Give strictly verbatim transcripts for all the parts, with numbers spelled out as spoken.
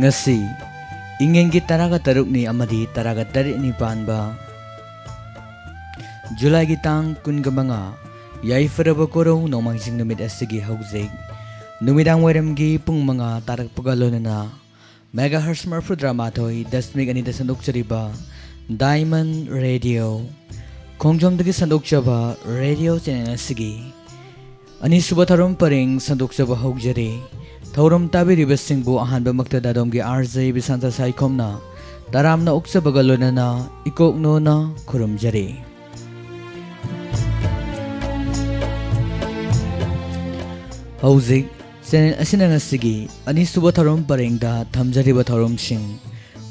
ꯉꯁꯤ ꯏꯉꯦꯟꯒꯤ ꯇꯔꯥꯒ ꯇꯔꯨꯛꯅꯤ ꯑꯃꯗꯤ ꯇꯔꯥꯒ ꯇꯔꯦꯠꯅꯤ ꯄꯥꯟꯕ ꯖꯨꯂꯥꯏꯒꯤ ꯇꯥꯡ ꯀꯨꯟꯒ ꯃꯉꯥ, ꯌꯥꯏꯐꯔꯕ ꯀꯣꯔꯧ ꯅꯣꯡꯃꯥꯏꯖꯤꯡ ꯅꯨꯃꯤꯠ ꯑꯁꯤꯒꯤ ꯍꯧꯖꯤꯛ ꯅꯨꯃꯤꯗꯥꯡ ꯋꯥꯏꯔꯝꯒꯤ ꯄꯨꯡ ꯃꯉꯥ ꯇꯥꯔꯛꯄꯒ ꯂꯣꯏꯅꯅ megahertz ꯃꯔꯤꯐꯨꯇꯔꯥ ꯃꯥꯊꯣꯏ ꯗꯁꯃꯤꯛ ꯑꯅꯤꯗ ꯁꯟꯗꯣꯛꯆꯔꯤꯕ Diamond Radio ꯈꯣꯡꯖꯣꯝꯗꯒꯤ ꯁꯟꯗꯣꯛꯆꯕ ꯔꯦꯗꯤꯑꯣ ꯆꯦꯅꯦꯜ ꯑꯁꯤꯒꯤ ꯑꯅꯤꯁꯨꯕ ꯊꯧꯔꯝ ꯄꯔꯦꯡ ꯁꯟꯗꯣꯛꯆꯕ ꯍꯧꯖꯔꯤ꯫ ꯊꯧꯔꯝ ꯇꯥꯕꯤꯔꯤꯕꯁꯤꯡꯕꯨ ꯑꯍꯥꯟꯕꯃꯛꯇꯗ ꯑꯗꯣꯝꯒꯤ RJ ꯕꯤꯁꯥꯟꯇ ꯁꯥꯏꯈꯣꯝꯅ ꯇꯔꯥꯝꯅ ꯑꯣꯛꯆꯕꯒ ꯂꯣꯏꯅꯅ ꯏꯀꯣꯛꯅꯣꯅ ꯈꯨꯔꯨꯝꯖꯔꯤ꯫ ꯍꯧꯖꯤꯛ ꯆꯦꯅꯦꯜ ꯑꯁꯤꯅ ꯉꯁꯤꯒꯤ ꯑꯅꯤꯁꯨꯕ ꯊꯧꯔꯝ ꯄꯔꯦꯡꯗ ꯊꯝꯖꯔꯤꯕ ꯊꯧꯔꯝꯁꯤꯡ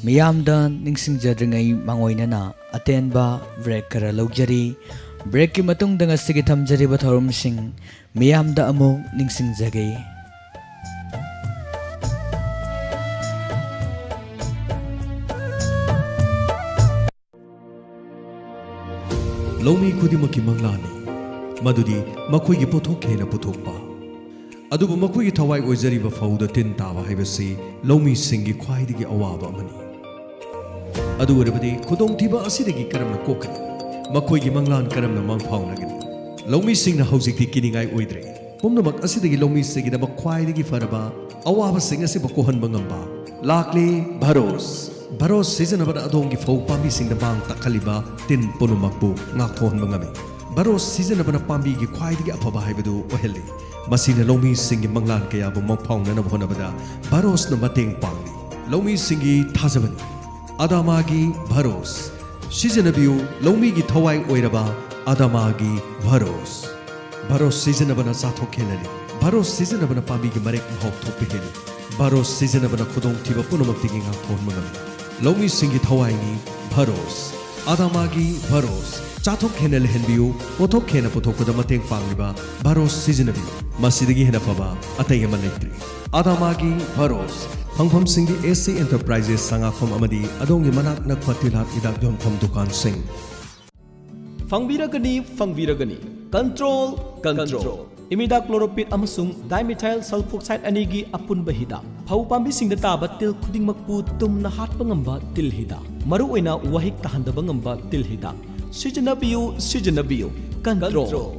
ꯃꯤꯌꯥꯝꯗ ꯅꯤꯡꯁꯤꯡꯖꯗ꯭ꯔꯤꯉꯩ ꯃꯥꯡꯑꯣꯏꯅꯅ ꯑꯇꯦꯟꯕ ꯕ꯭ꯔꯦꯛ ꯈꯔ ꯂꯧꯖꯔꯤ꯫ ꯕ꯭ꯔꯦꯛꯀꯤ ꯃꯇꯨꯡꯗ ꯉꯁꯤꯒꯤ ꯊꯝꯖꯔꯤꯕ ꯊꯧꯔꯝꯁꯤꯡ ꯃꯤꯌꯥꯝꯗ ꯑꯃꯨꯛ ꯅꯤꯡꯁꯤꯡꯖꯒꯦ꯫ ꯂꯧꯃꯤ ꯈꯨꯗꯤꯡꯃꯛꯀꯤ ꯃꯪꯂꯥꯟꯅꯤ ꯃꯗꯨꯗꯤ ꯃꯈꯣꯏꯒꯤ ꯄꯣꯠꯊꯣꯛ ꯍꯦꯟꯅ ꯄꯨꯊꯣꯛꯄ꯫ ꯑꯗꯨꯕꯨ ꯃꯈꯣꯏꯒꯤ ꯊꯋꯥꯏ ꯑꯣꯏꯖꯔꯤꯕ ꯐꯧꯗ ꯇꯤꯟ ꯇꯥꯕ ꯍꯥꯏꯕꯁꯤ ꯂꯧꯃꯤꯁꯤꯡꯒꯤ ꯈ꯭ꯋꯥꯏꯗꯒꯤ ꯑꯋꯥꯕ ꯑꯃꯅꯤ꯫ ꯑꯗꯨ ꯑꯣꯏꯔꯕꯗꯤ ꯈꯨꯗꯣꯡꯊꯤꯕ ꯑꯁꯤꯗꯒꯤ ꯀꯔꯝꯅ ꯀꯣꯛꯀꯅꯤ? ꯃꯈꯣꯏꯒꯤ ꯃꯪꯂꯥꯟ ꯀꯔꯝꯅ ꯃꯪ ꯐꯥꯎꯅꯒꯅꯤ? ꯂꯧꯃꯤꯁꯤꯡꯅ ꯍꯧꯖꯤꯛꯇꯤ ꯀꯤꯅꯤꯡꯉꯥꯏ ꯑꯣꯏꯗ꯭ꯔꯦ꯫ ꯄꯨꯝꯅꯃꯛ ꯑꯁꯤꯗꯒꯤ ꯂꯧꯃꯤꯁꯤꯡꯒꯤꯗꯃꯛ ꯈ꯭ꯋꯥꯏꯗꯒꯤ ꯐꯔꯕ ꯑꯋꯥꯕꯁꯤꯡ ꯑꯁꯤꯕꯨ ꯀꯣꯛꯍꯟꯕ ꯉꯝꯕ ꯂꯥꯛꯂꯦ ꯚꯔꯣꯁ꯫ ꯚꯔꯣꯁ ꯁꯤꯖꯤꯟꯅꯕꯅ ꯑꯗꯣꯝꯒꯤ ꯐꯧ ꯄꯥꯝꯕꯤꯁꯤꯡꯗ ꯃꯥꯡ ꯇꯥꯛꯍꯜꯂꯤꯕ ꯇꯤꯟ ꯄꯨꯝꯅꯃꯛꯄꯨ ꯉꯥꯛꯊꯣꯛꯍꯟꯕ ꯉꯝꯃꯤ꯫ ꯚꯔꯣꯁ ꯁꯤꯖꯤꯟꯅꯕꯅ ꯄꯥꯝꯕꯤꯒꯤ ꯈ꯭ꯋꯥꯏꯗꯒꯤ ꯑꯐꯕ ꯍꯥꯏꯕꯗꯨ ꯑꯣꯏꯍꯜꯂꯤ꯫ ꯃꯁꯤꯅ ꯂꯧꯃꯤꯁꯤꯡꯒꯤ ꯃꯪꯂꯥꯟ ꯀꯌꯥꯕꯨ ꯃꯪꯐꯥꯎꯅꯅꯕ ꯍꯣꯠꯅꯕꯗ ꯚꯔꯣꯁꯅ ꯃꯇꯦꯡ ꯄꯥꯡꯂꯤ꯫ ꯂꯧꯃꯤꯁꯤꯡꯒꯤ ꯊꯥꯖꯕꯅꯤ ꯑꯗꯥꯃꯥꯒꯤ ꯚꯔꯣꯁ꯫ ꯁꯤꯖꯤꯟꯅꯕꯤꯌꯨ ꯂꯧꯃꯤꯒꯤ ꯊꯋꯥꯏ ꯑꯣꯏꯔꯕ ꯑꯗꯥꯃꯥꯒꯤ ꯚꯔꯣꯁ꯫ ꯚꯔꯣꯁ ꯁꯤꯖꯤꯟꯅꯕꯅ ꯆꯥꯊꯣꯛ ꯍꯦꯜꯍꯜꯂꯤ꯫ ꯚꯔꯣꯁ ꯁꯤꯖꯤꯟꯅꯕꯅ ꯄꯥꯝꯕꯤꯒꯤ ꯃꯔꯦꯛ ꯃꯍꯥꯎ ꯊꯣꯛꯄ ꯍꯦꯜꯂꯤ꯫ ꯚꯔꯣꯁ ꯁꯤꯖꯤꯟꯅꯕꯅ ꯈꯨꯗꯣꯡꯊꯤꯕ ꯄꯨꯝꯅꯃꯛꯇꯒꯤ ꯉꯥꯛꯊꯣꯛꯍꯟꯕ ꯉꯝꯃꯤ꯫ ꯂꯧꯃꯤꯁꯤꯡꯒꯤ ꯊꯋꯥꯏꯅꯤ ꯚꯔꯣꯁ꯫ ꯑꯗꯥꯃꯥꯒꯤ ꯚꯔꯣꯁ꯫ ꯆꯥꯊꯣꯛ ꯍꯦꯟꯅ ꯂꯩꯍꯟꯕꯤꯌꯨ, ꯄꯣꯠꯊꯣꯛ ꯍꯦꯟꯅ ꯄꯨꯊꯣꯛꯄꯗ ꯃꯇꯦꯡ ꯄꯥꯡꯂꯤꯕ ꯚꯔꯣꯁ ꯁꯤꯖꯤꯟꯅꯕꯤꯌꯨ꯫ ꯃꯁꯤꯗꯒꯤ ꯍꯦꯟꯅ ꯐꯕ ꯑꯇꯩ ꯑꯃ ꯂꯩꯇ꯭ꯔꯤ꯫ ꯑꯗꯥꯃꯥꯒꯤ ꯚꯔꯣꯁ꯫ ꯐꯪꯐꯝꯁꯤꯡꯗꯤ AC Enterprises ꯁꯉꯥꯛꯐꯝ ꯑꯃꯗꯤ ꯑꯗꯣꯝꯒꯤ ꯃꯅꯥꯛ ꯅꯛꯄ ꯇꯤꯜꯍꯥꯠ ꯍꯤꯗꯥꯛ ꯌꯣꯟꯐꯝ ꯗꯨꯀꯥꯟꯁꯤꯡ꯫ ꯐꯪꯕꯤꯔꯒꯅꯤ, ꯐꯪꯕꯤꯔꯒꯅꯤ꯫ Control, control. Imidacloprid ꯑꯃꯁꯨꯡ dimethyl sulfoxide ꯑꯅꯤꯒꯤ ꯑꯄꯨꯟꯕ ꯍꯤꯗꯥꯛ꯫ ꯐꯧ ꯄꯥꯝꯕꯤꯁꯤꯡꯗ ꯇꯥꯕ ꯇꯤꯜ ꯈꯨꯗꯤꯡꯃꯛꯄꯨ ꯇꯨꯝꯅ ꯍꯥꯠꯄ ꯉꯝꯕ ꯇꯤꯜ ꯍꯤꯗꯥꯛ, ꯃꯔꯨꯑꯣꯏꯅ ꯋꯥꯍꯤꯛ ꯇꯥꯍꯟꯗꯕ ꯉꯝꯕ ꯇꯤꯜ ꯍꯤꯗꯥꯛ꯫ ꯁꯤꯖꯤꯟꯅꯕꯤꯌꯨ, ꯁꯤꯖꯤꯟꯅꯕꯤꯌꯨ꯫ Control꯫ Control꯫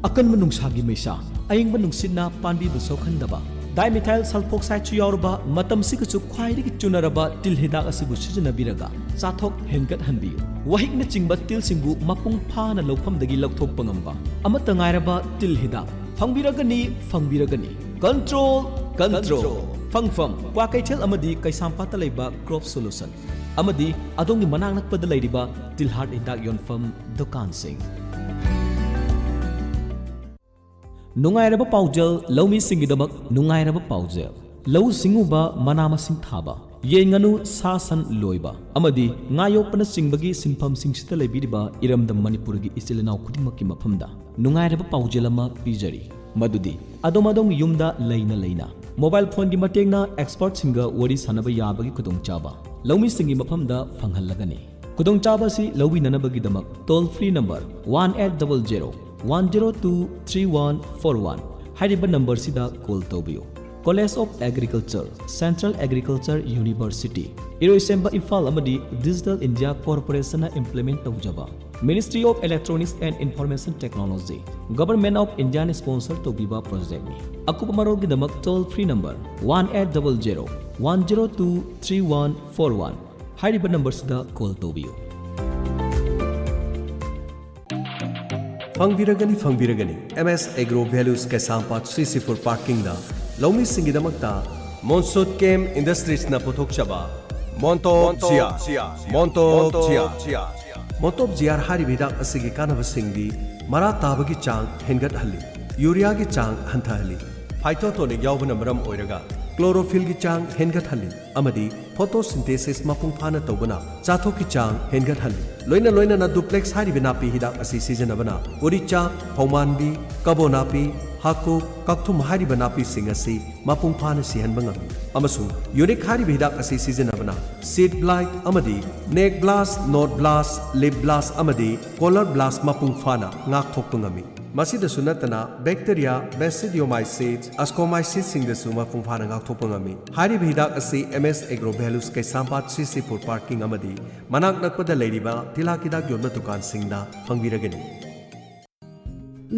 ꯑꯀꯟꯕ ꯅꯨꯡꯁꯥꯒꯤ ꯃꯩꯁꯥ, ꯑꯌꯤꯡꯕ ꯅꯨꯡꯁꯤꯠꯅ ꯄꯥꯝꯕꯤꯕꯨ ꯁꯣꯛꯍꯟꯗꯕ, dimethyl sulfoxideꯁꯨ ꯌꯥꯎꯔꯕ, ꯃꯇꯝꯁꯤꯒꯁꯨ ꯈ꯭ꯋꯥꯏꯗꯒꯤ ꯆꯨꯅꯔꯕ ꯇꯤꯜ ꯍꯤꯗꯥꯛ ꯑꯁꯤꯕꯨ ꯁꯤꯖꯤꯟꯅꯕꯤꯔꯒ ꯆꯥꯊꯣꯛ ꯍꯦꯟꯒꯠꯍꯟꯕꯤꯌꯨ꯫ ꯋꯥꯍꯤꯛꯅꯆꯤꯡꯕ ꯇꯤꯜꯁꯤꯡꯕꯨ ꯃꯄꯨꯡ ꯐꯥꯅ ꯂꯧꯐꯝꯗꯒꯤ ꯂꯧꯊꯣꯛꯄ ꯉꯝꯕ ꯑꯃꯠꯇ ꯉꯥꯏꯔꯕ ꯇꯤꯜ ꯍꯤꯗꯥꯛ ꯐꯪꯕꯤꯔꯒꯅꯤ, ꯐꯪꯕꯤꯔꯒꯅꯤ꯫ Control, Control꯫ Control꯫ ꯐꯪꯐꯝ: ꯀ꯭ꯋꯥꯀꯩꯊꯦꯜ ꯑꯃꯗꯤ ꯀꯩꯁꯥꯝꯄꯥꯠꯇ ꯂꯩꯕ Crop Solution ꯑꯃꯗꯤ ꯑꯗꯣꯝꯒꯤ ꯃꯅꯥꯛ ꯅꯛꯄꯗ ꯂꯩꯔꯤꯕ ꯇꯤꯜꯍꯥꯠ ꯍꯤꯗꯥꯛ ꯌꯣꯟꯐꯝ ꯗꯨꯀꯥꯟꯁꯤꯡ꯫ ꯅꯨꯡꯉꯥꯏꯔꯕ ꯄꯥꯎꯖꯦꯜ: ꯂꯧꯃꯤꯁꯤꯡꯒꯤꯗꯃꯛ ꯅꯨꯡꯉꯥꯏꯔꯕ ꯄꯥꯎꯖꯦꯜ꯫ ꯂꯧꯎ ꯁꯤꯡꯎꯕ, ꯃꯅꯥ ꯃꯁꯤꯡ ꯊꯥꯕ, ꯌꯦꯟ ꯉꯥꯅꯨ ꯁꯥ ꯁꯟ ꯂꯣꯏꯕ ꯑꯃꯗꯤ ꯉꯥ ꯌꯣꯛꯄꯅꯆꯤꯡꯕꯒꯤ ꯁꯤꯟꯐꯝꯁꯤꯡꯁꯤꯗ ꯂꯩꯕꯤꯔꯤꯕ ꯏꯔꯝꯗꯝ ꯃꯅꯤꯄꯨꯔꯒꯤ ꯏꯆꯤꯜ ꯏꯅꯥꯎ ꯈꯨꯗꯤꯡꯃꯛꯀꯤ ꯃꯐꯝꯗ ꯅꯨꯡꯉꯥꯏꯔꯕ ꯄꯥꯎꯖꯦꯜ ꯑꯃ ꯄꯤꯖꯔꯤ, ꯃꯗꯨꯗꯤ ꯑꯗꯣꯝ ꯑꯗꯣꯝꯒꯤ ꯌꯨꯝꯗ ꯂꯩꯅ ꯂꯩꯅ mobile phoneꯒꯤ ꯃꯇꯦꯡꯅ expertꯁꯤꯡꯒ ꯋꯥꯔꯤ ꯁꯥꯅꯕ ꯌꯥꯕꯒꯤ ꯈꯨꯗꯣꯡꯆꯥꯕ ꯂꯧꯃꯤꯁꯤꯡꯒꯤ ꯃꯐꯝꯗ ꯐꯪꯍꯜꯂꯒꯅꯤ꯫ ꯈꯨꯗꯣꯡꯆꯥꯕ ꯑꯁꯤ ꯂꯧꯕꯤꯅꯅꯕꯒꯤꯗꯃꯛ toll free number one eight double zero one zero two three one four one ꯍꯥꯏꯔꯤꯕ ꯅꯝꯕꯔꯁꯤꯗ call ꯇꯧꯕꯤꯌꯨ꯫ College of Agriculture, Central Agriculture University, ꯏꯔꯣꯏꯁꯦꯝꯕ, Imphal ꯑꯃꯗꯤ Digital India Corporationꯅ implement ꯇꯧꯖꯕ, Ministry of Electronics and Information Technology, Government of Indiaꯅ sponsor ꯇꯧꯕꯤꯕ projectꯅꯤ꯫ ꯑꯀꯨꯞꯄ ꯃꯔꯣꯜꯒꯤꯗꯃꯛ toll free number one eight double zero one zero two three one four one ꯍꯥꯏꯔꯤꯕ ꯅꯝꯕꯔꯁꯤꯗ call ꯇꯧꯕꯤꯌꯨ꯫ ꯐꯪꯕꯤꯔꯒꯅꯤ, ꯐꯪꯕꯤꯔꯒꯅꯤ꯫ M S Agro Values ꯀꯩꯁꯥꯝꯄꯥꯠ C C four parkingꯗ ꯂꯧꯃꯤꯁꯤꯡꯒꯤꯗꯃꯛꯇ ꯃꯣꯟꯁꯨꯠ ꯀꯦꯝ ꯏꯟꯗꯁꯇ꯭ꯔꯤꯁꯅ ꯄꯨꯊꯣꯛꯆꯕ ꯃꯣꯟꯇꯣꯞ ꯖꯤꯌꯥ, ꯃꯣꯟꯇꯣꯞ ꯖꯤꯌꯥ꯫ ꯃꯣꯟꯇꯣꯞ ꯖꯤꯌꯥ ꯍꯥꯏꯔꯤꯕ ꯍꯤꯗꯥꯛ ꯑꯁꯤꯒꯤ ꯀꯥꯟꯅꯕꯁꯤꯡꯗꯤ ꯃꯔꯥ ꯇꯥꯕꯒꯤ ꯆꯥꯡ ꯍꯦꯟꯒꯠꯍꯜꯂꯤ, ꯌꯨꯔꯤꯌꯥꯒꯤ ꯆꯥꯡ ꯍꯟꯊꯍꯜꯂꯤ, ꯐꯥꯏꯇꯣꯇꯣꯅꯤꯛ ꯌꯥꯎꯕꯅ ꯃꯔꯝ ꯑꯣꯏꯔꯒ ꯀ꯭ꯂꯣꯔꯣꯐꯤꯜꯒꯤ ꯆꯥꯡ ꯍꯦꯟꯒꯠꯍꯜꯂꯤ ꯑꯃꯗꯤ photosynthesis ꯃꯄꯨꯡ ꯐꯥꯅ ꯇꯧꯕꯅ ꯆꯥꯊꯣꯛꯀꯤ ꯆꯥꯡ ꯍꯦꯟꯒꯠꯍꯜꯂꯤ꯫ ꯂꯣꯏꯅ ꯂꯣꯏꯅꯅ ꯗꯨꯄ꯭ꯂꯦꯛꯁ ꯍꯥꯏꯔꯤꯕ ꯅꯥꯄꯤ ꯍꯤꯗꯥꯛ ꯑꯁꯤ ꯁꯤꯖꯤꯟꯅꯕꯅ ꯎꯔꯤꯆꯥ, ꯐꯧꯃꯥꯟꯕꯤ, ꯀꯕꯣ ꯅꯥꯄꯤ, ꯍꯥꯀꯨꯞ, ꯀꯛꯊꯨꯝ ꯍꯥꯏꯔꯤꯕ ꯅꯥꯄꯤꯁꯤꯡ ꯑꯁꯤ ꯃꯄꯨꯡ ꯐꯥꯅ ꯁꯤꯍꯟꯕ ꯉꯝꯃꯤ꯫ ꯑꯃꯁꯨꯡ ꯌꯨꯅꯤꯛ ꯍꯥꯏꯔꯤꯕ ꯍꯤꯗꯥꯛ ꯑꯁꯤ ꯁꯤꯖꯤꯟꯅꯕꯅ seed blight ꯑꯃꯗꯤ neck blast, node blast, leaf blast ꯑꯃꯗꯤ collar blast ꯃꯄꯨꯡ ꯐꯥꯅ ꯉꯥꯛꯊꯣꯛꯄ ꯉꯝꯃꯤ꯫ ꯃꯁꯤꯗꯁꯨ ꯅꯠꯇꯅ bacteria, basidiomycetes, ascomycetesꯁꯤꯡꯗꯁꯨ ꯃꯄꯨꯡ ꯐꯥꯅ ꯉꯥꯛꯊꯣꯛꯄ ꯉꯝꯃꯤ꯫ ꯍꯥꯏꯔꯤꯕ ꯍꯤꯗꯥꯛ ꯑꯁꯤ M S Agro Values ꯀꯩꯁꯥꯝꯄꯥꯠ C C Food Parking ꯑꯃꯗꯤ ꯃꯅꯥꯛ ꯅꯛꯄꯗ ꯂꯩꯔꯤꯕ ꯇꯤꯜꯍꯥꯠ ꯍꯤꯗꯥꯛ ꯌꯣꯟꯕ ꯗꯨꯀꯥꯟꯁꯤꯡꯗ ꯐꯪꯕꯤꯔꯒꯅꯤ꯫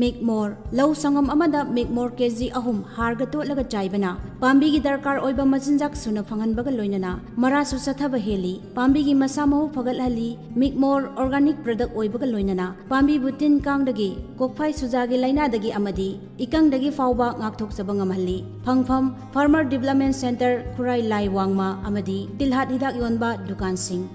ꯃꯤꯛꯃꯣꯔ: ꯂꯧ ꯁꯪꯉꯝ ꯑꯃꯗ ꯃꯤꯛꯃꯣꯔ ꯀꯦ ꯖꯤ ꯑꯍꯨꯝ ꯍꯥꯔꯒ ꯇꯣꯠꯂꯒ ꯆꯥꯏꯕꯅ ꯄꯥꯝꯕꯤꯒꯤ ꯗꯔꯀꯥꯔ ꯑꯣꯏꯕ ꯃꯆꯤꯟꯖꯥꯛ ꯁꯨꯅ ꯐꯪꯍꯟꯕꯒ ꯂꯣꯏꯅꯅ ꯃꯔꯥꯁꯨ ꯆꯠꯊꯕ ꯍꯦꯜꯂꯤ꯫ ꯄꯥꯝꯕꯤꯒꯤ ꯃꯁꯥ ꯃꯎ ꯐꯒꯠꯍꯜꯂꯤ꯫ ꯃꯤꯛꯃꯣꯔ organic product ꯑꯣꯏꯕꯒ ꯂꯣꯏꯅꯅ ꯄꯥꯝꯕꯤꯕꯨ ꯇꯤꯟ ꯀꯥꯡꯗꯒꯤ, ꯀꯣꯛꯐꯥꯏ ꯁꯨꯖꯥꯒꯤ ꯂꯥꯏꯅꯥꯗꯒꯤ ꯑꯃꯗꯤ ꯏꯀꯪꯗꯒꯤ ꯐꯥꯎꯕ ꯉꯥꯛꯊꯣꯛꯆꯕ ꯉꯝꯍꯜꯂꯤ꯫ ꯐꯪꯐꯝ: Farmer Development Centre, ꯈꯨꯔꯥꯏ ꯂꯥꯏ ꯋꯥꯡꯃ ꯑꯃꯗꯤ ꯇꯤꯜꯍꯥꯠ ꯍꯤꯗꯥꯛ ꯌꯣꯟꯕ ꯗꯨꯀꯥꯟꯁꯤꯡ꯫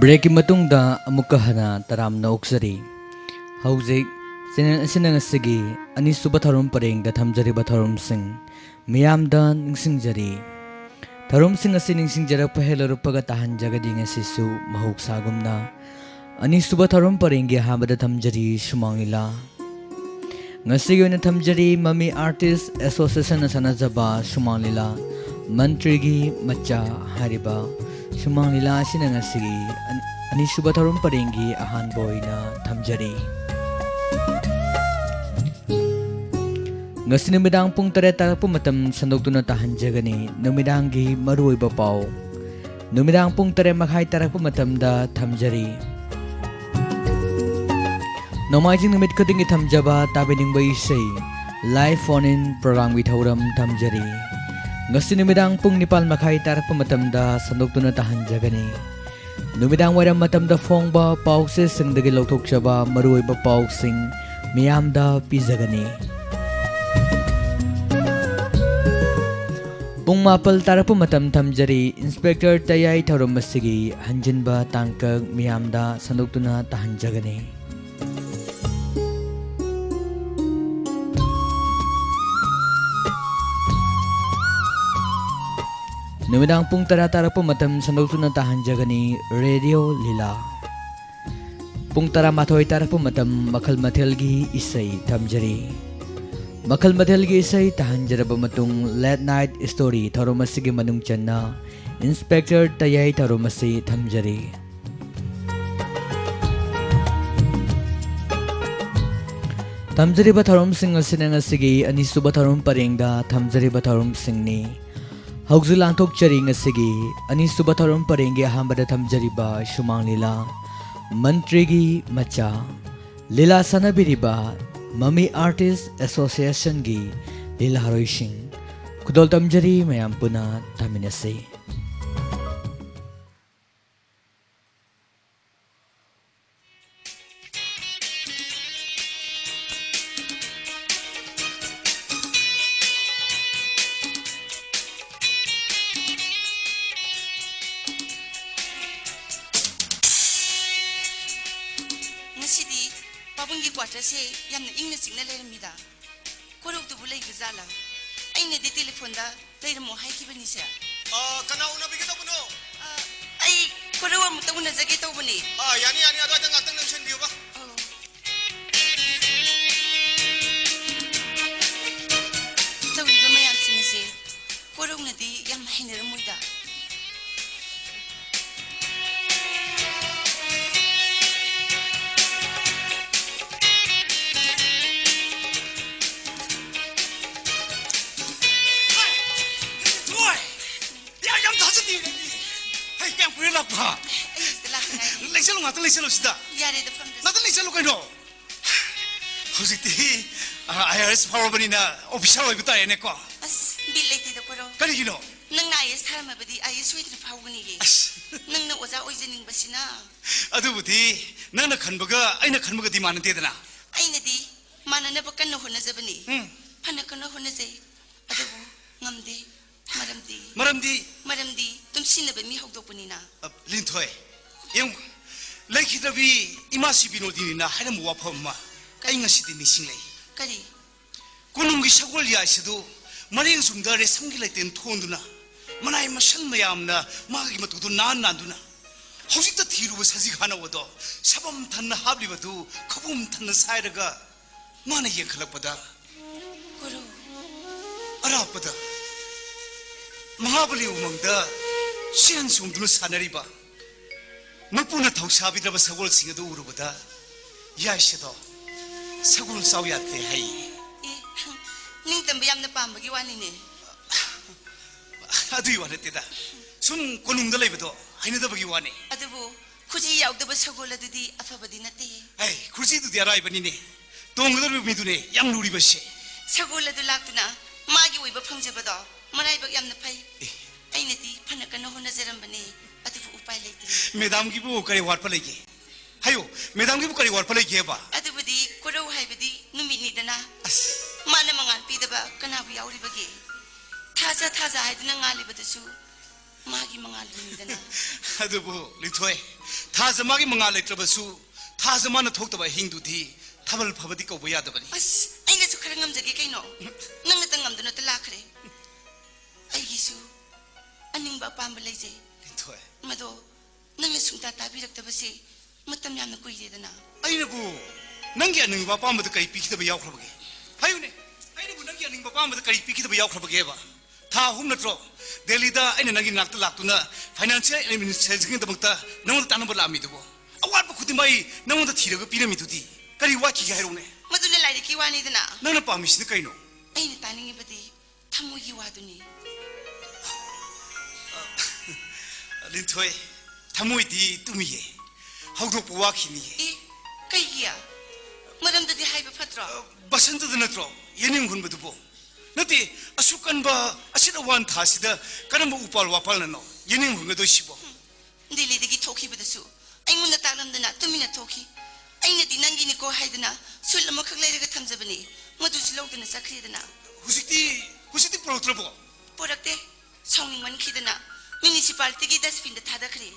ꯕ꯭ꯔꯦꯛꯀꯤ ꯃꯇꯨꯡꯗ ꯑꯃꯨꯛꯀ ꯍꯟꯅ ꯇꯔꯥꯝꯅ ꯑꯣꯛꯆꯔꯤ꯫ ꯍꯧꯖꯤꯛ ꯆꯦꯅꯦꯜ ꯑꯁꯤꯅ ꯉꯁꯤꯒꯤ ꯑꯅꯤꯁꯨꯕ ꯊꯧꯔꯝ ꯄꯔꯦꯡꯗ ꯊꯝꯖꯔꯤꯕ ꯊꯧꯔꯝꯁꯤꯡ ꯃꯤꯌꯥꯝꯗ ꯅꯤꯡꯁꯤꯡꯖꯔꯤ꯫ ꯊꯧꯔꯝꯁꯤꯡ ꯑꯁꯤ ꯅꯤꯡꯁꯤꯡꯖꯔꯛꯄ ꯍꯦꯛ ꯂꯧꯔꯛꯄꯒ ꯇꯥꯍꯟꯖꯒꯅꯤ ꯉꯁꯤꯁꯨ ꯃꯍꯧꯁꯥꯒꯨꯝꯅ꯫ ꯑꯅꯤꯁꯨꯕ ꯊꯧꯔꯝ ꯄꯔꯦꯡꯒꯤ ꯑꯍꯥꯟꯕꯗ ꯊꯝꯖꯔꯤ ꯁꯨꯃꯥꯡ ꯂꯤꯂꯥ꯫ ꯉꯁꯤꯒꯤ ꯑꯣꯏꯅ ꯊꯝꯖꯔꯤ ꯃꯃꯤ Artist Associationꯅ ꯁꯥꯟꯅꯖꯕ ꯁꯨꯃꯥꯡ ꯂꯤꯂꯥ ꯃꯟꯇ꯭ꯔꯤꯒꯤ ꯃꯆꯥ ꯍꯥꯏꯔꯤꯕ ꯁꯨꯃꯥꯡ ꯂꯤꯂꯥ ꯑꯁꯤꯅ ꯉꯁꯤꯒꯤ ꯑꯅꯤꯁꯨꯕ ꯊꯧꯔꯝ ꯄꯔꯦꯡꯒꯤ ꯑꯍꯥꯟꯕ ꯑꯣꯏꯅ ꯊꯝꯖꯔꯤ꯫ ꯉꯁꯤ ꯅꯨꯃꯤꯗꯥꯡ ꯄꯨꯡ ꯇꯔꯦꯠ ꯇꯥꯔꯛꯄ ꯃꯇꯝ ꯁꯟꯗꯣꯛꯇꯨꯅ ꯇꯥꯍꯟꯖꯒꯅꯤ ꯅꯨꯃꯤꯗꯥꯡꯒꯤ ꯃꯔꯨꯑꯣꯏꯕ ꯄꯥꯎ꯫ ꯅꯨꯃꯤꯗꯥꯡ ꯄꯨꯡ ꯇꯔꯦꯠ ꯃꯈꯥꯏ ꯇꯥꯔꯛꯄ ꯃꯇꯝꯗ ꯊꯝꯖꯔꯤ꯫ ꯅꯣꯡꯃꯥꯏꯖꯤꯡ ꯅꯨꯃꯤꯠ ꯈꯨꯗꯤꯡꯒꯤ ꯊꯝꯖꯕ ꯇꯥꯕꯤꯅꯤꯡꯕ ꯏꯁꯩ live phone in programꯒꯤ ꯊꯧꯔꯝ ꯊꯝꯖꯔꯤ꯫ ꯉꯁꯤ ꯅꯨꯃꯤꯗꯥꯡ ꯄꯨꯡ ꯅꯤꯄꯥꯜ ꯃꯈꯥꯏ ꯇꯥꯔꯛꯄ ꯃꯇꯝꯗ ꯁꯟꯗꯣꯛꯇꯨꯅ ꯇꯥꯍꯟꯖꯒꯅꯤ꯫ ꯅꯨꯃꯤꯗꯥꯡ ꯋꯥꯏꯔꯝ ꯃꯇꯝꯗ ꯐꯣꯡꯕ ꯄꯥꯎꯆꯦꯁꯤꯡꯗꯒꯤ ꯂꯧꯊꯣꯛꯆꯕ ꯃꯔꯨꯑꯣꯏꯕ ꯄꯥꯎꯁꯤꯡ ꯃꯤꯌꯥꯝꯗ ꯄꯤꯖꯒꯅꯤ꯫ ꯄꯨꯡ ꯃꯥꯄꯜ ꯇꯥꯔꯛꯄ ꯃꯇꯝ ꯊꯝꯖꯔꯤ꯫ ꯏꯟꯁꯄꯦꯛꯇꯔ ꯇꯌꯥꯏ ꯊꯧꯔꯝ ꯑꯁꯤꯒꯤ ꯍꯟꯖꯤꯟꯕ ꯇꯥꯡꯀꯛ ꯃꯤꯌꯥꯝꯗ ꯁꯟꯗꯣꯛꯇꯨꯅ ꯇꯥꯍꯟꯖꯒꯅꯤ꯫ ꯅꯨꯃꯤꯗꯥꯡ ꯄꯨꯡ ꯇꯔꯥ ꯇꯥꯔꯛꯄ ꯃꯇꯝ ꯁꯟꯗꯣꯛꯇꯨꯅ ꯇꯥꯍꯟꯖꯒꯅꯤ꯫ ꯔꯦꯗꯤꯑꯣ ꯂꯤꯂꯥ꯫ ꯄꯨꯡ ꯇꯔꯥꯃꯥꯊꯣꯏ ꯇꯥꯔꯛꯄ ꯃꯇꯝ ꯃꯈꯜ ꯃꯊꯦꯜꯒꯤ ꯏꯁꯩ ꯊꯝꯖꯔꯤ꯫ ꯃꯈꯜ ꯃꯊꯦꯜꯒꯤ ꯏꯁꯩ ꯇꯥꯍꯟꯖꯔꯕ ꯃꯇꯨꯡ, ꯂꯦꯠ ꯅꯥꯏꯠ ꯁ꯭ꯇꯣꯔꯤ ꯊꯧꯔꯝ ꯑꯁꯤꯒꯤ ꯃꯅꯨꯡ ꯆꯟꯅ ꯏꯟꯁꯄꯦꯛꯇꯔ ꯇꯌꯥꯏ ꯊꯧꯔꯝ ꯑꯁꯤ ꯊꯝꯖꯔꯤ꯫ ꯊꯝꯖꯔꯤꯕ ꯊꯧꯔꯝꯁꯤꯡ ꯑꯁꯤꯅ ꯉꯁꯤꯒꯤ ꯑꯅꯤꯁꯨꯕ ꯊꯧꯔꯝ ꯄꯔꯦꯡꯗ ꯊꯝꯖꯔꯤꯕ ꯊꯧꯔꯝꯁꯤꯡꯅꯤ꯫ ꯍꯧꯖꯤꯛ ꯂꯥꯟꯊꯣꯛꯆꯔꯤ ꯉꯁꯤꯒꯤ ꯑꯅꯤꯁꯨꯕ ꯊꯧꯔꯝ ꯄꯔꯦꯡꯒꯤ ꯑꯍꯥꯟꯕꯗ ꯊꯝꯖꯔꯤꯕ ꯁꯨꯃꯥꯡ ꯂꯤꯂꯥ, ꯃꯟꯇ꯭ꯔꯤꯒꯤ ꯃꯆꯥ꯫ ꯂꯤꯂꯥ ꯁꯥꯟꯅꯕꯤꯔꯤꯕ ꯃꯃꯤ ꯑꯥꯔꯇꯤꯁ ꯑꯦꯁꯣꯁꯤꯌꯦꯁꯟꯒꯤ ꯂꯤꯂꯥꯔꯣꯏꯁꯤꯡ꯫ ꯈꯨꯗꯣꯜ ꯇꯝꯖꯔꯤ, ꯃꯌꯥꯝ ꯄꯨꯟꯅ ꯇꯥꯃꯤꯟꯅꯁꯤ꯫ ꯉꯁꯤꯗꯤ ꯄꯥꯕꯨꯡꯒꯤ ꯀ꯭ꯋꯥꯇꯔꯁꯦ ꯌꯥꯝꯅ ꯏꯪꯅ ꯆꯤꯛꯅ ꯂꯩꯔꯝꯃꯤꯗ꯫ ꯀꯣꯔꯧꯗꯨꯕꯨ ꯂꯩꯕ ꯖꯥꯠꯂꯥ? ꯑꯩꯅꯗꯤ ꯇꯦꯂꯤꯐꯣꯟꯗ ꯂꯩꯔꯝꯃꯣ ꯍꯥꯏꯈꯤꯕꯅꯤꯁꯦ꯫ ꯑ, ꯀꯅꯥ ꯎꯅꯕꯤꯒꯦ ꯇꯧꯕꯅꯣ? ꯑ, ꯑꯩ ꯀꯣꯔꯧ ꯑꯃꯨꯛꯇ ꯎꯅꯖꯒꯦ ꯇꯧꯕꯅꯤ꯫ ꯑ, ꯌꯥꯅꯤ, ꯌꯥꯅꯤ꯫ ꯑꯗꯨꯋꯥꯏꯗ ꯉꯥꯛꯇꯪ ꯂꯦꯡꯁꯟꯕꯤꯌꯨꯕ꯫ ꯑꯧ꯫ ꯇꯧꯔꯤꯕ ꯃꯌꯥꯝꯁꯤꯡ ꯑꯁꯦ ꯀꯣꯔꯧꯅꯗꯤ ꯌꯥꯝ ꯍꯩꯅꯔꯝꯃꯣꯏꯗ꯫ ꯌꯥ-, ꯌꯥꯝ ꯊꯥꯖꯗꯦ ꯅꯪꯗꯤ꯫ ꯍꯩ, ꯀꯌꯥꯝ ꯀꯨꯏꯔꯦ ꯂꯥꯛꯄ? ꯑꯩ ꯍꯧꯖꯤꯛꯇ ꯂꯥꯛꯇ ꯉꯥꯏꯔꯤ꯫ ꯂꯩꯁꯜꯂꯨ, ꯉꯥꯛꯇ ꯂꯩꯁꯜꯂꯨ ꯁꯤꯗ꯫ ꯌꯥꯔꯦꯗ, ꯐꯝꯗ꯭ꯔꯁꯨ꯫ ꯉꯥꯛꯇ ꯂꯩꯁꯜꯂꯨ ꯀꯩꯅꯣ꯫ ꯍꯧꯖꯤꯛꯇꯤ, ꯑ, ꯑꯥꯏ ꯑꯥꯔ ꯑꯦꯁ ꯐꯥꯎꯔꯕꯅꯤꯅ ꯑꯣꯐꯤꯁꯥꯔ ꯑꯣꯏꯕ ꯇꯥꯔꯦꯅꯦꯀꯣ꯫ ꯑꯁ, ꯕꯤꯠ ꯂꯩꯇꯦꯗ ꯀꯣꯔꯧ꯫ ꯀꯔꯤꯒꯤꯅꯣ? ꯅꯪꯅ ꯑꯥꯏ ꯑꯦꯁ ꯊꯥꯔꯝꯃꯕꯗꯤ ꯑꯥꯏ ꯑꯦꯁ ꯁꯣꯏꯗꯅ ꯐꯥꯎꯒꯅꯤꯌꯦ꯫ ꯑꯁ꯫ ꯅꯪꯅ ꯑꯣꯖꯥ ꯑꯣꯏꯖꯅꯤꯡꯕꯁꯤꯅ꯫ ꯑꯗꯨꯕꯨꯗꯤ ꯅꯪꯅ ꯈꯟꯕꯒ ꯑꯩꯅ ꯈꯟꯕꯒꯗꯤ ꯃꯥꯟꯅꯗꯦꯗꯅ꯫ ꯑꯩꯅꯗꯤ ꯃꯥꯟꯅꯅꯕ ꯀꯟꯅ ꯍꯣꯠꯅꯖꯕꯅꯤ꯫ ꯎꯝ꯫ ꯐꯅ ꯀꯟꯅ ꯍꯣꯠꯅꯖꯩ, ꯑꯗꯨꯕꯨ ꯉꯝꯗꯦ꯫ ꯃꯔꯝꯗꯤ? ꯃꯔꯝꯗꯤ? ꯃꯔꯝꯗꯤ ꯇꯨꯝꯁꯤꯟꯅꯕ ꯃꯤ ꯍꯧꯗꯣꯛꯄꯅꯤꯅ꯫ ꯑ, ꯂꯤꯟꯊꯣꯏ, ꯌꯦꯡꯉꯨ, ꯂꯩꯈꯤꯗ꯭ꯔꯕꯤ ꯏꯃꯥꯁꯤ ꯕꯤꯅꯣꯗꯤꯅꯤꯅ ꯍꯥꯏꯔꯝꯕ ꯋꯥꯐꯝ ꯑꯃ ꯑꯩ ꯉꯁꯤꯗꯤ ꯅꯤꯡꯁꯤꯡꯂꯛꯏ꯫ ꯀꯔꯤ? ꯀꯣꯅꯨꯡꯒꯤ ꯁꯒꯣꯜ ꯌꯥꯏꯁꯤꯗ ꯃꯔꯦꯡ ꯆꯨꯝꯗ ꯔꯦꯁꯝꯒꯤ ꯂꯩꯇꯦꯡ ꯊꯣꯟꯗꯨꯅ, ꯃꯅꯥꯏ ꯃꯁꯟ ꯃꯌꯥꯝꯅ ꯃꯥꯒꯤ ꯃꯇꯨꯗꯨ ꯅꯥꯟ ꯅꯥꯟꯗꯨꯅ, ꯍꯧꯖꯤꯛꯇ ꯊꯤꯔꯨꯕ ꯁꯖꯤꯛ ꯍꯥꯅꯧ ꯑꯗꯣ ꯁꯕꯝ ꯊꯟꯅ ꯍꯥꯞꯂꯤꯕꯗꯨ ꯈꯕꯨꯝ ꯊꯟꯅ ꯁꯥꯏꯔꯒ ꯃꯥꯅ ꯌꯦꯡꯈꯠꯂꯛꯄꯗ, ꯒꯨꯔꯨ꯫ ꯑꯔꯥꯞꯄꯗ ꯃꯍꯥꯕꯂꯤ ꯎꯃꯪꯗ ꯆꯦꯟ ꯆꯣꯡꯗꯨꯅ ꯁꯥꯟꯅꯔꯤꯕ ꯃꯄꯨꯅ ꯊꯧꯁꯥꯕꯤꯗ꯭ꯔꯕ ꯁꯒꯣꯜꯁꯤꯡ ꯑꯗꯨ ꯎꯔꯨꯕꯗ, ꯌꯥꯏꯁꯤꯗꯣ ꯁꯒꯣꯜ ꯆꯥꯎ ꯌꯥꯗꯦ ꯍꯥꯏꯌꯦ꯫ ꯑꯦ, ꯅꯤꯡꯇꯝꯕ ꯌꯥꯝꯅ ꯄꯥꯝꯕꯒꯤ ꯋꯥꯅꯤꯅꯦ꯫ ꯑꯗꯨꯒꯤ ꯋꯥ ꯅꯠꯇꯦꯗ, ꯁꯨꯝ ꯀꯣꯅꯨꯡꯗ ꯂꯩꯕꯗꯣ ꯍꯩꯅꯗꯕꯒꯤ ꯋꯥꯅꯤ꯫ ꯑꯗꯨꯕꯨ ꯈꯨꯖꯤ ꯌꯥꯎꯗꯕ ꯁꯒꯣꯜ ꯑꯗꯨꯗꯤ ꯑꯐꯕꯗꯤ ꯅꯠꯇꯦ꯫ ꯑꯩ ꯈꯨꯖꯤꯗꯨꯗꯤ ꯑꯔꯥꯏꯕꯅꯤꯅꯦ, ꯇꯣꯡꯒꯗꯧꯔꯤꯕ ꯃꯤꯗꯨꯅꯦ ꯌꯥꯝ ꯂꯨꯔꯤꯕꯁꯦ꯫ ꯁꯒꯣꯜ ꯑꯗꯨ ꯂꯥꯛꯇꯨꯅ ꯃꯥꯒꯤ ꯑꯣꯏꯕ ꯐꯪꯖꯕꯗꯣ ꯃꯔꯥꯏꯕꯛ ꯌꯥꯝꯅ ꯐꯩ꯫ ꯑꯦ꯫ ꯑꯩꯅꯗꯤ ꯐꯅ ꯀꯟꯅ ꯍꯣꯠꯅꯖꯔꯝꯕꯅꯤ, ꯑꯗꯨꯕꯨ ꯎꯄꯥꯏ ꯂꯩꯇ꯭ꯔꯦ꯫ ꯃꯦꯗꯥꯝꯒꯤꯕꯨ ꯀꯔꯤ ꯋꯥꯠꯄ ꯂꯩꯒꯦ? ꯍꯥꯏꯌꯨ, ꯃꯦꯗꯥꯝꯒꯤꯕꯨ ꯀꯔꯤ ꯋꯥꯠꯄ ꯂꯩꯒꯦꯕ? ꯑꯗꯨꯕꯨꯗꯤ ꯀꯣꯔꯧ ꯍꯥꯏꯕꯗꯤ ꯅꯨꯃꯤꯠꯅꯤꯗꯅ꯫ ꯑꯁ꯫ ꯃꯥꯅ ꯃꯉꯥꯜ ꯄꯤꯗꯕ ꯀꯅꯥꯕꯨ ꯌꯥꯎꯔꯤꯕꯒꯦ? ꯊꯥꯖ ꯊꯥꯖ ꯍꯥꯏꯗꯨꯅ ꯉꯥꯜꯂꯤꯕꯗꯨꯁꯨ ꯃꯥꯒꯤ ꯃꯉꯥꯜꯗꯨꯅꯤꯗꯅ꯫ ꯑꯗꯨꯕꯨ ꯂꯤꯟꯊꯣꯏ, ꯊꯥꯖ ꯃꯥꯒꯤ ꯃꯉꯥꯜ ꯂꯩꯇ꯭ꯔꯕꯁꯨ, ꯊꯥꯖ ꯃꯥꯅ ꯊꯣꯛꯇꯕ ꯑꯍꯤꯡꯗꯨꯗꯤ ꯊꯥꯕꯜ ꯐꯕꯗꯤ ꯀꯧꯕ ꯌꯥꯗꯕꯅꯤ꯫ ꯑꯁ, ꯑꯩꯅꯁꯨ ꯈꯔ ꯉꯝꯖꯒꯦ ꯀꯩꯅꯣ? ꯅꯪꯅꯇ ꯉꯝꯗꯨꯅꯇ ꯂꯥꯛꯈ꯭ꯔꯦ꯫ ꯑꯩꯒꯤꯁꯨ ꯑꯅꯤꯡꯕ ꯑꯄꯥꯝꯕ ꯂꯩꯖꯩ꯫ ꯂꯤꯟꯊꯣꯏ꯫ ꯃꯗꯣ ꯅꯪꯅ ꯁꯨꯡꯇꯥ ꯇꯥꯕꯤꯔꯛꯇꯕꯁꯦ ꯃꯇꯝ ꯌꯥꯝꯅ ꯀꯨꯏꯔꯦꯗꯅ꯫ ꯑꯩꯅꯕꯨ ꯅꯪꯒꯤ ꯑꯅꯤꯡꯕ ꯑꯄꯥꯝꯕꯗ ꯀꯔꯤ ꯄꯤꯈꯤꯗꯕ ꯌꯥꯎꯈ꯭ꯔꯕꯒꯦ? ꯍꯥꯏꯌꯨꯅꯦ, ꯑꯩꯅꯕꯨ ꯅꯪꯒꯤ ꯑꯅꯤꯡꯕ ꯑꯄꯥꯝꯕꯗ ꯀꯔꯤ ꯄꯤꯈꯤꯗꯕ ꯌꯥꯎꯈ꯭ꯔꯕꯒꯦꯕ? ꯊꯥ ꯑꯍꯨꯝ ꯅꯠꯇ꯭ꯔꯣ ꯗꯦꯜꯂꯤꯗ ꯑꯩꯅ ꯅꯪꯒꯤ ꯅꯥꯛꯇ ꯂꯥꯛꯇꯨꯅ ꯐꯥꯏꯅꯥꯟꯁꯤꯌꯦꯜ ꯑꯦꯗꯃꯤꯅꯤꯁꯇ꯭ꯔꯦꯁꯟꯒꯤꯗꯃꯛꯇ ꯅꯉꯣꯟꯗ ꯇꯥꯟꯅꯕ ꯂꯥꯛꯑꯝꯃꯤꯗꯨꯕꯣ? ꯑꯋꯥꯠꯄ ꯈꯨꯗꯤꯡꯃꯛ ꯑꯩ ꯅꯉꯣꯟꯗ ꯊꯤꯔꯒ ꯄꯤꯔꯝꯃꯤꯗꯨꯗꯤ ꯀꯔꯤ ꯋꯥꯠꯈꯤꯒꯦ ꯍꯥꯏꯔꯛꯎꯅꯦ? ꯃꯗꯨꯅ ꯂꯥꯏꯔꯤꯛꯀꯤ ꯋꯥꯅꯤꯗꯅ꯫ ꯅꯪꯅ ꯄꯥꯝꯃꯤꯁꯤꯅ ꯀꯩꯅꯣ? ꯑꯩꯅ ꯇꯥꯅꯤꯡꯉꯤꯕꯗꯤ ꯊꯃꯣꯏꯒꯤ ꯋꯥꯗꯨꯅꯤ꯫ ꯂꯤꯟꯊꯣꯏ, ꯊꯃꯣꯏꯗꯤ ꯇꯨꯝꯃꯤꯌꯦ, ꯍꯧꯗꯣꯛꯄ ꯋꯥꯈꯤꯅꯤꯌꯦ꯫ ꯑꯦ, ꯀꯩꯒꯤ? ꯃꯔꯝꯗꯗꯤ ꯍꯥꯏꯕ ꯐꯠꯇ꯭ꯔꯣ? ꯕꯁꯟꯇꯗ ꯅꯠꯇ꯭ꯔꯣ ꯌꯦꯅꯤꯡ ꯍꯨꯟꯕꯗꯨꯕꯣ? ꯅꯠꯇꯦ, ꯑꯁꯨꯛ ꯀꯟꯕ ꯑꯁꯤꯠ ꯑꯋꯥꯟ ꯊꯥꯁꯤꯗ ꯀꯔꯝꯕ ꯎꯄꯥꯜ ꯋꯥꯄꯥꯜꯅꯅꯣ ꯌꯦꯅꯤꯡ ꯍꯨꯟꯒꯗꯣꯏꯁꯤꯕꯣ? ꯗꯦꯜꯂꯤꯗꯒꯤ ꯊꯣꯛꯈꯤꯕꯗꯁꯨ ꯑꯩꯉꯣꯟꯗ ꯇꯥꯛꯂꯝꯗꯅ ꯇꯨꯃꯤꯟꯅ ꯊꯣꯛꯈꯤ꯫ ꯑꯩꯅꯗꯤ ꯅꯪꯒꯤꯅꯤꯀꯣ ꯍꯥꯏꯗꯅ ꯁꯨꯠ ꯑꯃꯈꯛ ꯂꯩꯔꯒ ꯊꯝꯖꯕꯅꯤ, ꯃꯗꯨꯁꯨ ꯂꯧꯗꯨꯅ ꯆꯠꯈ꯭ꯔꯦꯗꯅ꯫ ꯍꯧꯖꯤꯛꯇꯤ, ꯍꯧꯖꯤꯛꯇꯤ ꯄꯨꯔꯛꯇ꯭ꯔꯕꯣ? ꯄꯨꯔꯛꯇꯦ꯫ ꯁꯥꯎꯅꯤꯡꯃꯟꯈꯤꯗꯅ ꯃ꯭ꯌꯨꯅꯤꯁꯤꯄꯥꯂꯤꯇꯤꯒꯤ ꯗꯁꯕꯤꯟꯗ ꯊꯥꯗꯈ꯭ꯔꯦ꯫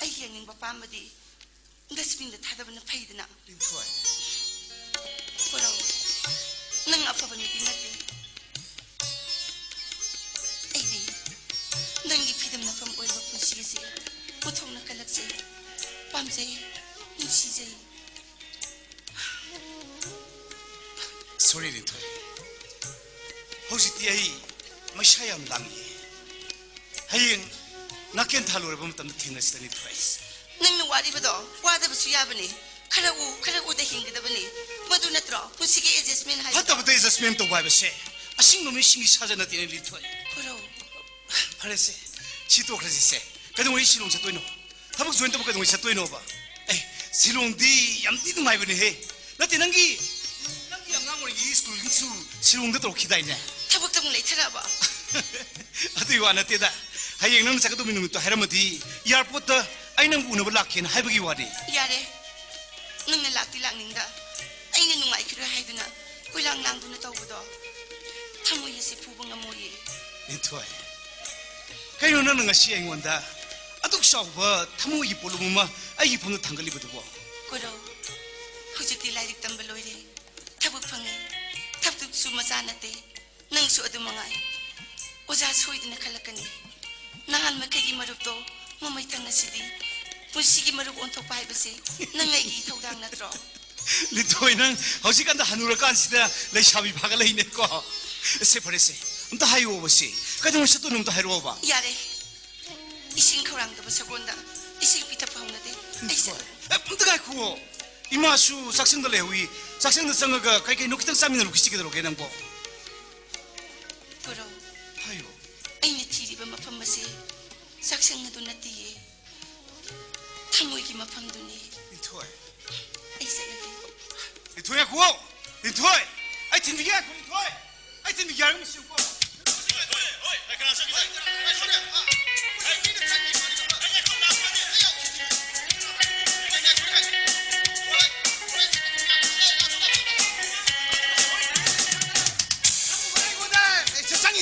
ꯑꯩꯒꯤ ꯌꯦꯡꯅꯤꯡꯕ ꯄꯥꯝꯕꯗꯤ ꯗꯁꯕꯤꯟꯗ ꯊꯥꯗꯕꯅ ꯐꯩꯗꯅ꯫ ꯂꯤꯟꯊꯣꯏ꯫ ꯀꯣꯔꯧ, ꯅꯪ ꯑꯐꯕ ꯃꯤꯗꯤ ꯅꯠꯇꯦ꯫ ꯑꯩꯗꯤ ꯅꯪꯒꯤ ꯐꯤꯗꯝꯅꯐꯝ ꯑꯣꯏꯕ ꯄꯨꯟꯁꯤ ꯑꯁꯤ ꯎꯊꯣꯛꯅ ꯀꯜꯂꯛꯆꯩ, ꯄꯥꯝꯖꯩ, ꯅꯨꯡꯁꯤꯖꯩ꯫ ꯁꯣꯔꯤ ꯂꯤꯟꯊꯣꯏ, ꯍꯧꯖꯤꯛꯇꯤ ꯑꯩ ꯃꯩꯁꯥ ꯌꯥꯝ ꯂꯥꯡꯉꯤ꯫ ꯍꯌꯦꯡ ꯅꯥꯀꯦꯟ ꯊꯥ ꯂꯣꯏꯔꯕ ꯃꯇꯝꯗ ꯊꯦꯡꯅꯁꯤꯗ ꯂꯤꯟꯊꯣꯏ꯫ ꯅꯪꯅ ꯋꯥꯔꯤꯕꯗꯣ ꯋꯥꯗꯕꯁꯨ ꯌꯥꯕꯅꯤ꯫ ꯈꯔ ꯎ, ꯈꯔ ꯎꯗ ꯍꯤꯡꯒꯗꯕꯅꯤ꯫ ꯃꯗꯨ ꯅꯠꯇ꯭ꯔꯣ ꯄꯨꯟꯁꯤꯒꯤ ꯑꯦꯗꯖꯁꯃꯦꯟ ꯍꯥꯏꯕꯗꯣ? ꯐꯠꯇꯕꯗ ꯑꯦꯗꯖꯁꯃꯦꯟ ꯇꯧꯕ ꯍꯥꯏꯕꯁꯦ ꯑꯁꯤꯡꯕ ꯃꯤꯁꯤꯡꯒꯤ ꯁꯥꯖꯠ ꯅꯠꯇꯦꯅꯦ ꯂꯤꯟꯊꯣꯏ꯫ ꯀꯣꯔꯧ꯫ ꯐꯔꯦꯁꯦ, ꯁꯤ ꯇꯣꯛꯈ꯭ꯔꯁꯤꯁꯦ꯫ ꯀꯩꯗꯧꯉꯩ ꯁꯤꯂꯣꯡ ꯆꯠꯇꯣꯏꯅꯣ? ꯊꯕꯛ ꯖꯣꯏꯟ ꯇꯧꯕ ꯀꯩꯗꯧꯉꯩ ꯆꯠꯇꯣꯏꯅꯣꯕ? ꯑꯦ, ꯁꯤꯂꯣꯡꯗꯤ ꯌꯥꯝ ꯊꯤ ꯅꯨꯡꯉꯥꯏꯕꯅꯦꯍꯦ꯫ ꯅꯠꯇꯦ, ꯅꯪꯒꯤ, ꯅꯪꯒꯤ ꯑꯉꯥꯡ ꯑꯣꯏꯔꯤꯉꯩꯒꯤ ꯁ꯭ꯀꯨꯜꯒꯤꯁꯨ ꯁꯤꯂꯣꯡꯗ ꯇꯧꯔꯛꯈꯤꯗꯥꯏꯅꯦ? ꯊꯕꯛꯇ ꯑꯃꯨꯛ ꯂꯩꯊꯔꯛꯑꯕ? ꯑꯗꯨꯏ ꯋꯥ ꯅꯠꯇꯦꯗ꯫ ꯍꯌꯦꯡ ꯅꯪꯅ ꯆꯠꯀꯗꯧꯕ ꯅꯨꯃꯤꯠꯇꯣ ꯍꯥꯏꯔꯝꯃꯗꯤ ꯑꯦꯌꯥꯔꯄꯣꯔꯠꯇ ꯑꯩ ꯅꯪꯕꯨ ꯎꯅꯕ ꯂꯥꯛꯀꯦꯅ ꯍꯥꯏꯕꯒꯤ ꯋꯥꯅꯤ꯫ ꯌꯥꯔꯦ, ꯅꯪꯅ ꯂꯥꯛꯇꯤ ꯂꯥꯛꯅꯤꯡꯗ, ꯑꯩꯅ ꯅꯨꯡꯉꯥꯏꯈꯤꯔꯣꯏ ꯍꯥꯏꯗꯨꯅ ꯀꯣꯏꯂꯥꯡ ꯂꯥꯡꯗꯨꯅ ꯇꯧꯕꯗꯣ ꯊꯃꯣꯏ ꯑꯁꯤ ꯄꯨꯕ ꯉꯝꯃꯣꯏꯌꯦ꯫ ꯂꯤꯟꯊꯣꯏ, ꯀꯩꯅꯣ ꯅꯪꯅ ꯉꯁꯤ ꯑꯩꯉꯣꯟꯗ ꯑꯗꯨꯛ ꯆꯥꯎꯕ ꯊꯃꯣꯏꯒꯤ ꯄꯣꯠꯂꯨꯝ ꯑꯃ ꯑꯩꯒꯤ ꯐꯝꯗ ꯊꯥꯡꯒꯠꯂꯤꯕꯗꯨꯕꯣ? ꯀꯣꯔꯧ, ꯍꯧꯖꯤꯛꯇꯤ ꯂꯥꯏꯔꯤꯛ ꯇꯝꯕ ꯂꯣꯏꯔꯦ, ꯊꯕꯛ ꯐꯪꯉꯦ, ꯊꯕꯛꯁꯨ ꯃꯆꯥ ꯅꯠꯇꯦ, ꯅꯪꯁꯨ ꯑꯗꯨ ꯃꯉꯥꯏ꯫ ꯑꯣꯖꯥ ꯁꯣꯏꯗꯅ ꯈꯜꯂꯛꯀꯅꯤ꯫ ꯅꯍꯥꯟ ꯃꯈꯩꯒꯤ ꯃꯔꯨꯞꯇꯣ ꯃꯃꯩꯊꯪ ꯑꯁꯤꯗꯤ ꯄꯨꯟꯁꯤꯒꯤ ꯃꯔꯨꯞ ꯑꯣꯟꯊꯣꯛꯄ ꯍꯥꯏꯕꯁꯦ ꯅꯪ ꯑꯩꯒꯤ ꯏꯊꯧꯗꯥꯡ ꯅꯠꯇ꯭ꯔꯣ? ꯂꯤꯟꯊꯣꯏ, ꯅꯪ ꯍꯧꯖꯤꯛꯀꯥꯟꯗ ꯍꯅꯨꯔꯀꯥꯟꯁꯤꯗ ꯂꯩꯁꯥꯕꯤ ꯐꯥꯒꯠꯂꯛꯏꯅꯦꯀꯣ꯫ ꯁꯦ, ꯐꯔꯦꯁꯦ, ꯑꯝꯇ ꯍꯥꯏꯌꯣꯕ ꯁꯦ, ꯀꯩꯗꯧꯉꯩ ꯆꯠꯇꯣꯏꯅꯣ ꯑꯝꯇ ꯍꯥꯏꯔꯛꯑꯣꯕ꯫ ꯌꯥꯔꯦ, ꯏꯁꯤꯡ ꯈꯧꯔꯥꯡꯗꯕ ꯁꯒꯣꯜꯗ ꯏꯁꯤꯡ ꯄꯤꯊꯛꯄ ꯍꯧꯅꯗꯦ꯫ ꯑꯩ ꯆꯠꯂꯒꯦ꯫ ꯑꯦ, ꯑꯝꯇ ꯉꯥꯏꯈꯨꯑꯣ꯫ ꯏꯃꯥꯁꯨ ꯆꯥꯛꯁꯪꯗ ꯂꯩꯍꯧꯏ꯫ ꯆꯥꯛꯁꯪꯗ ꯆꯪꯉꯒ ꯀꯩ ꯀꯩꯅꯣ ꯈꯤꯇꯪ ꯆꯥꯃꯤꯟꯅꯔꯨꯈꯤꯁꯤ, ꯀꯩꯗꯧꯔꯒꯦ ꯅꯪꯕꯣ? ꯀꯣꯔꯧ, ꯍꯥꯏꯌꯣ꯫ ꯑꯩꯅ ꯊꯤꯔꯤꯕ ꯃꯐꯝ ꯑꯁꯤ ꯆꯥꯛꯁꯪ ꯑꯗꯨ ꯅꯠꯇꯤꯌꯦ, ꯊꯃꯣꯏꯒꯤ ꯃꯐꯝꯗꯨꯅꯤ꯫ ꯂꯤꯟꯊꯣꯏ꯫ ꯑꯩ ꯆꯠꯂꯒꯦ꯫ ꯂꯤꯟꯊꯣꯏ, ꯉꯥꯏꯈꯨꯑꯣ꯫ ꯂꯤꯟꯊꯣꯏ! ꯑꯩ ꯊꯤꯟꯕꯤꯒꯦ, ꯉꯥꯏꯈꯣ, ꯂꯤꯟꯊꯣꯏ! ꯑꯩ ꯊꯤꯟꯕꯤꯒꯦ ꯍꯥꯏꯔꯒ ꯃꯁꯤ ꯌꯦꯡꯉꯨꯀꯣ꯫ ꯑꯩꯉꯣꯟꯗ ꯆꯪꯉꯤ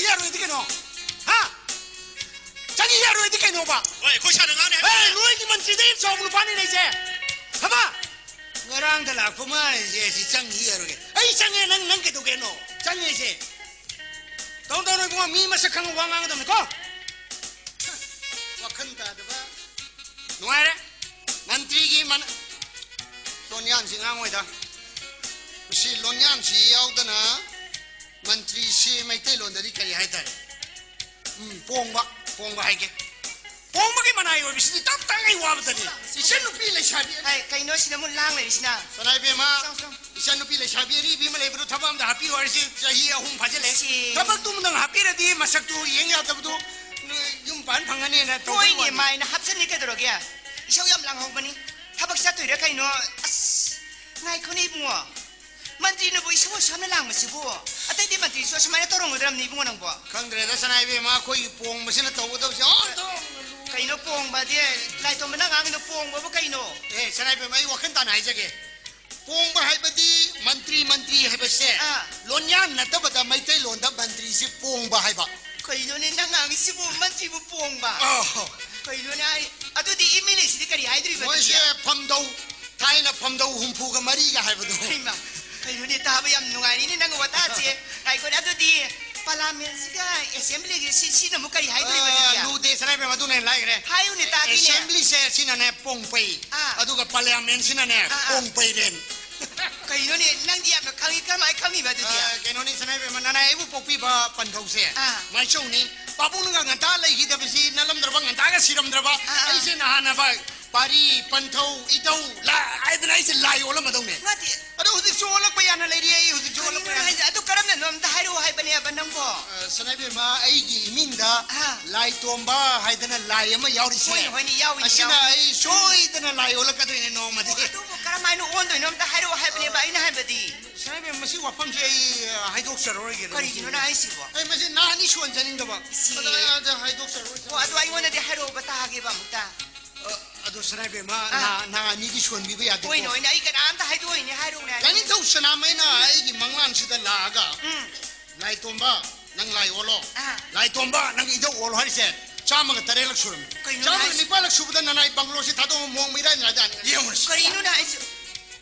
ꯑꯩꯈꯣꯏ ꯁꯥꯟꯅ ꯉꯥꯡꯅꯤ ꯍꯥꯏꯕ ꯑꯦ, ꯅꯣꯏꯒꯤ ꯃꯟꯇ꯭ꯔꯤꯗꯩ ꯍꯦꯟꯅ ꯆꯥꯎꯕ ꯅꯨꯄꯥꯅꯤ ꯂꯩꯁꯦ꯫ ꯊꯕ! ꯉꯔꯥꯡꯗ ꯂꯥꯛꯄ ꯃꯥꯜꯂꯤꯁꯦ, ꯑꯁꯤ ꯆꯪꯈꯤ ꯌꯥꯔꯣꯏꯒꯦ꯫ ꯑꯩ ꯆꯪꯉꯦ, ꯅꯪ, ꯅꯪ ꯀꯩꯗꯧꯒꯦꯅꯣ? ꯆꯪꯉꯦꯁꯦ꯫ ꯇꯧ, ꯇꯧ, ꯏꯕꯨꯡꯉꯣ, ꯃꯤ ꯃꯁꯛ ꯈꯪꯕ ꯋꯥ ꯉꯥꯡꯒꯗꯕꯅꯤꯀꯣ꯫ ꯋꯥꯈꯜ ꯇꯥꯗꯕ꯫ ꯅꯨꯡꯉꯥꯏꯔꯦ꯫ ꯃꯟꯇ꯭ꯔꯤꯒꯤ ꯃꯅ-, ꯂꯣꯟꯌꯥꯟꯁꯤ ꯉꯥꯡꯉꯣꯏꯗ꯫ ꯃꯁꯤ ꯂꯣꯟꯌꯥꯟꯁꯤ ꯌꯥꯎꯗꯅ ꯃꯟꯇ꯭ꯔꯤꯁꯤ ꯃꯩꯇꯩꯂꯣꯟꯗꯗꯤ ꯀꯔꯤ ꯍꯥꯏꯇꯥꯔꯦ? ꯎꯝ, ꯄꯣꯡꯕ, ꯄꯣꯡꯕ ꯍꯥꯏꯒꯦ꯫ ꯄꯣꯡꯕꯒꯤ ꯃꯅꯥꯏ ꯑꯣꯏꯕꯁꯤꯗꯤ ꯇꯞ ꯇꯥꯡꯉꯩ ꯋꯥꯕꯗꯅꯤ꯫ ꯏꯆꯟ ꯅꯨꯄꯤ ꯂꯩꯁꯥꯕꯤ ꯑꯅꯤ ꯍꯥꯏ, ꯀꯩꯅꯣ ꯁꯤꯗ ꯑꯃꯨꯛ ꯂꯥꯡ ꯂꯩꯔꯤꯁꯤꯅ? ꯁꯅꯥ ꯏꯕꯦꯝꯃ, ꯆꯪ, ꯆꯪ꯫ ꯏꯆꯟ ꯅꯨꯄꯤ ꯂꯩꯁꯥꯕꯤ ꯑꯔꯤꯕꯤ ꯑꯃ ꯂꯩꯕꯗꯨ ꯊꯕꯛ ꯑꯝꯗ ꯍꯥꯞꯄꯤꯌꯨ ꯍꯥꯏꯔꯤꯁꯤ ꯆꯍꯤ ꯑꯍꯨꯝ ꯐꯥꯖꯤꯜꯂꯦ꯫ ꯁꯤ꯫ ꯊꯕꯛꯇꯨ ꯑꯃꯗꯪ ꯍꯥꯞꯄꯤꯔꯗꯤ ꯃꯁꯛꯇꯨ ꯌꯦꯡ ꯌꯥꯗꯕꯗꯨ, ꯅꯣꯏ ꯌꯨꯝ ꯄꯥꯟ ꯐꯪꯉꯅꯤꯅ ꯇꯧꯕꯩ ꯍꯣꯏꯅꯦ, ꯋꯥꯅꯤ꯫ ꯃꯥꯏꯅ ꯍꯥꯞꯆꯟꯅꯤ ꯀꯩꯗꯧꯔꯒꯦ? ꯏꯁꯧ ꯌꯥꯝ ꯂꯥꯡꯍꯧꯕꯅꯤ꯫ ꯊꯕꯛ ꯆꯠꯇꯣꯏꯔꯥ ꯀꯩꯅꯣ? ꯑꯁ, ꯉꯥꯏꯈꯣꯅꯦ ꯏꯕꯨꯡꯉꯣ꯫ ꯃꯟꯇ꯭ꯔꯤꯅꯕꯨ ꯏꯁꯧ ꯑꯁꯨꯛ ꯌꯥꯝꯅ ꯂꯥꯡꯕꯁꯤꯕꯨ? ꯑꯇꯩꯗꯤ ꯃꯟꯇ꯭ꯔꯤꯁꯨ ꯑꯁꯨꯃꯥꯏꯅ ꯇꯧꯔꯝꯒꯗ꯭ꯔꯕꯅꯤ ꯏꯕꯨꯡꯉꯣ ꯅꯪꯕꯣ? ꯈꯪꯗ꯭ꯔꯦꯗ ꯁꯅꯥ ꯏꯕꯦꯝꯃ, ꯑꯩꯈꯣꯏꯒꯤ ꯄꯣꯡꯕꯁꯤꯅ ꯇꯧꯒꯗꯕꯁꯦ ꯑꯣꯟꯊꯣꯛꯅ ꯂꯨ-, ꯀꯩꯅꯣ ꯄꯣꯡꯕꯗꯤ? ꯂꯥꯏꯇꯣꯝꯕꯅ ꯑꯉꯥꯡꯒꯤꯗꯣ ꯄꯣꯡꯕꯕꯨ ꯀꯩꯅꯣ? ꯑꯦ, ꯁꯅꯥ ꯏꯕꯦꯝꯃ, ꯑꯩ ꯋꯥꯈꯜ ꯇꯥꯅ ꯍꯥꯏꯖꯒꯦ꯫ ꯄꯣꯡꯕ ꯍꯥꯏꯕꯗꯤ ꯃꯟꯇ꯭ꯔꯤ, ꯃꯟꯇ꯭ꯔꯤ ꯍꯥꯏꯕꯁꯦ ꯑꯥ꯫ ꯂꯣꯟꯌꯥꯟ ꯅꯠꯇꯕꯗ ꯃꯩꯇꯩꯂꯣꯟꯗ ꯃꯟꯇ꯭ꯔꯤꯁꯤ ꯄꯣꯡꯕ ꯍꯥꯏꯕ꯫ ꯀꯩꯅꯣꯅꯦ ꯅꯪ ꯉꯥꯡꯉꯤꯁꯤꯕꯨ, ꯃꯟꯇ꯭ꯔꯤꯕꯨ ꯄꯣꯡꯕ? ꯑꯥ꯫ ꯀꯩꯅꯣꯅꯦ ꯍꯥꯏ-, ꯑꯗꯨꯗꯤ ꯑꯦꯝ ꯑꯦꯜ ꯑꯦꯁꯤꯗꯤ ꯀꯔꯤ ꯍꯥꯏꯗꯣꯔꯤꯕ ꯑꯗꯨꯗꯤ? ꯃꯣꯏꯁꯦ ꯐꯝꯗꯧ, ꯊꯥꯏꯅ ꯐꯝꯗꯧ ꯍꯨꯝꯐꯨꯒ ꯃꯔꯤꯒ ꯍꯥꯏꯕꯗꯣ꯫ ꯍꯩꯃꯥ, ꯀꯩꯅꯣꯅꯦ ꯇꯥꯕ ꯌꯥꯝ ꯅꯨꯡꯉꯥꯏꯔꯤꯅꯦ ꯅꯪ ꯋꯥꯇꯥꯁꯦ꯫ ꯉꯥꯏꯈꯣꯅꯦ ꯑꯗꯨꯗꯤ ꯄꯥꯔꯂꯥꯃꯦꯟꯁꯤꯒ ꯑꯦꯁꯦꯝꯕ꯭ꯂꯤꯒ ꯁꯤ-, ꯁꯤꯅ ꯑꯃꯨꯛ ꯀꯔꯤ ꯍꯥꯏꯗꯣꯔꯤꯕ ꯑꯥ, ꯑꯗꯨꯗꯤ? ꯂꯨꯗꯦ ꯁꯅꯥ ꯏꯕꯦꯝꯃ, ꯑꯗꯨꯅ ꯍꯦꯟꯅ ꯂꯥꯏꯈ꯭ꯔꯦ꯫ ꯍꯥꯏꯌꯨꯅꯦ ꯇꯥꯒꯦꯅꯦ꯫ ꯑꯦꯁꯦꯝꯕ꯭ꯂꯤꯁꯦ ꯁꯤꯅꯅꯦ ꯄꯣꯡꯄꯩ, ꯑꯥ꯫ ꯑꯗꯨꯒ ꯄꯥꯔꯂꯤꯌꯥꯃꯦꯟꯁꯤꯅꯅꯦ ꯑꯥ, ꯑꯥ꯫ ꯄꯣꯡꯄꯩꯔꯦꯟ꯫ ꯀꯩꯅꯣꯅꯦ, ꯅꯪꯗꯤ ꯌꯥꯝꯅ ꯈꯪꯉꯤ, ꯀꯃꯥꯏꯅ ꯈꯪꯉꯤꯕ ꯑꯗꯨꯗꯤ? ꯑꯥ, ꯀꯩꯅꯣꯅꯤ ꯁꯅꯥ ꯏꯕꯦꯝꯃ, ꯅꯅꯥꯏ ꯑꯩꯕꯨ ꯄꯣꯛꯄꯤꯕ ꯄꯟꯊꯧꯁꯦ ꯑꯥ꯫ ꯃꯥꯏꯆꯧꯅꯤ꯫ ꯄꯥꯕꯨꯡꯅꯒ ꯉꯟꯇꯥ ꯂꯩꯈꯤꯗꯕꯁꯤ ꯅꯜꯂꯝꯗ꯭ꯔꯕ, ꯉꯟꯇꯥꯒ ꯁꯤꯔꯝꯗ꯭ꯔꯕ, ꯑꯥ, ꯑꯥ꯫ ꯑꯩꯁꯦ ꯅꯍꯥꯟꯅꯕ ꯄꯥꯔꯤ, ꯄꯟꯊꯧ, ꯏꯙꯧ, ꯂꯥ ꯍꯥꯏꯗꯅ ꯑꯩꯁꯦ ꯂꯥꯏ ꯑꯣꯜꯂꯝꯃꯗꯧꯅꯦ꯫ ꯅꯠꯇꯦ꯫ ꯑꯗꯣ ꯍꯧꯖꯤꯛꯁꯨ ꯑꯣꯜꯂꯛꯄ ꯌꯥꯅ ꯂꯩꯔꯤ, ꯑꯩ ꯍꯧꯖꯤꯛꯁꯨ ꯑꯣꯜꯂꯛꯄ ꯀꯩꯅꯣꯅꯦ ꯌꯥꯅ꯫ ꯍꯥꯏꯁꯦ? ꯑꯗꯨ ꯀꯔꯝꯅꯅꯣ ꯑꯝꯇ ꯍꯥꯏꯔꯛꯑꯣ ꯍꯥꯏꯕꯅꯦꯕ ꯅꯪꯕꯣ? ꯑ, ꯁꯅꯥ ꯏꯕꯦꯝꯃ, ꯑꯩꯒꯤ ꯏꯃꯤꯡꯗ ꯑꯥ꯫ ꯂꯥꯏ ꯇꯣꯝꯕ ꯍꯥꯏꯗꯅ ꯂꯥꯏ ꯑꯃ ꯌꯥꯎꯔꯤꯁꯦ꯫ ꯍꯣꯏꯅꯦ, ꯍꯣꯏꯅꯦ, ꯌꯥꯎꯏꯅꯦ, ꯑꯁꯤꯅ ꯌꯥꯎꯏꯅꯦ꯫ ꯑꯩ ꯁꯣꯏꯗꯅ ꯂꯥꯏ ꯑꯣꯜꯂꯛꯀꯗꯣꯏꯅꯦ ꯅꯣꯡꯃꯗꯤ꯫ ꯑꯣ, ꯑꯗꯨꯕꯨ ꯀꯔꯝꯍꯥꯏꯅ ꯑꯣꯟꯗꯣꯏꯅꯣ ꯑꯝꯇ ꯍꯥꯏꯔꯛꯑꯣ ꯍꯥꯏꯕꯅꯦꯕ ꯑꯩꯅ ꯍꯥꯏꯕꯗꯤ꯫ ꯁꯅꯥ ꯏꯕꯦꯝꯃ, ꯃꯁꯤ ꯋꯥꯐꯝꯁꯦ ꯑꯩ, ꯑ, ꯍꯥꯏꯗꯣꯛꯆꯔꯔꯣꯏꯒꯦ꯫ ꯀꯔꯤꯒꯤꯅꯣ ꯅꯪ ꯍꯥꯏꯁꯤꯕꯣ? ꯑꯩ ꯃꯁꯤ ꯅꯥ ꯑꯅꯤ ꯁꯨꯍꯟꯖꯅꯤꯡꯗꯕ꯫ ꯏꯆꯦ꯫ ꯑꯗ ꯑꯩ ꯑꯗ ꯍꯥꯏꯗꯣꯛꯆꯔꯔꯣꯏ꯫ ꯑꯣ, ꯑꯗꯨ ꯑꯩꯉꯣꯟꯗꯗꯤ ꯍꯥꯏꯔꯛꯑꯣꯕ ꯇꯥꯒꯦꯕ ꯑꯃꯨꯛꯇ꯫ ꯑ, ꯑꯗꯣ ꯁꯅꯥ ꯏꯕꯦꯝꯃ, ꯑꯥ꯫ ꯅꯥ, ꯅꯥ ꯑꯅꯤꯗꯤ ꯁꯣꯟꯕꯤꯕ ꯌꯥꯗꯦꯀꯣ꯫ ꯍꯣꯏꯅꯦ, ꯍꯣꯏꯅꯦ, ꯑꯩ ꯀꯅꯥꯝꯇ ꯍꯥꯏꯗꯣꯛꯑꯣꯏꯅꯦ, ꯍꯥꯏꯔꯛꯎꯅꯦ, ꯍꯥꯏꯔꯛꯎꯅꯦ꯫ ꯂꯥꯏꯅꯤꯡꯊꯧ ꯁꯅꯥꯃꯍꯤꯅ ꯑꯩꯒꯤ ꯃꯪꯂꯥꯟꯁꯤꯗ ꯂꯥꯛꯑꯒ, ꯎꯝ꯫ "ꯂꯥꯏꯇꯣꯝꯕ, ꯅꯪ ꯂꯥꯏ ꯑꯣꯜꯂꯣ꯫ ꯑꯥ꯫ ꯂꯥꯏꯇꯣꯝꯕ, ꯅꯪ ꯏꯙꯧ ꯑꯣꯜꯂꯣ" ꯍꯥꯏꯔꯤꯁꯦ, ꯆꯥꯝꯃꯒ ꯇꯔꯦꯠꯂꯛ ꯁꯨꯔꯝꯃꯤ꯫ ꯀꯩꯅꯣ ꯆꯥꯝꯃꯒ ꯍꯥꯏꯁꯦ? ꯅꯤꯄꯥꯜꯂꯛ ꯁꯨꯕꯗ ꯅꯅꯥꯏ ꯕꯪꯒ꯭ꯂꯣꯁꯤ ꯊꯥꯗꯣꯛꯑ ꯃꯣꯡꯕ ꯏꯔꯥꯏ ꯅꯥꯏꯗꯥꯅꯤ꯫ ꯌꯦꯡꯉꯨꯅꯦ꯫ ꯀꯔꯤꯅꯣꯅꯦ ꯍꯥꯏꯁꯦ?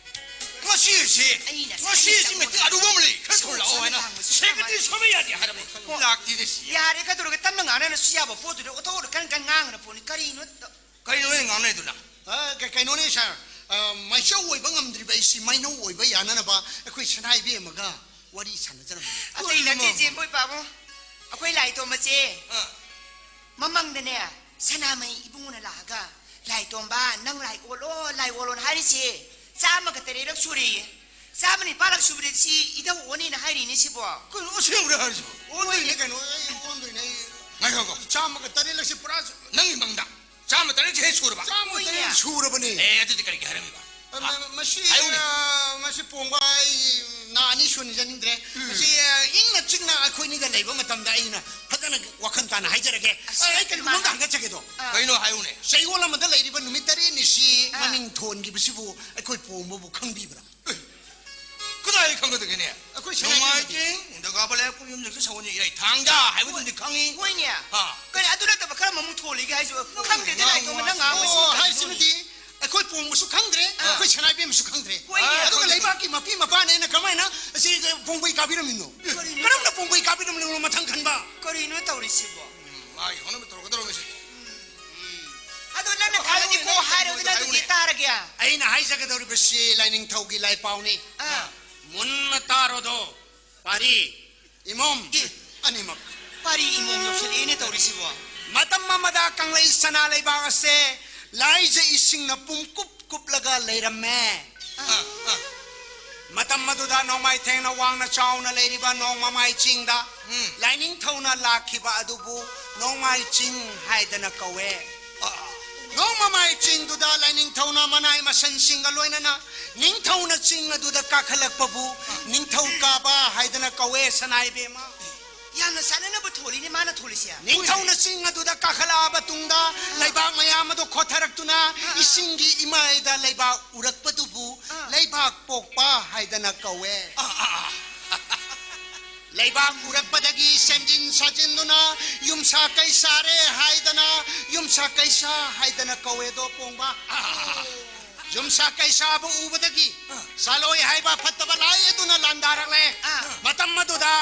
ꯉꯁꯤ ꯑꯁꯤ, ꯑꯩꯅ ꯉꯁꯤ ꯑꯁꯤ ꯉꯁꯥꯏ ꯃꯇꯤꯛ ꯑꯔꯨꯕ ꯑꯃ ꯂꯩ꯫ ꯈꯔ ꯁꯣꯜꯂꯛꯑꯣ ꯍꯥꯏꯅ꯫ ꯁꯦꯀ꯭ꯔꯦꯇꯔꯤ ꯁꯣꯟꯕ ꯌꯥꯗꯦ ꯍꯥꯏꯔꯕ꯫ ꯂꯥꯛꯇꯦꯗ ꯁꯤ꯫ ꯌꯥꯔꯦ, ꯀꯩꯗꯧꯔꯒꯦ? ꯇꯞꯅ ꯉꯥꯡꯅꯔꯁꯨ ꯌꯥꯕ ꯄꯣꯠꯇꯨꯗ ꯑꯣꯊꯣꯛ ꯑꯣꯊꯣꯛ ꯀꯟ ꯀꯟ ꯉꯥꯡꯉꯅ ꯄꯣꯠꯅꯤ꯫ ꯀꯔꯤꯅꯣ? ꯀꯩꯅꯣ ꯅꯣꯏ ꯉꯥꯡꯅꯩꯗꯨꯅ? ꯑ, ꯀ-, ꯀꯩꯅꯣꯅꯦ ꯁꯥꯔ, ꯑ, ꯃꯥꯏꯆꯧ ꯑꯣꯏꯕ ꯉꯝꯗ꯭ꯔꯤꯕ ꯑꯩꯁꯤ ꯃꯥꯏꯅꯧ ꯑꯣꯏꯕ ꯌꯥꯅꯅꯕ ꯑꯩꯈꯣꯏ ꯁꯅꯥ ꯏꯕꯦꯝꯃꯒ ꯋꯥꯔꯤ ꯁꯥꯟꯅꯖꯔꯝꯕꯅꯤ꯫ ꯑꯇꯩ ꯅꯠꯇꯦ, ꯀꯔꯤꯅꯣ? ꯆꯦ, ꯃꯣꯏ ꯄꯥꯕꯨꯡ꯫ ꯑꯩꯈꯣꯏ ꯂꯥꯏ ꯇꯣꯝꯕꯁꯦ ꯑ꯫ ꯃꯃꯪꯗꯅꯦ, ꯁꯅꯥꯃꯍꯤ ꯏꯕꯨꯡꯉꯣꯅ ꯂꯥꯛꯑꯒ, "ꯂꯥꯏ ꯇꯣꯝꯕ, ꯅꯪ ꯂꯥꯏ ꯑꯣꯜꯂꯣ, ꯂꯥꯏ ꯑꯣꯜꯂꯣꯅ" ꯍꯥꯏꯔꯤꯁꯦ ꯆꯥꯝꯃꯒ ꯇꯔꯦꯠꯂꯛ ꯁꯨꯔꯦꯌꯦ꯫ ꯆꯥꯝꯃ ꯅꯤꯄꯥꯜꯂꯛ ꯁꯨꯕꯗꯗꯤ ꯁꯤ ꯏꯙꯧ ꯑꯣꯟꯅꯤꯅ ꯍꯥꯏꯔꯤꯅꯦ ꯁꯤꯕꯣ꯫ ꯀꯩꯅꯣ, ꯑꯁꯦꯡꯕ꯭ꯔꯥ ꯍꯥꯏꯁꯤꯕꯣ? ꯑꯣꯟꯗꯣꯏꯅꯦ ꯀꯩꯅꯣ, ꯑꯩ ꯑꯣꯟꯗꯣꯏꯅꯦ, ꯑꯩ꯫ ꯉꯥꯏꯈꯣꯀꯣ꯫ ꯆꯥꯝꯃꯒ ꯇꯔꯦꯠꯂꯛꯁꯤ ꯄꯨꯔꯥ ꯅꯪꯒꯤ ꯃꯪꯗ ꯆꯥꯝꯃ ꯇꯔꯦꯠꯁꯦ ꯍꯦꯛ ꯁꯨꯔꯕ? ꯆꯥꯝꯃ ꯇꯔꯦꯠ ꯍꯣꯏꯅꯦ꯫ ꯁꯨꯔꯕꯅꯦ꯫ ꯑꯦ, ꯑꯗꯨꯗꯤ ꯀꯔꯤꯒꯤ ꯍꯥꯏꯔꯝꯃꯤꯕ? ꯑ, ꯍꯥ? ꯃ-, ꯃꯁꯤ, ꯍꯥꯏꯌꯨꯅꯦ꯫ ꯑ, ꯃꯁꯤ ꯄꯣꯡꯕ ꯑꯩ ꯅꯥ ꯑꯅꯤ ꯁꯨꯅ ꯆꯠꯅꯤꯡꯗ꯭ꯔꯦ꯫ ꯎꯝ꯫ ꯃꯁꯤ, ꯑ, ꯏꯪꯅ ꯆꯤꯛꯅ ꯑꯩꯈꯣꯏꯅꯤꯗ ꯂꯩꯕ ꯃꯇꯝꯗ ꯑꯩꯅ ꯐꯖꯅ ꯋꯥꯈꯜ ꯇꯥꯅ ꯍꯥꯏꯖꯔꯒꯦ꯫ ꯑꯁ, ꯑ, ꯑꯩ ꯀꯔꯤꯒꯨꯝꯕ ꯑꯝꯇ ꯃꯥꯅ ꯍꯪꯒꯠꯆꯒꯦꯗꯣ꯫ ꯑꯥ꯫ ꯀꯩꯅꯣ ꯍꯥꯏꯌꯨꯅꯦ꯫ ꯆꯌꯣꯜ ꯑꯃꯗ ꯂꯩꯔꯤꯕ ꯅꯨꯃꯤꯠ ꯇꯔꯦꯠꯅꯤꯁꯤ ꯑꯥ꯫ ꯃꯅꯤꯡ ꯊꯣꯟꯈꯤꯕꯁꯤꯕꯨ ꯑꯩꯈꯣꯏ ꯄꯣꯡꯕꯕꯨ ꯈꯪꯕꯤꯕ꯭ꯔꯥ? ꯀꯗꯥꯏ ꯈꯪꯒꯗꯒꯦꯅꯦ? ꯑꯩꯈꯣꯏ ꯁꯅꯥ ꯅꯣꯡꯃꯥꯏꯖꯤꯡ, ꯅꯤꯡꯊꯧꯀꯥꯕ, ꯂꯩꯕꯥꯛꯄꯣꯛꯄ, ꯌꯨꯝꯖꯥꯀꯩꯁꯥ, ꯁꯒꯣꯜꯁꯦꯟ, ꯏꯔꯥꯏ, ꯊꯥꯡꯖ ꯍꯥꯏꯕꯗꯨꯝꯗꯤ ꯈꯪꯉꯤ꯫ ꯍꯣꯏꯅꯦ꯫ ꯑꯥ꯫ ꯀꯔꯤ ꯑꯗꯨ ꯅꯠꯇꯕ ꯈꯔ ꯃꯃꯨꯠ ꯊꯣꯜꯂꯤꯒꯦ ꯍꯥꯏꯁꯤꯕꯣ? ꯈꯪꯗꯦꯗ, ꯂꯥꯏ ꯇꯣꯝꯕ, ꯅꯪ ꯉꯥꯡꯕꯁꯤ ꯑꯣ, ꯀꯔꯤꯅꯣꯅꯦ? ꯍꯥꯏꯁꯤꯃꯗꯤ ꯑꯩꯈꯣꯏ ꯄꯣꯡꯕꯁꯨ ꯈꯪꯗ꯭ꯔꯦ, ꯑꯥ꯫ ꯑꯩꯈꯣꯏ ꯁꯅꯥ ꯏꯕꯦꯝꯃꯁꯨ ꯈꯪꯗ꯭ꯔꯦ꯫ ꯍꯣꯏꯅꯦ꯫ ꯑꯗꯨꯒ ꯑꯗꯨ ꯂꯩꯕꯥꯛꯀꯤ ꯃꯄꯤ ꯃꯄꯥꯅ ꯑꯩꯅ ꯀꯃꯥꯏꯅ ꯑꯁꯤ ꯄꯣꯡꯕꯩ ꯀꯥꯕꯤꯔꯝꯃꯤꯅꯣ? ꯀꯔꯤꯅꯣ? ꯀꯔꯝꯅ ꯄꯣꯡꯕꯩ ꯀꯥꯕꯤꯔꯝꯂꯤꯅꯣ ꯃꯊꯪ ꯈꯟꯕ? ꯀꯔꯤꯅꯣ ꯇꯧꯔꯤꯁꯤꯕꯣ? ꯎꯝ, ꯃꯥꯒꯤ ꯍꯧꯅꯕ ꯇꯧꯔꯛꯀꯗꯧꯔꯕꯅꯤ ꯁꯤ꯫ ꯎꯝ꯫ ꯑꯗꯣ ꯅꯪꯅ ꯑꯣ, ꯈꯪꯉꯗꯤ ꯍꯥꯏꯌꯨꯅꯦ, ꯀꯣꯛ ꯍꯥꯏꯌꯨꯅꯦ, ꯍꯥꯏꯔꯣꯗꯅ ꯑꯗꯨꯗꯤ ꯍꯥꯏꯌꯨꯅꯦ꯫ ꯇꯥꯔꯒꯦ꯫ ꯑꯩꯅ ꯍꯥꯏꯖꯒꯗꯧꯔꯤꯕꯁꯤ ꯂꯥꯏꯅꯤꯡꯊꯧꯒꯤ ꯂꯥꯏꯄꯥꯎꯅꯤ꯫ ꯑꯥ꯫ ꯃꯨꯟꯅ ꯇꯥꯔꯣꯗꯣ, ꯄꯥꯔꯤ, ꯏꯃꯣꯝ, ꯑꯦ꯫ ꯑꯅꯤꯃꯛ꯫ ꯄꯥꯔꯤ ꯏꯃꯣꯝ ꯌꯧꯁꯤꯜꯂꯛꯑꯦꯅꯦ ꯇꯧꯔꯤꯁꯤꯕꯣ꯫ ꯃꯇꯝ ꯑꯃꯗ ꯀꯪꯂꯩ ꯁꯅꯥ ꯂꯩꯕꯥꯛ ꯑꯁꯦ ꯂꯥꯏꯖ ꯏꯁꯤꯡꯅ ꯄꯨꯝꯀꯨꯞ ꯀꯨꯞꯂꯒ ꯂꯩꯔꯝꯃꯦ꯫ ꯑꯥ, ꯑꯥ꯫ ꯃꯇꯝ ꯑꯗꯨꯗ ꯅꯣꯡꯃꯥꯏ ꯊꯦꯡꯅ ꯋꯥꯡꯅ ꯆꯥꯎꯅ ꯂꯩꯔꯤꯕ ꯅꯣꯡꯃꯃꯥꯏ ꯆꯤꯡꯗ ꯎꯝ꯫ ꯂꯥꯏꯅꯤꯡꯊꯧꯅ ꯂꯥꯛꯈꯤꯕ ꯑꯗꯨꯕꯨ ꯅꯣꯡꯃꯥꯏ ꯆꯤꯡ ꯍꯥꯏꯗꯅ ꯀꯧꯋꯦ꯫ ꯑꯥ꯫ ꯅꯣꯡꯃꯃꯥꯏ ꯆꯤꯡꯗꯨꯗ ꯂꯥꯏꯅꯤꯡꯊꯧꯅ ꯃꯅꯥꯏ ꯃꯁꯟꯁꯤꯡꯒ ꯂꯣꯏꯅꯅ ꯅꯤꯡꯊꯧꯅ ꯆꯤꯡ ꯑꯗꯨꯗ ꯀꯥꯈꯠꯂꯛꯄꯕꯨ ꯅꯤꯡꯊꯧ ꯀꯥꯕ ꯍꯥꯏꯗꯅ ꯀꯧꯋꯦ, ꯁꯅꯥ ꯏꯕꯦꯝꯃ꯫ ꯌꯥꯝꯅ ꯆꯥꯟꯅꯅꯕ ꯊꯣꯜꯂꯤꯅꯦ ꯃꯥꯅ ꯊꯣꯜꯂꯤꯁꯦ꯫ ꯅꯤꯡꯊꯧꯅ ꯆꯤꯡ ꯑꯗꯨꯗ ꯀꯥꯈꯠꯂꯛꯑꯕ ꯇꯨꯡꯗ ꯂꯩꯕꯥꯛ ꯃꯌꯥꯝ ꯑꯗꯨ ꯈꯣꯊꯔꯛꯇꯨꯅ ꯑꯥ꯫ ꯏꯁꯤꯡꯒꯤ ꯏꯃꯥꯏꯗ ꯂꯩꯕꯥꯛ ꯎꯔꯛꯄꯗꯨꯕꯨ ꯑꯥ꯫ ꯂꯩꯕꯥꯛ ꯄꯣꯛꯄ ꯍꯥꯏꯗꯅ ꯀꯧꯋꯦ꯫ ꯑꯥ, ꯑꯥ, ꯑꯥ꯫ ꯂꯩꯕꯥꯛ ꯎꯔꯛꯄꯗꯒꯤ ꯁꯦꯝꯖꯤꯟ ꯁꯥꯖꯤꯟꯗꯨꯅ ꯌꯨꯝꯁꯥ ꯀꯩꯁꯥꯔꯦ ꯍꯥꯏꯗꯅ, ꯌꯨꯝꯁꯥ ꯀꯩꯁꯥ ꯍꯥꯏꯗꯅ ꯀꯧꯋꯦꯗꯣ ꯄꯣꯡꯕ꯫ ꯌꯨꯝꯁꯥ ꯀꯩꯁꯥꯕꯨ ꯎꯕꯗꯒꯤ ꯁꯥꯂꯣꯏ ꯍꯥꯏꯕ ꯐꯠꯇꯕ ꯂꯥꯏ ꯑꯗꯨꯅ ꯂꯥꯟꯗꯥꯔꯛꯂꯦ꯫ ꯑꯥ꯫ ꯃꯇꯝ ꯑꯗꯨꯗ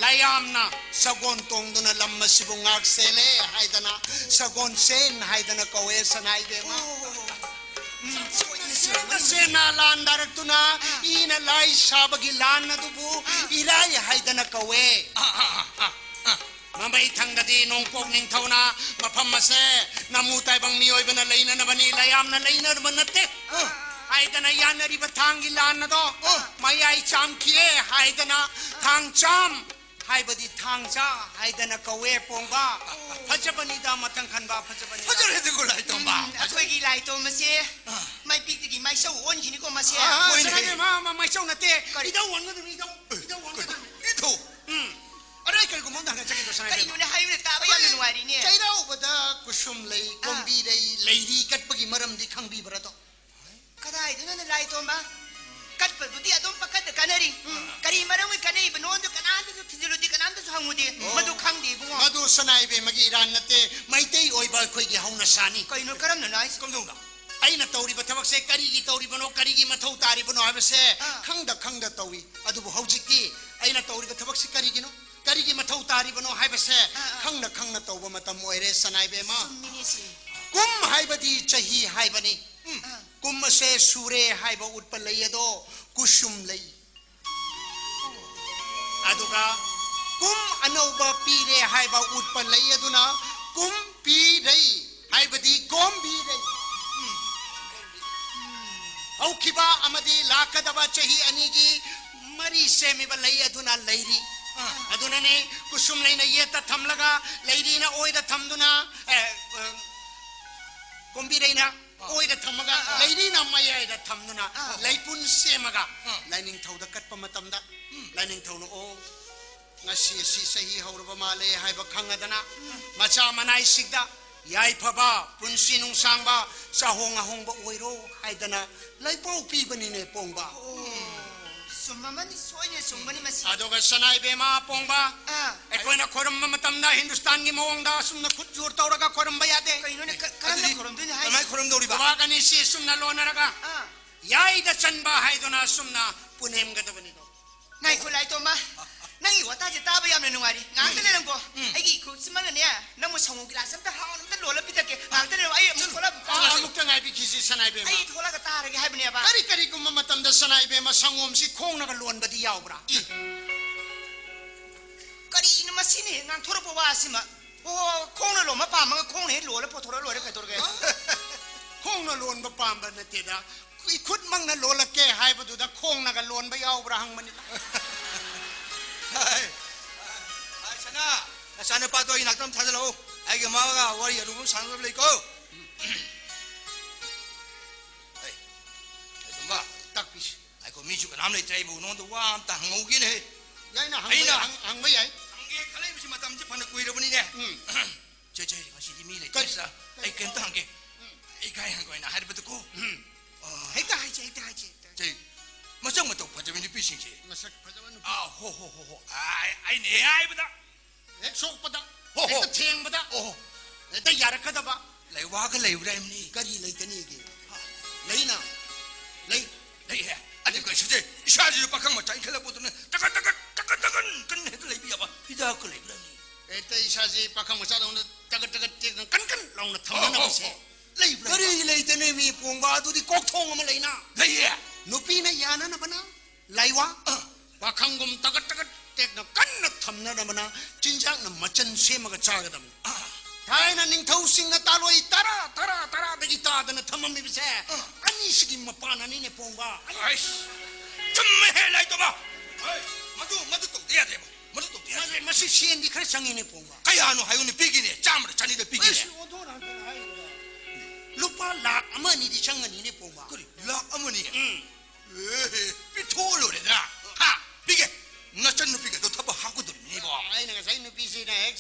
ꯂꯩꯌꯥꯝꯅ ꯁꯒꯣꯜ ꯇꯣꯡꯗꯨꯅ ꯂꯝ ꯑꯁꯤꯕꯨ ꯉꯥꯛ ꯁꯦꯜꯂꯦ ꯍꯥꯏꯗꯅ ꯁꯒꯣꯜꯁꯦꯟ ꯍꯥꯏꯗꯅ ꯀꯧꯋꯦ ꯁꯅꯥꯏꯕꯦꯝꯃ꯫ ꯁꯦꯟꯅ ꯂꯥꯟꯗꯥꯔꯛꯇꯨꯅ ꯏꯅ ꯂꯥꯏ ꯁꯥꯕꯒꯤ ꯂꯥꯟ ꯑꯗꯨꯕꯨ ꯏꯔꯥꯏ ꯍꯥꯏꯗꯅ ꯀꯧꯋꯦ꯫ ꯃꯃꯩ ꯊꯪꯗꯗꯤ ꯅꯣꯡꯄꯣꯛ ꯅꯤꯡꯊꯧꯅ ꯃꯐꯝ ꯑꯁꯦ ꯅꯃꯨ ꯇꯥꯏꯕꯪ ꯃꯤꯑꯣꯏꯕꯅ ꯂꯩꯅꯅꯕꯅꯤ, ꯂꯩꯌꯥꯝꯅ ꯂꯩꯅꯅꯕ ꯅꯠꯇꯦ ꯍꯥꯏꯗꯅ ꯌꯥꯅꯔꯤꯕ ꯊꯥꯡꯒꯤ ꯂꯥꯟ ꯑꯗꯣ ꯃꯌꯥꯏ ꯆꯥꯝꯈꯤꯌꯦ ꯍꯥꯏꯗꯅ ꯊꯥꯡꯆꯥꯝ ꯍꯥꯏꯕꯗꯤ ꯊꯥꯡꯖꯥ ꯍꯥꯏꯗꯅ ꯀꯧꯋꯦ ꯄꯣꯡꯕ꯫ ꯐꯖꯕꯅꯤꯗ ꯃꯊꯪ ꯈꯟꯕ, ꯐꯖꯕꯅꯤꯗ꯫ ꯐꯖꯔꯦ ꯑꯗꯨꯒ ꯂꯥꯏꯇꯣꯝꯕ꯫ ꯎꯝ, ꯑꯩꯈꯣꯏꯒꯤ ꯂꯥꯏꯇꯣꯝ ꯑꯁꯦ ꯃꯥꯏꯄꯤꯛꯇꯒꯤ ꯃꯥꯏꯁꯧ ꯑꯣꯟꯈꯤꯅꯤꯀꯣ ꯃꯁꯦ꯫ ꯑꯥ, ꯍꯣꯏꯅꯦ꯫ ꯁꯅꯥꯏꯕꯦꯝꯃ, ꯃ-, ꯃꯥꯏꯁꯧ ꯅꯠꯇꯦ꯫ ꯀꯔꯤ? ꯏꯙꯧ ꯑꯣꯟꯒꯗꯕꯅꯤ, ꯏꯙꯧ꯫ ꯏꯙꯧ ꯑꯣꯟꯒꯗꯕꯅꯤ꯫ ꯏꯙꯧ꯫ ꯎꯝ꯫ ꯑꯗꯣ ꯑꯩ ꯀꯔꯤꯒꯨꯝꯕ ꯑꯝꯇ ꯍꯪꯒꯠꯆꯒꯦ ꯁꯅꯥꯏꯕꯦꯝꯃ꯫ ꯀꯔꯤꯅꯣꯅꯦ ꯍꯥꯏꯌꯨꯅꯦ, ꯇꯥꯕ ꯌꯥꯝꯅ ꯅꯨꯡꯉꯥꯏꯔꯤꯅꯦ꯫ ꯆꯩꯔꯥꯎꯕꯗ ꯀꯨꯁꯨꯝ ꯂꯩ, ꯑꯥ꯫ ꯀꯣꯝꯕꯤ ꯂꯩ, ꯂꯩꯔꯤ ꯀꯠꯄꯒꯤ ꯃꯔꯝꯗꯤ ꯈꯪꯕꯤꯕ꯭ꯔꯥꯗꯣ? ꯀꯗꯥꯏꯗꯅꯣꯅꯦ ꯂꯥꯏꯇꯣꯝꯕ? ꯀꯠꯄꯕꯨꯗꯤ ꯑꯗꯨꯝ ꯄꯀꯠꯇ ꯀꯠꯅꯔꯤ꯫ ꯎꯝ꯫ ꯀꯔꯤ ꯃꯔꯝꯒꯤ ꯀꯠꯅꯔꯤꯕꯅꯣꯗꯣ ꯀꯅꯥꯝꯇꯁꯨ ꯊꯤꯖꯤꯜꯂꯨꯗꯦ, ꯀꯅꯥꯝꯇꯁꯨ ꯍꯪꯉꯨꯗꯦ꯫ ꯑꯣ꯫ ꯃꯗꯨ ꯈꯪꯗꯦ ꯏꯕꯨꯡꯉꯣ꯫ ꯃꯗꯨ ꯁꯅꯥꯏꯕꯦꯝꯃꯒꯤ ꯏꯔꯥꯟ ꯅꯠꯇꯦ, ꯃꯩꯇꯩ ꯑꯣꯏꯕ ꯑꯩꯈꯣꯏꯒꯤ ꯍꯧꯅꯁꯥꯅꯤ꯫ ꯀꯩꯅꯣ, ꯀꯔꯝꯅꯅꯣ ꯍꯥꯏꯁꯦ? ꯀꯝꯗꯧꯅ? ꯑꯩꯅ ꯇꯧꯔꯤꯕ ꯊꯕꯛꯁꯦ ꯀꯔꯤꯒꯤ ꯇꯧꯔꯤꯕꯅꯣ, ꯀꯔꯤꯒꯤ ꯃꯊꯧ ꯇꯥꯔꯤꯕꯅꯣ ꯍꯥꯏꯕꯁꯦ ꯑꯥ꯫ ꯈꯪꯗ ꯈꯪꯗ ꯇꯧꯏ꯫ ꯑꯗꯨꯕꯨ ꯍꯧꯖꯤꯛꯇꯤ ꯑꯩꯅ ꯇꯧꯔꯤꯕ ꯊꯕꯛꯁꯤ ꯀꯔꯤꯒꯤꯅꯣ, ꯀꯔꯤꯒꯤ ꯃꯊꯧ ꯇꯥꯔꯤꯕꯅꯣ ꯍꯥꯏꯕꯁꯦ ꯑꯥ, ꯑꯥ꯫ ꯈꯪꯅ ꯈꯪꯅ ꯇꯧꯕ ꯃꯇꯝ ꯑꯣꯏꯔꯦ ꯁꯅꯥꯏꯕꯦꯝꯃ꯫ ꯆꯨꯝꯃꯤꯅꯦ ꯁꯦ꯫ ꯀꯨꯝ ꯍꯥꯏꯕꯗꯤ ꯆꯍꯤ ꯍꯥꯏꯕꯅꯤ꯫ ꯎꯝ꯫ ꯑꯥ꯫ ꯀꯨꯝ ꯑꯁꯦ ꯁꯨꯔꯦ ꯍꯥꯏꯕ ꯎꯠꯄ ꯂꯩ ꯑꯗꯣ ꯀꯨꯁꯨꯝ ꯂꯩ꯫ ꯑꯗꯨꯒ ꯀꯨꯝ ꯑꯅꯧꯕ ꯄꯤꯔꯦ ꯍꯥꯏꯕ ꯎꯠꯄ ꯂꯩ ꯑꯗꯨꯅ ꯀꯨꯝ ꯄꯤꯔꯩ ꯍꯥꯏꯕꯗꯤ ꯀꯣꯝꯕꯤꯔꯩ꯫ ꯎꯝ꯫ ꯍꯧꯈꯤꯕ ꯑꯃꯗꯤ ꯂꯥꯛꯀꯗꯕ ꯆꯍꯤ ꯑꯅꯤꯒꯤ ꯃꯔꯤ ꯁꯦꯝꯃꯤꯕ ꯂꯩ ꯑꯗꯨꯅ ꯂꯩꯔꯤ꯫ ꯑꯥ꯫ ꯑꯗꯨꯅꯅꯤ ꯀꯨꯁꯨꯝ ꯂꯩꯅ ꯌꯦꯠꯇ ꯊꯝꯂꯒ ꯂꯩꯔꯤꯅ ꯑꯣꯏꯗ ꯊꯝꯗꯨꯅ, ꯑꯦ, ꯑ, ꯀꯣꯝꯕꯤꯔꯩꯅ ꯑꯣꯏꯗ ꯊꯝꯃꯒ ꯑꯥ, ꯑꯥ꯫ ꯂꯩꯔꯤꯅ ꯃꯌꯥꯏꯗ ꯊꯝꯗꯨꯅ ꯑꯥ꯫ ꯂꯩꯄꯨꯟ ꯁꯦꯝꯃꯒ ꯑꯥ꯫ ꯂꯥꯏꯅꯤꯡꯊꯧꯗ ꯀꯠꯄ ꯃꯇꯝꯗ ꯎꯝ꯫ ꯂꯥꯏꯅꯤꯡꯊꯧꯅ, "ꯑꯣ, ꯉꯁꯤ ꯑꯁꯤ ꯆꯍꯤ ꯍꯧꯔꯕ ꯃꯥꯜꯂꯦ" ꯍꯥꯏꯕ ꯈꯪꯉꯗꯅ ꯎꯝ꯫ ꯃꯆꯥ ꯃꯅꯥꯏꯁꯤꯡꯗ ꯌꯥꯏꯐꯕ, ꯄꯨꯟꯁꯤ ꯅꯨꯡꯁꯥꯡꯕ, ꯆꯥꯍꯣꯡ ꯑꯍꯣꯡꯕ ꯑꯣꯏꯔꯣ ꯍꯥꯏꯗꯅ ꯂꯩꯄꯥꯎ ꯄꯤꯕꯅꯤꯅꯦ ꯄꯣꯡꯕ꯫ ꯑꯣ꯫ ꯆꯨꯝꯃꯝꯃꯅꯤ, ꯁꯣꯏꯗꯅ ꯆꯨꯝꯒꯅꯤ ꯃꯁꯤ꯫ ꯑꯗꯨꯒ ꯁꯅꯥ ꯏꯕꯦꯝꯃ ꯑꯄꯣꯡꯕ, ꯑꯥ꯫ ꯑꯩꯈꯣꯏꯅ ꯈꯣꯏꯔꯝꯕ ꯃꯇꯝꯗ ꯍꯤꯟꯗꯨꯁꯇꯥꯟꯒꯤ ꯃꯑꯣꯡꯗ ꯑꯁꯨꯝꯅ ꯈꯨꯠ ꯖꯣꯔ ꯇꯧꯔꯒ ꯈꯣꯏꯔꯝꯕ ꯌꯥꯗꯦ꯫ ꯀꯩꯅꯣꯅꯦ, ꯀ-, ꯀꯔꯝꯅ ꯑꯗꯨꯗꯤ ꯈꯣꯏꯔꯝꯗꯣꯏꯅꯣ ꯍꯥꯏꯁꯦ? ꯀꯃꯥꯏ ꯈꯣꯏꯔꯝꯗꯧꯔꯤꯕ? ꯈꯨꯕꯥꯛ ꯑꯅꯤꯁꯤ ꯑꯁꯨꯝꯅ ꯂꯣꯟꯅꯔꯒ ꯑꯥ꯫ ꯌꯥꯏꯗ ꯆꯟꯕ ꯍꯥꯏꯗꯨꯅ ꯑꯁꯨꯝꯅ ꯄꯨꯅꯦꯝꯒꯗꯕꯅꯤꯗꯣ꯫ ꯉꯥꯏꯈꯣ, ꯂꯥꯏꯇꯣꯝꯕ꯫ ꯅꯪꯒꯤ ꯋꯥꯇꯥꯁꯦ ꯇꯥꯕ ꯌꯥꯝꯅ ꯅꯨꯡꯉꯥꯏꯔꯤ꯫ ꯉꯥꯏꯍꯥꯛꯇ ꯎꯝ꯫ ꯂꯩꯔꯝꯀꯣ꯫ ꯎꯝ꯫ ꯑꯩꯒꯤ ꯏꯈꯨꯠꯁꯤꯃꯅꯅꯦ, ꯅꯪꯕꯨ ꯁꯪꯒꯣꯝ ꯒꯤꯂꯥꯁ ꯑꯝꯇ ꯍꯥꯎꯅ ꯑꯝꯇ ꯂꯣꯜꯂ ꯄꯤꯊꯛꯀꯦ꯫ ꯉꯥꯏꯍꯥꯛꯇ ꯂꯩꯔꯝ-, ꯑꯩ ꯑꯃꯨꯛ ꯆꯠꯂꯨ꯫ ꯊꯣꯛꯂꯛ-, ꯑꯥ, ꯊꯣꯛꯂꯛꯀꯦ꯫ ꯑꯃꯨꯛꯇ ꯉꯥꯏꯕꯤꯈꯤꯁꯤ, ꯁꯅꯥ ꯏꯕꯦꯝꯃ꯫ ꯑꯩ ꯊꯣꯛꯂꯛꯑꯒ ꯇꯥꯔꯒꯦ ꯍꯥꯏꯕꯅꯦꯕ꯫ ꯀꯔꯤ, ꯀꯔꯤꯒꯨꯝꯕ ꯃꯇꯝꯗ ꯁꯅꯥ ꯏꯕꯦꯝꯃ ꯁꯪꯒꯣꯝꯁꯤ ꯈꯣꯡꯅꯒ ꯂꯣꯟꯕꯗꯤ ꯌꯥꯎꯕ꯭ꯔꯥ? ꯏ꯫ ꯀꯔꯤꯅꯣ ꯃꯁꯤꯅ ꯍꯦꯛ ꯉꯥꯡꯊꯣꯔꯛꯄ ꯋꯥꯁꯤꯃ? ꯑꯣ, ꯈꯣꯡꯅ ꯂꯣꯟꯕ ꯄꯥꯝꯃꯒ ꯈꯣꯡꯅ ꯍꯦꯛ ꯂꯣꯜꯂ ꯄꯨꯊꯣꯔꯛꯑ ꯂꯣꯏꯔꯦ, ꯀꯩꯗꯧꯔꯒꯦ? ꯈꯣꯡꯅ ꯂꯣꯟꯕ ꯄꯥꯝꯕ ꯅꯠꯇꯦꯗ, ꯏꯈꯨꯠꯃꯛꯅ ꯂꯣꯜꯂꯛꯀꯦ ꯍꯥꯏꯕꯗꯨꯗ ꯈꯣꯡꯅꯒ ꯂꯣꯟꯕ ꯌꯥꯎꯕ꯭ꯔꯥ ꯍꯪꯕꯅꯤꯗ꯫ ꯍꯥꯏ, ꯍꯥꯏ, ꯁꯅꯥ, ꯅꯆꯥꯅꯨꯄꯥꯗꯣ ꯑꯩ ꯅꯥꯛꯇ ꯑꯃ ꯊꯥꯖꯤꯜꯂꯛꯎ꯫ ꯑꯩꯒ ꯃꯥꯒ ꯋꯥꯔꯤ ꯑꯔꯨꯕ ꯑꯃ ꯁꯥꯟꯅꯗꯕ ꯂꯩꯀꯣ꯫ ꯍꯩ, ꯀꯩꯒꯨꯝꯕ ꯇꯥꯛꯄꯤꯁꯤ꯫ ꯉꯥꯏꯈꯣ, ꯃꯤꯁꯨ ꯀꯅꯥꯝ ꯂꯩꯇ꯭ꯔꯦ, ꯑꯩꯕꯨ ꯅꯉꯣꯟꯗ ꯋꯥ ꯑꯝꯇ ꯍꯪꯍꯧꯒꯦꯅꯦ꯫ ꯌꯥꯏꯅ ꯍꯪꯕ ꯑꯩꯅ ꯌꯥꯏ, ꯍꯪ-, ꯍꯪꯕ ꯌꯥꯏ꯫ ꯍꯪꯒꯦ ꯈꯜꯂꯛꯏꯕꯁꯤ ꯃꯇꯝꯁꯤ ꯐꯅ ꯀꯨꯏꯔꯕꯅꯤꯅꯦ꯫ ꯎꯝ꯫ ꯆꯦ, ꯆꯦ, ꯉꯁꯤꯗꯤ ꯃꯤ ꯂꯩꯇꯦ꯫ ꯀꯔꯤ? ꯁꯤꯗ ꯑꯩ ꯀꯩꯝꯇ ꯍꯪꯒꯦ꯫ ꯎꯝ꯫ ꯏꯀꯥꯏ ꯍꯪꯒꯣꯏꯅ ꯍꯥꯏꯔꯕꯗꯀꯣ꯫ ꯎꯝ꯫ ꯑꯥ꯫ ꯍꯦꯛꯇ ꯍꯥꯏꯁꯦ, ꯍꯦꯛꯇ ꯍꯥꯏꯁꯦ, ꯍꯦꯛꯇ ꯍꯥꯏꯁꯦ꯫ ꯆꯦ, ꯃꯁꯛ ꯃꯇꯧ ꯐꯖꯕꯤ ꯅꯨꯄꯤꯁꯤꯡꯁꯦ꯫ ꯃꯁꯛ ꯐꯖꯕ ꯅꯨꯄꯤ꯫ ꯑꯥ, ꯍꯣ, ꯍꯣ, ꯍꯣ, ꯍꯣ꯫ ꯑꯥ, ꯑꯩꯅ ꯍꯦꯛ ꯍꯥꯏꯕꯗ꯫ ꯍꯦꯛ ꯁꯣꯛꯄꯗ, ꯍꯣ, ꯍꯣ꯫ ꯍꯦꯛꯇ ꯊꯦꯡꯕꯗ, ꯑꯣ꯫ ꯍꯦꯛꯇ ꯌꯥꯔꯛꯀꯗꯕ꯫ ꯂꯩꯋꯥꯒ ꯂꯩꯕ꯭ꯔꯥ ꯍꯥꯏꯕꯅꯤ꯫ ꯀꯔꯤ ꯂꯩꯇꯅꯤꯒꯦ? ꯍꯥ? ꯂꯩꯅ꯫ ꯂꯩ꯫ ꯂꯩꯍꯦ꯫ ꯑꯗꯨ ꯀꯩꯁꯨꯁꯦ ꯏꯁꯥꯁꯤꯁꯨ ꯄꯥꯈꯪ ꯃꯆꯥ ꯏꯟꯈꯠꯂꯛꯄꯗꯨꯅ ꯇꯀꯠ ꯇꯀꯠ, ꯇꯀꯠ ꯇꯀꯠ ꯀꯟꯅ ꯍꯦꯛꯇ ꯂꯩꯕ ꯌꯥꯕ ꯍꯤꯗꯥꯛꯀ ꯂꯩꯕ꯭ꯔꯥ ꯍꯥꯏꯕꯅꯤ꯫ ꯍꯦꯛꯇ ꯏꯁꯥꯁꯤ ꯄꯥꯈꯪ ꯃꯆꯥꯗꯧꯅ ꯇꯒꯠ ꯇꯒꯠ ꯇꯦꯛꯅ ꯀꯟ ꯀꯟ ꯂꯥꯎꯅ ꯊꯝꯅꯅꯕꯁꯦ꯫ ꯑꯣ, ꯑꯣ, ꯑꯣ꯫ ꯂꯩꯕ꯭ꯔꯥ? ꯀꯔꯤ ꯂꯩꯇꯅ ꯃꯤ ꯄꯣꯡꯕ ꯑꯗꯨꯗꯤ ꯀꯣꯛꯊꯣꯡ ꯑꯃ ꯂꯩꯅ꯫ ꯂꯩꯌꯦ꯫ ꯅꯨꯄꯤꯅ ꯌꯥꯅꯅꯕꯅ ꯂꯥꯏꯋꯥ, ꯑ꯫ ꯄꯥꯈꯪꯒꯨꯝ ꯇꯒꯠ ꯇꯒꯠ ꯇꯦꯛꯅ ꯀꯟꯅ ꯊꯝꯅꯅꯕꯅ ꯆꯤꯟꯖꯥꯛꯅ ꯃꯆꯜ ꯁꯦꯝꯃꯒ ꯆꯥꯒꯗꯕꯅꯤ꯫ ꯑ꯫ ꯊꯥꯏꯅ ꯅꯤꯡꯊꯧꯁꯤꯡꯅ ꯇꯥꯂꯣꯏ ꯇꯔꯥ, ꯇꯔꯥ, ꯇꯔꯥꯗꯒꯤ ꯇꯥꯗꯅ ꯊꯝꯃꯝꯃꯤꯕꯁꯦ ꯑ꯫ ꯑꯅꯤꯁꯤꯒꯤ ꯃꯄꯥꯟꯅꯅꯤꯅꯦ ꯄꯣꯡꯕ꯫ ꯑꯩꯁ, ꯆꯨꯝꯃꯦꯍꯦ ꯂꯥꯏꯇꯣꯝꯕ꯫ ꯍꯣꯏ, ꯃꯗꯨ, ꯃꯗꯨ ꯇꯧꯗ ꯌꯥꯗꯦꯕ꯫ ꯃꯗꯨ ꯇꯧꯗ ꯌꯥꯗꯦ꯫ ꯃꯁꯤ, ꯃꯁꯤ ꯁꯦꯟꯗꯤ ꯈꯔ ꯆꯪꯉꯤꯅꯦ ꯄꯣꯡꯕ꯫ ꯀꯌꯥꯅꯣ ꯍꯥꯏꯌꯨꯅꯦ, ꯄꯤꯒꯦꯅꯦ, ꯆꯥꯝꯃꯔ ꯆꯅꯤꯔ ꯄꯤꯒꯦꯅꯦ꯫ ꯑꯁ, ꯑꯣꯟꯊꯣꯔꯛꯑꯣ, ꯑꯝꯇ ꯍꯥꯏꯌꯨꯗ꯫ ꯂꯨꯄꯥ ꯂꯥꯈ ꯑꯃ ꯑꯅꯤꯗꯤ ꯆꯪꯒꯅꯤꯅꯦ ꯄꯣꯡꯕ꯫ ꯀꯔꯤ? ꯂꯥꯈ ꯑꯃ ꯑꯅꯤ? ꯎꯝ꯫ ꯑꯦ, ꯄꯤꯊꯣꯛꯑ ꯂꯣꯏꯔꯦꯗꯅ꯫ ꯍꯥ? ꯄꯤꯒꯦ꯫ ꯅꯆꯟ ꯅꯨꯄꯤꯒꯗꯣ ꯊꯕꯛ ꯍꯥꯞꯀꯗꯧꯔꯤꯕꯅꯦꯕꯣ꯫ ꯑꯩꯅ ꯉꯁꯥꯏ ꯅꯨꯄꯤꯁꯤꯅ ꯍꯦꯛ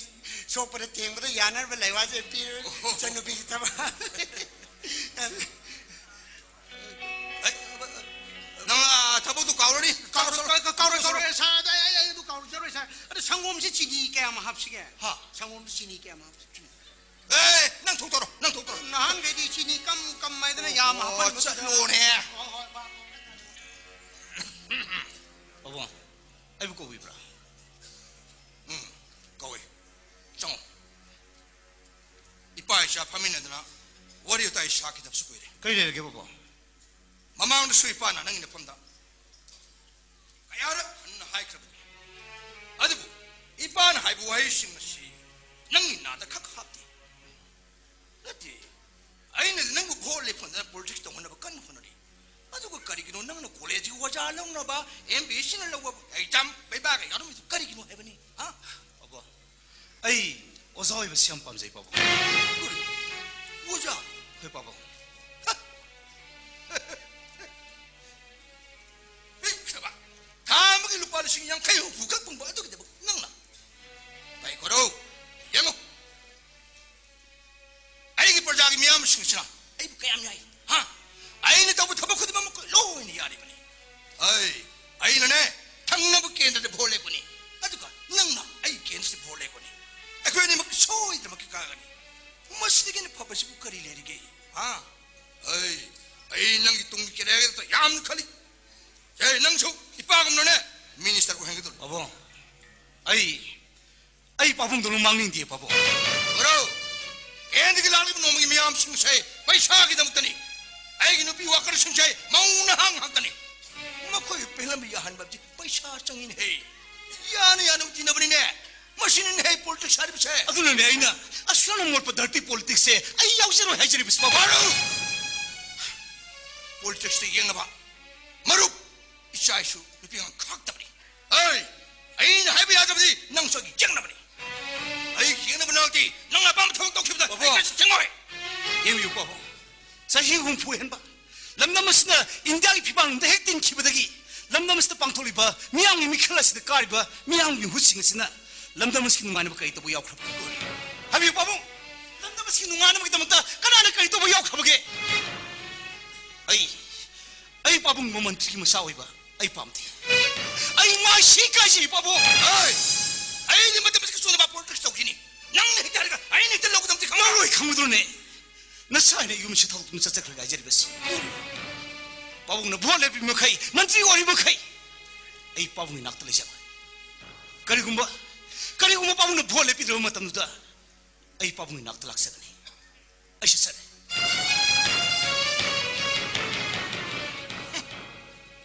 ꯁꯣꯛꯄꯗ ꯊꯦꯡꯕꯗ ꯌꯥꯅꯅꯕ ꯂꯩꯋꯥꯁꯦ ꯄꯤꯔ ꯑꯣꯍꯣ꯫ ꯏꯆꯟ ꯅꯨꯄꯤꯒꯤ ꯊꯕꯛ꯫ ꯑꯩ, ꯅꯪ, ꯑ, ꯊꯕꯛꯇꯨ ꯀꯥꯎꯔꯅꯤ? ꯍꯥ? ꯁꯪꯒꯣꯝꯗ ꯆꯤꯅꯤ ꯀꯌꯥꯝ ꯍꯥꯞ-, ꯑꯦ, ꯅꯪ ꯊꯣꯛꯇꯧꯔꯣ, ꯅꯪ ꯊꯣꯛꯇꯧꯔꯣ꯫ ꯅꯍꯥꯟꯈꯩꯗꯤ ꯆꯤꯅꯤ ꯀꯝ ꯀꯝ ꯍꯥꯏꯗꯅ ꯌꯥꯝ ꯑꯣ, ꯍꯥꯞꯍꯟꯕꯗꯨꯗ꯫ ꯆꯠꯂꯣꯅꯦ꯫ ꯍꯣꯏ, ꯍꯣꯏ, ꯍꯣꯏ꯫ ꯄꯥꯕꯨꯡ, ꯑꯩꯕꯨ ꯀꯧꯕꯤꯕ꯭ꯔꯥ? ꯎꯝ, ꯀꯧꯏ꯫ ꯆꯪꯉꯣ꯫ ꯏꯄꯥ ꯏꯆꯥ ꯐꯝꯃꯤꯟꯅꯗꯅ ꯋꯥꯔꯤ ꯋꯥꯇꯥꯏ ꯁꯥꯈꯤꯗꯕꯁꯨ ꯀꯨꯏꯔꯦ꯫ ꯀꯔꯤ ꯂꯩꯔꯒꯦ, ꯄꯥꯕꯨꯡ? ꯃꯃꯥꯡꯗꯁꯨ ꯏꯄꯥꯅ ꯅꯪꯒꯤ ꯅꯐꯝꯗ ꯀꯌꯥꯔꯛ ꯍꯟꯅ ꯍꯥꯏꯈ꯭ꯔꯕꯅꯤ꯫ ꯑꯗꯨꯕꯨ ꯏꯄꯥꯅ ꯍꯥꯏꯕ ꯋꯥꯍꯩꯁꯤꯡ ꯑꯁꯤ ꯅꯪꯒꯤ ꯅꯥꯗ ꯈꯛ ꯍꯥꯞꯇꯦ꯫ ꯅꯠꯇꯦ, ꯑꯩꯅ ꯅꯪꯕꯨ ꯚꯣꯠ ꯂꯦꯞꯍꯟꯗꯅ ꯄꯣꯂꯤꯇꯤꯛꯁ ꯇꯧꯍꯟꯅꯕ ꯀꯟꯅ ꯍꯣꯠꯅꯔꯤ꯫ ꯑꯗꯨꯒ ꯀꯔꯤꯒꯤꯅꯣ ꯅꯪꯅ ꯀꯣꯂꯦꯖꯀꯤ ꯑꯣꯖꯥ ꯂꯧꯅꯕ, ꯑꯦꯝ ꯕꯤ ꯑꯦꯁ ꯁꯤꯅ ꯂꯧꯕ ꯑꯦꯛꯖꯥꯝ ꯕꯩꯕꯥꯒ ꯌꯥꯎꯔꯝꯃꯤꯗꯨ ꯀꯔꯤꯒꯤꯅꯣ ꯍꯥꯏꯕꯅꯤ? ꯍꯥ? ꯄꯥꯕꯨꯡ, ꯑꯩ ꯑꯣꯖꯥ ꯑꯣꯏꯕꯁꯤ ꯌꯥꯝ ꯄꯥꯝꯖꯩ, ꯄꯥꯕꯨꯡ꯫ ꯀꯔꯤ? ꯑꯣꯖꯥ? ꯍꯣꯏ, ꯄꯥꯕꯨꯡ꯫ ꯄꯤꯛꯈ꯭ꯔꯕ ꯊꯥ ꯑꯃꯒꯤ ꯂꯨꯄꯥ ꯂꯤꯁꯤꯡ ꯌꯥꯡꯈꯩ ꯍꯨꯝꯐꯨ ꯈꯛ ꯐꯪꯕ ꯑꯗꯨꯒꯤꯗꯃꯛ ꯅꯪꯅ? ꯚꯥꯏ ꯒꯣꯔꯧ, ꯌꯦꯡꯉꯨ, ꯑꯩꯒꯤ ꯄ꯭ꯔꯖꯥꯒꯤ ꯃꯤꯌꯥꯝꯁꯤꯡꯁꯤꯅ ꯑꯩꯕꯨ ꯀꯌꯥꯝ ꯌꯥꯏ, ꯍꯥ? ꯑꯩꯅ ꯇꯧꯕ ꯊꯕꯛ ꯈꯨꯗꯤꯡꯃꯛ ꯃꯈꯣꯏ ꯂꯣꯏꯅ ꯌꯥꯔꯤꯕꯅꯤ꯫ ꯑꯩ, ꯑꯩꯅꯅꯦ, ꯊꯪꯅꯕ ꯀꯦꯟꯗ꯭ꯔꯗ ꯚꯣꯠ ꯂꯦꯞꯀꯅꯤ, ꯑꯗꯨꯒ ꯅꯪꯅ ꯑꯩ ꯀꯦꯟꯗ꯭ꯔꯁꯤꯗ ꯚꯣꯠ ꯂꯦꯞꯀꯅꯤ꯫ ꯑꯩꯈꯣꯏ ꯑꯅꯤꯃꯛ ꯁꯣꯏꯗꯅꯃꯛꯀꯤ ꯀꯥꯒꯅꯤ꯫ ꯃꯁꯤꯗꯒꯤ ꯍꯦꯟꯅ ꯐꯕꯁꯤꯕꯨ ꯀꯔꯤ ꯂꯩꯔꯤꯒꯦ, ꯍꯥ? ꯑꯩ, ꯑꯩ ꯅꯪꯒꯤ ꯇꯨꯡꯒꯤ ꯀꯦꯔꯤꯌꯔꯒꯤꯗꯃꯛꯇ ꯌꯥꯝꯅ ꯈꯜꯂꯤ꯫ ꯑꯦ, ꯅꯪꯁꯨ ꯏꯄꯥꯒꯨꯝꯅꯅꯦ ꯃꯤꯅꯤꯁꯇꯔ ꯑꯣꯏꯍꯟꯒꯗꯧꯔꯤ꯫ ꯄꯥꯕꯨꯡ, ꯑꯩ, ꯑꯩ ꯄꯥꯕꯨꯡꯗꯧꯅ ꯃꯥꯡꯅꯤꯡꯗꯦ, ꯄꯥꯕꯨꯡ꯫ ꯕ꯭ꯔꯣ, ꯀꯦꯟꯗ꯭ꯔꯒꯤ ꯂꯥꯛꯂꯤꯕ ꯅꯣꯡꯃꯒꯤ ꯃꯤꯌꯥꯝꯁꯤꯡꯁꯦ ꯄꯩꯁꯥꯒꯤꯗꯃꯛꯇꯅꯤ꯫ ꯑꯩꯒꯤ ꯅꯨꯄꯤ ꯋꯥꯀꯔꯁꯤꯡꯁꯦ ꯃꯧ ꯅꯍꯥ ꯉꯥꯛꯇꯅꯤ꯫ ꯃꯈꯣꯏ ꯄꯦꯜꯍꯟꯕ ꯌꯥꯍꯟꯕꯗꯤ ꯄꯩꯁꯥ ꯆꯪꯉꯤꯅꯦꯍꯦ꯫ ꯌꯥꯅ ꯌꯥꯅꯕ ꯇꯤꯟꯅꯕꯅꯤꯅꯦ꯫ ꯃꯁꯤꯅꯅꯦꯍꯦ ꯄꯣꯂꯤꯇꯤꯛꯁ ꯍꯥꯏꯔꯤꯕꯁꯦ꯫ ꯑꯗꯨꯅꯅꯦ ꯑꯩꯅ ꯑꯁꯨꯛ ꯌꯥꯝꯅ ꯃꯣꯠꯄ ꯗꯔꯇꯤ ꯄꯣꯂꯤꯇꯤꯛꯁꯁꯦ ꯑꯩ ꯌꯥꯎꯖꯔꯣꯏ ꯍꯥꯏꯖꯔꯤꯕꯁꯤ, ꯄꯥꯕꯨꯡ꯫ ꯕ꯭ꯔꯣ, ꯄꯣꯂꯤꯇꯤꯛꯁꯇ ꯌꯦꯡꯅꯕ ꯃꯔꯨꯞ, ꯏꯆꯥ ꯏꯁꯨ, ꯅꯨꯄꯤ ꯑꯉꯥꯡ ꯈꯥꯛꯇꯕꯅꯤ꯫ ꯑꯩ, ꯑꯩꯅ ꯍꯥꯏꯕ ꯌꯥꯗꯕꯗꯤ ꯅꯪꯁꯨ ꯑꯩꯒꯤ ꯌꯦꯛꯅꯕꯅꯤ꯫ ꯑꯩꯒꯤ ꯌꯦꯛꯅꯕ ꯅꯍꯥꯛꯇꯤ ꯅꯪ ꯑꯄꯥꯝꯕ ꯊꯕꯛ ꯇꯧꯈꯤꯕꯗ ꯕꯥꯕꯨ꯫ ꯑꯩ ꯀꯔꯤꯁꯨ ꯊꯤꯡꯉꯣꯏ꯫ ꯌꯦꯡꯕꯤꯌꯨ ꯕꯥꯕꯨ, ꯆꯍꯤ ꯍꯨꯝꯐꯨ ꯍꯦꯟꯕ ꯂꯝꯗꯝ ꯑꯁꯤꯅ ꯏꯟꯗꯤꯌꯥꯒꯤ ꯐꯤꯕꯥꯛꯅꯨꯡꯗ ꯍꯦꯛ ꯇꯤꯟꯈꯤꯕꯗꯒꯤ ꯂꯝꯗꯝ ꯑꯁꯤꯗ ꯄꯥꯡꯊꯣꯛꯂꯤꯕ ꯃꯤꯌꯥꯝꯒꯤ ꯃꯤꯈꯜ ꯑꯁꯤꯗ ꯀꯥꯔꯤꯕ ꯃꯤꯌꯥꯝꯒꯤ ꯃꯤꯍꯨꯠꯁꯤꯡ ꯑꯁꯤꯅ ꯂꯝꯗꯝ ꯑꯁꯤꯒꯤ ꯅꯨꯡꯉꯥꯏꯅꯕ ꯀꯔꯤ ꯇꯧꯕ ꯌꯥꯎꯈ꯭ꯔꯕꯒꯦ? ꯍꯥꯏꯕꯤꯌꯨ ꯄꯥꯕꯨꯡ, ꯂꯝꯗꯝ ꯑꯁꯤꯒꯤ ꯅꯨꯡꯉꯥꯏꯅꯕꯒꯤꯗꯃꯛꯇ ꯀꯅꯥꯅ ꯀꯔꯤ ꯇꯧꯕ ꯌꯥꯎꯈ꯭ꯔꯕꯒꯦ? ꯑꯩ, ꯑꯩ ꯄꯥꯕꯨꯡꯒꯨꯝꯕ ꯃꯟꯇ꯭ꯔꯤꯒꯤ ꯃꯆꯥ ꯑꯣꯏꯕ ꯑꯩ ꯄꯥꯝꯗꯦ꯫ ꯑꯩ ꯃꯥꯏꯁꯤ ꯀꯥꯏꯖꯩ ꯄꯥꯕꯨꯡ꯫ ꯑꯩ, ꯑꯩꯗꯤ ꯃꯇꯝ ꯑꯁꯤꯒ ꯆꯨꯅꯕ ꯄꯣꯠ ꯍꯦꯛꯇ ꯂꯧꯒꯗꯕꯗꯤ ꯈꯪꯉꯔꯣꯏ꯫ ꯈꯪꯉꯔꯣꯏ, ꯈꯪꯉꯨꯗ꯭ꯔꯣꯅꯦ? ꯅꯁꯥꯅ ꯌꯨꯝꯁꯤ ꯊꯥꯗꯣꯛꯇꯨꯅ ꯆꯠꯆꯈ꯭ꯔꯒ ꯍꯥꯏꯖꯔꯤꯕꯁꯤ꯫ ꯄꯥꯕꯨꯡꯅ ꯚꯣꯠ ꯂꯦꯞꯄꯤ ꯃꯈꯩ, ꯃꯟꯇ꯭ꯔꯤ ꯑꯣꯏꯔꯤ ꯃꯈꯩ ꯑꯩ ꯄꯥꯕꯨꯡꯒꯤ ꯅꯥꯛꯇ ꯂꯩꯖꯔꯣꯏ꯫ ꯀꯔꯤꯒꯨꯝꯕ, ꯀꯔꯤꯒꯨꯝꯕ ꯄꯥꯕꯨꯡꯅ ꯚꯣꯠ ꯂꯦꯞꯄꯤꯗ꯭ꯔꯕ ꯃꯇꯝꯗꯨꯗ ꯑꯩ ꯄꯥꯕꯨꯡꯒꯤ ꯅꯥꯛꯇ ꯂꯥꯛꯆꯒꯅꯤ꯫ ꯑꯩꯁꯨ ꯆꯠꯂꯦ꯫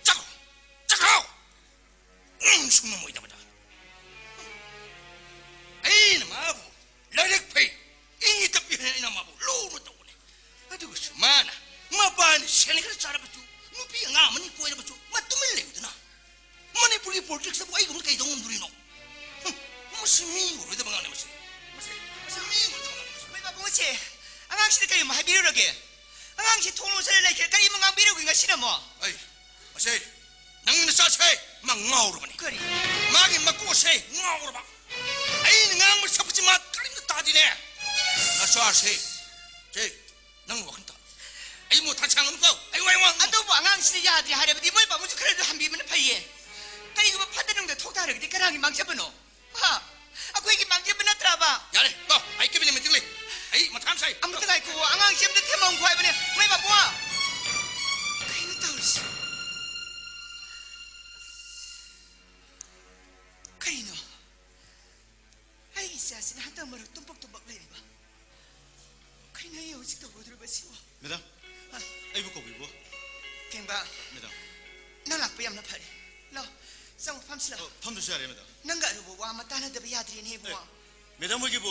ꯆꯠꯈ꯭ꯔꯣ! ꯆꯠꯈ꯭ꯔꯣ! ꯎꯝ, ꯁꯨꯡꯉꯝꯃꯣꯏꯗꯕꯗ꯫ ꯑꯩꯅ ꯃꯥꯕꯨ ꯂꯥꯏꯔꯤꯛ ꯐꯩ, ꯏꯪꯒꯤ ꯇꯞꯄꯤ ꯍꯥꯏꯅ ꯑꯩꯅ ꯃꯥꯕꯨ ꯂꯨꯅ ꯇꯧꯕꯅꯦ꯫ ꯑꯗꯨꯒꯁꯨ ꯃꯥꯅ ꯃꯄꯥꯅ ꯁꯦꯟ ꯈꯔ ꯆꯥꯔꯕꯁꯨ, ꯅꯨꯄꯤ ꯑꯉꯥꯡ ꯑꯃꯅꯤ ꯀꯣꯏꯔꯕꯁꯨ, ꯃꯥ ꯇꯨꯃꯤꯟ ꯂꯩꯌꯨꯗꯅ꯫ ꯃꯅꯤꯄꯨꯔꯒꯤ ꯄꯣꯂꯤꯇꯤꯛꯁꯇꯕꯨ ꯑꯩꯒꯨꯝꯕ ꯀꯩꯗꯧ ꯉꯝꯗꯣꯔꯤꯅꯣ? ꯍꯨꯝ, ꯃꯁꯤ ꯃꯤ ꯑꯣꯏꯔꯣꯏꯗꯕ ꯑꯉꯥꯡꯅꯦ ꯃꯁꯤ꯫ ꯃꯁꯤ, ꯃꯁꯤ ꯃꯤ ꯑꯣꯏꯔꯣꯏꯗꯕ ꯑꯉꯥꯡꯅꯦ ꯃꯁꯤ꯫ ꯃꯣꯏ ꯄꯥꯕꯨꯡꯁꯦ, ꯑꯉꯥꯡꯁꯤꯗ ꯀꯔꯤꯒꯨꯝꯕ ꯍꯥꯏꯕꯤꯔꯨꯔꯒꯦ? ꯑꯉꯥꯡꯁꯤ ꯊꯣꯡ ꯂꯣꯟꯁꯤꯜꯂ ꯂꯩꯈ꯭ꯔꯦ꯫ ꯀꯔꯤ ꯑꯃ ꯉꯥꯡꯕꯤꯔꯨꯒꯦ ꯉꯁꯤꯅ ꯑꯃꯨꯛ? ꯑꯩ, ꯃꯁꯤ, ꯅꯪꯒꯤ ꯅꯆꯥꯁꯦ ꯃꯥ ꯉꯥꯎꯔꯕꯅꯤ꯫ ꯀꯔꯤ? ꯃꯥꯒꯤ ꯃꯀꯣꯛꯁꯦ ꯉꯥꯎꯔꯕ꯫ ꯑꯩꯅ ꯉꯥꯡꯕ ꯁꯛꯄꯁꯤ ꯃꯥ ꯀꯔꯤꯝꯇ ꯇꯥꯗꯦꯅꯦ꯫ ꯅꯆꯥꯁꯦ, ꯁꯦ, ꯅꯪ ꯋꯥꯈꯜ ꯇꯥ꯫ ꯑꯩ ꯃꯣꯊꯥ ꯁꯥꯡꯒꯅꯨꯀꯣ꯫ ꯑꯩ ꯋꯥ ꯌꯥꯝ ꯉꯥꯡꯒꯅꯨ꯫ ꯑꯗꯨꯕꯨ ꯑꯉꯥꯡꯁꯤꯅ ꯌꯥꯗ꯭ꯔꯦ ꯍꯥꯏꯔꯕꯗꯤ ꯃꯣꯏ ꯄꯥꯕꯨꯡꯁꯨ ꯈꯔꯗꯤ ꯍꯟꯕꯤꯕꯅ ꯐꯩꯌꯦ꯫ ꯀꯔꯤꯒꯨꯝꯕ ꯐꯠꯇ ꯅꯨꯡꯗ ꯊꯣꯛ ꯇꯥꯔꯒꯗꯤ ꯀꯅꯥꯒꯤ ꯃꯥꯡꯖꯕꯅꯣ? ꯍꯥ? ꯑꯩꯈꯣꯏꯒꯤ ꯃꯥꯡꯖꯕ ꯅꯠꯇ꯭ꯔꯕ? ꯌꯥꯔꯦ, ꯇꯣ, ꯑꯩ cabinet meeting ꯂꯩ꯫ ꯑꯩ ꯃꯊꯥ ꯌꯥꯝ ꯁꯥꯏ꯫ ꯑꯃꯨꯛꯇ ꯉꯥꯏꯈꯨꯑꯣ, ꯑꯉꯥꯡꯁꯤ ꯑꯃꯇ ꯊꯦꯝꯃꯝꯈꯣ ꯍꯥꯏꯕꯅꯦ꯫ ꯃꯣꯏ ꯄꯥꯕꯨꯡ! ꯀꯩꯅꯣ ꯇꯧꯔꯤꯁꯤ? ꯀꯩꯅꯣ? ꯑꯩꯒꯤ ꯏꯆꯥꯁꯤꯅ ꯍꯟꯗꯛ ꯃꯔꯛ ꯇꯨꯝꯕꯛ ꯇꯨꯝꯕꯛ ꯂꯩꯔꯤꯕ꯫ ꯀꯩꯅꯣ ꯑꯩ ꯍꯧꯖꯤꯛ ꯇꯧꯒꯗꯧꯔꯤꯕꯁꯤꯕꯣ? ꯃꯦꯗꯥꯝ, ꯑ꯫ ꯑꯩꯕꯨ ꯀꯧꯕꯤꯕ꯭ꯔꯣ? ꯀꯦꯡꯕ꯫ ꯃꯦꯗꯥꯝ꯫ ꯅꯪ ꯂꯥꯛꯄ ꯌꯥꯝꯅ ꯐꯔꯦ꯫ ꯂꯥꯎ, ꯆꯪꯉꯨ, ꯐꯝꯁꯤ ꯂꯥꯎ꯫ ꯑ, ꯐꯝꯗ꯭ꯔꯁꯨ ꯌꯥꯔꯦ, ꯃꯦꯗꯥꯝ꯫ ꯅꯪꯒ ꯑꯔꯨꯕ ꯋꯥ ꯑꯃ ꯇꯥꯟꯅꯗꯕ ꯌꯥꯗ꯭ꯔꯦꯅꯦ, ꯏꯕꯨꯡꯉꯣ꯫ ꯑꯦ, ꯃꯦꯗꯥꯝ ꯍꯣꯏꯒꯤꯕꯨ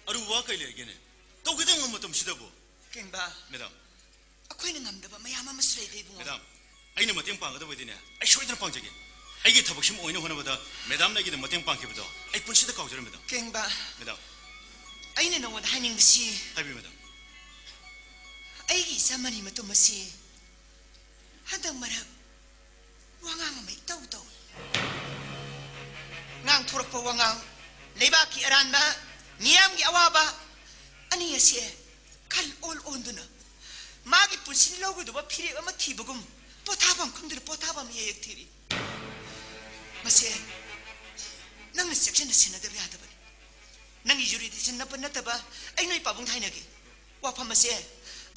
ꯑꯔꯨꯕ ꯋꯥ ꯀꯩ ꯂꯩꯔꯒꯦꯅꯦ? ꯇꯧꯒꯦ ꯇꯧ ꯉꯝꯕ ꯃꯇꯝꯁꯤꯗꯕꯨ꯫ ꯀꯦꯡꯕ꯫ ꯃꯦꯗꯥꯝ꯫ ꯑꯩꯈꯣꯏꯅ ꯉꯝꯗꯕ ꯃꯌꯥꯝ ꯑꯃꯁꯨ ꯂꯩꯔꯦ, ꯏꯕꯨꯡꯉꯣ꯫ ꯃꯦꯗꯥꯝ, ꯑꯩꯅ ꯃꯇꯦꯡ ꯄꯥꯡꯒꯗꯕ ꯑꯣꯏꯗꯤꯅꯦ, ꯑꯩ ꯁꯣꯏꯗꯅ ꯄꯥꯡꯖꯒꯦ꯫ ꯑꯩꯒꯤ ꯊꯕꯛꯁꯤꯃ ꯑꯣꯏꯅ ꯍꯣꯠꯅꯕꯗ ꯃꯦꯗꯥꯝꯅ ꯑꯩꯒꯤꯗ ꯃꯇꯦꯡ ꯄꯥꯡꯈꯤꯕꯗꯣ ꯑꯩ ꯄꯨꯟꯁꯤꯗ ꯀꯥꯎꯖꯔꯣꯏ, ꯃꯦꯗꯥꯝ꯫ ꯀꯦꯡꯕ, ꯃꯦꯗꯥꯝ꯫ ꯑꯩꯅ ꯅꯉꯣꯟꯗ ꯍꯥꯏꯅꯤꯡꯕꯁꯤ, ꯍꯥꯏꯕꯤꯌꯨ, ꯃꯦꯗꯥꯝ꯫ ꯑꯩꯒꯤ ꯏꯆꯥ ꯃꯅꯤ ꯃꯇꯨꯝ ꯑꯁꯤ ꯍꯟꯗꯛ ꯃꯔꯛ ꯋꯥꯉꯥꯡ ꯑꯃ ꯏꯇꯧ ꯇꯧꯏ꯫ ꯉꯥꯡꯊꯣꯔꯛꯄ ꯋꯥꯉꯥꯡ, ꯂꯩꯕꯥꯛꯀꯤ ꯑꯔꯥꯟꯕ, ꯃꯤꯌꯥꯝꯒꯤ ꯑꯋꯥꯕ, ꯑꯅꯤ ꯑꯁꯦ ꯈꯜ ꯑꯣꯟ ꯑꯣꯟꯗꯨꯅ ꯃꯥꯒꯤ ꯄꯨꯟꯁꯤꯅ ꯂꯧꯒꯗꯧꯕ ꯐꯤꯔꯦꯞ ꯑꯃ ꯊꯤꯕꯒꯨꯝ ꯄꯣꯊꯥꯐꯝ ꯈꯪꯗꯅ ꯄꯣꯊꯥꯐꯝ ꯍꯦꯛ ꯍꯦꯛ ꯊꯤꯔꯤ꯫ ꯃꯁꯦ ꯅꯪꯅ ꯆꯦꯛꯁꯤꯟꯅ ꯁꯦꯟꯅꯗꯕ ꯌꯥꯗꯕꯅꯤ꯫ ꯅꯪꯒꯤ ꯖꯨꯔꯤꯗꯤꯛꯁꯟ ꯅꯠꯄ ꯅꯠꯇꯕ, ꯑꯩ ꯅꯣꯏ ꯄꯥꯕꯨꯡꯗ ꯍꯥꯏꯅꯒꯦ꯫ ꯋꯥꯐꯝ ꯑꯁꯦ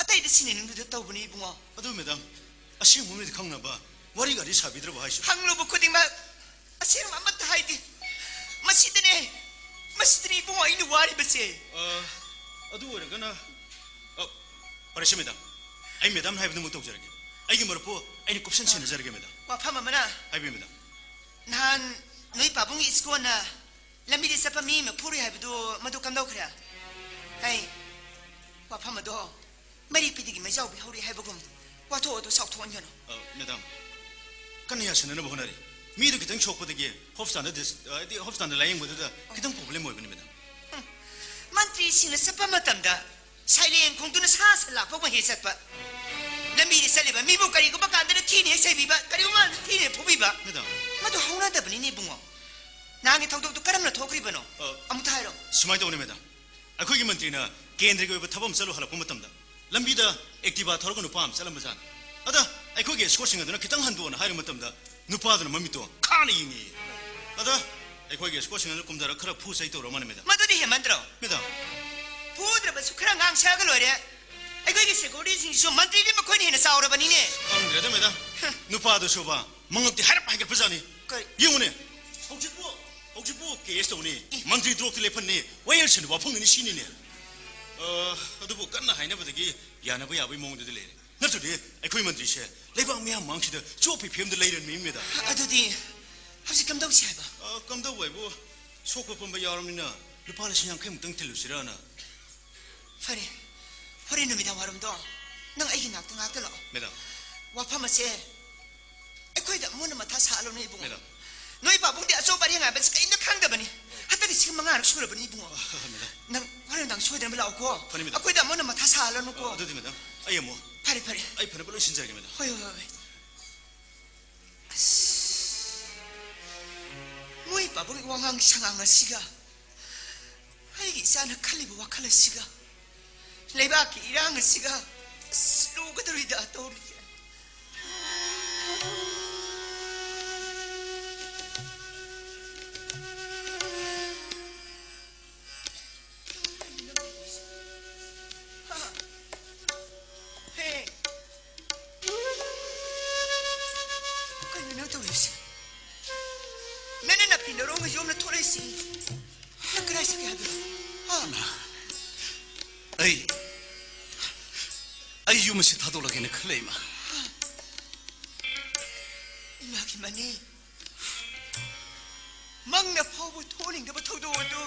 ꯑꯇꯩꯗ ꯁꯤꯟꯅꯅꯤꯡꯗꯨꯗ ꯇꯧꯕꯅꯤ, ꯏꯕꯨꯡꯉꯣ꯫ ꯑꯗꯨ, ꯃꯦꯗꯥꯝ, ꯑꯁꯦꯡꯕ ꯃꯤꯗꯤ ꯈꯪꯅꯕ ꯋꯥꯔꯤ ꯒꯥꯔꯤ ꯁꯥꯕꯤꯗ꯭ꯔꯕ ꯍꯥꯏꯁꯤꯕꯣ? ꯍꯪꯂꯨꯕ ꯈꯨꯗꯤꯡꯃꯛ ꯑꯁꯦꯡꯕ ꯑꯃꯠꯇ ꯍꯥꯏꯗꯦ꯫ ꯃꯁꯤꯗꯅꯦ, ꯃꯁꯤꯗꯅꯦ, ꯏꯕꯨꯡꯉꯣ, ꯑꯩꯅ ꯋꯥꯔꯤꯕꯁꯦ꯫ ꯑ, ꯑꯗꯨ ꯑꯣꯏꯔꯒꯅ, ꯑ, ꯐꯔꯦꯁꯦ, ꯃꯦꯗꯥꯝ, ꯑꯩ ꯃꯦꯗꯥꯝꯅ ꯍꯥꯏꯕꯗꯨꯃꯛ ꯇꯧꯖꯔꯒꯦ꯫ ꯑꯩꯒꯤ ꯃꯔꯨꯞꯄꯨ ꯑꯩꯅ ꯀꯨꯞꯁꯟ ꯁꯦꯟꯅꯖꯔꯒꯦ, ꯃꯦꯗꯥꯝ꯫ ꯋꯥꯐꯝ ꯑꯃꯅ, ꯍꯥꯏꯕꯤꯌꯨ, ꯃꯦꯗꯥꯝ꯫ ꯅꯍꯥꯟ ꯅꯣꯏ ꯄꯥꯕꯨꯡꯒꯤ ꯏꯁꯀꯣꯟꯅ ꯂꯝꯕꯤꯗ ꯆꯠꯄ ꯃꯤ ꯑꯃ ꯐꯨꯔꯨꯏ ꯍꯥꯏꯕꯗꯨ, ꯃꯗꯨ ꯀꯝꯗꯧꯈ꯭ꯔꯦ? ꯍꯩ, ꯋꯥꯐꯝ ꯑꯗꯣ ꯃꯔꯤꯛꯄꯤꯗꯒꯤ ꯃꯩꯖꯥꯎꯕꯤ ꯍꯧꯔꯛꯏ ꯍꯥꯏꯕꯒꯨꯝ, ꯋꯥꯊꯣꯛ ꯑꯗꯨ ꯁꯥꯎꯊꯣꯛꯍꯟꯒꯅꯨ꯫ ꯑ, ꯃꯦꯗꯥꯝ, ꯀꯟꯅ ꯌꯥꯁꯟꯅꯅꯕ ꯍꯣꯠꯅꯔꯤ꯫ ꯃꯤꯗꯨ ꯈꯤꯇꯪ ꯁꯣꯛꯄꯗꯒꯤ ꯍꯣꯁꯄꯤꯇꯥꯜꯗ ꯗꯤꯁ-, ꯑ, ꯍꯥꯏꯗꯤ ꯍꯣꯁꯄꯤꯇꯥꯜꯗ ꯂꯥꯌꯦꯡꯕꯗꯨꯗ ꯈꯤꯇꯪ ꯄ꯭ꯔꯣꯕ꯭ꯂꯦꯝ ꯑꯣꯏꯕꯅꯤ, ꯃꯦꯗꯥꯝ꯫ ꯍꯨꯝ, ꯃꯟꯇ꯭ꯔꯤꯁꯤꯡꯅ ꯆꯠꯄ ꯃꯇꯝꯗ ꯁꯥꯏꯂꯦꯟ ꯈꯣꯡꯗꯨꯅ ꯁꯥ ꯁꯟ ꯂꯥꯛꯄꯒꯨꯝ ꯍꯦꯛ ꯆꯠꯄ꯫ ꯂꯝꯕꯤꯗ ꯆꯠꯂꯤꯕ ꯃꯤꯕꯨ ꯀꯔꯤꯒꯨꯝꯕ ꯀꯥꯟꯗꯅ ꯊꯤꯅ ꯍꯦꯛ ꯆꯩꯕꯤꯕ, ꯀꯔꯤꯒꯨꯝꯕ ꯀꯥꯟꯗ ꯊꯤꯅ ꯍꯦꯛ ꯐꯨꯕꯤꯕ꯫ ꯃꯦꯗꯥꯝ꯫ ꯃꯗꯨ ꯍꯧꯅꯗꯕꯅꯤꯅꯦ, ꯏꯕꯨꯡꯉꯣ꯫ ꯅꯍꯥꯟꯒꯤ ꯊꯧꯗꯣꯛꯇꯨ ꯀꯔꯝꯅ ꯊꯣꯛꯈ꯭ꯔꯤꯕꯅꯣ? ꯑ, ꯑꯃꯨꯛꯇ ꯍꯥꯏꯔꯣ꯫ ꯁꯨꯃꯥꯏꯅ ꯇꯧꯕꯅꯤ, ꯃꯦꯗꯥꯝ꯫ ꯑꯩꯈꯣꯏꯒꯤ ꯃꯟꯇ꯭ꯔꯤꯅ ꯀꯦꯟꯗ꯭ꯔꯒꯤ ꯑꯣꯏꯕ ꯊꯕꯛ ꯑꯃ ꯆꯠꯂꯨ ꯍꯜꯂꯛꯄ ꯃꯇꯝꯗ ꯂꯝꯕꯤꯗ ꯑꯦꯛꯇꯤꯚꯥ ꯊꯧꯔꯒ ꯅꯨꯄꯥ ꯑꯃ ꯆꯠꯂꯝꯕꯖꯥꯠꯅꯤ꯫ ꯑꯗ ꯑꯩꯈꯣꯏꯒꯤ ꯑꯦꯁꯀꯣꯔꯠꯁꯤꯡ ꯑꯗꯨꯅ ꯈꯤꯇꯪ ꯍꯟꯗꯣꯛꯑꯣꯅ ꯍꯥꯏꯔꯕ ꯃꯇꯝꯗ ꯅꯨꯄꯥꯗꯨꯅ ꯃꯃꯤꯠꯇꯣ ꯈꯥꯅ ꯌꯦꯡꯉꯤ꯫ ꯑꯗ ꯑꯩꯈꯣꯏꯒꯤ ꯑꯦꯁꯀꯣꯔꯠꯁꯤꯡ ꯑꯗꯨ ꯀꯨꯝꯊꯔꯒ ꯈꯔ ꯐꯨ ꯆꯩ ꯇꯧꯔ ꯃꯥꯜꯂꯦ, ꯃꯦꯗꯥꯝ꯫ ꯃꯗꯨꯗꯤ ꯍꯦꯟꯃꯟꯗ꯭ꯔꯣ? ꯃꯦꯗꯥꯝ꯫ ꯐꯨꯗ꯭ꯔꯕꯁꯨ ꯈꯔ ꯉꯥꯡꯁꯛꯑꯒ ꯂꯣꯏꯔꯦ꯫ ꯑꯩꯈꯣꯏꯒꯤ ꯁꯦꯀ꯭ꯌꯨꯔꯤꯇꯤꯁꯤꯡꯁꯨ ꯃꯟꯇ꯭ꯔꯤꯗꯤ ꯃꯈꯣꯏꯅ ꯍꯦꯟꯅ ꯆꯥꯎꯔꯕꯅꯤꯅꯦ꯫ ꯈꯪꯗ꯭ꯔꯦꯗ, ꯃꯦꯗꯥꯝ꯫ ꯍ꯫ ꯅꯨꯄꯥꯗꯨꯁꯨꯕ ꯃꯉꯛꯇꯤ ꯍꯥꯏꯔꯞ ꯍꯥꯏꯒꯠꯄꯖꯥꯠꯅꯤ꯫ ꯀꯔꯤ? ꯌꯦꯡꯉꯨꯅꯦ, ꯍꯧꯖꯤꯛꯄꯨ, ꯍꯧꯖꯤꯛꯄꯨ ꯀꯦꯁ ꯇꯧꯅꯤ, ꯃꯟꯇ꯭ꯔꯤ ꯗ꯭ꯔꯣꯞꯇꯤ ꯂꯦꯞꯍꯟꯅꯤ, ꯋꯥꯌꯦꯜꯁꯪꯗ ꯋꯥꯐꯝꯅꯤꯅꯤ ꯁꯤꯅꯤꯅꯦ꯫ ꯑ, ꯑꯗꯨꯕꯨ ꯀꯟꯅ ꯍꯥꯏꯅꯕꯗꯒꯤ ꯌꯥꯅꯕ ꯌꯥꯕꯒꯤ ꯃꯑꯣꯡꯗꯗꯤ ꯂꯩꯔꯦ꯫ ꯅꯠꯇ꯭ꯔꯗꯤ ꯑꯩꯈꯣꯏ ꯃꯟꯇ꯭ꯔꯤꯁꯦ ꯂꯩꯕꯥꯛ ꯃꯤꯌꯥꯝ ꯃꯥꯡꯁꯤꯗ ꯆꯣꯞꯄꯤ ꯐꯤꯕꯝꯗ ꯂꯩꯔꯝꯃꯤ, ꯃꯦꯗꯥꯝ꯫ ꯑꯗꯨꯗꯤ ꯍꯧꯖꯤꯛ ꯀꯝꯗꯧꯁꯤ ꯍꯥꯏꯕ? ꯑ, ꯀꯝꯗꯧꯕ ꯍꯥꯏꯕꯨ, ꯁꯣꯛꯄ ꯄꯟꯕ ꯌꯥꯎꯔꯕꯅꯤꯅ ꯂꯨꯄꯥ ꯂꯤꯁꯤꯡ ꯌꯥꯡꯈꯩꯃꯨꯛꯇꯪ ꯊꯤꯜꯂꯨꯁꯤꯔꯅ꯫ ꯐꯔꯦ, ꯍꯣꯔꯦꯟ ꯅꯨꯃꯤꯗꯥꯡ ꯋꯥꯏꯔꯝꯗꯣ ꯅꯪ ꯑꯩꯒꯤ ꯅꯥꯛꯇ ꯉꯥꯛꯇ ꯂꯥꯛꯑꯣ꯫ ꯃꯦꯗꯥꯝ꯫ ꯋꯥꯐꯝ ꯑꯁꯦ ꯑꯩꯈꯣꯏꯗ ꯑꯃꯨꯟꯅ ꯃꯊꯥ ꯁꯥꯍꯜꯂꯨꯅꯦ, ꯏꯕꯨꯡꯉꯣ꯫ ꯃꯦꯗꯥꯝ꯫ ꯅꯣꯏ ꯄꯥꯕꯨꯡꯗꯤ ꯑꯆꯧꯕ ꯑꯔꯦꯡ ꯍꯥꯏꯕꯁꯤ ꯀꯔꯤꯝꯇ ꯈꯪꯗꯕꯅꯤ꯫ ꯍꯟꯗꯛ ꯂꯤꯁꯤꯡ ꯃꯉꯥꯔꯛ ꯁꯨꯔꯕꯅꯤ, ꯏꯕꯨꯡꯉꯣ꯫ ꯑ, ꯃꯦꯗꯥꯝ꯫ ꯅꯪ ꯍꯣꯔꯦꯟ ꯅꯨꯡꯗꯥꯡ ꯁꯣꯏꯗꯅꯕ ꯂꯥꯛꯑꯣꯀꯣ꯫ ꯐꯅꯤ, ꯃꯦꯗꯥꯝ꯫ ꯑꯩꯈꯣꯏꯗ ꯑꯃꯨꯟꯅ ꯃꯊꯥ ꯁꯥꯍꯜꯂꯅꯨꯀꯣ꯫ ꯑ, ꯑꯗꯨꯗꯤ, ꯃꯦꯗꯥꯝ, ꯑꯩ ꯑꯃꯨꯛ ꯐꯔꯦ, ꯐꯔꯦ꯫ ꯑꯩ ꯐꯅꯕ ꯂꯣꯏ ꯁꯤꯟꯖꯔꯒꯦ, ꯃꯦꯗꯥꯝ꯫ ꯍꯣꯏ, ꯍꯣꯏ, ꯍꯣꯏ, ꯍꯣꯏ꯫ ꯑꯁ, ꯃꯣꯏ ꯄꯥꯕꯨꯡꯒꯤ ꯋꯥꯉꯥꯡ ꯁꯉꯥꯡ ꯑꯁꯤꯒ ꯑꯩꯒꯤ ꯏꯆꯥꯅ ꯈꯜꯂꯤꯕ ꯋꯥꯈꯜ ꯑꯁꯤꯒ, ꯂꯩꯕꯥꯛꯀꯤ ꯏꯔꯥꯡ ꯑꯁꯤꯒ ꯑꯁ ꯂꯨꯒꯗꯧꯔꯤꯗ ꯇꯧꯔꯤꯁꯦ꯫ ꯅꯪ ꯀꯗꯥꯏ ꯆꯠꯀꯦ ꯍꯥꯏꯕꯅꯣ? ꯍꯥ? ꯑꯩ ꯑꯩ ꯌꯨꯝ ꯑꯁꯤ ꯊꯥꯗꯣꯛꯂꯒꯦꯅ ꯈꯜꯂꯦ, ꯏꯃꯥ꯫ ꯏꯃꯥꯒꯤ ꯃꯅꯤ, ꯃꯪꯅ ꯐꯥꯎꯕ ꯊꯣꯛꯍꯟꯅꯤꯡꯗꯕ ꯊꯧꯗꯣꯛ ꯑꯗꯨ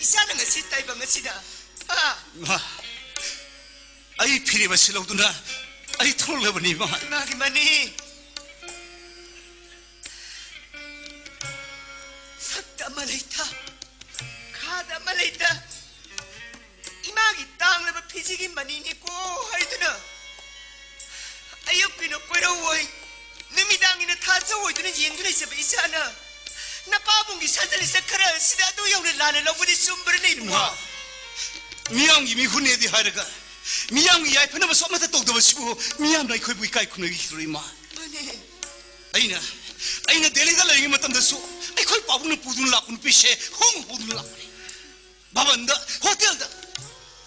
ꯏꯆꯥꯅ ꯉꯁꯤ ꯇꯥꯏꯕꯪ ꯑꯁꯤꯗ, ꯍꯥ? ꯏꯃꯥ, ꯑꯩ ꯐꯤꯔꯦꯞ ꯑꯁꯤ ꯂꯧꯗꯨꯅ ꯑꯩ ꯊꯣꯛꯂꯕꯅꯤ, ꯏꯃꯥ꯫ ꯏꯃꯥꯒꯤ ꯃꯅꯤ, ꯁꯛꯇ ꯑꯃ ꯂꯩꯇ, ꯈꯥꯗ ꯑꯃ ꯂꯩꯇ, ꯏꯃꯥꯒꯤ ꯇꯥꯡꯂꯕ ꯐꯤꯖꯤꯒꯤ ꯃꯅꯤꯅꯤꯀꯣ ꯍꯥꯏꯗꯨꯅ ꯑꯌꯨꯛꯀꯤꯅ ꯀꯣꯏꯔꯧꯑꯣꯏ, ꯅꯨꯃꯤꯗꯥꯡꯒꯤꯅ ꯊꯥꯖꯧꯑꯣꯏꯗꯨꯅ ꯌꯦꯡꯗꯨꯅ ꯂꯩꯖꯕ ꯏꯆꯥꯅ ꯅꯄꯥꯕꯨꯡꯒꯤ ꯁꯥꯖꯜ ꯂꯤꯆꯠ ꯈꯔ ꯑꯁꯤꯗ ꯑꯗꯨ ꯌꯧꯅ ꯂꯥꯟꯅ ꯂꯧꯕꯗꯤ ꯆꯨꯝꯕ꯭ꯔꯅꯦ, ꯏꯕꯨꯡꯉꯣ? ꯏꯃꯥ, ꯃꯤꯌꯥꯝꯒꯤ ꯃꯤꯍꯨꯠꯅꯦꯗꯤ ꯍꯥꯏꯔꯒ ꯃꯤꯌꯥꯝꯒꯤ ꯌꯥꯏꯐꯅꯕꯁꯨ ꯑꯃꯠꯇ ꯇꯧꯗꯕꯁꯤꯕꯨ ꯃꯤꯌꯥꯝꯅ ꯑꯩꯈꯣꯏꯕꯨ ꯏꯀꯥꯏ ꯈꯨꯝꯅꯈꯤꯗ꯭ꯔꯣ, ꯏꯃꯥ? ꯃꯥꯅꯦ꯫ ꯑꯩꯅ ꯑꯩꯅ ꯗꯦꯜꯂꯤꯗ ꯂꯩꯔꯤꯉꯩ ꯃꯇꯝꯗꯁꯨ ꯑꯩꯈꯣꯏ ꯄꯥꯕꯨꯡꯅ ꯄꯨꯗꯨꯅ ꯂꯥꯛꯄ ꯅꯨꯄꯤꯁꯦ ꯍꯣꯡꯅ ꯍꯣꯡꯗꯨꯅ ꯂꯥꯛꯄꯅꯤ꯫ ꯚꯕꯟꯗ, ꯍꯣꯇꯦꯜꯗ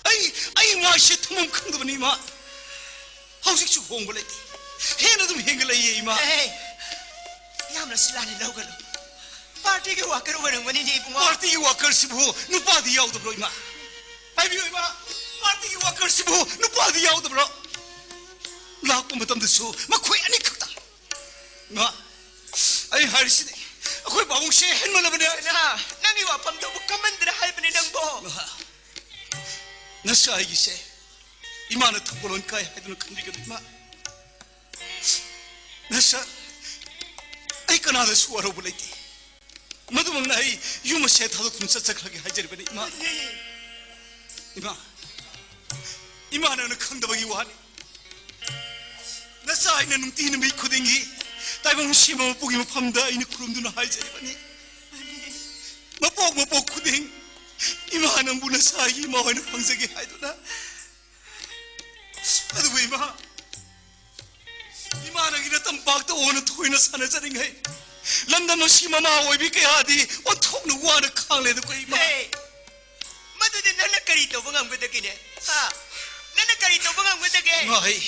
ꯑꯩ ꯑꯩ ꯃꯥꯏꯁꯦ ꯊꯝꯐꯝ ꯈꯪꯗꯕꯅꯤ, ꯏꯃꯥ꯫ ꯍꯧꯖꯤꯛꯁꯨ ꯍꯣꯡꯕ ꯂꯩꯇꯦ꯫ ꯍꯦꯟꯅ ꯑꯗꯨꯝ ꯍꯦꯟꯒꯠꯂꯛꯏꯌꯦ, ꯏꯃꯥ꯫ ꯍꯦ, ꯌꯥꯝꯅꯁꯨ ꯂꯥꯟꯅ ꯂꯧꯒꯅꯨ꯫ ꯄꯥꯔꯇꯤꯒꯤ ꯋꯥꯀꯔ ꯑꯣꯏꯔꯝꯒꯅꯤꯅꯦ, ꯏꯕꯨꯡꯉꯣ꯫ ꯄꯥꯔꯇꯤꯒꯤ ꯋꯥꯀꯔꯁꯤꯕꯨ ꯅꯨꯄꯥꯗꯤ ꯌꯥꯎꯗꯕ꯭ꯔꯣ, ꯏꯃꯥ? ꯍꯥꯏꯕꯤꯌꯨ, ꯏꯃꯥ, ꯄꯥꯔꯇꯤꯒꯤ ꯋꯥꯀꯔꯁꯤꯕꯨ ꯅꯨꯄꯥꯗꯤ ꯌꯥꯎꯗꯕ꯭ꯔꯣ? ꯂꯥꯛꯄ ꯃꯇꯝꯗꯁꯨ ꯃꯈꯣꯏ ꯑꯅꯤꯈꯛꯇ꯫ ꯏꯃꯥ, ꯑꯩ ꯍꯥꯏꯔꯤꯁꯤꯅꯤ, ꯑꯩꯈꯣꯏ ꯄꯥꯕꯨꯡꯁꯦ ꯍꯦꯟꯃꯜꯂꯕꯅꯦ꯫ ꯅ-, ꯅꯪꯒꯤ ꯋꯥꯐꯝꯗꯨꯕꯨ ꯀꯃꯟꯗ꯭ꯔ ꯍꯥꯏꯕꯅꯤ ꯅꯪꯕꯣ? ꯏꯃꯥ, ꯅꯆꯥ ꯑꯩꯒꯤꯁꯦ ꯏꯃꯥꯅ ꯊꯧꯒꯜꯂꯣꯟ ꯀꯥꯏ ꯍꯥꯏꯗꯨꯅ ꯈꯟꯕꯤꯒꯅꯨ, ꯏꯃꯥ꯫ ꯅꯆꯥ, ꯑꯩ ꯀꯅꯥꯗꯁꯨ ꯋꯥꯔꯧꯕ ꯂꯩꯇꯦ꯫ ꯃꯗꯨꯃꯛꯅ ꯑꯩ ꯌꯨꯝ ꯑꯁꯦ ꯊꯥꯗꯣꯛꯇꯨꯅ ꯆꯠꯆꯈ꯭ꯔꯒꯦ ꯍꯥꯏꯖꯔꯤꯕꯅꯤ, ꯏꯃꯥ꯫ ꯏꯃꯥ, ꯏꯃꯥ, ꯅꯪꯅ ꯈꯪꯗꯕꯒꯤ ꯋꯥꯅꯤ꯫ ꯅꯆꯥ ꯑꯩꯅ ꯅꯨꯡꯇꯤ ꯅꯨꯃꯤꯠ ꯈꯨꯗꯤꯡꯒꯤ ꯇꯥꯏꯕꯪ ꯁꯦꯝꯕ ꯃꯄꯨꯒꯤ ꯃꯐꯝꯗ ꯑꯩꯅ ꯈꯨꯔꯨꯝꯗꯨꯅ ꯍꯥꯏꯖꯔꯤꯕꯅꯤ꯫ ꯃꯄꯣꯛ ꯃꯄꯣꯛ ꯈꯨꯗꯤꯡ ꯏꯃꯥ ꯅꯪꯕꯨ ꯅꯆꯥꯒꯤ ꯏꯃꯥ ꯑꯣꯏꯅ ꯐꯪꯖꯒꯦ ꯍꯥꯏꯗꯨꯅ꯫ ꯑꯗꯨꯕꯨ ꯏꯃꯥ, ꯏꯃꯥ ꯅꯪꯒꯤ ꯅꯇꯝꯄꯥꯛꯇ ꯑꯣꯟꯅ ꯊꯣꯏꯅ ꯁꯥꯟꯅꯖꯔꯤꯉꯩ ꯂꯝꯗꯝ ꯑꯁꯤ ꯃꯃꯥ ꯑꯣꯏꯕꯤ ꯀꯌꯥꯗꯤ ꯑꯣꯟꯊꯣꯛꯅ ꯋꯥꯅ ꯈꯥꯡꯂꯦꯗꯀꯣ, ꯏꯃꯥ꯫ ꯍꯦ! ꯃꯗꯨꯗꯤ ꯅꯪꯅ ꯀꯔꯤ ꯇꯧꯕ ꯉꯝꯒꯗꯒꯦꯅꯦ? ꯍꯥ? ꯅꯪꯅ ꯀꯔꯤ ꯇꯧꯕ ꯉꯝꯒꯗꯒꯦ? ꯏꯃꯥ, ꯑꯩ,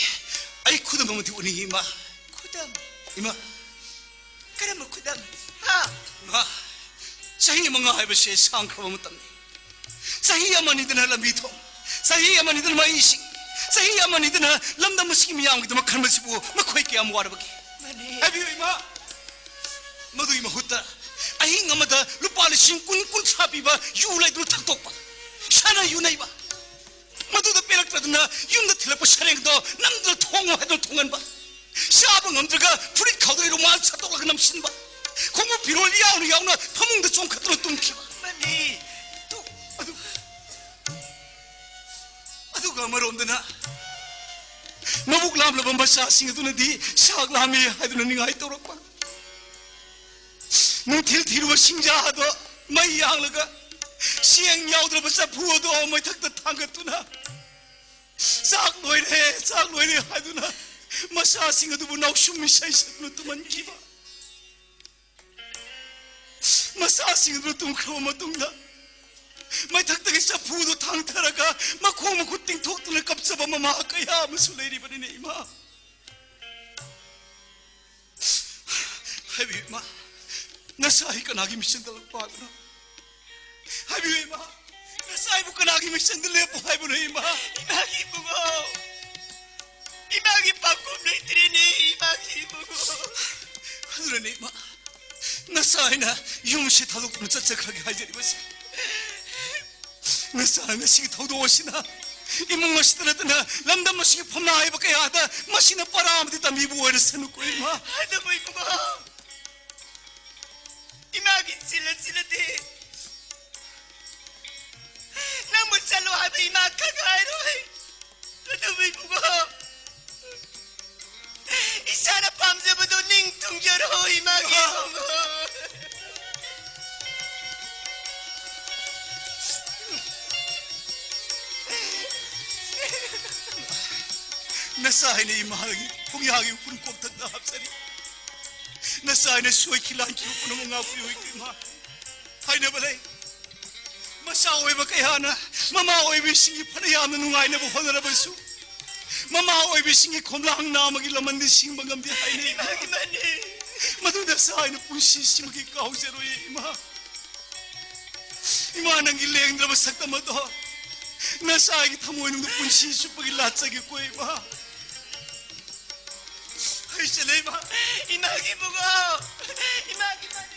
ꯑꯩ ꯈꯨꯗꯝ ꯑꯃꯗꯤ ꯎꯠꯅꯤꯡꯉꯤ, ꯏꯃꯥ꯫ ꯈꯨꯗꯝ? ꯏꯃꯥ꯫ ꯀꯔꯝꯕ ꯈꯨꯗꯝ? ꯏꯃꯥ, ꯆꯍꯤ ꯃꯉꯥ ꯍꯥꯏꯕꯁꯦ ꯁꯥꯡꯈ꯭ꯔꯕ ꯃꯇꯝꯅꯤ꯫ ꯆꯍꯤ ꯑꯃꯅꯤꯗꯅ ꯂꯝꯕꯤ ꯊꯣꯡ, ꯆꯍꯤ ꯑꯃꯅꯤꯗꯅ ꯃꯩ ꯏꯁꯤꯡ, ꯆꯍꯤ ꯑꯃꯅꯤꯗꯅ ꯂꯝꯗꯝ ꯑꯁꯤꯒꯤ ꯃꯤꯌꯥꯝꯒꯤꯗꯃꯛ ꯈꯟꯕꯁꯤꯕꯨ ꯃꯈꯣꯏ ꯀꯌꯥꯝ ꯋꯥꯔꯕꯒꯦ? ꯍꯥꯏꯕꯤꯌꯨ ꯏꯃꯥ꯫ ꯃꯗꯨꯒꯤ ꯃꯍꯨꯠꯇ ꯑꯍꯤꯡ ꯑꯃꯗ ꯂꯨꯄꯥ ꯂꯤꯁꯤꯡ ꯀꯨꯟ, ꯀꯨꯟꯊ꯭ꯔꯥ ꯄꯤꯕ ꯌꯨ ꯂꯩꯗꯨꯅ ꯊꯛꯇꯣꯛꯄ, ꯁꯥꯟꯅ ꯌꯨ ꯅꯩꯕ, ꯃꯗꯨꯗ ꯄꯦꯜꯂꯛꯇ꯭ꯔꯗꯨꯅ ꯌꯨꯝꯗ ꯊꯤꯜꯂꯛꯄ ꯁꯔꯦꯡꯗꯣ ꯅꯝꯗꯨꯅ ꯊꯣꯡꯉꯨ ꯍꯥꯏꯗꯨꯅ ꯊꯣꯡꯍꯟꯕ, ꯆꯥꯕ ꯉꯝꯗ꯭ꯔꯒ ꯐꯨꯔꯤꯠ ꯈꯥꯎꯗꯒꯤ ꯔꯨꯃꯥꯜ ꯁꯠꯇꯣꯛꯂꯒ ꯅꯝꯁꯤꯟꯕ, ꯈꯣꯡꯎꯞ ꯐꯤꯔꯣꯜ ꯌꯥꯎꯅ ꯌꯥꯎꯅ ꯐꯃꯨꯡꯗ ꯆꯣꯡꯈꯠꯇꯨꯅ ꯇꯨꯝꯈꯤꯕ꯫ ꯃꯅꯤ꯫ ꯑꯗꯨ, ꯑꯗꯨꯒ ꯑꯃꯔꯣꯝꯗꯅ ꯃꯕꯨꯛ ꯂꯥꯝꯂꯕ ꯃꯆꯥꯁꯤꯡ ꯑꯗꯨꯅꯗꯤ ꯆꯥꯛ ꯂꯥꯝꯃꯤ ꯍꯥꯏꯗꯨꯅ ꯅꯤꯡꯉꯥꯏ ꯇꯧꯔꯛꯄ꯫ ꯅꯨꯡꯊꯤꯜ ꯊꯤꯔꯨꯕ ꯁꯤꯡꯖꯥ ꯑꯗꯣ ꯃꯩ ꯌꯥꯡꯂꯒ ꯆꯦꯡ ꯌꯥꯎꯗ꯭ꯔꯕ ꯆꯐꯨ ꯑꯗꯣ ꯃꯩꯊꯛꯇ ꯊꯥꯡꯒꯠꯇꯨꯅ "ꯆꯥꯛ ꯂꯣꯏꯔꯦ, ꯆꯥꯛ ꯂꯣꯏꯔꯦ" ꯍꯥꯏꯗꯨꯅ ꯃꯆꯥꯁꯤꯡ ꯑꯗꯨꯕꯨ ꯅꯥꯎꯁꯨꯝ ꯏꯁꯩ ꯁꯛꯇꯨꯅ ꯇꯨꯝꯍꯟꯈꯤꯕ꯫ ꯃꯆꯥꯁꯤꯡ ꯑꯗꯨ ꯇꯨꯝꯈ꯭ꯔꯕ ꯃꯇꯨꯡꯗ ꯃꯩꯊꯛꯇꯒꯤ ꯆꯐꯨꯗꯨ ꯊꯥꯡꯊꯔꯒ ꯃꯈꯣꯡ ꯃꯈꯨꯠ ꯇꯤꯡꯊꯣꯛꯇꯨꯅ ꯀꯞꯆꯕ ꯃꯃꯥ ꯀꯌꯥ ꯑꯃꯁꯨ ꯂꯩꯔꯤꯕꯅꯤꯅꯦ ꯏꯃꯥ꯫ ꯍꯥꯏꯕꯤꯌꯨ ꯏꯃꯥ, ꯅꯆꯥ ꯑꯩ ꯀꯅꯥꯒꯤ ꯃꯤꯆꯪꯗ ꯂꯥꯛꯄ ꯍꯥꯏꯕꯅꯣ? ꯍꯥꯏꯕꯤꯌꯨ ꯏꯃꯥ, ꯅꯆꯥ ꯑꯩꯕꯨ ꯀꯅꯥꯒꯤ ꯃꯤꯆꯪꯗ ꯂꯦꯞꯄꯨ ꯍꯥꯏꯕꯅꯣ ꯏꯃꯥ? ꯏꯃꯥꯒꯤ ꯏꯕꯨꯡꯉꯣ, ꯏꯃꯥꯒꯤ ꯄꯥꯈꯨꯝ ꯂꯩꯇ꯭ꯔꯦꯅꯦ, ꯏꯃꯥꯒꯤ ꯏꯕꯨꯡꯉꯣ꯫ ꯑꯗꯨꯅꯅꯦ ꯏꯃꯥ, ꯅꯆꯥ ꯑꯩꯅ ꯌꯨꯝꯁꯤ ꯊꯥꯗꯣꯛꯇꯨꯅ ꯆꯠꯆꯈ꯭ꯔꯒꯦ ꯍꯥꯏꯖꯔꯤꯕꯁꯦ꯫ ꯅꯆꯥ ꯉꯁꯤꯒꯤ ꯊꯧꯗꯣꯛ ꯑꯁꯤꯅ ꯏꯃꯨꯡ ꯑꯁꯤꯗ ꯅꯠꯇꯅ ꯂꯝꯗꯝ ꯑꯁꯤꯒꯤ ꯐꯝꯅꯥꯏꯕ ꯀꯌꯥꯗ ꯃꯁꯤꯅ ꯄꯔꯥ ꯑꯃꯗꯤ ꯇꯝꯕꯤꯕ ꯑꯣꯏꯔꯁꯅꯨꯀꯣ ꯏꯃꯥ꯫ ꯑꯗꯨꯕꯨ ꯏꯕꯨꯡꯉꯣ, ꯏꯃꯥꯒꯤ ꯆꯤꯜꯂ ꯆꯤꯜꯂꯗꯤ ꯅꯪꯕꯨ ꯆꯠꯂꯣ ꯍꯥꯏꯕ ꯏꯃꯥ ꯈꯛ ꯍꯥꯏꯔꯣꯏ꯫ ꯑꯗꯨꯕꯨ ꯏꯕꯨꯡꯉꯣ, ꯏꯁꯥꯅ ꯄꯥꯝꯖꯕꯗꯣ ꯅꯤꯡ ꯊꯨꯡꯖꯔꯣ ꯏꯃꯥꯒꯤ ꯏꯕꯨꯡꯉꯣ꯫ ꯅꯆꯥ ꯑꯩꯅ ꯏꯃꯥꯒꯤ ꯈꯣꯡꯌꯥꯒꯤ ꯎꯐꯨꯟ ꯀꯣꯛꯊꯛꯇ ꯍꯥꯞꯆꯔꯤ꯫ ꯅꯆꯥ ꯑꯩꯅ ꯁꯣꯏꯈꯤ ꯂꯥꯟꯈꯤꯕ ꯄꯨꯝꯅꯃꯛ ꯉꯥꯛꯄꯤꯌꯨ ꯏꯃꯥ꯫ ꯍꯥꯏꯅꯕ ꯂꯩ, ꯃꯆꯥ ꯑꯣꯏꯕ ꯀꯌꯥꯅ ꯃꯃꯥ ꯑꯣꯏꯕꯤꯁꯤꯡꯒꯤ ꯐꯅ ꯌꯥꯝꯅ ꯅꯨꯡꯉꯥꯏꯅꯕ ꯍꯣꯠꯅꯔꯕꯁꯨ, ꯃꯃꯥ ꯑꯣꯏꯕꯤꯁꯤꯡꯒꯤ ꯈꯣꯝꯂꯥꯡ ꯅꯥꯝꯃꯒꯤ ꯂꯃꯟꯗꯤ ꯁꯤꯡꯕ ꯉꯝꯗꯦ ꯍꯥꯏꯅꯩ꯫ ꯏꯃꯥꯒꯤ ꯃꯅꯤ꯫ ꯃꯗꯨ ꯅꯆꯥ ꯑꯩꯅ ꯄꯨꯟꯁꯤꯁꯤꯃꯒꯤ ꯀꯥꯎꯖꯔꯣꯏ ꯏꯃꯥ꯫ ꯏꯃꯥ, ꯅꯪꯒꯤ ꯂꯦꯡꯗ꯭ꯔꯕ ꯁꯛꯇꯝ ꯑꯗꯣ ꯅꯆꯥꯒꯤ ꯊꯃꯣꯏꯅꯨꯡꯗ ꯄꯨꯟꯁꯤ ꯆꯨꯞꯄꯒꯤ ꯂꯥꯠꯆꯒꯦꯀꯣ ꯏꯃꯥ꯫ ꯑꯩ ꯆꯠꯂꯦ ꯏꯃꯥ꯫ ꯏꯃꯥꯒꯤ ꯏꯕꯨꯡꯉꯣ, ꯏꯃꯥꯒꯤ ꯃꯔꯤ꯫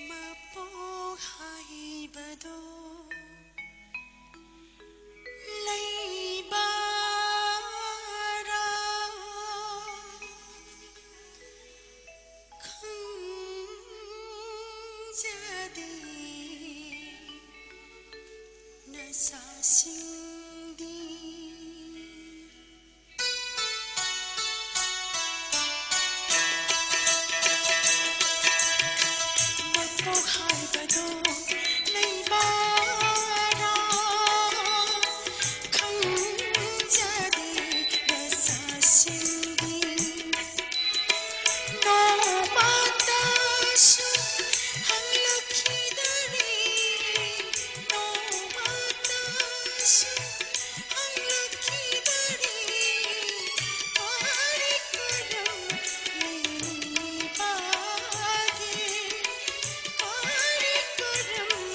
ꯃꯄꯣꯛ ꯍꯥꯏꯕꯗꯣ ꯂꯩꯕꯔꯥ ꯈꯪꯖꯗꯦ ꯅꯆꯥꯁꯤꯡꯗꯤ꯫ ꯃꯄꯣꯛ ꯍꯥꯏꯕꯗꯣ ꯂꯩꯕꯔꯥ ꯈꯪꯖꯗꯦ ꯅꯆꯥꯁꯤꯡꯗꯤ꯫ ꯅꯣꯡꯃꯇꯁꯨ ꯍꯪꯂꯛꯈꯤꯗꯔꯦ, ꯅꯣꯡꯃꯇꯁꯨ ꯍꯪꯂꯛꯈꯤꯗꯔꯦ꯫ ꯀꯔꯤ ꯀꯔꯝ ꯂꯩꯕꯒꯦ, ꯀꯔꯤ ꯀꯔꯝ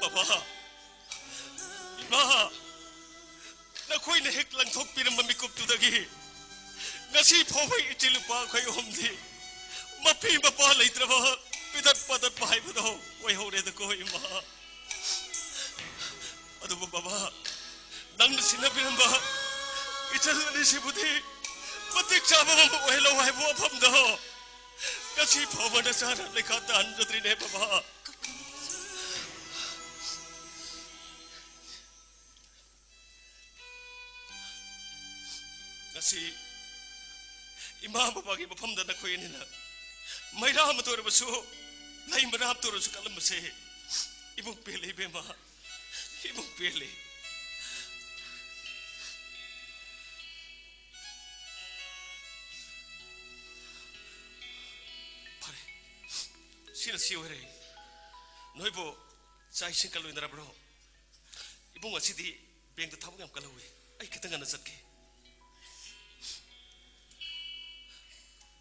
ꯕꯕꯥ, ꯏꯃꯥ, ꯅꯈꯣꯏꯅ ꯍꯦꯛ ꯂꯪꯊꯣꯛꯄꯤꯔꯝꯕ ꯃꯤꯀꯨꯞꯇꯨꯗꯒꯤ ꯉꯁꯤ ꯐꯥꯎꯕ ꯏꯆꯤꯜ ꯏꯅꯥꯎ ꯑꯩꯈꯣꯏ ꯑꯍꯨꯝꯗꯤ ꯃꯄꯤ ꯃꯄꯥ ꯂꯩꯇ꯭ꯔꯕ, ꯄꯤꯗꯠ ꯄꯥꯗꯠꯄ ꯍꯥꯏꯕꯗꯣ ꯑꯣꯏꯍꯧꯔꯦꯗꯀꯣ, ꯏꯃꯥ꯫ ꯑꯗꯨꯕꯨ ꯕꯕꯥ, ꯅꯪꯅ ꯁꯤꯟꯅꯕꯤꯔꯝꯕ ꯏꯆꯜ ꯑꯅꯤꯁꯤꯕꯨꯗꯤ ꯃꯇꯤꯛ ꯆꯥꯕ ꯑꯃ ꯑꯣꯏꯍꯜꯂꯧ ꯍꯥꯏꯕ ꯋꯥꯐꯝꯗꯣ ꯉꯁꯤ ꯐꯥꯎꯕ ꯅꯆꯥꯅ ꯂꯩꯈꯥ ꯇꯥꯍꯟꯖꯗ꯭ꯔꯤꯅꯦ, ꯕꯕꯥ꯫ ꯉꯁꯤ ꯏꯃꯥ ꯕꯕꯥꯒꯤ ꯃꯐꯝꯗ ꯅꯈꯣꯏ ꯑꯅꯤꯅ ꯃꯩꯔꯥ ꯑꯃꯇ ꯑꯣꯏꯔꯕꯁꯨ, ꯂꯩ ꯃꯅꯥ ꯑꯃꯇ ꯑꯣꯏꯔꯁꯨ ꯀꯠꯂꯝꯕꯁꯦ ꯏꯃꯨꯡ ꯄꯦꯜꯂꯦ, ꯏꯕꯦꯝꯃ꯫ ꯏꯃꯨꯡ ꯄꯦꯜꯂꯦ꯫ ꯁꯤꯅ ꯁꯤ ꯑꯣꯏꯔꯦ꯫ ꯅꯣꯏꯕꯨ ꯆꯥꯛ ꯏꯁꯤꯡꯒ ꯂꯣꯏꯅꯔꯕ꯭ꯔꯣ? ꯏꯕꯨꯡ ꯑꯁꯤꯗꯤ ꯕꯦꯡꯗ ꯊꯕꯛ ꯌꯥꯝ ꯀꯜꯍꯧꯋꯤ꯫ ꯑꯩ ꯈꯤꯇꯪ ꯉꯟꯅ ꯆꯠꯀꯦ꯫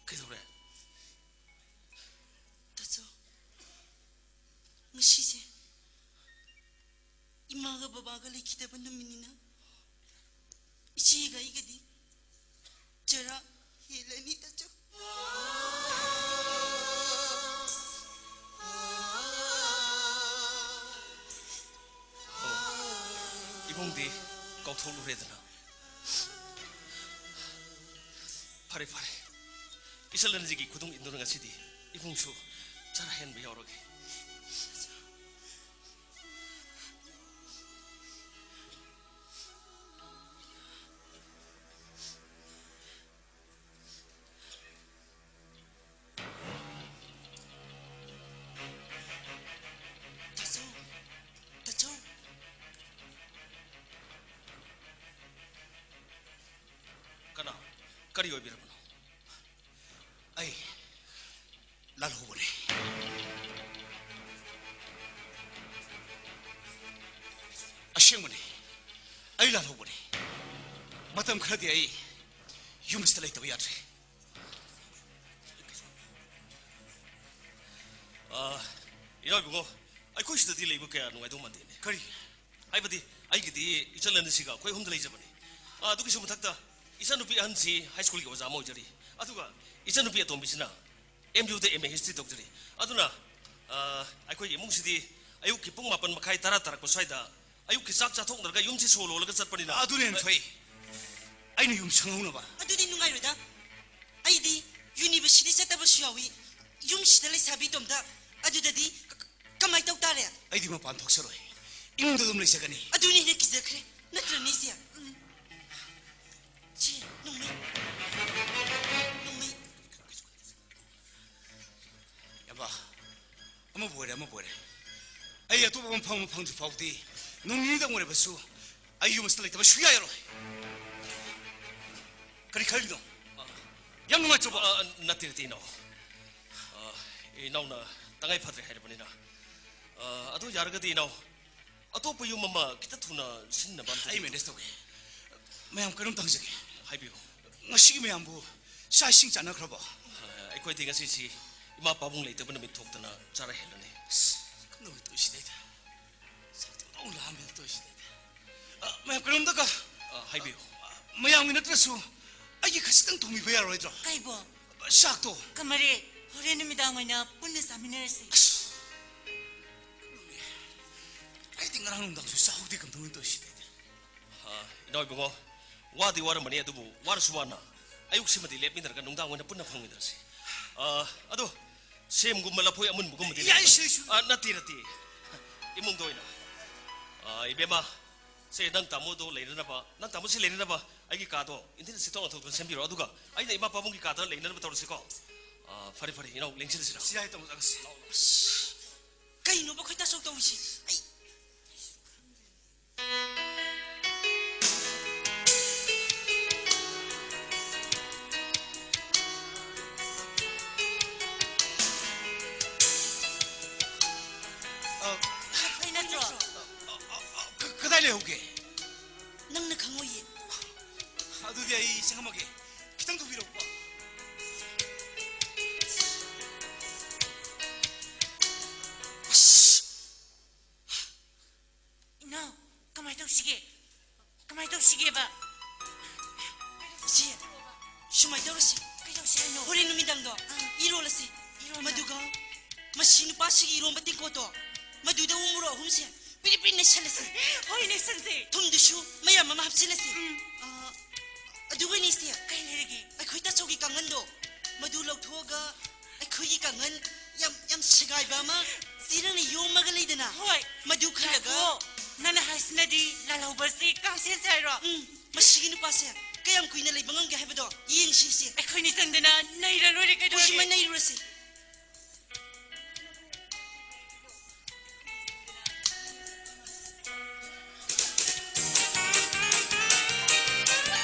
ꯀꯩꯗꯧꯔꯦ? ꯇꯥꯆꯧ, ꯉꯁꯤꯁꯦ ꯏꯃꯥꯒ ꯕꯕꯥꯒ ꯂꯩꯈꯤꯗꯕ ꯅꯨꯃꯤꯠꯅꯤꯅ ꯏꯆꯦꯒ ꯑꯩꯒꯗꯤ ꯆꯔꯥ ꯍꯦꯜꯂꯅꯤ, ꯇꯥꯆꯧ꯫ ꯑꯣ, ꯏꯕꯨꯡꯗꯤ ꯀꯥꯎꯊꯣꯛꯂꯨꯔꯦꯗꯅ꯫ ꯐꯔꯦ, ꯐꯔꯦ꯫ ꯏꯆꯜ ꯑꯅꯤꯁꯤꯒꯤ ꯈꯨꯗꯨꯡ ꯏꯟꯗꯨꯅ ꯉꯁꯤꯗꯤ ꯏꯕꯨꯡꯁꯨ ꯆꯔꯥ ꯍꯦꯟꯕ ꯌꯥꯎꯔꯒꯦ꯫ ꯇꯥꯆꯧ, ꯇꯥꯆꯧ꯫ ꯀꯅꯥ? ꯀꯔꯤ ꯑꯣꯏꯕꯤꯔꯕꯅꯣ? ꯑꯩ ꯂꯥꯜꯍꯧꯕꯅꯤ꯫ ꯑꯁꯦꯡꯕꯅꯤ, ꯑꯩ ꯂꯥꯜꯍꯧꯕꯅꯤ꯫ ꯃꯇꯝ ꯈꯔꯗꯤ ꯑꯩ ꯌꯨꯝꯁꯤꯗ ꯂꯩꯇꯕ ꯌꯥꯗ꯭ꯔꯦ꯫ ꯑꯥ, ꯏꯅꯥꯎ ꯏꯕꯨꯡꯉꯣ, ꯑꯩꯈꯣꯏ ꯁꯤꯗꯗꯤ ꯂꯩꯕ ꯀꯌꯥ ꯅꯨꯡꯉꯥꯏꯗꯧ ꯃꯥꯟꯗꯦꯅꯦ꯫ ꯀꯔꯤ? ꯍꯥꯏꯕꯗꯤ, ꯑꯩꯒꯤꯗꯤ ꯏꯆꯜ ꯑꯅꯤꯁꯤꯒ ꯑꯩꯈꯣꯏ ꯑꯍꯨꯝꯗ ꯂꯩꯖꯕꯅꯤ꯫ ꯑꯥ, ꯑꯗꯨꯒꯤꯁꯨ ꯃꯊꯛꯇ, ꯏꯆꯟꯅꯨꯄꯤ ꯑꯍꯟꯁꯤ ꯍꯥꯏ ꯁ꯭ꯀꯨꯜꯒꯤ ꯑꯣꯖꯥ ꯑꯃ ꯑꯣꯏꯖꯔꯤ꯫ ꯑꯗꯨꯒ ꯏꯆꯟꯅꯨꯄꯤ ꯑꯇꯣꯝꯕꯤꯁꯤꯅ ꯑꯦꯝ ꯌꯨꯗ ꯑꯦꯝ ꯑꯦ ꯍꯤꯁꯇ꯭ꯔꯤ ꯇꯧꯖꯔꯤ꯫ ꯑꯗꯨꯅ, ꯑꯥ, ꯑꯩꯈꯣꯏꯒꯤ ꯏꯃꯨꯡꯁꯤꯗꯤ ꯑꯌꯨꯛꯀꯤ ꯄꯨꯡ ꯃꯥꯄꯟ ꯃꯈꯥꯏ, ꯇꯔꯥ ꯇꯥꯔꯛꯄ ꯁ꯭ꯋꯥꯏꯗ ꯑꯌꯨꯛꯀꯤ ꯆꯥꯛ ꯆꯥꯊꯣꯛꯅꯔꯒ ꯌꯨꯝꯁꯤ ꯁꯣ ꯂꯣꯜꯂꯒ ꯆꯠꯄꯅꯤꯅ꯫ ꯑꯗꯨꯅ ꯍꯦꯟꯅ ꯊꯣꯛꯏ꯫ ꯑꯩꯅ ꯌꯨꯝ ꯁꯪꯍꯧꯅꯕ꯫ ꯑꯗꯨꯗꯤ ꯅꯨꯡꯉꯥꯏꯔꯣꯏꯗ꯫ ꯑꯩꯗꯤ ꯌꯨꯅꯤꯚꯔꯁꯤꯇꯤ ꯆꯠꯇꯕꯁꯨ ꯌꯥꯎꯏ꯫ ꯌꯨꯝꯁꯤꯗ ꯂꯩꯁꯥꯕꯤ ꯏꯇꯣꯝꯇ꯫ ꯑꯗꯨꯗꯗꯤ ꯀ-, ꯀ-, ꯀꯃꯥꯏ ꯇꯧ ꯇꯥꯔꯦ? ꯑꯩꯗꯤ ꯃꯄꯥꯟ ꯊꯣꯛꯆꯔꯣꯏ꯫ ꯏꯃꯨꯡꯗ ꯑꯗꯨꯝ ꯂꯩꯖꯒꯅꯤ꯫ ꯑꯗꯨꯅ ꯍꯦꯟꯅ ꯀꯤꯖꯈ꯭ꯔꯦ꯫ ꯅꯠꯇ꯭ꯔꯅꯦ, ꯏꯆꯦ? ꯎꯝ꯫ ꯁꯤ, ꯅꯣꯡꯃꯩ꯫ ꯅꯣꯡꯃꯩ꯫ ꯌꯥꯝꯕ, ꯑꯃꯕꯨ ꯑꯣꯏꯔꯦ, ꯑꯃꯕꯨ ꯑꯣꯏꯔꯦ꯫ ꯑꯩ ꯑꯇꯣꯞꯄ ꯃꯐꯝ ꯑꯃ ꯐꯪꯗ꯭ꯔꯤ ꯐꯥꯎꯗꯤ ꯅꯣꯡ ꯅꯤꯅꯤꯗꯪ ꯑꯣꯏꯔꯕꯁꯨ ꯑꯩ ꯌꯨꯝ ꯑꯁꯤꯗ ꯂꯩꯇꯕ ꯁꯨꯡꯌꯥ ꯌꯥꯔꯣꯏ꯫ ꯀꯔꯤ ꯈꯜꯂꯤꯅꯣ? ꯌꯥꯝ ꯅꯨꯡꯉꯥꯏꯇ꯭ꯔꯕꯣ? ꯑ, ꯅꯠꯇꯦ, ꯅꯠꯇꯦ, ꯏꯅꯥꯎ꯫ ꯑ, ꯏꯅꯥꯎꯅ ꯇꯉꯥꯏ ꯐꯗ꯭ꯔꯦ ꯍꯥꯏꯔꯕꯅꯤꯅ꯫ ꯑ, ꯑꯗꯨ ꯌꯥꯔꯒꯗꯤ ꯏꯅꯥꯎ, ꯑꯇꯣꯞꯄ ꯌꯨꯝ ꯑꯃ ꯈꯤꯇ ꯊꯨꯅ ꯁꯤꯟꯅꯕ ꯑꯝꯇ ꯑꯩ ꯇꯧꯕꯤꯌꯨ꯫ Manage ꯇꯧꯒꯦ꯫ ꯃꯌꯥꯝ ꯀꯩꯅꯣꯝꯇ ꯍꯪꯖꯒꯦ꯫ ꯍꯥꯏꯕꯤꯌꯨ꯫ ꯉꯁꯤꯒꯤ ꯃꯌꯥꯝꯕꯨ ꯆꯥꯛ ꯏꯁꯤꯡ ꯆꯥꯅꯈ꯭ꯔꯕꯣ? ꯑ, ꯑꯩꯈꯣꯏꯗꯤ ꯉꯁꯤꯁꯤ ꯏꯃꯥ ꯄꯥꯕꯨꯡ ꯂꯩꯇꯕ ꯅꯨꯃꯤꯠ ꯊꯣꯛꯇꯅ ꯆꯥꯔꯥ ꯍꯦꯜꯂꯅꯤ꯫ ꯑꯁ, ꯀꯩꯅꯣ ꯇꯧꯏꯁꯤꯗꯩꯗ꯫ ꯆꯥꯛꯇꯤ ꯑꯃꯨꯛ ꯂꯥꯝꯃꯦ ꯇꯧꯏꯁꯤꯗꯩꯗ꯫ ꯑ, ꯃꯌꯥꯝ ꯀꯩꯅꯣꯝꯇꯒ꯫ ꯑ, ꯍꯥꯏꯕꯤꯌꯨ꯫ ꯑ, ꯃꯌꯥꯝꯒꯤ ꯅꯠꯇ꯭ꯔꯁꯨ ꯑꯩꯒꯤ ꯈꯖꯤꯛꯇꯪ ꯊꯣꯡꯕꯤꯕ ꯌꯥꯔꯣꯏꯗ꯭ꯔꯣ? ꯀꯩꯕꯣ? ꯆꯥꯛꯇꯣ꯫ ꯀꯃꯔꯦ, ꯍꯣꯔꯦꯟ ꯅꯨꯃꯤꯗꯥꯡ ꯑꯣꯏꯅ ꯄꯨꯟꯅ ꯆꯥꯃꯤꯟꯅꯔꯁꯤ꯫ ꯑꯁ, ꯑꯩꯗꯤ ꯉꯔꯥꯡ ꯅꯨꯡꯗꯥꯡꯁꯨ ꯆꯥꯍꯧꯗꯦ ꯀꯝꯗꯧꯅ ꯇꯧꯔꯤꯁꯤꯗꯤ꯫ ꯑ, ꯏꯅꯥꯎ ꯏꯕꯨꯡꯉꯣ, ꯋꯥꯗꯤ ꯋꯥꯔꯝꯃꯅꯤ, ꯑꯗꯨꯕꯨ ꯋꯥꯔꯁꯨ ꯋꯥꯅ ꯑꯌꯨꯛꯁꯤꯃꯗꯤ ꯂꯦꯞꯃꯤꯟꯅꯔꯒ ꯅꯨꯡꯗꯥꯡ ꯑꯣꯏꯅ ꯄꯨꯟꯅ ꯐꯪꯃꯤꯟꯅꯔꯁꯤ꯫ ꯑ, ꯑꯗꯣ ꯁꯦꯝꯒꯨꯝꯕ ꯂꯐꯣꯏ ꯑꯃꯨꯟꯕꯒꯨꯝꯕꯗꯤ ꯌꯥꯏ, ꯂꯩꯕ꯭ꯔꯥ? ꯁꯤꯁꯨ꯫ ꯑ, ꯅꯠꯇꯦ, ꯅꯠꯇꯦ, ꯏꯃꯨꯡꯗ ꯑꯣꯏꯅ꯫ ꯑ, ꯏꯕꯦꯝꯃ, ꯁꯦ, ꯅꯪ ꯇꯥꯃꯣꯗꯣ ꯂꯩꯅꯅꯕ, ꯅꯪ ꯇꯥꯃꯣꯁꯤ ꯂꯩꯅꯅꯕ ꯑꯩꯒꯤ ꯀꯥꯗꯣ ꯏꯟꯊꯤꯅ ꯁꯤꯠꯇꯣꯛ ꯅꯥꯟꯊꯣꯛꯇꯅ ꯁꯦꯝꯕꯤꯔꯣ, ꯑꯗꯨꯒ ꯑꯩꯅ ꯏꯃꯥ ꯄꯥꯕꯨꯡꯒꯤ ꯀꯥꯗ ꯂꯩꯅꯅꯕ ꯇꯧꯔꯁꯤꯀꯣ꯫ ꯑ, ꯐꯔꯦ, ꯐꯔꯦ, ꯏꯅꯥꯎ, ꯂꯦꯡꯁꯤꯜꯂꯁꯤꯔꯣ? ꯁꯤ ꯌꯥꯏ, ꯇꯥꯃꯣ, ꯆꯪꯉꯁꯤ꯫ ꯀꯩꯅꯣꯕ ꯑꯩꯈꯣꯏ ꯇꯥꯆꯧ ꯇꯧꯔꯤꯁꯤ? ꯑꯩ ꯑ, ꯐꯩ ꯅꯠꯇ꯭ꯔꯣ? ꯑ, ꯑ, ꯑ, ꯀ-, ꯀꯗꯥꯏ ꯂꯩꯍꯧꯒꯦ? ꯅꯪꯅ ꯈꯪꯉꯣꯏꯌꯦ꯫ ꯑꯗꯨꯗꯤ ꯑꯩ ꯆꯪꯉꯝꯃꯒꯦ꯫ ꯈꯤꯇꯪ ꯊꯨꯕꯤꯔꯛꯎꯀꯣ꯫ ꯑꯁ! ꯏꯅꯥꯎ, ꯀꯃꯥꯏ ꯇꯧꯁꯤꯒꯦ? ꯀꯃꯥꯏ ꯇꯧꯁꯤꯒꯦꯕ? ꯏꯆꯦ, ꯁꯨꯃꯥꯏ ꯇꯧꯔꯁꯤ꯫ ꯀꯩ ꯇꯧꯁꯤ ꯍꯥꯏꯅꯣ? ꯍꯣꯔꯦꯟ ꯅꯨꯃꯤꯗꯥꯡꯗꯣ ꯏꯔꯣꯜꯂꯁꯤ꯫ ꯏꯔꯣꯟꯕ? ꯃꯗꯨꯒ ꯃꯁꯤ ꯅꯨꯄꯥꯁꯤꯒꯤ ꯏꯔꯣꯝꯕ ꯇꯦꯡꯀꯣꯠꯇꯣ, ꯃꯗꯨꯗ ꯎ ꯃꯣꯔꯣꯛ ꯑꯍꯨꯝꯁꯦ ꯄꯤꯔꯤ ꯄꯤꯔꯤ ꯅꯩꯁꯜꯂꯁꯤ꯫ ꯍꯣꯏ, ꯅꯩꯁꯜꯁꯦ꯫ ꯊꯨꯝꯗꯨꯁꯨ ꯃꯌꯥꯝ ꯑꯃ ꯍꯥꯞꯆꯤꯜꯂꯁꯤ꯫ ꯎꯝ꯫ ꯑ, ꯑꯗꯨꯒꯅꯦ ꯏꯆꯦ, ꯀꯩ ꯂꯩꯔꯒꯦ? ꯑꯩꯈꯣꯏ ꯇꯥꯆꯧꯒꯤ ꯀꯥꯡꯒꯟꯗꯣ, ꯃꯗꯨ ꯂꯧꯊꯣꯛꯑꯒ ꯑꯩꯈꯣꯏꯒꯤ ꯀꯥꯡꯒꯟ ꯌꯥꯝ, ꯌꯥꯝ ꯁꯦꯒꯥꯏꯕ ꯑꯃ ꯆꯦꯔꯪꯅ ꯌꯣꯝꯃꯒ ꯂꯩꯗꯅ? ꯍꯣꯏ꯫ ꯃꯗꯨ ꯈꯜꯂꯒ ꯉꯥꯏꯈꯣ, ꯅꯪꯅ ꯍꯥꯏꯁꯤꯅꯗꯤ ꯂꯥꯜꯍꯧꯕꯁꯤ ꯀꯥꯡꯁꯦꯟꯁꯦ ꯍꯥꯏꯔꯣ? ꯎꯝ, ꯃꯁꯤꯒꯤ ꯅꯨꯄꯥꯁꯦ ꯀꯌꯥꯝ ꯀꯨꯏꯅ ꯂꯩꯕ ꯉꯝꯒꯦ ꯍꯥꯏꯕꯗꯣ ꯌꯦꯡꯁꯤ ꯏꯆꯦ꯫ ꯑꯩꯈꯣꯏꯅꯤ ꯆꯪꯗꯅ ꯅꯩꯔ ꯂꯣꯏꯔꯦ ꯀꯩꯗꯧꯔꯒꯦ? ꯍꯧꯖꯤꯛꯃꯛ ꯅꯩꯔꯨꯔꯁꯤ꯫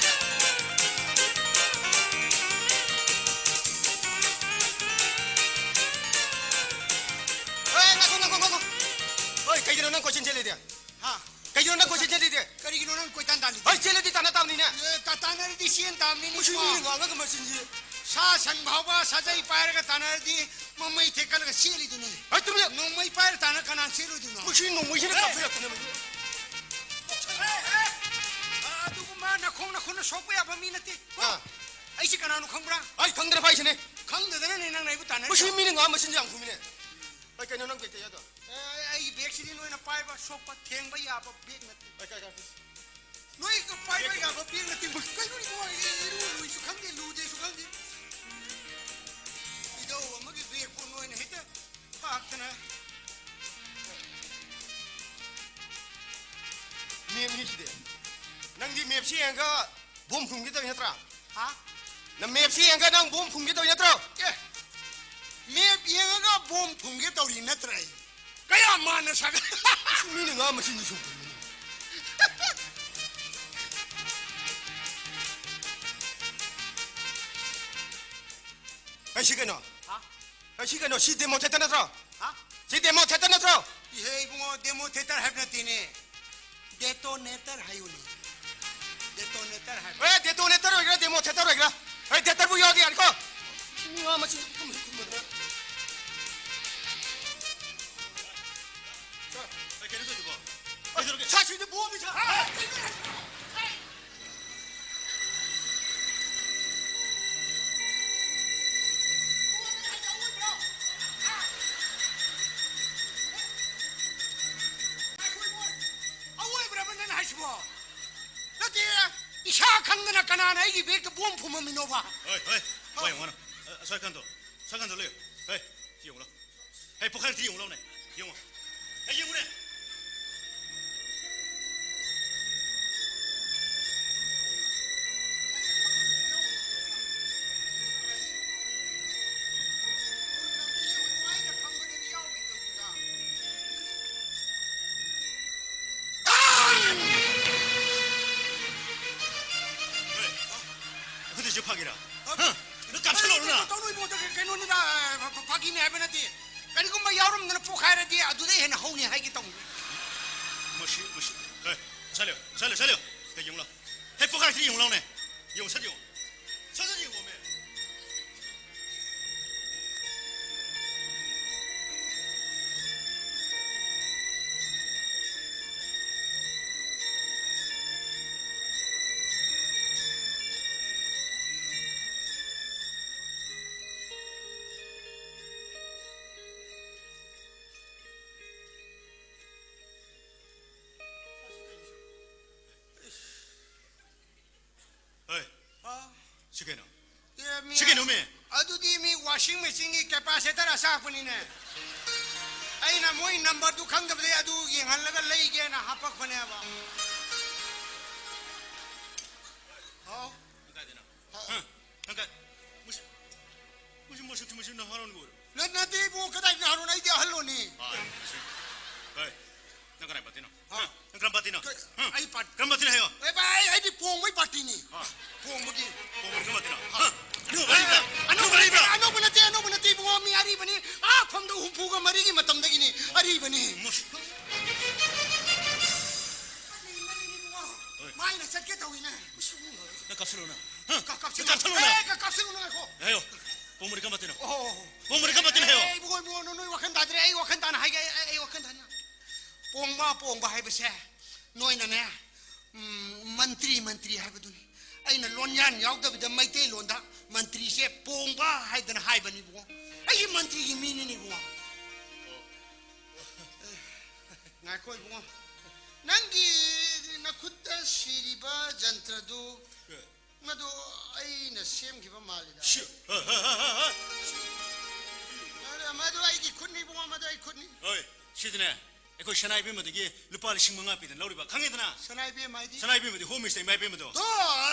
ꯅꯪ ꯀꯣꯏꯆꯦꯟ ꯆꯦꯜꯂꯤꯗꯤ? ꯍꯥ? ꯀꯩꯒꯤꯅꯣ ꯅꯪ ꯀꯣꯏꯆꯦꯟ ꯆꯦꯜꯂꯤꯗꯤ? ꯀꯔꯤꯒꯤꯅꯣ ꯅꯪ ꯀꯣꯏꯇꯥꯟ ꯇꯥꯜꯂꯤꯗꯤ? ꯑꯩ ꯆꯦꯜꯂꯗꯤ ꯇꯥꯟꯅ ꯇꯥꯕꯅꯤꯅꯦ꯫ ꯑꯦ, ꯇꯥ-, ꯇꯥꯟꯅꯔꯗꯤ ꯆꯦꯟ ꯇꯥꯕꯅꯤꯅꯦ, ꯃꯁꯤ ꯏꯕꯨꯡꯉꯣ꯫ ꯃꯤꯅ ꯉꯥꯡꯉꯒ ꯃꯆꯤꯟꯁꯤ꯫ ꯁꯥ ꯁꯟ ꯐꯥꯎꯕ ꯁꯥꯖꯩ ꯄꯥꯏꯔꯒ ꯇꯥꯟꯅꯔꯗꯤ ꯃꯃꯩ ꯊꯦꯛꯀꯠꯂꯒ ꯆꯦꯜꯂꯤꯗꯨꯅꯤ꯫ ꯑꯩ ꯇꯨꯃꯤꯟꯅ ꯅꯣꯡꯃꯩ ꯄꯥꯏꯔ ꯇꯥꯟꯅ ꯀꯅꯥ ꯆꯦꯜꯂꯣꯏꯗꯣꯏꯅꯣ? ꯃꯁꯤ ꯅꯣꯡꯃꯩꯁꯤꯅ ꯑꯦ! ꯀꯥꯞꯊꯔꯛꯄꯅꯦ, ꯃꯁꯤ꯫ ꯑꯦ, ꯑꯦ! ꯑꯗꯨꯒꯨꯝꯕ ꯅꯈꯣꯡ ꯅꯈꯨꯠꯅ ꯁꯣꯛꯄ ꯌꯥꯕ ꯃꯤ ꯅꯠꯇꯦ꯫ ꯑꯥ꯫ ꯑꯩꯁꯦ ꯀꯅꯥꯅꯣ ꯈꯪꯕ꯭ꯔꯥ? ꯑꯩ ꯈꯪꯗꯅ ꯐꯥꯏꯁꯤꯅꯦ꯫ ꯈꯪꯗꯗꯅꯅꯦ ꯅꯪꯅ ꯑꯩꯕꯨ ꯇꯥꯟꯅꯔꯤꯗꯣ꯫ ꯃꯁꯤ ꯃꯤꯅ ꯉꯥꯡꯕ ꯃꯆꯤꯟꯁꯦ ꯌꯥꯝ ꯈꯨꯝꯃꯤꯅꯦ꯫ ꯑꯩ ꯀꯩꯅꯣ ꯅꯪ ꯕꯦꯛꯇ ꯌꯥꯗꯣ? ꯑꯦ, ꯑꯩꯒꯤ ꯕꯦꯒꯁꯤꯗꯤ ꯅꯣꯏꯅ ꯄꯥꯏꯕ ꯁꯣꯛꯄ ꯊꯦꯡꯕ ꯌꯥꯕ ꯕꯦꯒ ꯅꯠꯇꯦ꯫ ꯑꯩ ꯀꯥꯏ, ꯀꯥꯏ, ꯀꯥꯏ? ꯅꯣꯏꯒ ꯄꯥꯏꯕ ꯌꯥꯕ ꯕꯦꯒ ꯅꯠꯇꯦ꯫ ꯀꯩꯅꯣ ꯏꯕꯨꯡꯉꯣ, ꯑꯩ ꯏꯔꯨ ꯂꯨꯏꯁꯨ ꯈꯪꯗꯦ, ꯂꯨꯗꯦꯁꯨ ꯈꯪꯗꯦ꯫ ꯏꯙꯧ ꯑꯃꯒꯤ ꯕꯦꯒꯄꯨ ꯅꯣꯏꯅ ꯍꯦꯛꯇ ꯐꯥꯛꯇꯅ꯫ ꯃꯦꯞꯅꯤ ꯁꯤꯗꯤ꯫ ꯅꯪꯗꯤ ꯃꯦꯞꯁꯤ ꯌꯦꯡꯉꯒ ꯕꯣꯝ ꯐꯨꯝꯒꯦ ꯇꯧꯔꯤ ꯅꯠꯇ꯭ꯔꯥ? ꯍꯥ? ꯅꯪ ꯃꯦꯞꯁꯤ ꯌꯦꯡꯉꯒ ꯅꯪ ꯕꯣꯝ ꯐꯨꯝꯒꯦ ꯇꯧꯔꯤ ꯅꯠꯇ꯭ꯔꯣ? ꯑꯦ, ꯃꯦꯞ ꯌꯦꯡꯉꯒ ꯕꯣꯝ ꯐꯨꯝꯒꯦ ꯇꯧꯔꯤ ꯅꯠꯇ꯭ꯔꯥ ꯑꯩ? ꯀꯌꯥ ꯃꯥꯟꯅ ꯁꯥꯒꯠ-, ꯃꯤꯅ ꯉꯥ ꯃꯆꯤꯟꯗꯤ ꯁꯨꯝ ꯐꯨꯝꯃꯤꯅꯦ꯫ ꯑꯩ ꯁꯤ ꯀꯩꯅꯣ? ꯍꯥ? ꯑꯩ ꯁꯤ ꯀꯩꯅꯣ? ꯁꯤ demo theater ꯅꯠꯇ꯭ꯔꯣ? ꯍꯥ? ꯁꯤ demo theater ꯅꯠꯇ꯭ꯔꯣ? ꯏꯍꯦ ꯏꯕꯨꯡꯉꯣ, demo theater ꯍꯥꯏꯕ ꯅꯠꯇꯦꯅꯦ꯫ Detonator ꯍꯥꯏꯌꯨꯅꯦ꯫ Detonator ꯍꯥꯏꯕ꯫ ꯑꯦ, detonator ꯑꯣꯏꯒꯦꯔꯥ, demo theater ꯑꯣꯏꯒꯦꯔꯥ, ꯑꯩ theaterꯕꯨ ꯌꯥꯎꯔꯗꯤ ꯌꯥꯔꯦꯀꯣ꯫ ꯃꯤ ꯉꯥ ꯃꯆꯤꯟ ꯈꯨꯝ ꯍꯦꯛ ꯈꯨꯝꯕꯗꯨꯅ꯫ ꯁꯥꯔ, ꯑꯩ ꯀꯩꯅꯣ ꯇꯧꯗꯦꯀꯣ꯫ ꯀꯩꯗꯧꯔꯒꯦ? ꯁꯥꯔ, ꯁꯤꯗ ꯕꯣꯝꯅꯤ, ꯁꯥꯔ꯫ ꯑꯋꯣꯏꯕ꯭ꯔꯕ ꯅꯪ ꯍꯥꯏꯁꯤꯕꯣ? ꯅꯠꯇꯦ, ꯏꯁꯥ ꯈꯪꯗꯅ ꯀꯅꯥꯅ ꯑꯩꯒꯤ ꯕꯦꯒꯇ ꯕꯣꯝ ꯐꯨꯝꯃꯝꯃꯤꯅꯣꯕ? ꯍꯣꯏ, ꯍꯣꯏ, ꯍꯣꯏ, ꯌꯦꯡꯉꯣ ꯅꯪ꯫ ꯑ, ꯁ꯭ꯋꯥꯏ ꯈꯟꯗꯣ, ꯁ꯭ꯋꯥꯏ ꯈꯟꯗꯣ ꯂꯩꯌꯨ꯫ ꯍꯣꯏ, ꯁꯤ ꯌꯦꯡꯉꯨ ꯂꯥꯎ꯫ ꯍꯦ, ꯄꯣꯈꯥꯏꯔꯗꯤ ꯌꯦꯡꯉꯨ ꯂꯥꯎꯅꯦ꯫ ꯌꯦꯡꯉꯣ꯫ ꯍꯦ, ꯌꯦꯡꯉꯨꯅꯦ꯫ ꯍꯦ, ꯑꯩꯈꯣꯏꯗꯁꯨ ꯐꯥꯒꯤꯔꯥ? ꯍꯥ? ꯅꯪ ꯀꯥꯞꯁꯤꯜꯂꯛꯑꯣꯅ꯫ ꯀꯩꯅꯣ ꯇꯧꯅꯨ ꯏꯕꯨꯡꯉꯣ, ꯀꯩꯅꯣꯅꯤꯗ, ꯐꯥꯒꯤꯅꯤ ꯍꯥꯏꯕ ꯅꯠꯇꯦ꯫ ꯀꯔꯤꯒꯨꯝꯕ ꯌꯥꯎꯔꯝꯗꯅ ꯄꯣꯈꯥꯏꯔꯗꯤ ꯑꯗꯨꯗꯩ ꯍꯦꯟꯅ ꯍꯧꯅꯤ ꯍꯥꯏꯒꯦ ꯇꯧꯅꯤ꯫ ꯃꯁꯤ, ꯃꯁꯤ, ꯍꯦ, ꯁꯠꯂꯨ, ꯁꯠꯂꯨ, ꯁꯠꯂꯨ꯫ ꯀꯩ ꯌꯦꯡꯂꯣ? ꯍꯦ, ꯄꯣꯈꯥꯏꯁꯤ ꯌꯦꯡꯂꯣꯅꯦ꯫ ꯌꯦꯡꯉꯨ, ꯁꯠ ꯌꯦꯡꯉꯨ꯫ ꯁꯠ, ꯁꯠ ꯌꯦꯡꯉꯣꯃꯦ꯫ ꯍꯣꯏ꯫ ꯑ? ꯁꯤ ꯀꯩꯅꯣ? ꯑꯦ, ꯃꯤ ꯁꯤ ꯀꯩꯅꯣꯃꯤ? ꯑꯗꯨꯗꯤ ꯃꯤ washing machineꯒꯤ capacitor ꯑꯆꯥꯛꯄꯅꯤꯅꯦ꯫ ꯑꯩꯅ ꯃꯣꯏ numberꯗꯨ ꯈꯪꯗꯕꯗꯩ ꯑꯗꯨ ꯌꯦꯡꯍꯜꯂꯒ ꯂꯩꯒꯦꯅ ꯍꯥꯄꯛꯄꯅꯦꯕ꯫ ꯍꯥꯎ꯫ ꯀꯥꯏꯗꯩꯅꯣ? ꯍꯥ? ꯍꯥ? ꯅꯪ ꯀꯥꯏ-, ꯃꯁꯤ, ꯃꯁꯤ ꯃꯁꯛ ꯊꯤ, ꯃꯁꯤ ꯅꯍꯥꯔꯣꯟꯒ ꯑꯣꯏꯔꯣ? ꯅ-, ꯅꯠꯇꯦ ꯏꯕꯨꯡꯉꯣ, ꯀꯗꯥꯏꯗꯒꯤ ꯅꯍꯥꯔꯣꯟ? ꯑꯩꯗꯤ ꯑꯍꯜꯂꯣꯅꯤ꯫ ꯍꯣꯏ, ꯃꯁꯤ꯫ ꯍꯣꯏ꯫ ꯅꯪ ꯀꯅꯥꯏ partyꯅꯣ? ꯍꯥ? ꯍꯥ? ꯅꯪ ꯀꯔꯝꯕ partyꯅꯣ? ꯀ-, ꯍꯥ? ꯑꯩ part-, ꯀꯔꯝꯕ partyꯅꯣ ꯍꯥꯏꯌꯣ? ꯑꯦ ꯚꯥꯏ, ꯑꯩꯗꯤ ꯄꯣꯡꯕꯩ partyꯅꯤ꯫ ꯍꯥ? ꯄꯣꯡꯕꯒꯤ꯫ ꯄꯣꯡꯕꯒꯤ ꯀꯔꯝꯕ partyꯅꯣ? ꯍꯥ? ꯍꯥ? ꯑꯅꯧꯕ ꯑꯔꯤꯕ? ꯑꯅꯧꯕ ꯑꯔꯤꯕ? ꯑꯔꯤꯕ? ꯑꯅꯧꯕ ꯅꯠꯇꯦ, ꯑꯅꯧꯕ ꯅꯠꯇꯦ ꯏꯕꯨꯡꯉꯣ, ꯃꯤ ꯑꯔꯤꯕꯅꯤ꯫ ꯑꯥ, ꯐꯝꯗꯧ ꯍꯨꯝꯐꯨꯒ ꯃꯔꯤꯒꯤ ꯃꯇꯝꯗꯒꯤꯅꯤ, ꯑꯔꯤꯕꯅꯤ꯫ ꯃꯁ-, ꯃꯥꯅꯤ, ꯃꯥꯅꯤ ꯏꯕꯨꯡꯉꯣ꯫ ꯍꯣꯏ꯫ ꯃꯥꯏꯅ ꯆꯠꯀꯦ ꯇꯧꯏꯅꯦ꯫ ꯅꯪ ꯀꯥꯞꯁꯤꯜꯂꯣ ꯅꯪ꯫ ꯍꯥ? ꯀꯥꯞ-, ꯀꯥꯞꯁꯤꯜꯂꯣ꯫ ꯅꯪ ꯀꯥꯞꯁꯤꯜꯂꯣ ꯅꯪ꯫ ꯑꯦ, ꯀꯥꯞꯁꯤꯜꯂꯨ ꯅꯪ ꯉꯥꯏꯈꯣ꯫ ꯍꯥꯏꯌꯣ꯫ ꯄꯣꯡꯕꯗꯤ ꯀꯔꯝꯕ partyꯅꯣ ꯍꯥꯏꯌꯣ꯫ ꯑꯣ꯫ ꯄꯣꯡꯕꯗꯤ ꯀꯔꯝꯕ partyꯅꯣ ꯍꯥꯏꯌꯣ꯫ ꯑꯦ, ꯏꯕꯨꯡꯉꯣ, ꯏꯕꯨꯡꯉꯣ, ꯅꯣꯏ ꯋꯥꯈꯜ ꯇꯥꯗ꯭ꯔꯦ꯫ ꯑꯩ ꯋꯥꯈꯜ ꯇꯥꯅ ꯍꯥꯏꯒꯦ꯫ ꯑꯩ, ꯑꯩ ꯋꯥꯈꯜ ꯇꯥꯅ꯫ ꯄꯣꯡꯕ, ꯄꯣꯡꯕ ꯍꯥꯏꯕꯁꯦ ꯅꯣꯏꯅꯅꯦ, ꯎꯝ, ꯃꯟꯇ꯭ꯔꯤ, ꯃꯟꯇ꯭ꯔꯤ ꯍꯥꯏꯕꯗꯨꯅꯤ꯫ ꯑꯩꯅ ꯂꯣꯟꯌꯥꯟ ꯌꯥꯎꯗꯕꯤꯗ ꯃꯩꯇꯩꯂꯣꯟꯗ ꯃꯟꯇ꯭ꯔꯤꯁꯦ ꯄꯣꯡꯕ ꯍꯥꯏꯗꯅ ꯍꯥꯏꯕꯅꯤꯕꯨ꯫ ꯑꯩꯒꯤ ꯃꯟꯇ꯭ꯔꯤꯒꯤ ꯃꯤꯅꯤꯅꯦ ꯏꯕꯨꯡꯉꯣ꯫ ꯉꯥꯏꯈꯣ ꯏꯕꯨꯡꯉꯣ꯫ ꯅꯪꯒꯤ ꯅꯈꯨꯠꯇ ꯁꯤꯔꯤꯕ ꯖꯟꯇ꯭ꯔꯗꯨ ꯑꯦ꯫ ꯃꯗꯨ ꯑꯩꯅ ꯁꯦꯝꯈꯤꯕ ꯃꯥꯜꯂꯤꯗ꯫ ꯁꯤ-, ꯍ, ꯍ, ꯍ, ꯍ, ꯍ꯫ ꯑꯗ ꯃꯗꯨ ꯑꯩꯒꯤ ꯈꯨꯠꯅꯤ ꯏꯕꯨꯡꯉꯣ, ꯃꯗꯨ ꯑꯩ ꯈꯨꯠꯅꯤ꯫ ꯍꯣꯏ, ꯁꯤꯗꯅꯦ, ꯑꯩꯈꯣꯏ ꯁꯅꯥ ꯏꯕꯦꯝꯃꯗꯒꯤ ꯂꯨꯄꯥ ꯂꯤꯁꯤꯡ ꯃꯉꯥ ꯄꯤꯗꯅ ꯂꯧꯔꯤꯕ, ꯈꯪꯉꯦꯗꯅ? ꯁꯅꯥ ꯏꯕꯦꯝꯃ ꯍꯥꯏꯗꯤ? ꯁꯅꯥ ꯏꯕꯦꯝꯃꯗꯤ home ꯃꯤꯁꯇ ꯏꯃꯥ ꯏꯕꯦꯝꯃꯗꯣ꯫ ꯇꯣ,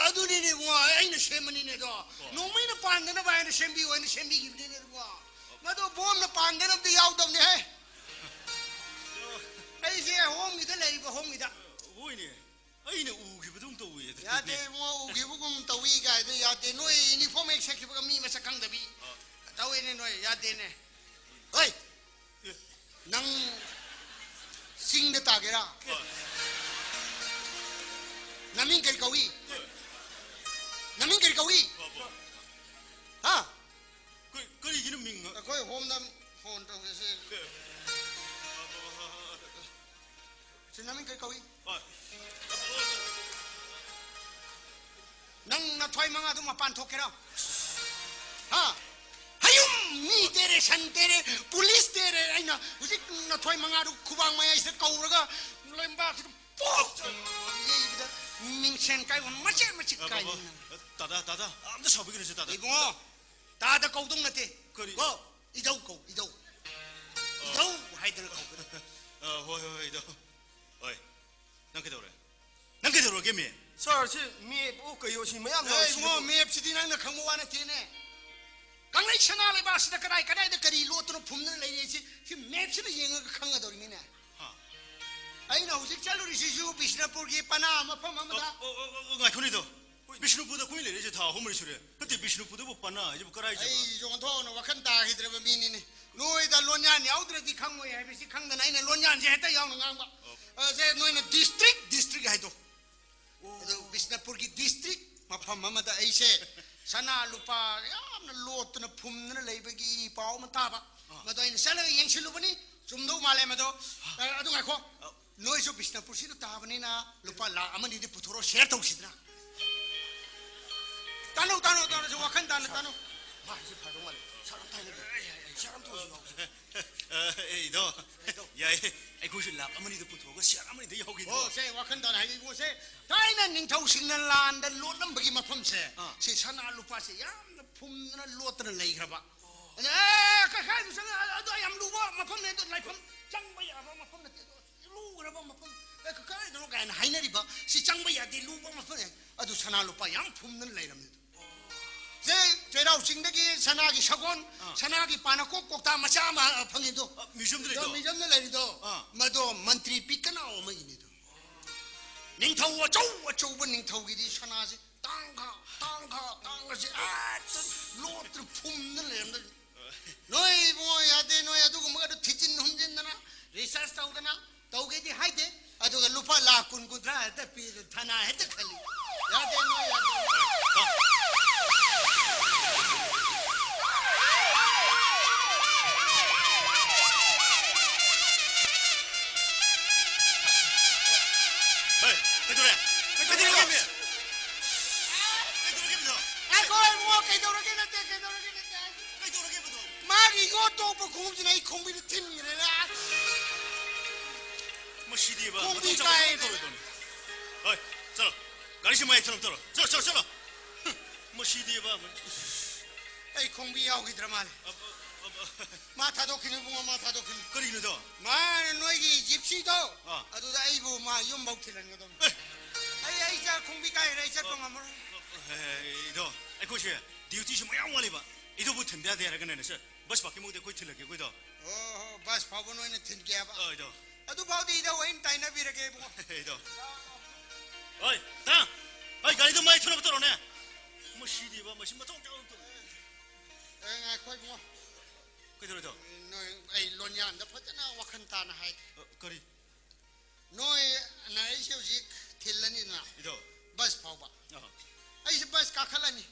ꯑꯗꯨꯅꯤꯅꯦ ꯏꯕꯨꯡꯉꯣ, ꯑꯩꯅ ꯁꯦꯝꯕꯅꯤꯅꯦ ꯑꯗꯣ꯫ ꯑꯣ꯫ ꯅꯣꯡꯃꯩꯅ ꯄꯥꯟꯗꯅꯕ ꯍꯥꯏꯅ ꯁꯦꯝꯕꯤꯌꯨ ꯍꯥꯏꯅ ꯁꯦꯝꯕꯤꯈꯤꯕꯅꯤꯅꯦ ꯏꯕꯨꯡꯉꯣ꯫ ꯃꯗꯣ ꯕꯣꯝꯅ ꯄꯥꯟꯗꯅꯕꯗꯤ ꯌꯥꯎꯗꯕꯅꯦꯍꯦ꯫ ꯑꯩꯁꯦ home ꯒꯤꯗ ꯂꯩꯔꯤꯕ, home ꯒꯤꯗ꯫ ꯍꯣꯏꯅꯦ꯫ ꯑꯩꯅ ꯎꯈꯤꯕꯗꯧ ꯇꯧꯏ ꯑꯗꯨꯗꯤ꯫ ꯌꯥꯗꯦ ꯏꯕꯨꯡꯉꯣ, ꯎꯈꯤꯕꯒꯨꯝ ꯇꯧꯏ ꯀꯥꯏꯗꯣ ꯌꯥꯗꯦ꯫ ꯅꯣꯏ uniform ꯍꯦꯛ ꯁꯦꯠꯈꯤꯕꯒ ꯃꯤ ꯃꯁꯛ ꯈꯪꯗꯕꯤ ꯑ꯫ ꯇꯧꯏꯅꯦ ꯅꯣꯏ, ꯌꯥꯗꯦꯅꯦ꯫ ꯍꯣꯏ! ꯑꯦ꯫ ꯅꯪ ꯆꯤꯡꯗ ꯇꯥꯒꯦꯔꯥ? ꯅꯃꯤꯡ ꯀꯔꯤ ꯀꯧꯏ? ꯅꯃꯤꯡ ꯀꯔꯤ ꯀꯧꯏ? ꯍꯥ? ꯀꯔꯤ-, ꯀꯔꯤꯒꯤꯅꯣ ꯃꯤꯡ? ꯑꯩꯈꯣꯏ ꯍꯣꯝꯗ ꯐꯣꯟ ꯇꯧꯒꯦꯁꯦ꯫ ꯁꯤ ꯅꯃꯤꯡ ꯀꯔꯤ ꯀꯧꯏ? ꯅꯪ ꯅꯊ꯭ꯋꯥꯏ ꯃꯉꯥꯗꯨ ꯃꯄꯥꯟ ꯊꯣꯛꯀꯦꯔꯥ? ꯍꯥ? ꯍꯌꯨꯝ! ꯃꯤ ꯇꯦꯔꯦ, ꯁꯟ ꯇꯦꯔꯦ, ꯄꯨꯂꯤꯁ ꯇꯦꯔꯦ꯫ ꯑꯩꯅ ꯍꯧꯖꯤꯛ ꯅꯊ꯭ꯋꯥꯏ ꯃꯉꯥꯗꯨ ꯈꯨꯕꯥꯡ ꯃꯌꯥꯏꯁꯤꯗ ꯀꯧꯔꯒ ꯂꯩꯕꯥꯛꯁꯤꯗ ꯄꯣꯛ! ꯌꯩꯕꯗ ꯃꯤꯡꯁꯦꯟ ꯀꯥꯏꯕ ꯃꯆꯦꯠ ꯃꯆꯦꯠ ꯀꯥꯏꯅ꯫ ꯇꯥꯗꯥ, ꯇꯥꯗꯥ, ꯑꯝꯇ ꯁꯥꯎꯕꯤꯒꯅꯨꯁꯦ, ꯇꯥꯗꯥ꯫ ꯏꯕꯨꯡꯉꯣ, ꯇꯥꯗ ꯀꯧꯗꯧ ꯅꯠꯇꯦ꯫ ꯀꯔꯤ? ꯀꯣ, ꯏꯙꯧ ꯀꯧ, ꯏꯙꯧ꯫ ꯏꯙꯧ ꯍꯥꯏꯗꯅ ꯀꯧꯒꯗꯧ꯫ ꯑ, ꯍꯣꯏ, ꯍꯣꯏ, ꯍꯣꯏ, ꯏꯙꯧ꯫ ꯍꯣꯏ꯫ ꯅꯪ ꯀꯩꯗꯧꯔꯦ? ꯅꯪ ꯀꯩꯗꯧꯔꯒꯦ, ꯃꯤ? ꯁꯥꯔ, ꯁꯤ ꯃꯦꯞ ꯑꯣ ꯀꯩꯑꯣ ꯁꯤ ꯃꯌꯥꯝ ꯑꯦ, ꯌꯥꯎꯔꯤꯁꯤꯕꯨ? ꯏꯕꯨꯡꯉꯣ, ꯃꯦꯞꯁꯤꯗꯤ ꯅꯪꯅ ꯈꯪꯕ ꯋꯥ ꯅꯠꯇꯦꯅꯦ꯫ ꯀꯪꯂꯩ ꯁꯅꯥ ꯂꯩꯕꯥꯛꯁꯤꯗ ꯀꯗꯥꯏ ꯀꯗꯥꯏꯗ ꯀꯔꯤ ꯂꯣꯠꯇꯨꯅ ꯐꯨꯝꯗꯨꯅ ꯂꯩꯔꯤ ꯁꯤ, ꯁꯤ ꯃꯦꯞꯁꯤꯗ ꯌꯦꯡꯉꯒ ꯈꯪꯒꯗꯧꯔꯤꯃꯤꯅꯦ꯫ ꯍꯥ꯫ ꯑꯩꯅ ꯍꯧꯖꯤꯛ ꯆꯠꯂꯨꯔꯤꯁꯤꯁꯨ ꯕꯤꯁꯅꯨꯄꯨꯔꯒꯤ ꯄꯅꯥ ꯃꯐꯝ ꯑꯃꯗ꯫ ꯑꯣ, ꯑꯣ, ꯑꯣ, ꯑꯣ, ꯉꯥꯏꯈꯣꯅꯦ, ꯏꯙꯧ꯫ ꯕꯤꯁꯅꯨꯄꯨꯔꯗ ꯑꯩꯈꯣꯏ ꯂꯩꯔꯛꯏꯁꯦ ꯊꯥ ꯑꯍꯨꯝ ꯃꯔꯤ ꯁꯨꯔꯦ꯫ ꯅꯠꯇꯦ, ꯕꯤꯁꯅꯨꯄꯨꯔꯗꯕꯨ ꯄꯅꯥ ꯍꯥꯏꯁꯤꯕꯨ ꯀꯔꯥꯏ ꯖꯒꯥ? ꯑꯩꯁꯨ ꯑꯣꯟꯊꯣꯛꯅ ꯋꯥꯈꯜ ꯇꯥꯈꯤꯗ꯭ꯔꯕ ꯃꯤꯅꯤꯅꯦ꯫ ꯅꯣꯏꯗ ꯂꯣꯟꯌꯥꯟ ꯌꯥꯎꯗ꯭ꯔꯗꯤ ꯈꯪꯉꯣꯏ ꯍꯥꯏꯕꯁꯤ ꯈꯪꯗꯅ ꯑꯩꯅ ꯂꯣꯟꯌꯥꯟꯁꯦ ꯍꯦꯛꯇ ꯌꯥꯎꯅ ꯉꯥꯡꯕ꯫ ꯑꯣ꯫ ꯑ, ꯁꯦ, ꯅꯣꯏꯅ district, district ꯍꯥꯏꯗꯣ꯫ ꯑꯣ꯫ ꯑꯗꯨ ꯕꯤꯁꯅꯨꯄꯨꯔꯒꯤ district ꯃꯐꯝ ꯑꯃꯗ ꯑꯩꯁꯦ ꯁꯅꯥ ꯂꯨꯄꯥ ꯌꯥꯝꯅ ꯂꯣꯠꯇꯨꯅ ꯐꯨꯝꯗꯨꯅ ꯂꯩꯕꯒꯤ ꯄꯥꯎ ꯑꯃ ꯇꯥꯕ꯫ ꯑꯥ꯫ ꯃꯗꯣ ꯑꯩꯅ ꯆꯠꯂꯒ ꯌꯦꯡꯁꯤꯜꯂꯨꯕꯅꯤ꯫ ꯆꯨꯝꯗꯧ ꯃꯥꯜꯂꯦ ꯃꯗꯣ꯫ ꯑ, ꯑꯗꯨ ꯉꯥꯏꯈꯣ꯫ ꯑ꯫ ꯅꯣꯏꯁꯨ ꯕꯤꯁꯅꯨꯄꯨꯔꯁꯤꯗ ꯇꯥꯕꯅꯤꯅ ꯂꯨꯄꯥ ꯂꯥꯈ ꯑꯃ ꯑꯅꯤꯗꯤ ꯄꯨꯊꯣꯔꯛꯑꯣ, share ꯇꯧꯁꯤꯗꯅ꯫ ꯇꯥꯅꯧ, ꯇꯥꯅꯧ, ꯇꯥꯅꯧ, ꯁꯤ ꯋꯥꯈꯜ ꯇꯥꯅ ꯇꯥꯅꯧ꯫ ꯃꯥ ꯍꯥꯏꯁꯦ ꯐꯗꯧ ꯃꯥꯜꯂꯦ꯫ ꯁꯥꯔ ꯑꯝꯇ ꯍꯥꯏꯅꯗꯦ꯫ ꯁꯥꯔ ꯑꯝꯇ ꯑꯣꯏꯁꯨ ꯌꯥꯎꯁꯦ꯫ ꯑ, ꯑꯦ, ꯏꯙꯧ꯫ ꯏꯙꯧ꯫ ꯌꯥꯏꯌꯦ꯫ ꯑꯩꯈꯣꯏꯁꯨ ꯂꯥꯈ ꯑꯃ ꯑꯅꯤꯗꯣ ꯄꯨꯊꯣꯛꯑꯒ share ꯑꯃ ꯑꯅꯤꯗ ꯌꯥꯎꯈꯤꯗꯣ꯫ ꯑꯣ, ꯁꯦ, ꯋꯥꯈꯜ ꯇꯥꯅ ꯍꯥꯏꯕꯤꯌꯨꯁꯦ꯫ ꯊꯥꯏꯅ ꯅꯤꯡꯊꯧꯁꯤꯡꯅ ꯂꯥꯟꯗ ꯂꯣꯠꯂꯝꯕꯒꯤ ꯃꯐꯝꯁꯦ, ꯑꯥ꯫ ꯁꯤ ꯁꯅꯥ ꯂꯨꯄꯥꯁꯦ ꯌꯥꯝꯅ ꯐꯨꯝꯗꯅ ꯂꯣꯠꯇꯅ ꯂꯩꯈ꯭ꯔꯕ꯫ ꯑꯗ, ꯑꯦ, ꯀ-, ꯀꯥꯏꯗ ꯆꯪꯉ-, ꯑ-, ꯑꯗꯨ ꯌꯥꯝ ꯂꯨꯕ ꯃꯐꯝꯅꯦ, ꯑꯗꯨ ꯂꯥꯏꯐꯝ ꯆꯪꯕ ꯌꯥꯕ ꯃꯐꯝ ꯅꯠꯇꯦ, ꯑꯗꯨ ꯂꯨꯈ꯭ꯔꯕ ꯃꯐꯝ, ꯑꯦ, ꯀ-, ꯀꯥꯏꯗꯅꯣ ꯀꯥꯏꯅ ꯍꯥꯏꯅꯔꯤꯕ, ꯁꯤ ꯆꯪꯕ ꯌꯥꯗꯦ, ꯂꯨꯕ ꯃꯐꯝꯅꯦ꯫ ꯑꯗꯨ ꯁꯅꯥ ꯂꯨꯄꯥ ꯌꯥꯝ ꯐꯨꯝꯗꯅ ꯂꯩꯔꯝꯃꯦ ꯑꯗꯨ꯫ ꯁꯦ, ꯆꯩꯔꯥꯎ ꯆꯤꯡꯗꯒꯤ ꯁꯅꯥꯒꯤ ꯁꯒꯣꯜ, ꯑꯥ꯫ ꯁꯅꯥꯒꯤ ꯄꯥꯅꯀꯣꯛ ꯀꯣꯛꯇꯥ ꯃꯆꯥ ꯑꯃ, ꯑ, ꯐꯪꯉꯤꯗꯣ꯫ ꯑ, museumꯗ ꯂꯩꯗꯣ? ꯑꯗꯣ museumꯗ ꯂꯩꯔꯤꯗꯣ, ꯑꯥ꯫ ꯃꯗꯣ ꯃꯟꯇ꯭ꯔꯤ ꯄꯤꯛꯀꯅꯥꯎ ꯑꯃꯒꯤꯅꯤꯗꯣ꯫ ꯅꯤꯡꯊꯧ ꯑꯆꯧ ꯑꯆꯧꯕ ꯅꯤꯡꯊꯧꯒꯤꯗꯤ ꯁꯅꯥꯁꯦ ꯇꯥꯡꯈ, ꯇꯥꯡꯈ, ꯇꯥꯡꯈꯁꯦ ꯍꯦꯛꯇ ꯂꯣꯠꯇꯅ ꯐꯨꯝꯗꯅ ꯂꯩꯔꯝꯗꯣꯏꯅꯤ꯫ ꯅꯣꯏ ꯏꯕꯨꯡꯉꯣ ꯌꯥꯗꯦ, ꯅꯣꯏ ꯑꯗꯨꯒꯨꯝꯕꯒꯗꯣ ꯊꯤꯖꯤꯟ ꯍꯨꯝꯖꯤꯟꯗꯅ, research ꯇꯧꯗꯅ, ꯇꯧꯒꯦꯗꯤ ꯍꯥꯏꯗꯦ꯫ ꯑꯗꯨꯒ ꯂꯨꯄꯥ ꯂꯥꯈ ꯀꯨꯟ ꯀꯨꯟꯊ꯭ꯔꯥ ꯍꯦꯛꯇ ꯄꯤꯗ ꯊꯅꯥ ꯍꯦꯛꯇ ꯈꯜꯂꯤ꯫ ꯌꯥꯗꯦ, ꯅꯣꯏ ꯌꯥꯗꯦ꯫ ꯍꯦ, ꯀꯩꯗꯧꯔꯦ? ꯀꯩꯗꯧꯔꯒꯦ ꯃꯤ? ꯀꯩꯗꯧꯔꯒꯦ ꯃꯤꯗꯣ? ꯉꯥꯏꯈꯣ, ꯏꯕꯨꯡꯉꯣ, ꯀꯩꯗꯧꯔꯒꯦ ꯅꯠꯇꯦ, ꯀꯩꯗꯧꯔꯒꯦ ꯅꯠꯇꯦ꯫ ꯀꯩꯗꯧꯔꯒꯦ ꯃꯤꯗꯣ? ꯃꯥꯒꯤ ꯌꯣꯠ ꯇꯣꯛꯄ ꯈꯣꯡꯎꯞꯁꯤꯅ ꯑꯩ ꯈꯣꯡꯕꯤꯗ ꯊꯤꯟꯈ꯭ꯔꯦꯅꯦ꯫ ꯃꯁꯤꯗꯤꯕ, ꯈꯣꯡꯕꯤ ꯃꯇꯣꯝ ꯆꯥꯕ ꯀꯥꯏꯔꯦ꯫ ꯇꯧꯔꯣꯏꯗꯧꯅꯤ꯫ ꯍꯣꯏ, ꯆꯠꯂꯣ꯫ ꯒꯥꯔꯤꯁꯤ ꯃꯌꯥꯏ ꯊꯝꯃ ꯆꯠꯂꯣ꯫ ꯆꯠꯂꯣ, ꯆꯠꯂꯣ, ꯆꯠꯂꯣ꯫ ꯍꯨꯝ, ꯃꯁꯤꯗꯤꯕ꯫ ꯑꯩ ꯈꯣꯡꯕꯤ ꯌꯥꯎꯈꯤꯗ꯭ꯔ ꯃꯥꯜꯂꯦ꯫ ꯑꯕ-, ꯑꯕ-, ꯃꯥ ꯊꯥꯗꯣꯛꯈꯤꯅꯨ ꯏꯕꯨꯡꯉꯣ, ꯃꯥ ꯊꯥꯗꯣꯛꯈꯤꯅꯨ꯫ ꯀꯔꯤꯅꯣꯗꯣ? ꯃꯥ ꯅꯣꯏꯒꯤ ꯖꯤꯞꯁꯤꯗꯣ, ꯑꯥ꯫ ꯑꯗꯨꯗ ꯑꯩꯕꯨ ꯃꯥ ꯌꯨꯝꯐꯧ ꯊꯤꯜꯍꯟꯒꯗꯧꯅꯤ꯫ ꯑꯦ꯫ ꯑꯩ, ꯑꯩ ꯆꯥꯛ ꯈꯣꯡꯕꯤ ꯀꯥꯏꯔꯦ, ꯑꯩ ꯆꯠꯄ ꯑꯣ꯫ ꯉꯝꯃꯔꯣꯏ꯫ ꯑꯦ, ꯏꯗꯣ, ꯑꯩꯈꯣꯏꯁꯦ ꯗ꯭ꯌꯨꯇꯤꯁꯨ ꯃꯌꯥꯝ ꯋꯥꯠꯂꯤꯕ꯫ ꯏꯗꯣꯕꯨ ꯊꯤꯟꯗ ꯌꯥꯗꯦ ꯍꯥꯏꯔꯒꯅꯅꯦ, ꯁꯦ, ꯕꯁ ꯄꯥꯔꯀꯤꯡꯐꯥꯎꯗꯤ ꯑꯩꯈꯣꯏ ꯊꯤꯜꯂꯒꯦꯀꯣ, ꯏꯗꯣ꯫ ꯑꯣ, ꯍꯣ, ꯕꯁ ꯐꯥꯎꯕ ꯅꯣꯏꯅ ꯊꯤꯟꯒꯦ ꯍꯥꯏꯕ? ꯑꯥ, ꯏꯗꯣ꯫ ꯑꯗꯨ ꯐꯥꯎꯗꯤ ꯏꯗꯣ ꯑꯩꯅ ꯇꯥꯏꯅꯕꯤꯔꯒꯦ, ꯏꯕꯨꯡꯉꯣ꯫ ꯏꯗꯣ꯫ ꯍꯣꯏ, ꯇꯥ꯫ ꯍꯣꯏ, ꯒꯥꯔꯤꯗꯣ ꯃꯥꯏ ꯊꯣꯔꯛꯄ ꯇꯧꯔꯣꯅꯦ꯫ ꯃꯁꯤꯗꯤꯕ, ꯃꯁꯤ ꯃꯇꯣꯡ ꯆꯥꯕ ꯇꯧꯔꯣ꯫ ꯑꯦ, ꯉꯥꯏꯈꯣ, ꯏꯕꯨꯡꯉꯣ꯫ ꯀꯩꯗꯧꯔꯦꯗꯣ? ꯅꯣꯏ, ꯑꯩ ꯂꯣꯟꯌꯥꯟꯗ ꯐꯖꯅ ꯋꯥꯈꯜ ꯇꯥꯅ ꯍꯥꯏꯒꯦ꯫ ꯑ, ꯀꯔꯤ? ꯅꯣꯏꯅ ꯑꯩꯁꯦ ꯍꯧꯖꯤꯛ ꯊꯤꯜꯂꯅꯤꯗꯅ, ꯏꯗꯣ꯫ ꯕꯁ ꯐꯥꯎꯕ꯫ ꯑꯥ꯫ ꯑꯩꯁꯦ ꯕꯁ ꯀꯥꯈꯠꯂꯅꯤ꯫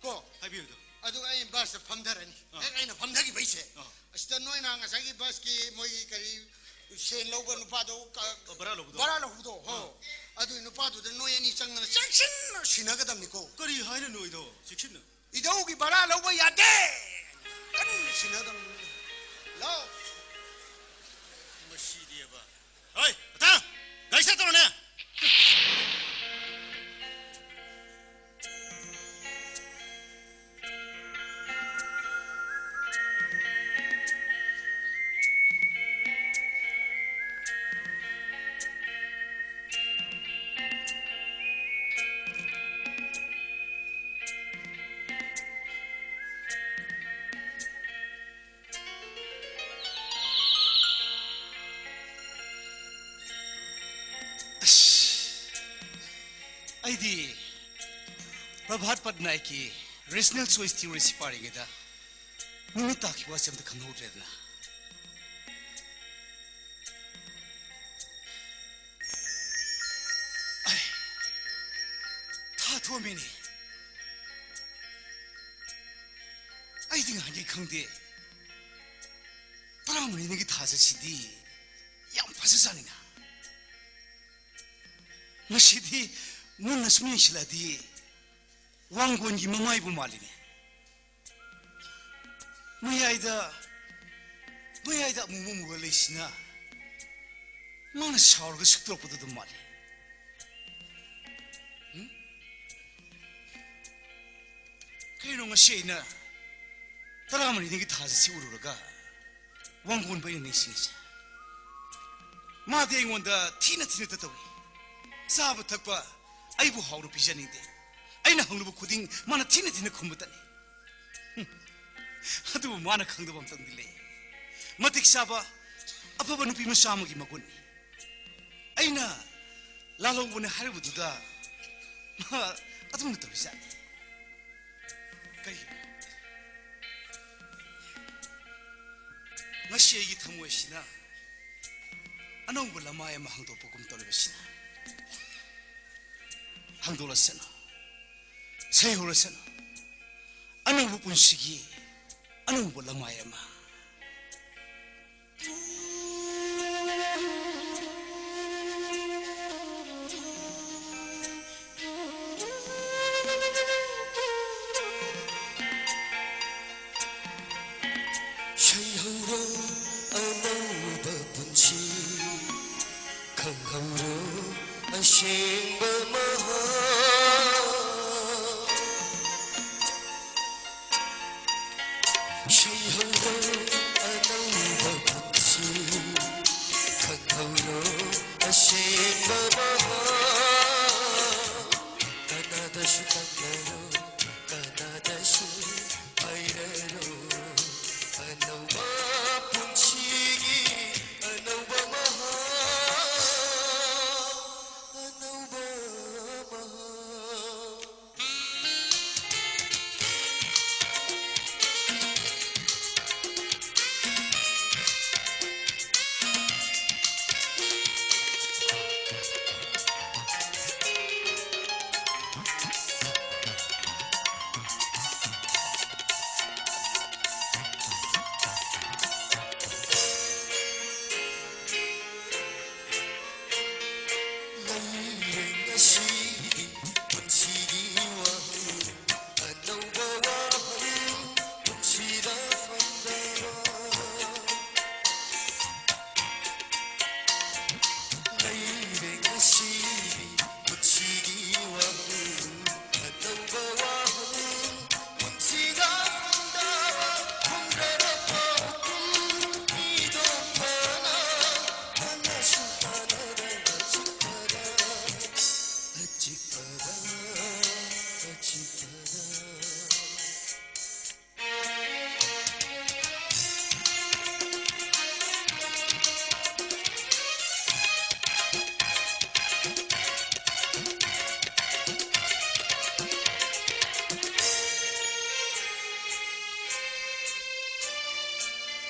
ꯀꯣ? ꯍꯥꯏꯕꯤꯌꯨ, ꯏꯗꯣ꯫ ꯑꯗꯨꯒ ꯑꯩ ꯕꯁꯇ ꯐꯝꯊꯔꯅꯤ꯫ ꯑꯥ꯫ ꯍꯦꯛ ꯑꯩꯅ ꯐꯝꯊꯈꯤꯕꯩꯁꯦ, ꯑꯥ꯫ ꯑꯁꯤꯗ ꯅꯣꯏꯅ ꯉꯁꯥꯏꯒꯤ ꯕꯁꯀꯤ ꯃꯣꯏꯒꯤ ꯀꯔꯤ ꯁꯦꯟ ꯂꯧꯕ ꯅꯨꯄꯥꯗꯣ ꯀ-, ꯑ, ꯚꯔꯥ ꯂꯧꯕꯗꯣ? ꯚꯔꯥ ꯂꯧꯕꯗꯣ, ꯍꯣ꯫ ꯑꯥ꯫ ꯑꯗꯨꯒꯤ ꯅꯨꯄꯥꯗꯨꯗ ꯅꯣꯏ ꯑꯅꯤ ꯆꯪꯗꯅ ꯆꯦꯛꯁꯤꯟꯅ ꯁꯤꯟꯅꯒꯗꯕꯅꯤꯀꯣ꯫ ꯀꯔꯤ ꯍꯥꯏꯅꯣ ꯅꯣꯏꯗꯣ? ꯆꯦꯛꯁꯤꯟꯅ? ꯏꯙꯧꯒꯤ ꯚꯔꯥ ꯂꯧꯕ ꯌꯥꯗꯦ! ꯀꯟꯅ ꯁꯤꯟꯅꯒꯗꯕꯅꯤ꯫ ꯂꯥꯎ꯫ ꯃꯁꯤꯗꯤꯕ꯫ ꯍꯣꯏ, ꯑꯇꯥ! ꯒꯥꯔꯤ start ꯇꯧꯔꯣꯅꯦ! ꯑꯁ, ꯑꯩꯗꯤ ꯄ꯭ꯔꯚꯥꯠ ꯄꯠꯅꯥꯏꯛꯀꯤ Rational Choice Theory ꯁꯤ ꯄꯥꯔꯤꯉꯩꯗ ꯅꯨꯃꯤꯠ ꯇꯥꯈꯤꯕ ꯑꯁꯤ ꯑꯝꯇ ꯈꯪꯍꯧꯗ꯭ꯔꯦꯗꯅ꯫ ꯊꯣꯝꯃꯤꯅꯤ꯫ ꯑꯩꯗꯤ ꯉꯍꯥꯟꯒꯩ ꯈꯪꯗꯦ꯫ ꯇꯔꯥꯃꯔꯤꯅꯤꯒꯤ ꯊꯥꯖ ꯁꯤꯗꯤ ꯌꯥꯝ ꯐꯖꯖꯥꯠꯅꯤꯅ꯫ ꯉꯁꯤꯗꯤ ꯃꯨꯟꯅ ꯁꯨꯝ ꯌꯦꯡꯁꯤꯜꯂꯛꯑꯗꯤ ꯋꯥꯡꯒꯣꯟꯒꯤ ꯃꯃꯥꯏꯕꯨ ꯃꯥꯜꯂꯤꯅꯦ꯫ ꯃꯌꯥꯏꯗ, ꯃꯌꯥꯏꯗ ꯑꯃꯨꯕ ꯑꯃꯨꯕ ꯂꯩꯁꯤꯅ ꯃꯥꯅ ꯁꯥꯎꯔꯒ ꯁꯨꯛꯇꯣꯔꯛꯄꯗꯨ ꯑꯗꯨꯝ ꯃꯥꯜꯂꯤ꯫ ꯎꯝ? ꯀꯩꯅꯣ ꯉꯁꯤ ꯑꯩꯅ ꯇꯔꯥꯃꯔꯤꯅꯤꯒꯤ ꯊꯥꯖ ꯁꯤ ꯎꯔꯨꯔꯒ ꯋꯥꯡꯒꯣꯟꯕꯨ ꯑꯩꯅ ꯅꯤꯡꯁꯤꯡꯉꯤꯁꯦ? ꯃꯥꯗꯤ ꯑꯩꯉꯣꯟꯗ ꯊꯤꯅ ꯊꯤꯅ ꯇꯧꯏ꯫ ꯆꯥꯕ ꯊꯛꯄ ꯑꯩꯕꯨ ꯍꯥꯎꯅ ꯄꯤꯖꯅꯤꯡꯗꯦ꯫ ꯑꯩꯅ ꯍꯪꯂꯨꯕ ꯈꯨꯗꯤꯡ ꯃꯥꯅ ꯊꯤꯅ ꯊꯤꯅ ꯈꯨꯝꯕꯇꯅꯤ꯫ ꯍꯨꯝ꯫ ꯑꯗꯨꯕꯨ ꯃꯥꯅ ꯈꯪꯗꯕ ꯑꯝꯇꯪꯗꯤ ꯂꯩ꯫ ꯃꯇꯤꯛ ꯆꯥꯕ ꯑꯐꯕ ꯅꯨꯄꯤ ꯃꯆꯥ ꯑꯃꯒꯤ ꯃꯒꯨꯟꯅꯤ꯫ ꯑꯩꯅ ꯂꯥꯜꯍꯧꯕꯅꯦ ꯍꯥꯏꯔꯨꯕꯗꯨꯗ ꯃꯥ ꯑꯗꯨꯝꯅ ꯇꯧꯔꯤꯖꯥꯠꯅꯤ꯫ ꯀꯩꯒꯤꯅꯣ? ꯉꯁꯤ ꯑꯩꯒꯤ ꯊꯃꯣꯏꯁꯤꯅ ꯑꯅꯧꯕ ꯂꯃꯥꯏ ꯑꯃ ꯍꯥꯡꯗꯣꯛꯄꯒꯨꯝ ꯇꯧꯔꯤꯕꯁꯤꯅ꯫ ꯍꯥꯡꯗꯣꯛꯂꯁꯅꯨ, ꯁꯩꯍꯧꯔꯁꯅꯨ꯫ ꯑꯅꯧꯕ ꯄꯨꯟꯁꯤꯒꯤ ꯑꯅꯧꯕ ꯂꯃꯥꯏ ꯑꯃ꯫ ꯁꯩꯍꯧꯔꯣ ꯑꯅꯧꯕ ꯄꯨꯟꯁꯤ, ꯈꯪꯍꯧꯔꯣ ꯑꯁꯦꯡꯕ ꯃꯍꯥꯎ꯫ ꯁꯩꯍꯧꯔꯣ ꯑꯅꯧꯕ ꯄꯨꯟꯁꯤ, ꯈꯪꯍꯧꯔꯣ ꯑꯁꯦꯡꯕ ꯃꯍꯥꯎ꯫ ꯀꯅꯥꯗꯁꯨ ꯇꯝꯅꯔꯣ, ꯀꯅꯥꯗꯁꯨ ꯍꯥꯏꯔꯔꯣ꯫ ꯑꯅꯧꯕ ꯄꯨꯟꯁꯤꯒꯤ ꯑꯅꯧꯕ ꯃꯍꯥꯎ, ꯑꯅꯧꯕ ꯃꯍꯥꯎ꯫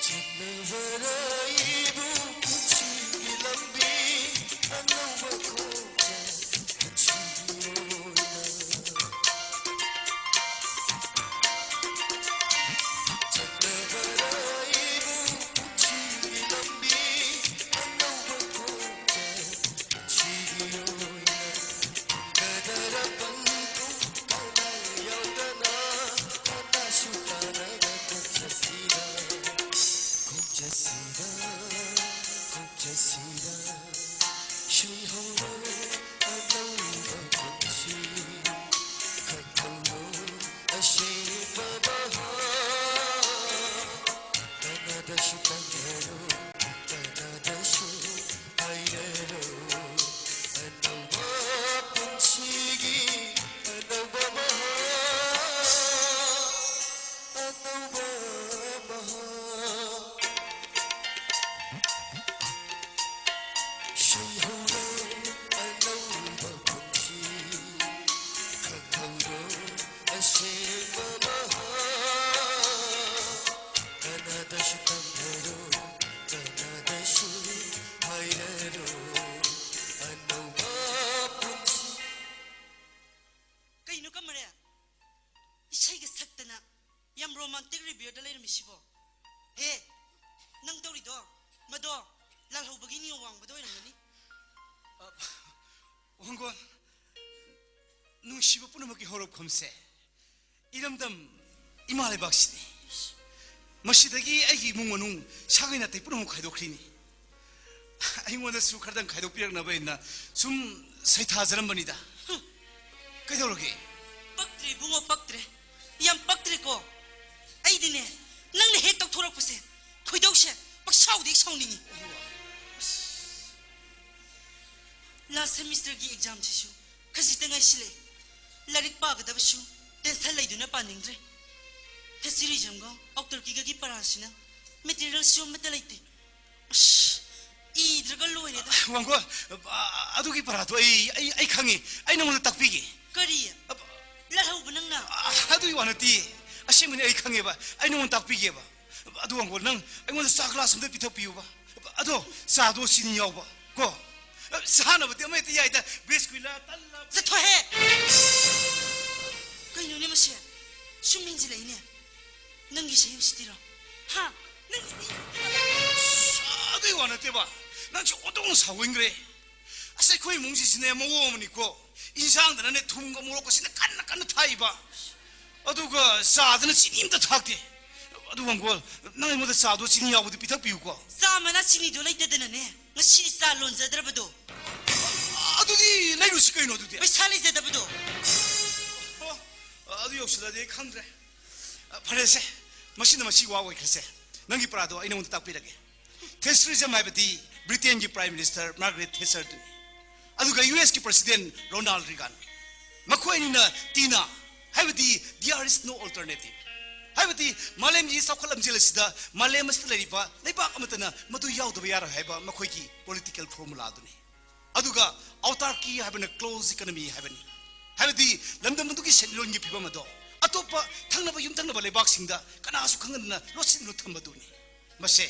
ꯆꯠꯅꯕꯔꯥ ꯑꯩꯕꯨ ꯄꯨꯟꯁꯤꯒꯤ ꯂꯝꯕꯤ ꯑꯅꯧꯕ ꯈꯣꯡꯆꯠ ꯄꯨꯟꯁꯤꯒꯤ ꯑꯣꯏꯅ꯫ ꯆꯠꯅꯕꯔꯥ ꯑꯩꯕꯨ ꯄꯨꯟꯁꯤꯒꯤ ꯂꯝꯕꯤ ꯑꯅꯧꯕ ꯈꯣꯡꯆꯠ ꯄꯨꯟꯁꯤꯒꯤ ꯑꯣꯏꯅ꯫ ꯍꯨꯟꯒꯗꯔꯕ ꯄꯟꯊꯨꯡ ꯀꯅꯥ ꯌꯥꯎꯗꯅ ꯀꯅꯥꯁꯨ ꯇꯥꯟꯅꯗ ꯈꯣꯡꯆꯠꯁꯤꯗ, ꯈꯣꯡꯆꯠꯁꯤꯗ, ꯈꯣꯡꯆꯠꯁꯤꯗ ꯁꯣꯏꯍꯧꯔꯣꯏ ꯑꯅꯧꯕ ꯄꯨꯟꯁꯤ꯫ ꯈꯪꯍꯧꯔꯣꯏ ꯑꯁꯦꯡꯕ ꯃꯍꯥꯎ꯫ ꯀꯅꯥꯗꯁꯨ ꯇꯝꯅꯔꯣꯏ, ꯀꯅꯥꯗꯁꯨ ꯍꯥꯏꯔꯔꯣꯏ꯫ ꯑꯅꯧꯕ ꯄꯨꯟꯁꯤꯒꯤ ꯑꯅꯧꯕ ꯃꯍꯥꯎ, ꯑꯅꯧꯕ ꯃꯍꯥꯎ꯫ ꯁꯣꯏꯍꯧꯔꯣꯏ ꯑꯅꯧꯕ ꯄꯨꯟꯁꯤ, ꯈꯪꯍꯧꯔꯣꯏ ꯑꯁꯦꯡꯕ ꯃꯍꯥꯎ꯫ ꯀꯅꯥꯗꯁꯨ ꯇꯝꯅꯔꯣꯏ, ꯀꯅꯥꯗꯁꯨ ꯍꯥꯏꯔꯔꯣꯏ꯫ ꯑꯅꯧꯕ ꯄꯨꯟꯁꯤ꯫ ꯀꯩꯅꯣ ꯀꯃꯔꯦ? ꯏꯁꯩꯒ ꯁꯛꯇꯅ ꯌꯥꯝ romantic reverie ꯗ ꯂꯩꯔꯝꯃꯤꯁꯤꯕꯣ? ꯍꯦ, ꯅꯪ ꯇꯧꯔꯤꯗꯣ ꯃꯗꯣ ꯂꯥꯜꯍꯧꯕꯒꯤ ꯅꯤꯌꯣꯝ ꯋꯥꯡꯕꯗ ꯑꯣꯏꯔꯝꯒꯅꯤ꯫ ꯑ, ꯋꯥꯡꯒꯣꯟ, ꯅꯨꯡꯁꯤꯕ ꯄꯨꯝꯅꯃꯛꯀꯤ ꯍꯧꯔꯛꯐꯝꯁꯦ ꯏꯔꯝꯗꯝ ꯏꯃꯥ ꯂꯩꯕꯥꯛꯁꯤꯅꯤ꯫ ꯃꯁꯤꯗꯒꯤ ꯑꯩꯒꯤ ꯏꯃꯨꯡ ꯃꯅꯨꯡ, ꯁꯥꯒꯩ ꯅꯥꯇꯩ ꯄꯨꯝꯅꯃꯛ ꯈꯥꯏꯗꯣꯛꯈ꯭ꯔꯤꯅꯤ꯫ ꯑꯩꯉꯣꯟꯗꯁꯨ ꯈꯔꯗꯪ ꯈꯥꯏꯗꯣꯛꯄꯤꯔꯛꯅꯕ ꯑꯩꯅ ꯁꯨꯝ ꯁꯩꯊꯥꯖꯔꯝꯕꯅꯤꯗ꯫ ꯀꯩꯗꯧꯔꯒꯦ? ꯄꯛꯇ꯭ꯔꯦ ꯏꯕꯨꯡꯉꯣ, ꯄꯛꯇ꯭ꯔꯦ꯫ ꯌꯥꯝ ꯄꯛꯇ꯭ꯔꯦꯀꯣ꯫ ꯑꯩꯗꯤꯅꯦ, ꯅꯪꯅ ꯍꯦꯛ ꯇꯧꯊꯣꯔꯛꯄꯁꯦ, ꯈꯣꯏꯗꯧꯁꯦ ꯄꯛꯁꯥꯎꯗꯤ ꯍꯦꯛ ꯁꯥꯎꯅꯤꯡꯉꯤ꯫ Last semester ꯒꯤ exam ꯁꯤꯁꯨ ꯈꯖꯤꯛꯇ ꯉꯥꯏꯁꯤꯜꯂꯛꯑꯦ꯫ ꯂꯥꯏꯔꯤꯛ ꯄꯥꯒꯗꯕꯁꯨ ꯇꯦꯟꯁꯟ ꯂꯩꯗꯨꯅ ꯄꯥꯅꯤꯡꯗ꯭ꯔꯦ꯫ ꯊꯦꯁꯤꯔꯤꯖꯝꯒ ꯑꯣꯛꯇꯔꯀꯤꯒꯒꯤ ꯄꯔꯥꯁꯤꯅ ꯃꯦꯇꯤꯔꯤꯌꯦꯜꯁꯨ ꯑꯃꯠꯇ ꯂꯩꯇꯦ꯫ ꯑꯁ, ꯏꯗ꯭ꯔꯒ ꯂꯣꯏꯔꯦꯗ꯫ ꯋꯥꯡꯒꯣꯜ, ꯑ, ꯑꯗꯨꯒꯤ ꯄꯔꯥꯗꯣ ꯑꯩ, ꯑꯩ, ꯑꯩ ꯈꯪꯉꯤ꯫ ꯑꯩ ꯅꯉꯣꯟꯗ ꯇꯥꯛꯄꯤꯒꯦ꯫ ꯀꯔꯤ? ꯑꯕ- ꯂꯥꯜꯍꯧꯕ ꯅꯪꯅ? ꯑ, ꯑꯗꯨꯒꯤ ꯋꯥ ꯅꯠꯇꯦ꯫ ꯑꯁꯦꯡꯕꯅꯤ, ꯑꯩ ꯈꯪꯉꯦꯕ꯫ ꯑꯩ ꯅꯉꯣꯟꯗ ꯇꯥꯛꯄꯤꯒꯦꯕ꯫ ꯑꯗꯨ ꯋꯥꯡꯒꯣꯜ, ꯅꯪ ꯑꯩꯉꯣꯟꯗ ꯆꯥ ꯒ꯭ꯂꯥꯁ ꯑꯝꯇ ꯄꯤꯊꯛꯄꯤꯌꯨꯕ꯫ ꯑꯗꯣ ꯆꯥꯗꯣ ꯆꯤꯅꯤ ꯌꯥꯎꯕ ꯀꯣ꯫ ꯆꯥꯅꯕꯗꯤ ꯑꯃ ꯍꯦꯛꯇ ꯌꯥꯏꯗ, ꯕꯤꯁꯀꯨꯠꯂ, ꯇꯜꯂ꯫ ꯆꯠꯊꯣꯛꯍꯦ! ꯀꯩꯅꯣꯅꯦ ꯃꯁꯦ? ꯁꯨꯝ ꯍꯦꯟꯖꯤꯜꯂꯛꯏꯅꯦ꯫ ꯅꯪꯒꯤ ꯁꯍꯤ ꯎꯁꯤꯠꯇꯤꯔꯣ? ꯍꯥ? ꯅꯪꯒꯤ ꯁꯍꯤ ꯎꯁꯤꯠꯇꯤꯔꯣ? ꯑꯁ, ꯑꯗꯨꯏ ꯋꯥ ꯅꯠꯇꯦꯕ꯫ ꯅꯪꯁꯦ ꯑꯣꯟꯊꯣꯛꯅ ꯁꯥꯎꯒꯟꯈ꯭ꯔꯦ꯫ ꯑꯁ, ꯑꯩꯈꯣꯏ ꯏꯃꯨꯡꯁꯤꯁꯨꯅꯦ ꯃꯑꯣꯡ ꯑꯃꯅꯤꯀꯣ꯫ ꯏꯟꯁꯥꯡꯗꯅꯅꯦ ꯊꯨꯝꯒ ꯃꯣꯔꯣꯛꯀꯁꯤꯅ ꯀꯟꯅ ꯀꯟꯅ ꯊꯥꯛꯏꯕ꯫ ꯑꯗꯨꯒ ꯆꯥꯗꯅ ꯆꯤꯅꯤ ꯑꯝꯇ ꯊꯥꯛꯇꯦ꯫ ꯑꯗꯨ ꯋꯥꯡꯒꯣꯜ, ꯅꯪ ꯑꯩꯉꯣꯟꯗ ꯆꯥꯗꯣ ꯆꯤꯅꯤ ꯌꯥꯎꯕꯗꯤ ꯄꯤꯊꯛꯄꯤꯌꯨꯀꯣ꯫ ꯆꯥ ꯃꯅꯥ ꯆꯤꯅꯤꯗꯣ ꯂꯩꯇꯗꯅꯅꯦ ꯉꯁꯤꯗꯤ ꯆꯥ ꯂꯣꯟꯖꯗ꯭ꯔꯕꯗꯣ꯫ ꯑꯗꯨꯗꯤ ꯂꯩꯔꯨꯁꯤ ꯀꯩꯅꯣ ꯑꯗꯨꯗꯤ꯫ ꯄꯩꯁꯥ ꯂꯩꯖꯗꯕꯗꯣ꯫ ꯑꯣ, ꯑꯗꯨ ꯌꯧꯁꯤꯜꯂꯗꯤ ꯑꯩ ꯈꯪꯗ꯭ꯔꯦ꯫ ꯑ, ꯐꯔꯦꯁꯦ, ꯃꯁꯤꯅ ꯃꯁꯤ ꯋꯥ ꯑꯣꯏꯈ꯭ꯔꯁꯦ꯫ ꯅꯪꯒꯤ ꯄꯔꯥꯗꯣ ꯑꯩ ꯅꯉꯣꯟꯗ ꯇꯥꯛꯄꯤꯔꯒꯦ꯫ ꯊꯦꯁꯔꯤꯖꯝ ꯍꯥꯏꯕꯗꯤ ꯕ꯭ꯔꯤꯇꯦꯟꯒꯤ ꯄ꯭ꯔꯥꯏꯝ ꯃꯤꯅꯤꯁꯇꯔ ꯃꯥꯔꯒꯔꯦꯠ ꯊꯦꯁꯔꯗꯨꯅꯤ꯫ ꯑꯗꯨꯒ ꯌꯨ ꯑꯦꯁꯀꯤ ꯄ꯭ꯔꯁꯤꯗꯦꯟ ꯔꯣꯅꯥꯜꯗ ꯔꯤꯒꯥꯟ꯫ ꯃꯈꯣꯏ ꯑꯅꯤꯅ ꯇꯤꯅ ꯍꯥꯏꯕꯗꯤ There is no alternative, ꯍꯥꯏꯕꯗꯤ ꯃꯥꯂꯦꯝꯒꯤ ꯆꯥꯎꯈꯠ ꯂꯝꯖꯦꯜ ꯑꯁꯤꯗ ꯃꯥꯂꯦꯝ ꯑꯁꯤꯗ ꯂꯩꯔꯤꯕ ꯂꯩꯕꯥꯛ ꯑꯃꯠꯇꯅ ꯃꯗꯨ ꯌꯥꯎꯗꯕ ꯌꯥꯔꯣꯏ ꯍꯥꯏꯕ ꯃꯈꯣꯏꯒꯤ ꯄꯣꯂꯤꯇꯤꯀꯦꯜ ꯐꯣꯔꯃꯨꯂꯥꯗꯨꯅꯤ꯫ ꯑꯗꯨꯒ ꯑꯧꯇꯥꯔꯀꯤ ꯍꯥꯏꯕꯅ ꯀ꯭ꯂꯣꯖ ꯏꯀꯅꯃꯤ ꯍꯥꯏꯕꯅꯤ꯫ ꯍꯥꯏꯕꯗꯤ ꯂꯝꯗꯝ ꯑꯗꯨꯒꯤ ꯁꯦꯟꯃꯤꯠꯂꯣꯟꯒꯤ ꯐꯤꯕꯝ ꯑꯗꯣ ꯑꯇꯣꯞꯄ ꯊꯪꯅꯕ ꯌꯨꯝꯊꯪꯅꯕ ꯂꯩꯕꯥꯛꯁꯤꯡꯗ ꯀꯅꯥꯁꯨ ꯈꯪꯍꯟꯗꯅ ꯂꯣꯠꯁꯤꯟꯗꯨꯅ ꯊꯝꯕꯗꯨꯅꯤ꯫ ꯃꯁꯦ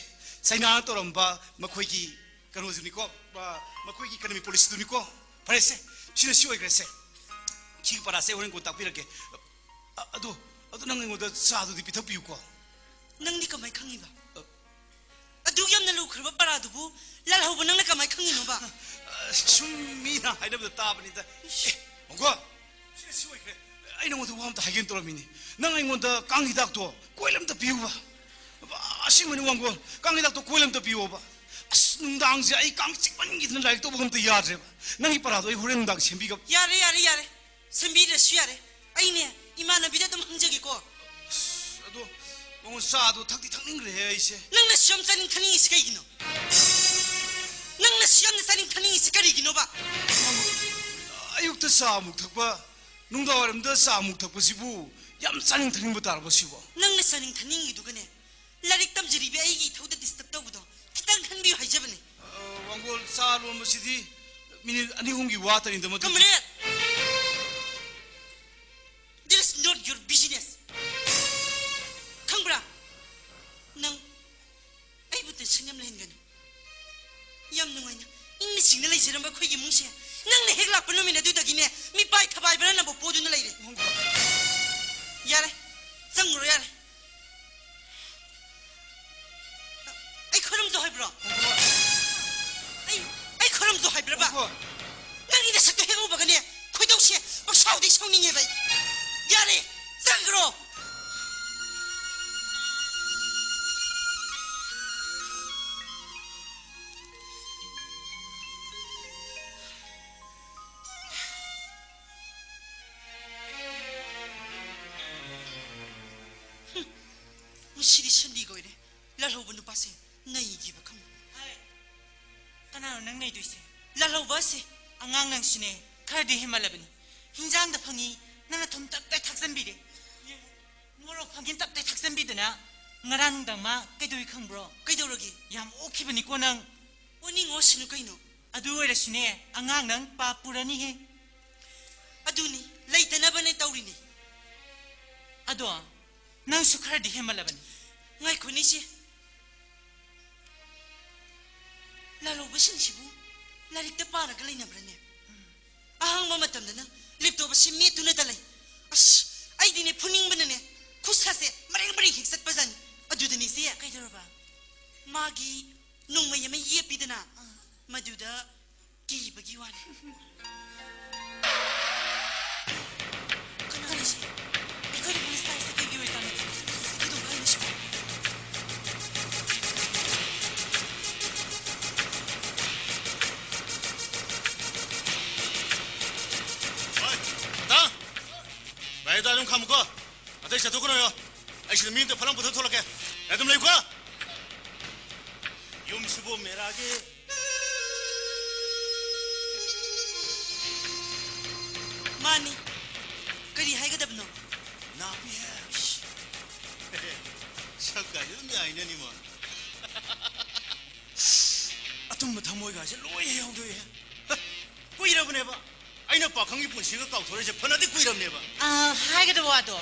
ꯆꯩꯅꯥꯅ ꯇꯧꯔꯝꯕ ꯃꯈꯣꯏꯒꯤ ꯀꯩꯅꯣꯗꯨꯅꯤꯀꯣ, ꯑ, ꯃꯈꯣꯏꯒꯤ ꯏꯀꯅꯃꯤ ꯄꯣꯂꯤꯁꯤꯗꯨꯅꯤꯀꯣ꯫ ꯐꯔꯦꯁꯦ, ꯁꯤꯅ ꯁꯤ ꯑꯣꯏꯈ꯭ꯔꯦꯁꯦ꯫ ꯁꯤꯒꯤ ꯄꯔꯥꯁꯦ ꯑꯩ ꯍꯣꯔꯦꯟ ꯀꯣꯟ ꯇꯥꯛꯄꯤꯔꯛꯀꯦ꯫ ꯑ, ꯑꯗꯣ, ꯑꯗꯣ ꯅꯪ ꯑꯩꯉꯣꯟꯗ ꯆꯥꯗꯨꯗꯤ ꯄꯤꯊꯛꯄꯤꯌꯨꯀꯣ꯫ ꯅꯪꯗꯤ ꯀꯃꯥꯏ ꯈꯪꯉꯤꯕ? ꯑ, ꯑꯗꯨꯛ ꯌꯥꯝꯅ ꯂꯨꯈ꯭ꯔꯕ ꯄꯔꯥꯗꯨꯕꯨ ꯂꯥꯜꯍꯧꯕ ꯅꯪꯅ ꯀꯃꯥꯏ ꯈꯪꯉꯤꯅꯣꯕ? ꯑ, ꯁꯨꯝ ꯃꯤꯅ ꯍꯥꯏꯅꯕꯗ ꯇꯥꯕꯅꯤꯗ꯫ ꯑꯦ, ꯃꯣꯡꯒꯣꯜ, ꯁꯤꯅ ꯁꯤ ꯑꯣꯏꯈ꯭ꯔꯦ꯫ ꯑꯩ ꯅꯉꯣꯟꯗ ꯋꯥ ꯑꯝꯇ ꯍꯥꯏꯒꯦꯅ ꯇꯧꯔꯝꯃꯤꯅꯤ꯫ ꯅꯪ ꯑꯩꯉꯣꯟꯗ ꯀꯥꯡ ꯍꯤꯗꯥꯛꯇꯣ ꯀꯣꯏꯜ ꯑꯝꯇ ꯄꯤꯌꯨꯕ꯫ ꯑꯁꯦꯡꯕꯅꯤ ꯋꯥꯡꯒꯣꯜ, ꯀꯥꯡ ꯍꯤꯗꯥꯛꯇꯣ ꯀꯣꯏꯜ ꯑꯝꯇ ꯄꯤꯌꯣꯕ꯫ ꯑꯁ, ꯅꯨꯡꯗꯥꯡꯁꯦ ꯑꯩ ꯀꯥꯡ ꯆꯤꯛꯃꯟꯈꯤꯗꯅ ꯂꯥꯏꯔꯤꯛ ꯇꯧꯕ ꯑꯝꯇ ꯌꯥꯗ꯭ꯔꯦꯕ꯫ ꯅꯪꯒꯤ ꯄꯔꯥꯗꯣ ꯑꯩ ꯍꯣꯔꯦꯟ ꯅꯨꯡꯗꯥꯡ ꯁꯦꯝꯕꯤꯒ- ꯌꯥꯔꯦ, ꯌꯥꯔꯦ, ꯌꯥꯔꯦ꯫ ꯁꯦꯝꯕꯤꯗ꯭ꯔꯁꯨ ꯌꯥꯔꯦ꯫ ꯑꯩꯅꯦ, ꯏꯃꯥꯟꯅꯕꯤꯗ ꯑꯗꯨꯝ ꯍꯪꯖꯒꯦꯀꯣ꯫ ꯑꯁ, ꯑꯗꯣ ꯃꯉꯣꯟ ꯆꯥꯗꯣ ꯊꯛꯇꯤ ꯊꯛꯅꯤꯡꯈ꯭ꯔꯦꯍꯦ ꯑꯩꯁꯦ꯫ ꯅꯪꯅ ꯁꯨꯝ ꯆꯥꯅꯤꯡ ꯊꯛꯅꯤꯡꯉꯤꯁꯤ ꯀꯩꯒꯤꯅꯣ? ꯅꯪꯅ ꯁꯨꯝ ꯆꯥꯅꯤꯡ ꯊꯛꯅꯤꯡꯉꯤꯁꯤ ꯀꯔꯤꯒꯤꯅꯣꯕ? ꯑꯌꯨꯛꯇ ꯆꯥ ꯑꯃꯨꯛ ꯊꯛꯄ, ꯅꯨꯡꯗꯥꯡꯋꯥꯏꯔꯝꯗ ꯆꯥ ꯑꯃꯨꯛ ꯊꯛꯄꯁꯤꯕꯨ ꯌꯥꯝ ꯆꯥꯅꯤꯡ ꯊꯛꯅꯤꯡꯕ ꯇꯥꯔꯕꯣ ꯁꯤꯕꯣ? ꯅꯪꯅ ꯆꯥꯅꯤꯡ ꯊꯛꯅꯤꯡꯉꯤꯗꯨꯒꯅꯦ, ꯂꯥꯏꯔꯤꯛ ꯇꯝꯖꯔꯤꯕꯤ ꯑꯩꯒꯤ ꯏꯊꯧꯗ disturb ꯇꯧꯕꯗꯣ ꯈꯤꯇꯪ ꯈꯟꯕꯤꯌꯨ ꯍꯥꯏꯖꯕꯅꯦ꯫ ꯑ, ꯋꯥꯡꯒꯣꯜ, ꯆꯥ ꯂꯣꯟꯕꯁꯤꯗꯤ ꯃꯤꯅꯤꯠ ꯑꯅꯤ ꯑꯍꯨꯝꯒꯤ ꯋꯥꯇꯅꯤꯗ, ꯃꯗꯨꯗꯤ꯫ ꯀꯃꯔꯦꯗ! This is not your business. ꯈꯪꯕ꯭ꯔꯥ? ꯅꯪ ꯑꯩꯕꯨ tension ꯌꯥꯝ ꯂꯩꯍꯟꯒꯅꯨ꯫ ꯌꯥꯝ ꯅꯨꯡꯉꯥꯏꯅ ꯏꯪꯅ ꯆꯤꯛꯅ ꯂꯩꯖꯔꯝꯕ ꯑꯩꯈꯣꯏꯒꯤ ꯏꯃꯨꯡꯁꯦ ꯅꯪꯅ ꯍꯦꯛ ꯂꯥꯛꯄ ꯅꯨꯃꯤꯠ ꯑꯗꯨꯗꯒꯤꯅꯦ ꯃꯤꯄꯥꯏ ꯊꯕꯥꯏꯕꯅ ꯅꯝꯕ ꯄꯣꯗꯨꯅ ꯂꯩꯔꯦ꯫ ꯌꯥꯔꯦ, ꯆꯪꯉꯨꯔꯣ ꯌꯥꯔꯦ꯫ ꯑꯩ ꯈꯣꯏꯔꯝꯖꯧ ꯍꯥꯏꯕ꯭ꯔꯣ? ꯑꯩ, ꯑꯩ ꯈꯣꯏꯔꯝꯖꯧ ꯍꯥꯏꯕ꯭ꯔꯕ? ꯅꯪꯒꯤ ꯅꯁꯛꯇꯣ ꯍꯦꯛ ꯎꯕꯒꯅꯦ ꯈꯣꯏꯗꯧꯁꯦ ꯄꯪꯁꯥꯎꯗꯩ ꯁꯥꯎꯅꯤꯡꯉꯦꯕ ꯑꯩ꯫ ꯌꯥꯔꯦ, ꯆꯪꯈ꯭ꯔꯣ꯫ ꯍꯨꯝ, ꯉꯁꯤꯗꯤ ꯁꯟꯗꯤꯒ ꯑꯣꯏꯔꯦ꯫ ꯂꯥꯜꯍꯧꯕ ꯅꯨꯄꯥꯁꯦ ꯅꯩꯒꯤꯕ ꯈꯪꯕ꯭ꯔꯥ? ꯍꯥꯏ꯫ ꯀꯅꯥꯅꯣ ꯅꯪ ꯅꯩꯗꯣꯏꯁꯦ? ꯂꯥꯜꯍꯧꯕ ꯑꯁꯦ꯫ ꯑꯉꯥꯡ ꯅꯪꯁꯨꯅꯦ, ꯈꯔꯗꯤ ꯍꯦꯟꯃꯜꯂꯕꯅꯤ꯫ ꯍꯤꯟꯖꯥꯡꯗ ꯐꯪꯉꯤ, ꯅꯪꯅ ꯊꯨꯝ ꯇꯞꯇꯥꯏ ꯊꯥꯛꯆꯟꯕꯤꯔꯦ꯫ ꯃꯣꯔꯣꯛ ꯐꯪꯉꯤ, ꯇꯞꯇꯥꯏ ꯊꯥꯛꯆꯟꯕꯤꯗꯅ ꯉꯔꯥꯡ ꯅꯨꯡꯗꯥꯡ ꯃꯥ ꯀꯩꯗꯧꯏ ꯈꯪꯕ꯭ꯔꯣ? ꯀꯩꯗꯧꯔꯒꯦ? ꯌꯥꯝ ꯑꯣꯛꯈꯤꯕꯅꯤꯀꯣ ꯅꯪ꯫ ꯑꯣꯅꯤꯡ ꯑꯣꯁꯤꯅꯨ ꯀꯩꯅꯣ꯫ ꯑꯗꯨ ꯑꯣꯏꯔꯁꯨꯅꯦ, ꯑꯉꯥꯡ ꯅꯪ ꯄꯥꯞ ꯄꯨꯔꯅꯤꯍꯦ꯫ ꯑꯗꯨꯅꯤ, ꯂꯩꯇꯅꯕꯅꯦ ꯇꯧꯔꯤꯅꯤ꯫ ꯑꯗꯣ, ꯅꯪꯁꯨ ꯈꯔꯗꯤ ꯍꯦꯟꯃꯜꯂꯕꯅꯤ꯫ ꯉꯥꯏꯈꯣꯅꯦ ꯏꯆꯦ꯫ ꯂꯥꯜꯍꯧꯕꯁꯤꯡꯁꯤꯕꯨ ꯂꯥꯏꯔꯤꯛꯇ ꯄꯥꯔꯒ ꯂꯩꯅꯕ꯭ꯔꯅꯦ? ꯑꯍꯥꯡꯕ ꯃꯇꯝꯗꯅ laptop ꯑꯁꯤ ꯃꯦꯠꯇꯨꯅꯇ ꯂꯩ꯫ ꯑꯁ, ꯑꯩꯗꯤꯅꯦ ꯐꯨꯅꯤꯡꯕꯅꯅꯦ ꯈꯨꯠꯁꯥꯁꯦ ꯃꯔꯦꯡ ꯃꯔꯦꯡ ꯍꯦꯛ ꯆꯠꯄꯖꯥꯠꯅꯤ꯫ ꯑꯗꯨꯗꯅꯦ ꯏꯆꯦ꯫ ꯀꯩꯗꯧꯔꯕ? ꯃꯥꯒꯤ ꯅꯣꯡꯃꯩ ꯑꯃ ꯌꯦꯞꯄꯤꯗꯅ, ꯑꯥ꯫ ꯃꯗꯨꯗ ꯀꯤꯕꯒꯤ ꯋꯥꯅꯤ꯫ ꯀꯅꯥꯅꯣ ꯁꯤ? ꯑꯩꯈꯣꯏꯅ ꯄꯨꯂꯤꯁ ꯂꯥꯛꯏꯁꯦ ꯀꯩꯒꯤ ꯑꯣꯏꯖꯥꯠꯅꯣ? ꯀꯩꯗꯧꯕ ꯍꯥꯏꯅꯣ ꯁꯤꯕꯣ? ꯍꯣꯏ, ꯇꯥ! ꯒꯥꯔꯤꯗꯣ ꯑꯗꯨꯝ ꯈꯥꯝꯃꯨꯀꯣ꯫ ꯑꯇꯩ ꯆꯠꯊꯣꯛꯀꯅꯣꯌꯣ꯫ ꯑꯩ ꯁꯤꯗ ꯃꯤ ꯑꯝꯇ ꯐꯠ ꯂꯥꯎ ꯄꯨꯊꯣꯛ ꯊꯣꯛꯂꯛꯀꯦ꯫ ꯑꯗꯨꯝ ꯂꯩꯌꯨꯀꯣ꯫ ꯌꯨꯝꯁꯤꯕꯨ ꯃꯦꯔꯥꯒꯤ ꯃꯥꯅꯤ꯫ ꯀꯔꯤ ꯍꯥꯏꯒꯗꯕꯅꯣ? ꯅꯥꯄꯤ ꯍꯦ꯫ ꯁꯛ ꯀꯥꯏꯁꯦ ꯑꯗꯨꯝ ꯌꯥꯏꯅꯦ ꯑꯅꯤꯃꯛ꯫ ꯑꯇꯨꯝꯕ ꯊꯃꯣꯏꯒꯥꯏꯁꯦ ꯂꯣꯏ ꯍꯦꯛ ꯍꯧꯗꯣꯛꯑꯦ꯫ ꯀꯨꯏꯔꯕꯅꯦꯕ ꯑꯩꯅ ꯄꯥꯈꯪꯒꯤ ꯄꯨꯟꯁꯤꯒ ꯀꯥꯎꯊꯣꯔꯛꯏꯁꯦ, ꯐꯅꯗꯤ ꯀꯨꯏꯔꯕꯅꯦꯕ꯫ ꯑꯥ, ꯍꯥꯏꯒꯗꯕ ꯋꯥꯗꯣ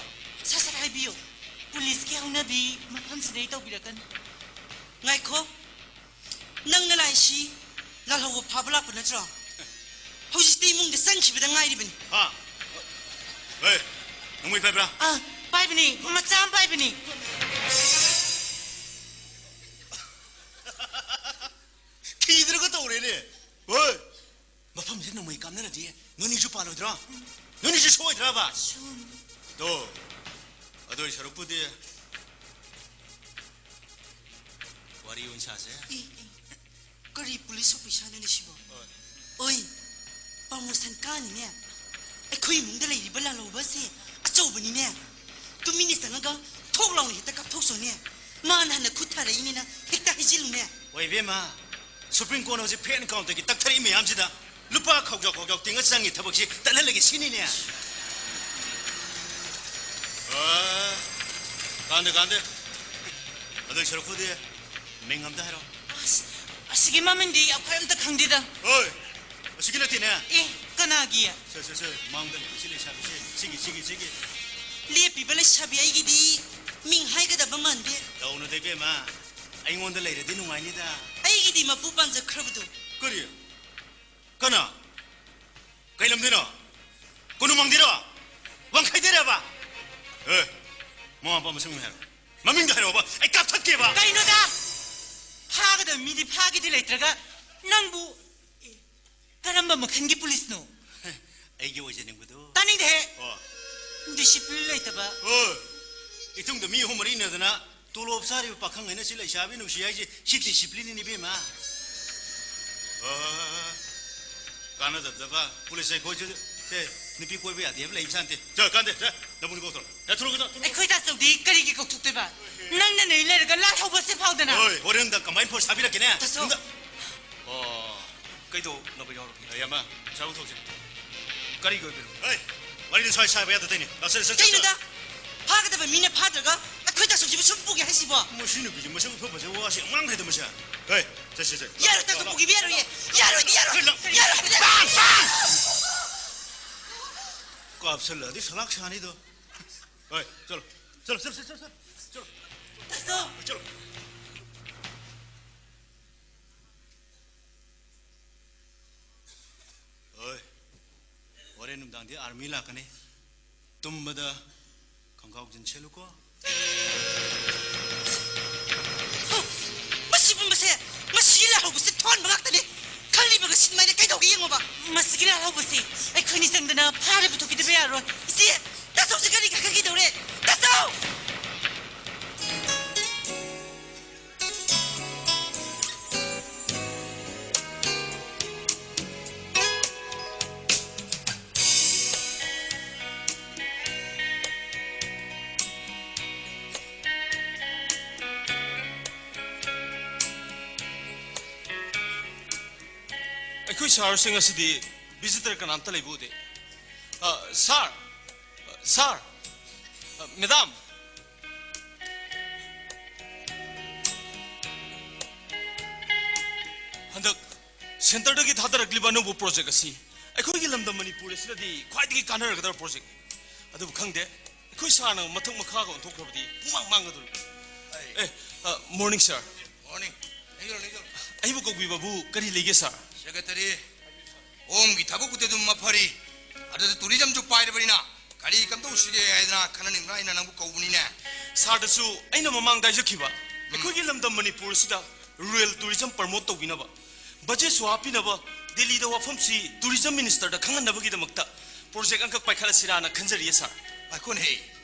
ꯁꯠ ꯁꯠ ꯍꯥꯏꯕꯤꯌꯨ꯫ ꯄꯨꯂꯤꯁꯀꯤ ꯍꯧꯅꯕꯤ ꯃꯐꯝꯁꯤꯗꯩ ꯇꯧꯕꯤꯔꯛꯀꯅꯨ꯫ ꯉꯥꯏꯈꯣ, ꯅꯪ ꯅꯂꯥꯏꯁꯤ ꯂꯥꯜꯍꯧꯕ ꯐꯥꯕ ꯂꯥꯛꯄ ꯅꯠꯇ꯭ꯔꯣ? ꯍꯧꯖꯤꯛꯇꯤ ꯏꯃꯨꯡꯗ ꯆꯪꯈꯤꯕꯗ ꯉꯥꯏꯔꯤꯕꯅꯤ꯫ ꯍꯥ? ꯍꯦ, ꯅꯣꯡꯃꯩ ꯄꯥꯏꯕ꯭ꯔꯥ? ꯑꯥ, ꯄꯥꯏꯕꯅꯤ, ꯃꯆꯥ ꯑꯃ ꯄꯥꯏꯕꯅꯤ꯫ ꯊꯤꯗ꯭ꯔꯒ ꯇꯧꯔꯦꯅꯦ꯫ ꯍꯣꯏ꯫ ꯃꯐꯝꯁꯤꯗ ꯅꯣꯡꯃꯩ ꯀꯥꯞꯅꯔꯗꯤ ꯅꯣꯏꯅꯤꯁꯨ ꯄꯥꯜꯂꯣꯏꯗ꯭ꯔꯣ? ꯅꯣꯏꯅꯤꯁꯨ ꯁꯣꯏꯗ꯭ꯔꯕ? ꯁꯨꯝ꯫ ꯑꯗꯣ, ꯑꯗꯨꯏ ꯁꯔꯨꯛꯄꯨꯗꯤ ꯋꯥꯔꯤ ꯑꯣꯏꯅ ꯁꯥꯁꯦ꯫ ꯑꯦ, ꯑꯦ, ꯀꯔꯤ ꯄꯨꯂꯤꯁ ꯑꯣꯐꯤꯁꯥꯔꯅꯣꯅꯦ ꯁꯤꯕꯣ? ꯍꯣꯏ꯫ ꯑꯣꯏ, ꯄ꯭ꯔꯃꯣꯁꯟ ꯀꯥꯅꯤꯅꯦ꯫ ꯑꯩꯈꯣꯏ ꯏꯃꯨꯡꯗ ꯂꯩꯔꯤꯕ ꯂꯥꯜꯍꯧꯕꯁꯦ ꯑꯆꯧꯕꯅꯤꯅꯦ꯫ ꯇꯨꯃꯤꯟꯅ ꯆꯪꯉꯒ ꯊꯣꯛ ꯂꯥꯎꯅ ꯍꯦꯛꯇ ꯀꯥꯞꯊꯣꯛꯆꯣꯅꯦ꯫ ꯃꯥꯅ ꯍꯥꯟꯅ ꯈꯨꯠ ꯊꯥꯔꯛꯏꯅꯦꯅ ꯍꯦꯛꯇ ꯍꯩꯖꯤꯜꯂꯨꯅꯦ꯫ ꯍꯣꯏ ꯏꯕꯦꯝꯃ, ꯁꯨꯄ꯭ꯔꯤꯝ ꯀꯣꯔꯠ ꯍꯧꯖꯤꯛ ꯐꯦꯟ ꯀꯥꯎꯟꯇꯔꯒꯤ ꯇꯛꯊꯔꯛꯏ ꯃꯌꯥꯝꯁꯤꯗ ꯂꯨꯄꯥ ꯈꯥꯎꯖꯥꯎ ꯈꯥꯎꯖꯥꯎ ꯇꯤꯡꯉ ꯆꯪꯉꯤ ꯊꯕꯛꯁꯤ ꯇꯠꯍꯜꯂꯒꯦ ꯁꯤꯅꯤꯅꯦ꯫ ꯑ, ꯀꯥꯟꯗꯦ, ꯀꯥꯟꯗꯦ꯫ ꯑꯗꯨꯏ ꯁꯔꯨꯛꯄꯨꯗꯤ ꯃꯤꯡ ꯑꯝꯇ ꯍꯥꯏꯔꯣ꯫ ꯑꯁ, ꯑꯁꯤꯒꯤ ꯃꯃꯤꯡꯗꯤ ꯑꯩꯈꯣꯏ ꯑꯝꯇ ꯈꯪꯗꯦꯗ꯫ ꯍꯣꯏ, ꯑꯁꯤꯒꯤ ꯅꯠꯇꯦꯅꯦ꯫ ꯑꯦ, ꯀꯅꯥꯒꯤ? ꯁꯦ, ꯁꯦ, ꯁꯦ, ꯃꯥꯡꯗ ꯂꯩꯕ ꯁꯤ ꯂꯩꯁꯥꯕꯤꯁꯦ, ꯁꯤꯒꯤ, ꯁꯤꯒꯤ, ꯁꯤꯒꯤ꯫ ꯂꯦꯞꯄꯤꯕ ꯂꯩꯁꯥꯕꯤ ꯑꯩꯒꯤꯗꯤ ꯃꯤꯡ ꯍꯥꯏꯒꯗꯕ ꯃꯥꯟꯗꯦ꯫ ꯇꯧꯅꯨꯗ ꯏꯕꯦꯝꯃ, ꯑꯩꯉꯣꯟꯗ ꯂꯩꯔꯗꯤ ꯅꯨꯡꯉꯥꯏꯅꯤꯗ꯫ ꯑꯩꯒꯤꯗꯤ ꯃꯄꯨ ꯄꯥꯝꯖꯈ꯭ꯔꯕꯗꯣ꯫ ꯀꯔꯤ? ꯀꯅꯥ? ꯀꯩ ꯂꯝꯗꯩꯅꯣ? ꯀꯣꯅꯨꯡꯃꯥꯡꯗꯩꯔꯣ? ꯋꯥꯡꯈꯩꯗꯩꯔꯕ? ꯑꯦ, ꯃꯃꯥ ꯃꯄꯥ ꯃꯁꯛ ꯃꯃꯤꯡ ꯍꯥꯏꯔꯣ꯫ ꯃꯃꯤꯡꯗꯣ ꯍꯥꯏꯔꯛꯑꯣꯕ, ꯑꯩ ꯀꯥꯞꯊꯠꯀꯦꯕ꯫ ꯀꯩꯅꯣꯗ? ꯐꯥꯒꯗꯕ ꯃꯤꯗꯤ ꯐꯥꯒꯦꯗꯤ ꯂꯩꯇ꯭ꯔꯒ ꯅꯪꯕꯨ, ꯑꯦ, ꯀꯔꯝꯕ ꯃꯈꯜꯒꯤ ꯄꯨꯂꯤꯁꯅꯣ? ꯑꯩꯒꯤ ꯑꯣꯏꯖꯅꯤꯡꯕꯗꯣ꯫ ꯇꯥꯅꯤꯡꯗꯦꯍꯦ꯫ ꯑꯣ꯫ ꯗꯤꯁꯤꯄ꯭ꯂꯤꯟ ꯂꯩꯇꯕ꯫ ꯑꯣ꯫ ꯏꯇꯨꯡꯗ ꯃꯤ ꯑꯍꯨꯝ ꯃꯔꯤ ꯏꯟꯅꯗꯅ ꯇꯣꯂꯣꯞ ꯆꯥꯔꯤꯕ ꯄꯥꯈꯪ ꯍꯥꯏꯅ ꯁꯤ ꯂꯩꯁꯥꯕꯤ ꯅꯨꯡꯁꯤ ꯍꯥꯏꯁꯦ, ꯁꯤ ꯗꯤꯁꯤꯄ꯭ꯂꯤꯟꯅꯤꯅꯦ ꯏꯕꯦꯝꯃ꯫ ꯑꯣ, ꯀꯥꯟꯅꯗꯕꯗꯕ ꯄꯨꯂꯤꯁ ꯑꯩꯈꯣꯏꯁꯨ ꯁꯦ ꯅꯨꯄꯤ ꯀꯣꯏꯕ ꯌꯥꯗꯦ ꯍꯥꯏꯕ ꯂꯩꯕ ꯖꯥꯠ ꯅꯠꯇꯦ꯫ ꯆꯠ, ꯀꯥꯟꯗꯦ, ꯆꯠ, ꯅꯕꯨꯡ ꯀꯧꯊꯣꯔꯛꯑꯣ꯫ ꯆꯠ, ꯊꯣꯔꯛꯑꯣ, ꯆꯠ, ꯊꯣꯔꯛꯑꯣ꯫ ꯑꯩꯈꯣꯏ ꯇꯥꯆꯧꯗꯤ ꯀꯔꯤꯒꯤ ꯀꯧꯊꯣꯛꯇꯣꯏꯕ? ꯅꯪꯅ ꯅꯌꯨꯝ ꯂꯩꯔꯒ ꯂꯥꯜꯍꯧꯕꯁꯦ ꯐꯥꯎꯗꯅ꯫ ꯍꯣꯏ, ꯍꯣꯔꯦꯟꯗ ꯀꯝꯕꯥꯏꯟ ꯐꯣꯔꯁ ꯊꯥꯕꯤꯔꯛꯀꯦꯅꯦ꯫ ꯇꯥꯆꯧ꯫ ꯅꯨꯡꯗ-, ꯑꯣ꯫ ꯀꯩꯗꯧꯅꯕ ꯌꯥꯎꯔꯒꯦ? ꯑꯌꯥꯝꯕ, ꯆꯥꯕ ꯊꯛꯁꯦ꯫ ꯀꯔꯤꯒꯤ ꯑꯣꯏꯕꯤꯔꯕ? ꯍꯩ! ꯋꯥꯔꯤꯗꯣ ꯁ꯭ꯋꯥꯏ ꯁꯥꯕ ꯌꯥꯗ ꯇꯧꯔꯤꯅꯤ꯫ ꯂꯥꯛꯆꯔꯦ, ꯆꯠ, ꯆꯠ, ꯆꯠ꯫ ꯀꯩꯅꯣꯗ? ꯐꯥꯒꯗꯕ ꯃꯤꯅ ꯐꯥꯗ꯭ꯔꯒ ꯑꯩꯈꯣꯏ ꯇꯥ ꯁꯣꯛꯁꯤꯕꯨ ꯁꯨꯝ ꯄꯨꯒꯦ ꯍꯥꯏꯁꯤꯕꯣ? ꯃꯁꯤ ꯅꯨꯄꯤꯁꯦ ꯃꯁꯛ ꯐꯖꯕꯁꯦ ꯋꯥꯁꯦ ꯌꯥꯝ ꯉꯥꯡꯈ꯭ꯔꯦꯗ ꯃꯁꯦ꯫ ꯍꯣꯏ, ꯆꯠꯁꯦ, ꯆꯠꯁꯦ꯫ ꯌꯥꯔꯣꯏ, ꯇꯥ ꯁꯣꯛ ꯄꯨꯈꯤꯕ ꯌꯥꯔꯣꯏꯌꯦ꯫ ꯌꯥꯔꯣꯏ, ꯌꯥꯔꯣꯏ, ꯂꯥꯛ, ꯌꯥꯔꯣꯏ, ꯌꯥꯔꯣꯏ꯫ ꯄꯥꯡ, ꯄꯥꯡ! ꯀꯥꯞꯁꯜꯂꯛꯑꯗꯤ ꯁꯂꯥꯛ ꯁꯥꯅꯤꯗꯣ꯫ ꯍꯣꯏ, ꯆꯠꯂꯣ꯫ ꯆꯠꯂꯣ, ꯆꯠꯂꯣ, ꯆꯠꯂꯣ, ꯆꯠꯂꯣ꯫ ꯆꯠꯂꯣ꯫ ꯇꯥ ꯁꯣꯛ꯫ ꯆꯠꯂꯣ꯫ ꯍꯣꯏ꯫ ꯍꯣꯔꯦꯟ ꯅꯨꯡꯗꯥꯡꯗꯤ ꯑꯥꯔꯃꯤ ꯂꯥꯛꯀꯅꯤ꯫ ꯇꯨꯝꯕꯗ ꯈꯣꯡꯒ꯭ꯔꯥꯎ ꯖꯤꯟ ꯁꯦꯠꯂꯨꯀꯣ꯫ ꯍꯨ! ꯃꯁꯤ ꯄꯨꯝꯕꯁꯦ, ꯃꯁꯤꯒꯤ ꯂꯥꯜꯍꯧꯕꯁꯦ ꯊꯣꯟꯕ ꯉꯥꯛꯇꯅꯤ꯫ ꯈꯜꯂꯤꯕꯒ ꯁꯤꯟꯃꯥꯏꯅ ꯀꯩꯗꯧꯒꯦ ꯌꯦꯡꯉꯣꯕ꯫ ꯃꯁꯤꯒꯤ ꯂꯥꯜꯍꯧꯕꯁꯤ ꯑꯩꯈꯣꯏꯅꯤ ꯆꯪꯗꯅ ꯐꯥꯔ ꯄꯨꯊꯣꯛꯈꯤꯗꯕ ꯌꯥꯔꯣꯏ꯫ ꯏꯆꯦ, ꯇꯥ ꯁꯣꯛꯁꯤ ꯒꯥꯔꯤ ꯀꯥꯈꯠꯈꯤꯗꯧꯔꯦ꯫ ꯇꯥ ꯁꯣꯛ! ꯑꯩꯈꯣꯏ ꯁꯥꯔꯁꯤꯡ ꯑꯁꯤꯗꯤ ꯚꯤꯖꯤꯇꯔ ꯀꯅꯥꯝꯇ ꯂꯩꯕ ꯎꯗꯦ꯫ ꯑ, ꯁꯥꯔ! ꯑ, ꯁꯥꯔ! ꯑ, ꯃꯦꯗꯥꯝ! ꯍꯟꯗꯛ ꯁꯦꯟꯇꯔꯗꯒꯤ ꯊꯥꯗꯔꯛꯂꯤꯕ ꯑꯅꯧꯕ ꯄ꯭ꯔꯣꯖꯦꯛ ꯑꯁꯤ ꯑꯩꯈꯣꯏꯒꯤ ꯂꯝꯗꯝ ꯃꯅꯤꯄꯨꯔ ꯑꯁꯤꯗꯗꯤ ꯈ꯭ꯋꯥꯏꯗꯒꯤ ꯀꯥꯟꯅꯔꯒꯗꯕ ꯄ꯭ꯔꯣꯖꯦꯛꯅꯤ꯫ ꯑꯗꯨꯕꯨ ꯈꯪꯗꯦ, ꯑꯩꯈꯣꯏ ꯁꯥꯔꯅ ꯃꯊꯛ ꯃꯈꯥꯒ ꯑꯣꯟꯊꯣꯛꯈ꯭ꯔꯕꯗꯤ ꯄꯨꯡꯃꯥꯡ ꯃꯥꯡꯒꯗꯧꯔꯤꯕꯅꯤ꯫ ꯑꯦ, ꯑ, ꯃꯣꯔꯅꯤꯡ, ꯁꯥꯔ꯫ ꯃꯣꯔꯅꯤꯡ꯫ ꯂꯩꯖꯧ, ꯂꯩꯖꯧ꯫ ꯑꯩꯕꯨ ꯀꯧꯕꯤꯕꯕꯨ ꯀꯔꯤ ꯂꯩꯒꯦ, ꯁꯥꯔ? ꯁꯦꯀ꯭ꯔꯦꯇꯔꯤ, ꯍꯣꯝꯒꯤ ꯊꯕꯛꯄꯨꯗꯤ ꯑꯗꯨꯝ ꯃꯐꯔꯤ꯫ ꯑꯗꯨꯗ ꯇꯨꯔꯤꯖꯝꯁꯨ ꯄꯥꯏꯔꯕꯅꯤꯅ ꯀꯔꯤ ꯀꯝꯗꯧꯁꯤꯒꯦ ꯍꯥꯏꯗꯅ ꯈꯟꯅꯅꯤꯡꯗꯅ ꯑꯩꯅ ꯅꯪꯕꯨ ꯀꯧꯕꯅꯤꯅꯦ꯫ ꯁꯥꯔꯗꯁꯨ ꯑꯩꯅ ꯃꯃꯥꯡꯗ ꯍꯥꯏꯖꯈꯤꯕ, ꯎꯝ꯫ ꯑꯩꯈꯣꯏꯒꯤ ꯂꯝꯗꯝ ꯃꯅꯤꯄꯨꯔ ꯑꯁꯤꯗ ꯔꯨꯔꯦꯜ ꯇꯨꯔꯤꯖꯝ ꯄ꯭ꯔꯃꯣꯠ ꯇꯧꯕꯤꯅꯕ ꯕꯖꯦꯠꯁꯨ ꯍꯥꯞꯄꯤꯅꯕ ꯗꯦꯜꯂꯤꯗ ꯋꯥꯐꯝꯁꯤ ꯇꯨꯔꯤꯖꯝ ꯃꯤꯅꯤꯁꯇꯔꯗ ꯈꯪꯍꯟꯅꯕꯒꯤꯗꯃꯛꯇ ꯄ꯭ꯔꯣꯖꯦꯛ ꯑꯃꯈꯛ ꯄꯥꯏꯈꯠꯂꯁꯤꯔꯥꯅ ꯈꯟꯖꯔꯤꯌꯦ, ꯁꯥꯔ꯫ ꯉꯥꯏꯈꯣꯅꯦꯍꯦ,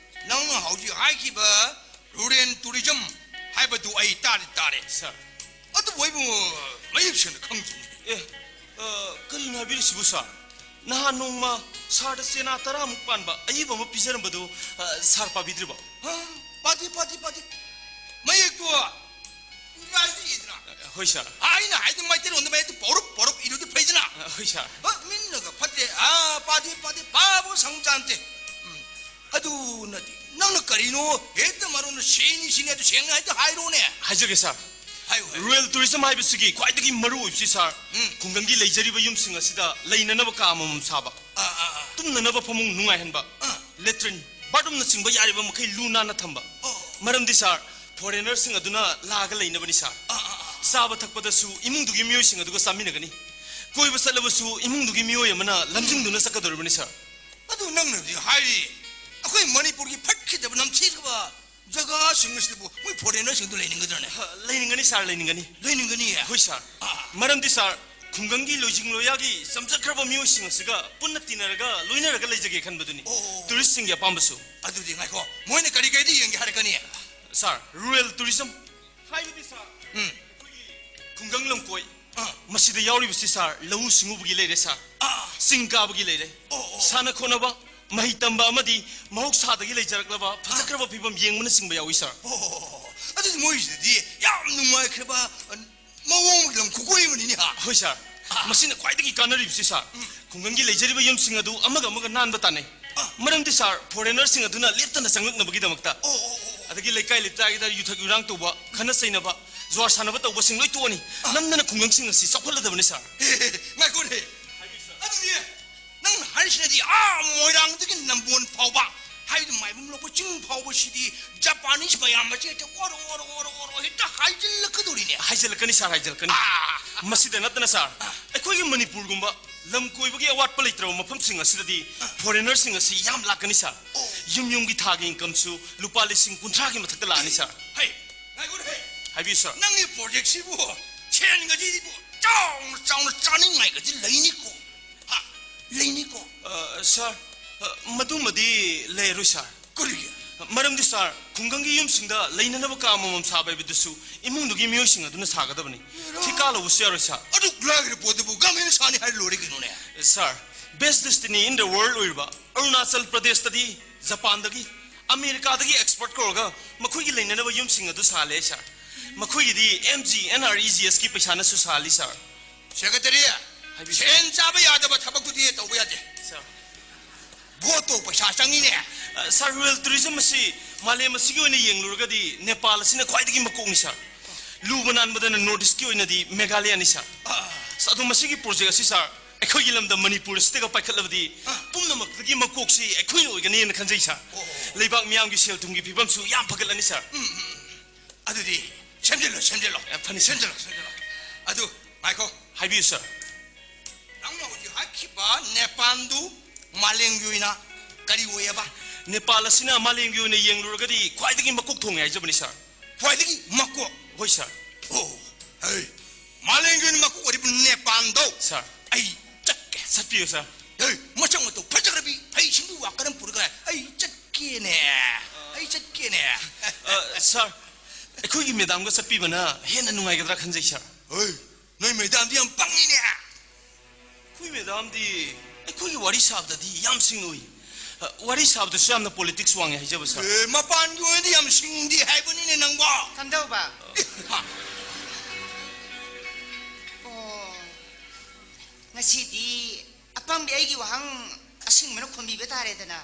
ꯅꯪꯅ ꯍꯧꯖꯤꯛ ꯍꯥꯏꯈꯤꯕ ꯔꯨꯔꯦꯜ ꯇꯨꯔꯤꯖꯝ ꯍꯥꯏꯕꯗꯨ ꯑꯩ ꯇꯥꯗꯤ ꯇꯥꯔꯦ꯫ ꯁꯥꯔ꯫ ꯑꯗꯨꯕꯨ ꯑꯩꯕꯨ ꯃꯌꯦꯛ ꯁꯦꯡꯅ ꯈꯪꯗ꯭ꯔꯤꯅꯦ꯫ ꯑꯦ, ꯑ, ꯀꯔꯤꯅꯣ ꯍꯥꯏꯕꯤꯔꯤꯁꯤꯕꯨ, ꯁꯥꯔ? ꯅꯍꯥꯟ ꯅꯣꯡꯃ ꯁꯥꯔꯗ ꯆꯦꯅꯥ ꯇꯔꯥꯃꯨꯛ ꯄꯥꯟꯕ ꯑꯏꯕ ꯑꯃ ꯄꯤꯖꯔꯝꯕꯗꯨ, ꯑ, ꯁꯥꯔ ꯄꯥꯕꯤꯗ꯭ꯔꯤꯕꯣ? ꯍꯥ? ꯄꯥꯗꯦ, ꯄꯥꯗꯦ, ꯄꯥꯗꯦ꯫ ꯃꯌꯦꯛꯇꯣ ꯏꯪꯒ꯭ꯔꯥꯖꯤꯗ ꯏꯗꯅ꯫ ꯍꯣꯏ ꯁꯥꯔ꯫ ꯑꯩꯅ ꯍꯥꯏꯗꯤ ꯃꯩꯇꯩꯂꯣꯟꯗ ꯃꯌꯦꯛꯇ ꯄꯧꯔꯨꯞ ꯄꯧꯔꯨꯞ ꯏꯔꯨꯗꯤ ꯐꯩꯗꯅ꯫ ꯍꯣꯏ ꯁꯥꯔ꯫ ꯑ, ꯃꯤꯠꯅꯒ ꯐꯠꯇꯦ, ꯑꯥ, ꯄꯥꯗꯦ, ꯄꯥꯗꯦ, ꯄꯥꯕ ꯁꯪ ꯆꯥꯟꯇꯦ꯫ ꯎꯝ, ꯑꯗꯨ ꯅꯠꯇꯦ, ꯅꯪꯅ ꯀꯔꯤꯅꯣ ꯍꯦꯛꯇ ꯃꯔꯣꯟꯗ ꯁꯤꯅꯤ ꯁꯤꯅꯤ ꯑꯗꯨ ꯁꯦꯡꯅ ꯍꯦꯛꯇ ꯍꯥꯏꯔꯣꯅꯦ꯫ ꯍꯥꯏꯖꯒꯦ ꯁꯥꯔ꯫ ꯍꯥꯏꯌꯨ, ꯍꯥꯏꯌꯨ꯫ ꯔꯨꯔꯦꯜ ꯇꯨꯔꯤꯖꯝ ꯍꯥꯏꯕꯁꯤꯒꯤ ꯈ꯭ꯋꯥꯏꯗꯒꯤ ꯃꯔꯨ ꯑꯣꯏꯕꯁꯤ ꯁꯥꯔ, ꯎꯝ꯫ ꯈꯨꯡꯒꯪꯒꯤ ꯂꯩꯖꯔꯤꯕ ꯌꯨꯝꯁꯤꯡ ꯑꯁꯤꯗ ꯂꯩꯅꯅꯕ ꯀꯥ ꯑꯃꯃꯝ ꯁꯥꯕ, ꯑꯥ, ꯑꯥ, ꯑꯥ꯫ ꯇꯨꯝꯅꯅꯕ ꯐꯃꯨꯡ ꯅꯨꯡꯉꯥꯏꯍꯟꯕ, ꯑꯥ꯫ ꯂꯦꯇ꯭ꯔꯤꯟ, ꯕꯥꯠꯔꯨꯝꯅꯆꯤꯡꯕ ꯌꯥꯔꯤꯕ ꯃꯈꯩ ꯂꯨ ꯅꯥꯟꯅ ꯊꯝꯕ꯫ ꯑꯣ꯫ ꯃꯔꯝꯗꯤ ꯁꯥꯔ, ꯐꯣꯔꯦꯅꯔꯁꯤꯡ ꯑꯗꯨꯅ ꯂꯥꯛꯑꯒ ꯂꯩꯅꯕꯅꯤ ꯁꯥꯔ꯫ ꯑꯥ, ꯑꯥ, ꯑꯥ꯫ ꯆꯥꯕ ꯊꯛꯄꯗꯁꯨ ꯏꯃꯨꯡꯗꯨꯒꯤ ꯃꯤꯑꯣꯏꯁꯤꯡ ꯑꯗꯨꯒ ꯆꯥꯃꯤꯟꯅꯒꯅꯤ꯫ ꯀꯣꯏꯕ ꯆꯠꯂꯕꯁꯨ ꯏꯃꯨꯡꯗꯨꯒꯤ ꯃꯤꯑꯣꯏ ꯑꯃꯅ ꯂꯝꯖꯤꯡꯗꯨꯅ ꯆꯠꯀꯗꯧꯔꯤꯕꯅꯤ ꯁꯥꯔ꯫ ꯑꯗꯨ ꯅꯪꯅꯗꯤ ꯍꯥꯏꯔꯤ, ꯑꯩꯈꯣꯏ ꯃꯅꯤꯄꯨꯔꯒꯤ ꯐꯠꯈꯤꯗꯕ ꯅꯝꯊꯤꯈ꯭ꯔꯕ ꯖꯒꯥꯁꯤꯡ ꯑꯁꯤꯗꯕꯨ ꯃꯣꯏ ꯐꯣꯔꯦꯅꯔꯁꯤꯡꯗꯨ ꯂꯩꯅꯤꯡꯒꯗ꯭ꯔꯅꯦ? ꯍ, ꯂꯩꯅꯤꯡꯒꯅꯤ ꯁꯥꯔ, ꯂꯩꯅꯤꯡꯒꯅꯤ꯫ ꯂꯩꯅꯤꯡꯒꯅꯤꯌꯦ? ꯍꯣꯏ ꯁꯥꯔ꯫ ꯑꯥ꯫ ꯃꯔꯝꯗꯤ ꯁꯥꯔ, ꯈꯨꯡꯒꯪꯒꯤ ꯂꯣꯏꯖꯤꯡ ꯂꯣꯌꯥꯒꯤ ꯆꯝꯖꯈ꯭ꯔꯕ ꯃꯤꯑꯣꯏꯁꯤꯡ ꯑꯁꯤꯒ ꯄꯨꯟꯅ ꯇꯤꯟꯅꯔꯒ ꯂꯣꯏꯅꯔꯒ ꯂꯩꯖꯒꯦ ꯈꯟꯕꯗꯨꯅꯤ꯫ ꯑꯣ꯫ ꯇꯨꯔꯤꯁꯁꯤꯡꯒꯤ ꯑꯄꯥꯝꯕꯁꯨ꯫ ꯑꯗꯨꯗꯤ ꯉꯥꯏꯈꯣ, ꯃꯣꯏꯅ ꯀꯔꯤ ꯀꯔꯤꯗꯤ ꯌꯦꯡꯒꯦ ꯍꯥꯏꯔꯛꯀꯅꯤ? ꯁꯥꯔ, ꯔꯨꯔꯦꯜ ꯇꯨꯔꯤꯖꯝ ꯍꯥꯏꯕꯗꯤ ꯁꯥꯔ, ꯎꯝ꯫ ꯑꯩꯈꯣꯏꯒꯤ ꯈꯨꯡꯒꯪ ꯂꯝꯀꯣꯏ, ꯑꯥ꯫ ꯃꯁꯤꯗ ꯌꯥꯎꯔꯤꯕꯁꯤ ꯁꯥꯔ, ꯂꯧꯎ ꯁꯤꯡꯎꯕꯒꯤ ꯂꯩꯔꯦ ꯁꯥꯔ, ꯑꯥ꯫ ꯆꯤꯡ ꯀꯥꯕꯒꯤ ꯂꯩꯔꯦ, ꯑꯣ, ꯑꯣ꯫ ꯁꯥꯟꯅ ꯈꯣꯠꯅꯕ, ꯃꯍꯩ ꯇꯝꯕ ꯑꯃꯗꯤ ꯃꯍꯧꯁꯥꯗꯒꯤ ꯂꯩꯖꯔꯛꯂꯕ ꯐꯖꯈ꯭ꯔꯕ ꯐꯤꯕꯝ ꯌꯦꯡꯕꯅꯆꯤꯡꯕ ꯌꯥꯎꯏ ꯁꯥꯔ꯫ ꯑꯣ, ꯑꯗꯨꯗꯤ ꯃꯣꯏꯁꯤꯗꯗꯤ ꯌꯥꯝ ꯅꯨꯡꯉꯥꯏꯈ꯭ꯔꯕ, ꯑ, ꯃꯑꯣꯡꯒꯤ ꯂꯝ ꯈꯨꯀꯣꯏ ꯑꯃꯅꯤꯅꯦ, ꯍꯥ? ꯍꯣꯏ ꯁꯥꯔ꯫ ꯑꯥ꯫ ꯃꯁꯤꯅ ꯈ꯭ꯋꯥꯏꯗꯒꯤ ꯀꯥꯟꯅꯔꯤꯕꯁꯤ ꯁꯥꯔ, ꯎꯝ꯫ ꯈꯨꯡꯒꯪꯒꯤ ꯂꯩꯖꯔꯤꯕ ꯌꯨꯝꯁꯤꯡ ꯑꯗꯨ ꯑꯃꯒ ꯑꯃꯒ ꯅꯥꯟꯕ ꯇꯥꯟꯅꯩ꯫ ꯑꯥ꯫ ꯃꯔꯝꯗꯤ ꯁꯥꯔ, ꯐꯣꯔꯦꯅꯔꯁꯤꯡ ꯑꯗꯨꯅ ꯂꯦꯞꯇꯅ ꯆꯪꯂꯛꯅꯕꯒꯤꯗꯃꯛꯇ꯫ ꯑꯣ, ꯑꯣ, ꯑꯣ, ꯑꯣ꯫ ꯑꯗꯒꯤ ꯂꯩꯀꯥꯏ ꯂꯩꯇꯥꯏꯗ ꯌꯨꯊꯛ ꯌꯨꯔꯥꯡ ꯇꯧꯕ, ꯈꯠꯅ ꯆꯩꯅꯕ, ꯖꯨꯋꯥꯔ ꯁꯥꯟꯅꯕ ꯇꯧꯕꯁꯤꯡ ꯂꯣꯏ ꯇꯣꯛꯑꯅꯤ꯫ ꯑꯥ꯫ ꯅꯝꯗꯅ ꯈꯨꯡꯒꯪꯁꯤꯡ ꯑꯁꯤ ꯆꯥꯎꯈꯠꯂꯗꯕꯅꯤ ꯁꯥꯔ꯫ ꯍꯦ, ꯍꯦ, ꯍꯦ, ꯉꯥꯏꯈꯣꯅꯦ꯫ ꯍꯥꯏꯕꯤꯌꯨ ꯁꯥꯔ꯫ ꯑꯗꯨꯗꯤ ꯅꯪꯅ ꯍꯥꯏꯔꯤꯁꯤꯅꯗꯤ ꯑꯥ ꯃꯣꯏꯔꯥꯡꯗꯒꯤ ꯅꯝꯕꯣꯜ ꯐꯥꯎꯕ, ꯍꯥꯏꯕꯗꯤ ꯃꯥꯏꯕꯝ ꯂꯣꯛꯄ ꯆꯤꯡ ꯐꯥꯎꯕꯁꯤꯗꯤ ꯖꯄꯥꯅꯤꯁ ꯃꯌꯥꯝ ꯑꯁꯤ ꯍꯦꯛꯇ ꯑꯣꯔꯣ, ꯑꯣꯔꯣ, ꯑꯣꯔꯣ, ꯑꯣꯔꯣ ꯍꯦꯛꯇ ꯍꯥꯏꯖꯤꯜꯂꯛꯀꯗꯧꯔꯤꯅꯦ꯫ ꯍꯥꯏꯖꯤꯜꯂꯛꯀꯅꯤ ꯁꯥꯔ, ꯍꯥꯏꯖꯤꯜꯂꯛꯀꯅꯤ꯫ ꯑꯥ꯫ ꯃꯁꯤꯗ ꯅꯠꯇꯅ ꯁꯥꯔ, ꯑꯥ꯫ ꯑꯩꯈꯣꯏꯒꯤ ꯃꯅꯤꯄꯨꯔꯒꯨꯝꯕ ꯂꯝ ꯀꯣꯏꯕꯒꯤ ꯑꯋꯥꯠꯄ ꯂꯩꯇ꯭ꯔꯕ ꯃꯐꯝꯁꯤꯡ ꯑꯁꯤꯗꯗꯤ ꯑꯥ꯫ ꯐꯣꯔꯦꯅꯔꯁꯤꯡ ꯑꯁꯤ ꯌꯥꯝ ꯂꯥꯛꯀꯅꯤ ꯁꯥꯔ꯫ ꯑꯣ꯫ ꯌꯨꯝ ꯌꯨꯝꯒꯤ ꯊꯥꯒꯤ ꯏꯟꯀꯝꯁꯨ ꯂꯨꯄꯥ ꯂꯤꯁꯤꯡ ꯀꯨꯟꯊ꯭ꯔꯥꯒꯤ ꯃꯊꯛꯇ ꯂꯥꯛꯑꯅꯤ ꯁꯥꯔ꯫ ꯍꯩ, ꯉꯥꯏꯈꯣꯅꯦ, ꯍꯩ꯫ ꯍꯥꯏꯕꯤꯌꯨ ꯁꯥꯔ꯫ ꯅꯪꯒꯤ ꯄ꯭ꯔꯣꯖꯦꯛꯁꯤꯕꯨ ꯁꯦꯟꯒꯁꯤꯕꯨ ꯆꯥꯎꯅ ꯆꯥꯎꯅ ꯆꯥꯅꯤꯡꯉꯥꯏꯒꯗꯤ ꯂꯩꯅꯤꯀꯣ? ꯍꯥ? ꯂꯩꯅꯤꯀꯣ? ꯑ, ꯁꯥꯔ, ꯑ, ꯃꯗꯨꯃꯗꯤ ꯂꯩꯔꯣꯏ ꯁꯥꯔ꯫ ꯀꯔꯤꯒꯤ? ꯃꯔꯝꯗꯤ ꯁꯥꯔ, ꯈꯨꯡꯒꯪꯒꯤ ꯌꯨꯝꯁꯤꯡꯗ ꯂꯩꯅꯅꯕ ꯀꯥ ꯑꯃꯃꯝ ꯁꯥꯕ ꯍꯥꯏꯕꯗꯨꯁꯨ ꯏꯃꯨꯡꯗꯨꯒꯤ ꯃꯤꯑꯣꯏꯁꯤꯡ ꯑꯗꯨꯅ ꯁꯥꯒꯗꯕꯅꯤ꯫ ꯍꯦꯔꯥ꯫ ꯊꯤꯀꯥ ꯂꯧꯕꯁꯨ ꯌꯥꯔꯣꯏ ꯁꯥꯔ꯫ ꯑꯗꯨꯛ ꯂꯥꯏꯔꯕ ꯄꯣꯠꯇꯨꯕꯨ ꯒꯃꯦꯟꯅ ꯁꯥꯅꯤ ꯍꯥꯏꯔ ꯂꯣꯏꯔꯦ ꯀꯩꯅꯣꯅꯦ꯫ ꯁꯥꯔ, best destiny in the world ꯑꯣꯏꯔꯤꯕ ꯑꯔꯨꯅꯥꯆꯜ ꯄ꯭ꯔꯗꯦꯁꯇꯗꯤ ꯖꯄꯥꯟꯗꯒꯤ, ꯑꯃꯦꯔꯤꯀꯥꯗꯒꯤ ꯑꯦꯛꯁꯄꯔꯠ ꯀꯧꯔꯒ ꯃꯈꯣꯏꯒꯤ ꯂꯩꯅꯅꯕ ꯌꯨꯝꯁꯤꯡ ꯑꯗꯨ ꯁꯥꯍꯜꯂꯦ ꯁꯥꯔ꯫ ꯃꯈꯣꯏꯒꯤꯗꯤ M G N R E G ꯑꯦꯁꯀꯤ ꯄꯩꯁꯥꯅꯁꯨ ꯁꯥꯍꯜꯂꯤ, ꯁꯥꯔ꯫ ꯁꯦꯀ꯭ꯔꯦꯇꯔꯤ, ꯍꯥꯏꯕꯤꯌꯨ, ꯁꯥꯔ꯫ ꯁꯦꯟ ꯆꯥꯕ ꯌꯥꯗꯕ ꯊꯕꯛꯇꯨꯗꯤ ꯇꯧꯕ ꯌꯥꯗꯦ꯫ ꯁꯥꯔ꯫ ꯚꯣꯠꯇꯣ ꯄꯩꯁꯥ ꯆꯪꯉꯤꯅꯦ꯫ ꯑ, ꯁꯥꯔ, ꯔꯨꯔꯦꯜ ꯇꯨꯔꯤꯖꯝ ꯑꯁꯤ ꯃꯥꯂꯦꯝ ꯑꯁꯤꯒꯤ ꯑꯣꯏꯅ ꯌꯦꯡꯂꯨꯔꯒꯗꯤ ꯅꯦꯄꯥꯜ ꯑꯁꯤꯅ ꯈ꯭ꯋꯥꯏꯗꯒꯤ ꯃꯀꯣꯛꯅꯤ, ꯁꯥꯔ꯫ ꯂꯨꯕ ꯅꯥꯟꯕꯗꯅ ꯅꯣꯔꯠ ꯏꯁ꯭ꯠꯀꯤ ꯑꯣꯏꯅꯗꯤ ꯃꯦꯘꯥꯂꯌꯥꯅꯤ, ꯁꯥꯔ꯫ ꯑ꯫ ꯑꯁ, ꯑꯗꯣ ꯃꯁꯤꯒꯤ ꯄ꯭ꯔꯣꯖꯦꯛ ꯑꯁꯤ, ꯁꯥꯔ, ꯑꯩꯈꯣꯏꯒꯤ ꯂꯝꯗꯝ ꯃꯅꯤꯄꯨꯔ ꯑꯁꯤꯗꯒ ꯄꯥꯏꯈꯠꯂꯕꯗꯤ ꯑ꯫ ꯄꯨꯝꯅꯃꯛꯇꯒꯤ ꯃꯀꯣꯛꯁꯤ ꯑꯩꯈꯣꯏꯅ ꯑꯣꯏꯒꯅꯤꯅ ꯈꯟꯖꯩ, ꯁꯥꯔ꯫ ꯑꯣ꯫ ꯂꯩꯕꯥꯛ ꯃꯤꯌꯥꯝꯒꯤ ꯁꯦꯜ ꯊꯨꯝꯒꯤ ꯐꯤꯕꯝꯁꯨ ꯌꯥꯝ ꯐꯒꯠꯂꯅꯤ, ꯁꯥꯔ꯫ ꯎꯝ, ꯎꯝ, ꯎꯝ꯫ ꯑꯗꯨꯗꯤ ꯁꯦꯝꯖꯤꯜꯂꯣ, ꯁꯦꯝꯖꯤꯜꯂꯣ꯫ ꯑ, ꯐꯅꯤ, ꯁꯥꯔ꯫ ꯁꯦꯝꯖꯤꯜꯂꯣ, ꯁꯦꯝꯖꯤꯜꯂꯣ꯫ ꯑꯗꯨ ꯉꯥꯏꯈꯣ꯫ ꯍꯥꯏꯕꯤꯌꯨ, ꯁꯥꯔ꯫ ꯅꯪꯅ ꯍꯧꯖꯤꯛ ꯍꯥꯏꯈꯤꯕ ꯅꯦꯄꯥꯟꯗꯨ ꯃꯥꯂꯦꯝꯒꯤ ꯑꯣꯏꯅ ꯀꯔꯤ ꯑꯣꯏꯌꯦꯕ? ꯅꯦꯄꯥꯜ ꯑꯁꯤꯅ ꯃꯥꯂꯦꯝꯒꯤ ꯑꯣꯏꯅ ꯌꯦꯡꯂꯨꯔꯒꯗꯤ ꯈ꯭ꯋꯥꯏꯗꯒꯤ ꯃꯀꯣꯛ ꯊꯣꯡꯉꯦ ꯍꯥꯏꯖꯕꯅꯤ, ꯁꯥꯔ꯫ ꯈ꯭ꯋꯥꯏꯗꯒꯤ ꯃꯀꯣꯛ? ꯍꯣꯏ, ꯁꯥꯔ꯫ ꯑꯣ, ꯍꯩ, ꯃꯥꯂꯦꯝꯒꯤ ꯑꯣꯏꯅ ꯃꯀꯣꯛ ꯑꯣꯏꯔꯤꯕ ꯅꯦꯄꯥꯟꯗꯣ ꯁꯥꯔ꯫ ꯑꯩ ꯆꯠꯀꯦ꯫ ꯆꯠꯄꯤꯌꯨ, ꯁꯥꯔ꯫ ꯍꯩ, ꯃꯁꯛ ꯃꯇꯧ ꯐꯖꯈ꯭ꯔꯕꯤ ꯐꯩ ꯁꯤꯡꯕꯤ ꯋꯥꯀꯔ ꯑꯃ ꯄꯨꯔꯒ ꯑꯩ ꯆꯠꯀꯦꯅꯦ꯫ ꯑꯩ ꯆꯠꯀꯦꯅꯦ꯫ ꯑ, ꯁꯥꯔ, ꯑꯩꯈꯣꯏꯒꯤ ꯃꯦꯗꯥꯝꯒ ꯆꯠꯄꯤꯕꯅ ꯍꯦꯟꯅ ꯅꯨꯡꯉꯥꯏꯒꯗ꯭ꯔꯥ ꯈꯟꯖꯩ, ꯁꯥꯔ꯫ ꯍꯩ, ꯅꯣꯏ ꯃꯦꯗꯥꯝꯗꯤ ꯌꯥꯝ ꯄꯪꯉꯤꯅꯦ꯫ ꯑꯩꯈꯣꯏ ꯃꯦꯗꯥꯝꯗꯤ ꯑꯩꯈꯣꯏꯒꯤ ꯋꯥꯔꯤ ꯁꯥꯕꯗꯗꯤ ꯌꯥꯝ ꯁꯤꯡꯅ ꯎꯏ꯫ ꯑ, ꯋꯥꯔꯤ ꯁꯥꯕꯗꯁꯨ ꯌꯥꯝꯅ ꯄꯣꯂꯤꯇꯤꯛꯁ ꯋꯥꯡꯉꯦ ꯍꯥꯏꯖꯕ, ꯁꯥꯔ꯫ ꯑꯦ, ꯃꯄꯥꯟꯒꯤ ꯑꯣꯏꯅꯗꯤ ꯌꯥꯝ ꯁꯤꯡꯗꯦ ꯍꯥꯏꯕꯅꯤꯅꯦ ꯅꯪꯕꯣ꯫ ꯀꯝꯗꯧꯕ? ꯑꯦ, ꯍꯥ꯫ ꯑꯣ, ꯉꯁꯤꯗꯤ ꯑꯄꯪꯕꯤ ꯑꯩꯒꯤ ꯋꯥꯍꯪ ꯑꯁꯤꯡꯕꯅ ꯈꯨꯝꯕꯤꯕ ꯇꯥꯔꯦꯗꯅ꯫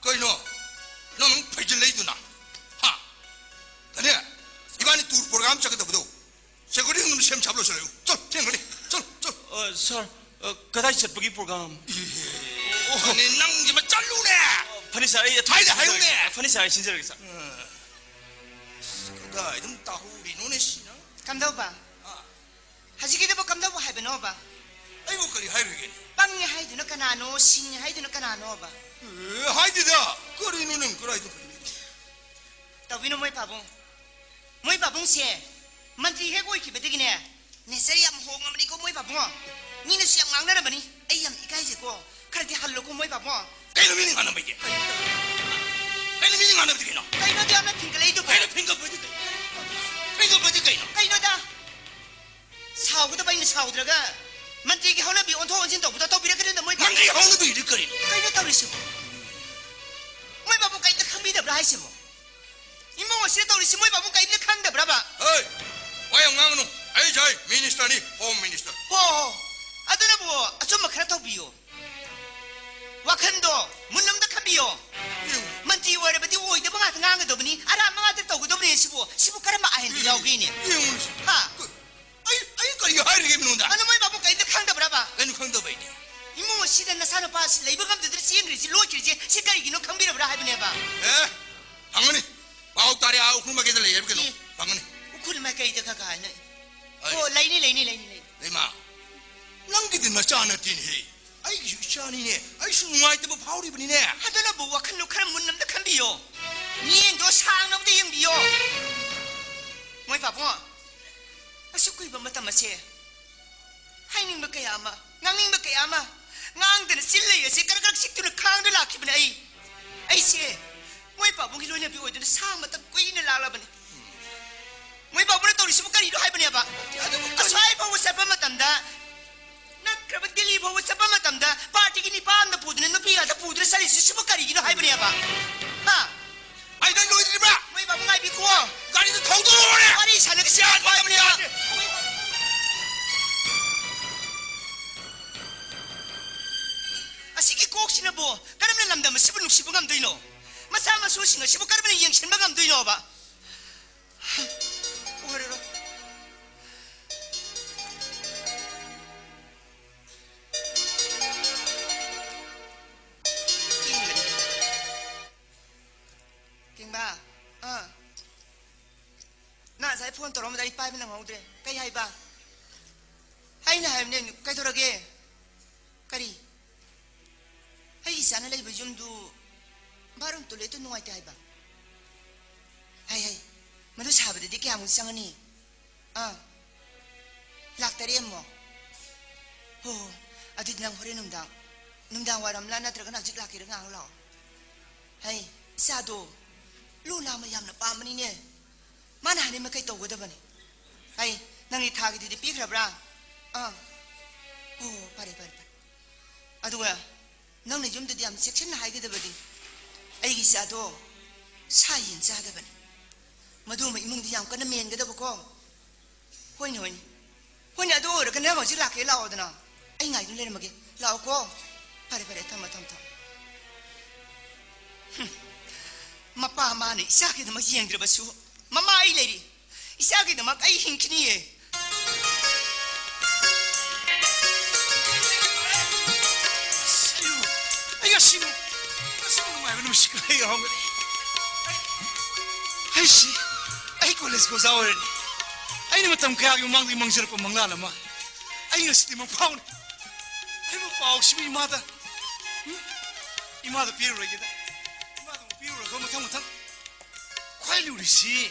ꯀꯩꯅꯣ? ꯅꯪ ꯑꯃꯨꯛ ꯐꯩꯖꯤꯜꯂꯛꯏꯗꯨꯅ? ꯍꯥ? ꯀꯅꯦ, ꯏꯕꯥꯅꯤ ꯇꯨꯔ ꯄ꯭ꯔꯣꯒ꯭ꯔꯥꯝ ꯆꯠꯀꯗꯕꯗꯣ꯫ ꯁꯦꯀ꯭ꯌꯨꯔꯤꯇꯤ ꯔꯨꯝꯗ ꯁꯦꯝ ꯁꯥꯕ ꯂꯣꯏꯁꯤꯜꯂꯛꯎ꯫ ꯆꯠ, ꯊꯦꯡꯒꯅꯤ꯫ ꯆꯠ, ꯆꯠ꯫ ꯑ, ꯁꯥꯔ, ꯑ, ꯀꯗꯥꯏ ꯆꯠꯄꯒꯤ ꯄ꯭ꯔꯣꯒ꯭ꯔꯥꯝ? ꯑꯣ, ꯅꯪꯒꯤ ꯑꯃ ꯆꯠꯂꯨꯅꯦ꯫ ꯑ, ꯐꯅꯤ, ꯁꯥꯔ, ꯑꯩ ꯑꯊꯨꯕꯗ ꯍꯥꯏꯗ ꯍꯥꯏꯌꯨꯅꯦ꯫ ꯁꯤꯟꯖꯔꯒꯦ꯫ ꯐꯅꯤ, ꯁꯥꯔ, ꯑꯩ ꯁꯤꯟꯖꯔꯒꯦ, ꯁꯥꯔ꯫ ꯑ, ꯀꯗꯥꯏ ꯑꯗꯨꯝ ꯇꯥꯍꯧꯔꯤꯅꯣꯅꯦ, ꯁꯤꯅ? ꯀꯝꯗꯧꯕ? ꯑ꯫ ꯍꯧꯖꯤꯛꯀꯤꯗꯨꯕꯨ ꯀꯝꯗꯧꯕ ꯍꯥꯏꯕꯅꯣꯕ? ꯑꯩꯕꯨ ꯀꯔꯤ ꯍꯥꯏꯔꯨꯒꯦꯅꯦ? ꯄꯪꯉꯦ ꯍꯥꯏꯗꯨꯅ ꯀꯅꯥꯅꯣ? ꯁꯤꯡꯉꯦ ꯍꯥꯏꯗꯨꯅ ꯀꯅꯥꯅꯣꯕ? ꯑꯦ, ꯍꯥꯏꯗꯦꯗ꯫ ꯀꯔꯤꯅꯣ ꯅꯪ ꯀꯗꯥꯏꯗ ꯐꯪꯉꯤꯅꯣ? ꯇꯧꯕꯤꯅꯨ, ꯃꯣꯏ ꯄꯥꯕꯨꯡ꯫ ꯃꯣꯏ ꯄꯥꯕꯨꯡꯁꯦ ꯃꯟꯇ꯭ꯔꯤ ꯍꯦꯛ ꯑꯣꯏꯈꯤꯕꯗꯒꯤꯅꯦ, ꯅꯦꯆꯔ ꯌꯥꯝ ꯍꯣꯡꯉꯕꯅꯤꯀꯣ ꯃꯣꯏ ꯄꯥꯕꯨꯡ꯫ ꯃꯤꯅꯁꯨ ꯌꯥꯝ ꯉꯥꯡꯅꯔꯕꯅꯤ꯫ ꯑꯩ ꯌꯥꯝ ꯏꯀꯥꯏꯖꯩꯀꯣ꯫ ꯈꯔꯗꯤ ꯍꯜꯂꯨꯀꯣ ꯃꯣꯏ ꯄꯥꯕꯨꯡ꯫ ꯀꯩꯅꯣ ꯃꯤꯅ ꯉꯥꯡꯅꯕꯩꯗꯤ? ꯀꯩꯅꯣ ꯃꯤꯅ ꯉꯥꯡꯅꯕꯗꯤ ꯀꯩꯅꯣ? ꯀꯩꯅꯣ ꯑꯗꯨ ꯌꯥꯝꯅ ꯐꯤꯡꯒꯠꯂꯛꯏꯗꯨꯕꯣ? ꯀꯩꯅꯣ ꯐꯤꯡꯒꯠꯄꯗꯤ ꯀꯩꯅꯣ? ꯐꯤꯡꯒꯠꯄꯗꯤ ꯀꯩꯅꯣ? ꯀꯩꯅꯣꯗ? ꯁꯥꯎꯒꯗꯕ ꯑꯩꯅ ꯁꯥꯎꯗ꯭ꯔꯒ ꯃꯟꯇ꯭ꯔꯤꯒꯤ ꯍꯧꯅꯕꯤ ꯑꯣꯟꯊꯣꯛ ꯑꯣꯟꯁꯤꯟ ꯇꯧꯕꯗꯣ ꯇꯧꯕꯤꯔꯛꯀꯅꯨꯗ ꯃꯣꯏ ꯄꯥꯕꯨꯡ꯫ ꯃꯟꯇ꯭ꯔꯤ ꯍꯧꯅꯕꯤꯗꯤ ꯀꯔꯤꯅꯣ? ꯀꯩꯅꯣ ꯇꯧꯔꯤꯁꯤꯕꯣ? ꯃꯣꯏ ꯄꯥꯕꯨꯡ ꯀꯩꯝꯇ ꯈꯪꯕꯤꯗꯕ꯭ꯔꯥ ꯍꯥꯏꯁꯤꯕꯣ? ꯏꯃꯨꯡ ꯑꯁꯤꯗ ꯇꯧꯔꯤꯁꯤ ꯃꯣꯏ ꯕꯥꯕꯨꯡ ꯀꯔꯤꯝꯇ ꯈꯪꯗꯕ꯭ꯔꯕ? ꯍꯦ! ꯋꯥ ꯌꯥꯝ ꯉꯥꯡꯒꯅꯨ꯫ ꯑꯩꯁꯦ ꯍꯩ ꯃꯤꯅꯤꯁꯇꯔꯅꯤ, ꯍꯣꯝ ꯃꯤꯅꯤꯁꯇꯔ꯫ ꯍꯣ ꯍꯣ꯫ ꯑꯗꯨꯅꯕꯨ ꯑꯆꯨꯝꯕ ꯈꯔ ꯇꯧꯕꯤꯌꯣ꯫ ꯋꯥꯈꯟꯗꯣ ꯃꯨꯟꯅ ꯑꯝꯇ ꯈꯟꯕꯤꯌꯣ꯫ ꯃꯟꯇ꯭ꯔꯤ ꯑꯣꯏꯔꯕꯗꯤ ꯑꯣꯏꯗꯕ ꯉꯥꯛꯇ ꯉꯥꯡꯒꯗꯕꯅꯤ, ꯑꯔꯥꯟꯕ ꯉꯥꯛꯇ ꯇꯧꯒꯗꯕꯅꯤ꯫ ꯁꯤꯕꯨ, ꯁꯤꯕꯨ ꯀꯔꯝꯕ ꯑꯥꯏꯟꯗ ꯌꯥꯎꯒꯦꯅꯦ? ꯌꯦꯡꯉꯨꯅꯦ꯫ ꯍꯥ? ꯑꯩ, ꯑꯩ ꯀꯔꯤ ꯍꯥꯏꯔꯤꯒꯦ ꯃꯤꯉꯣꯟꯗ? ꯑꯗꯨ ꯃꯣꯏ ꯕꯥꯕꯨꯡ ꯀꯔꯤꯝꯇ ꯈꯪꯗꯕ꯭ꯔꯕ? ꯀꯩꯅꯣ ꯈꯪꯗꯕ ꯑꯩꯗꯤ? ꯏꯃꯨꯡ ꯑꯁꯤꯗ ꯅꯆꯥꯅꯨꯄꯥ ꯑꯁꯤ ꯂꯩꯕ ꯉꯝꯗꯗꯅ ꯆꯦꯟꯈ꯭ꯔꯤꯁꯤ, ꯂꯣꯠꯈ꯭ꯔꯤꯁꯤ, ꯁꯤ ꯀꯔꯤꯒꯤꯅꯣ ꯈꯪꯕꯤꯔꯕ꯭ꯔꯥ ꯍꯥꯏꯕꯅꯦꯕ? ꯑꯦ, ꯐꯪꯒꯅꯤ꯫ ꯄꯥꯎ ꯇꯥꯔꯦ, ꯑꯥ ꯎꯈ꯭ꯔꯨꯜ ꯃꯥꯏꯀꯩꯗ ꯂꯩ ꯍꯥꯏꯕ ꯀꯩꯅꯣ꯫ ꯑꯦ꯫ ꯐꯪꯒꯅꯤ꯫ ꯎꯈ꯭ꯔꯨꯜ ꯃꯥꯏꯀꯩꯗ ꯀꯀꯥ ꯍꯥꯏꯅ꯫ ꯑꯩ꯫ ꯑꯣ, ꯂꯩꯅꯤ, ꯂꯩꯅꯤ, ꯂꯩꯅꯤ, ꯂꯩꯅꯤ꯫ ꯂꯩꯃ, ꯅꯪꯒꯤꯗꯤ ꯅꯆꯥ ꯅꯠꯇꯦꯅꯦꯍꯦ꯫ ꯑꯩꯒꯤꯁꯨ ꯏꯆꯥꯅꯤꯅꯦ꯫ ꯑꯩꯁꯨ ꯅꯨꯡꯉꯥꯏꯇꯕ ꯐꯥꯎꯔꯤꯕꯅꯤꯅꯦ꯫ ꯑꯗꯨꯅꯕꯨ ꯋꯥꯈꯜꯗꯣ ꯈꯔ ꯃꯨꯟꯅ ꯑꯝꯇ ꯈꯟꯕꯤꯌꯣ꯫ ꯃꯤꯠꯌꯦꯡꯗꯣ ꯁꯥꯡꯅ ꯑꯝꯇ ꯌꯦꯡꯕꯤꯌꯣ꯫ ꯃꯣꯏ ꯄꯥꯕꯨꯡ, ꯑꯁꯨꯛ ꯀꯨꯏꯕ ꯃꯇꯝ ꯑꯁꯦ ꯍꯥꯏꯅꯤꯡꯕ ꯀꯌꯥ ꯑꯃ, ꯉꯥꯡꯅꯤꯡꯕ ꯀꯌꯥ ꯑꯃ ꯉꯥꯡꯗꯅ ꯆꯤꯜ ꯂꯩ ꯑꯁꯦ ꯀꯔꯛ ꯀꯔꯛ ꯆꯤꯛꯇꯨꯅ ꯈꯥꯡꯗꯨꯅ ꯂꯥꯛꯈꯤꯕꯅꯦ ꯑꯩ꯫ ꯑꯩꯁꯦ ꯃꯣꯏ ꯄꯥꯕꯨꯡꯒꯤ ꯂꯣꯏꯅꯕꯤ ꯑꯣꯏꯗꯨꯅ ꯁꯥꯡ ꯃꯇꯝ ꯀꯨꯏꯅ ꯂꯥꯛꯂꯕꯅꯤ꯫ ꯃꯣꯏ ꯄꯥꯕꯨꯡꯅ ꯇꯧꯔꯤꯁꯤꯕꯨ ꯀꯔꯤꯅꯣ ꯍꯥꯏꯕꯅꯦꯕ? ꯑꯁ꯭ꯋꯥꯏ ꯐꯥꯎꯕ ꯆꯠꯄ ꯃꯇꯝꯗ, ꯅꯠꯇ꯭ꯔꯕ ꯗꯤꯜꯂꯤ ꯐꯥꯎꯕ ꯆꯠꯄ ꯃꯇꯝꯗ ꯄꯥꯔꯇꯤꯒꯤ ꯅꯤꯄꯥ ꯑꯃꯅ ꯄꯨꯗꯨꯅ, ꯅꯨꯄꯤ ꯉꯥꯛꯇ ꯄꯨꯗꯨꯅ ꯆꯠꯂꯤꯁꯤ ꯁꯤꯕꯨ ꯀꯔꯤꯒꯤꯅꯣ ꯍꯥꯏꯕꯅꯦꯕ? ꯍꯥ? ꯑꯩ ꯅꯪ ꯂꯣꯏꯗ꯭ꯔꯤꯕ꯭ꯔꯥ? ꯃꯣꯏ ꯕꯥꯕꯨꯡ ꯉꯥꯏꯕꯤꯈꯣ꯫ ꯒꯥꯔꯤꯗꯨ ꯊꯧꯗꯣꯔꯛꯑꯣꯅꯦ꯫ ꯋꯥꯔꯤ ꯁꯥꯟꯅꯒꯁꯤ ꯌꯥꯗꯦ, ꯍꯥꯏꯕꯅꯦꯕ꯫ ꯌꯥꯗꯦ꯫ ꯑꯁꯤꯒꯤ ꯀꯣꯛꯁꯤꯅꯕꯨ ꯀꯔꯝꯅ ꯂꯝꯗꯝ ꯑꯁꯤꯕꯨ ꯅꯨꯡꯁꯤꯕ ꯉꯝꯗꯣꯏꯅꯣ? ꯃꯆꯥ ꯃꯁꯨꯁꯤꯡ ꯑꯁꯤꯕꯨ ꯀꯔꯝꯅ ꯌꯦꯡꯁꯤꯟꯕ ꯉꯝꯗꯣꯏꯅꯣꯕ? ꯑꯣꯏꯔꯔꯣꯏ꯫ ꯀꯤꯡꯕ꯫ ꯑꯥ꯫ ꯅꯪ ꯉꯁꯥꯏ ꯐꯣꯟ ꯇꯧꯔꯛꯑꯝꯕꯗ ꯑꯩ ꯄꯥꯏꯕ ꯅꯪꯍꯧꯗ꯭ꯔꯦ꯫ ꯀꯩ ꯍꯥꯏꯕ? ꯑꯩꯅ ꯍꯥꯏꯕꯅꯦ, ꯀꯩꯗꯧꯔꯒꯦ? ꯀꯔꯤ? ꯑꯩꯒꯤ ꯏꯆꯥꯅ ꯂꯩꯕ ꯌꯨꯝꯗꯨ ꯕꯥꯠꯔꯨꯝ ꯇꯣꯏꯂꯦꯠꯇꯨ ꯅꯨꯡꯉꯥꯏꯇꯦ ꯍꯥꯏꯕ? ꯍꯩ, ꯍꯩ, ꯃꯗꯨ ꯁꯥꯕꯗꯗꯤ ꯀꯌꯥꯃꯨꯛ ꯆꯪꯒꯅꯤ? ꯑꯥ, ꯂꯥꯛ ꯇꯔꯦꯠ ꯑꯃꯨꯛ? ꯍꯣ, ꯍꯣ, ꯑꯗꯨꯗꯤ ꯅꯪ ꯍꯣꯔꯦꯟ ꯅꯨꯡꯗꯥꯡ, ꯅꯨꯡꯗꯥꯡ ꯋꯥꯏꯔꯝꯂ ꯅꯠꯇ꯭ꯔꯒꯅ ꯍꯧꯖꯤꯛ ꯂꯥꯛꯀꯦꯔ ꯉꯥꯏꯍꯥꯛ ꯂꯥꯛꯑꯣ꯫ ꯍꯩ, ꯏꯆꯥꯗꯣ ꯂꯨ ꯅꯥꯟꯕ ꯌꯥꯝꯅ ꯄꯥꯝꯕꯅꯤꯅꯦ꯫ ꯃꯥꯅ ꯍꯥꯏꯅꯤꯡ ꯃꯈꯩ ꯇꯧꯒꯗꯕꯅꯤ꯫ ꯍꯩ, ꯅꯪꯒꯤ ꯊꯥꯒꯤꯗꯨꯗꯤ ꯄꯤꯈ꯭ꯔꯕ꯭ꯔꯥ? ꯑꯥ꯫ ꯑꯣ, ꯐꯔꯦ, ꯐꯔꯦ, ꯐꯔꯦ꯫ ꯑꯗꯨꯒ ꯅꯪꯅ ꯌꯨꯝꯗꯗꯤ ꯌꯥꯝ ꯆꯦꯛꯁꯤꯟꯅ ꯍꯥꯏꯒꯗꯕꯅꯤ꯫ ꯑꯩꯒꯤ ꯏꯆꯥꯗꯣ ꯁꯥ ꯌꯦꯟ ꯆꯥꯗꯕꯅꯤ꯫ ꯃꯗꯨꯃ ꯏꯃꯨꯡꯗꯤ ꯌꯥꯝ ꯀꯟꯅ ꯃꯦꯟꯒꯗꯕꯀꯣ꯫ ꯍꯣꯏꯅꯦ, ꯍꯣꯏꯅꯦ꯫ ꯍꯣꯏꯅꯦ, ꯑꯗꯨ ꯑꯣꯏꯔꯒꯅ ꯅꯪ ꯍꯧꯖꯤꯛ ꯂꯥꯛꯀꯦ ꯂꯥꯛꯑꯣꯗꯅ꯫ ꯑꯩ ꯉꯥꯏꯗꯨꯅ ꯂꯩꯔꯝꯃꯒꯦ꯫ ꯂꯥꯛꯑꯣꯀꯣ꯫ ꯐꯔꯦ, ꯐꯔꯦ, ꯊꯝꯃꯣ, ꯊꯝꯃꯣ, ꯊꯝꯃꯣ꯫ ꯍꯨꯝ꯫ ꯃꯄꯥ ꯃꯥꯅ ꯏꯆꯥꯒꯤꯗꯃꯛ ꯌꯦꯡꯗ꯭ꯔꯕꯁꯨ ꯃꯃꯥ ꯑꯩ ꯂꯩꯔꯤ꯫ ꯏꯆꯥꯒꯤꯗꯃꯛ ꯑꯩ ꯍꯤꯡꯈꯤꯅꯤꯌꯦ꯫ ꯑꯁ, ꯑꯌꯨ, ꯑꯩ ꯉꯁꯤꯃꯨꯛ, ꯉꯁꯤꯃꯨꯛ ꯅꯨꯡꯉꯥꯏꯕ ꯅꯨꯃꯤꯠꯁꯤ ꯀꯗꯥꯏ ꯌꯧꯔꯝꯒꯅꯤ? ꯑꯩ, ꯑꯩꯁꯤ, ꯑꯩ ꯀꯣꯂꯦꯖꯀꯤ ꯑꯣꯖꯥ ꯑꯣꯏꯔꯅꯤ꯫ ꯑꯩꯅ ꯃꯇꯝ ꯀꯌꯥꯒꯤ ꯃꯃꯥꯡꯗꯒꯤ ꯃꯪꯖꯔꯛꯄ ꯃꯪꯂꯥꯟ ꯑꯃ ꯑꯩ ꯉꯁꯤꯗꯤ ꯃꯪꯐꯥꯎꯅꯤ꯫ ꯑꯩꯕꯨ ꯄꯥꯎꯁꯤꯕꯨ ꯏꯃꯥꯗ, ꯎꯝ? ꯏꯃꯥꯗ ꯄꯤꯔꯨꯔꯒꯦꯗ꯫ ꯏꯃꯥꯗ ꯑꯃꯨꯛ ꯄꯤꯔꯨꯔꯒ ꯃꯊꯪ ꯃꯊꯪ꯫ ꯈ꯭ꯋꯥꯏ ꯂꯨꯔꯤꯁꯤ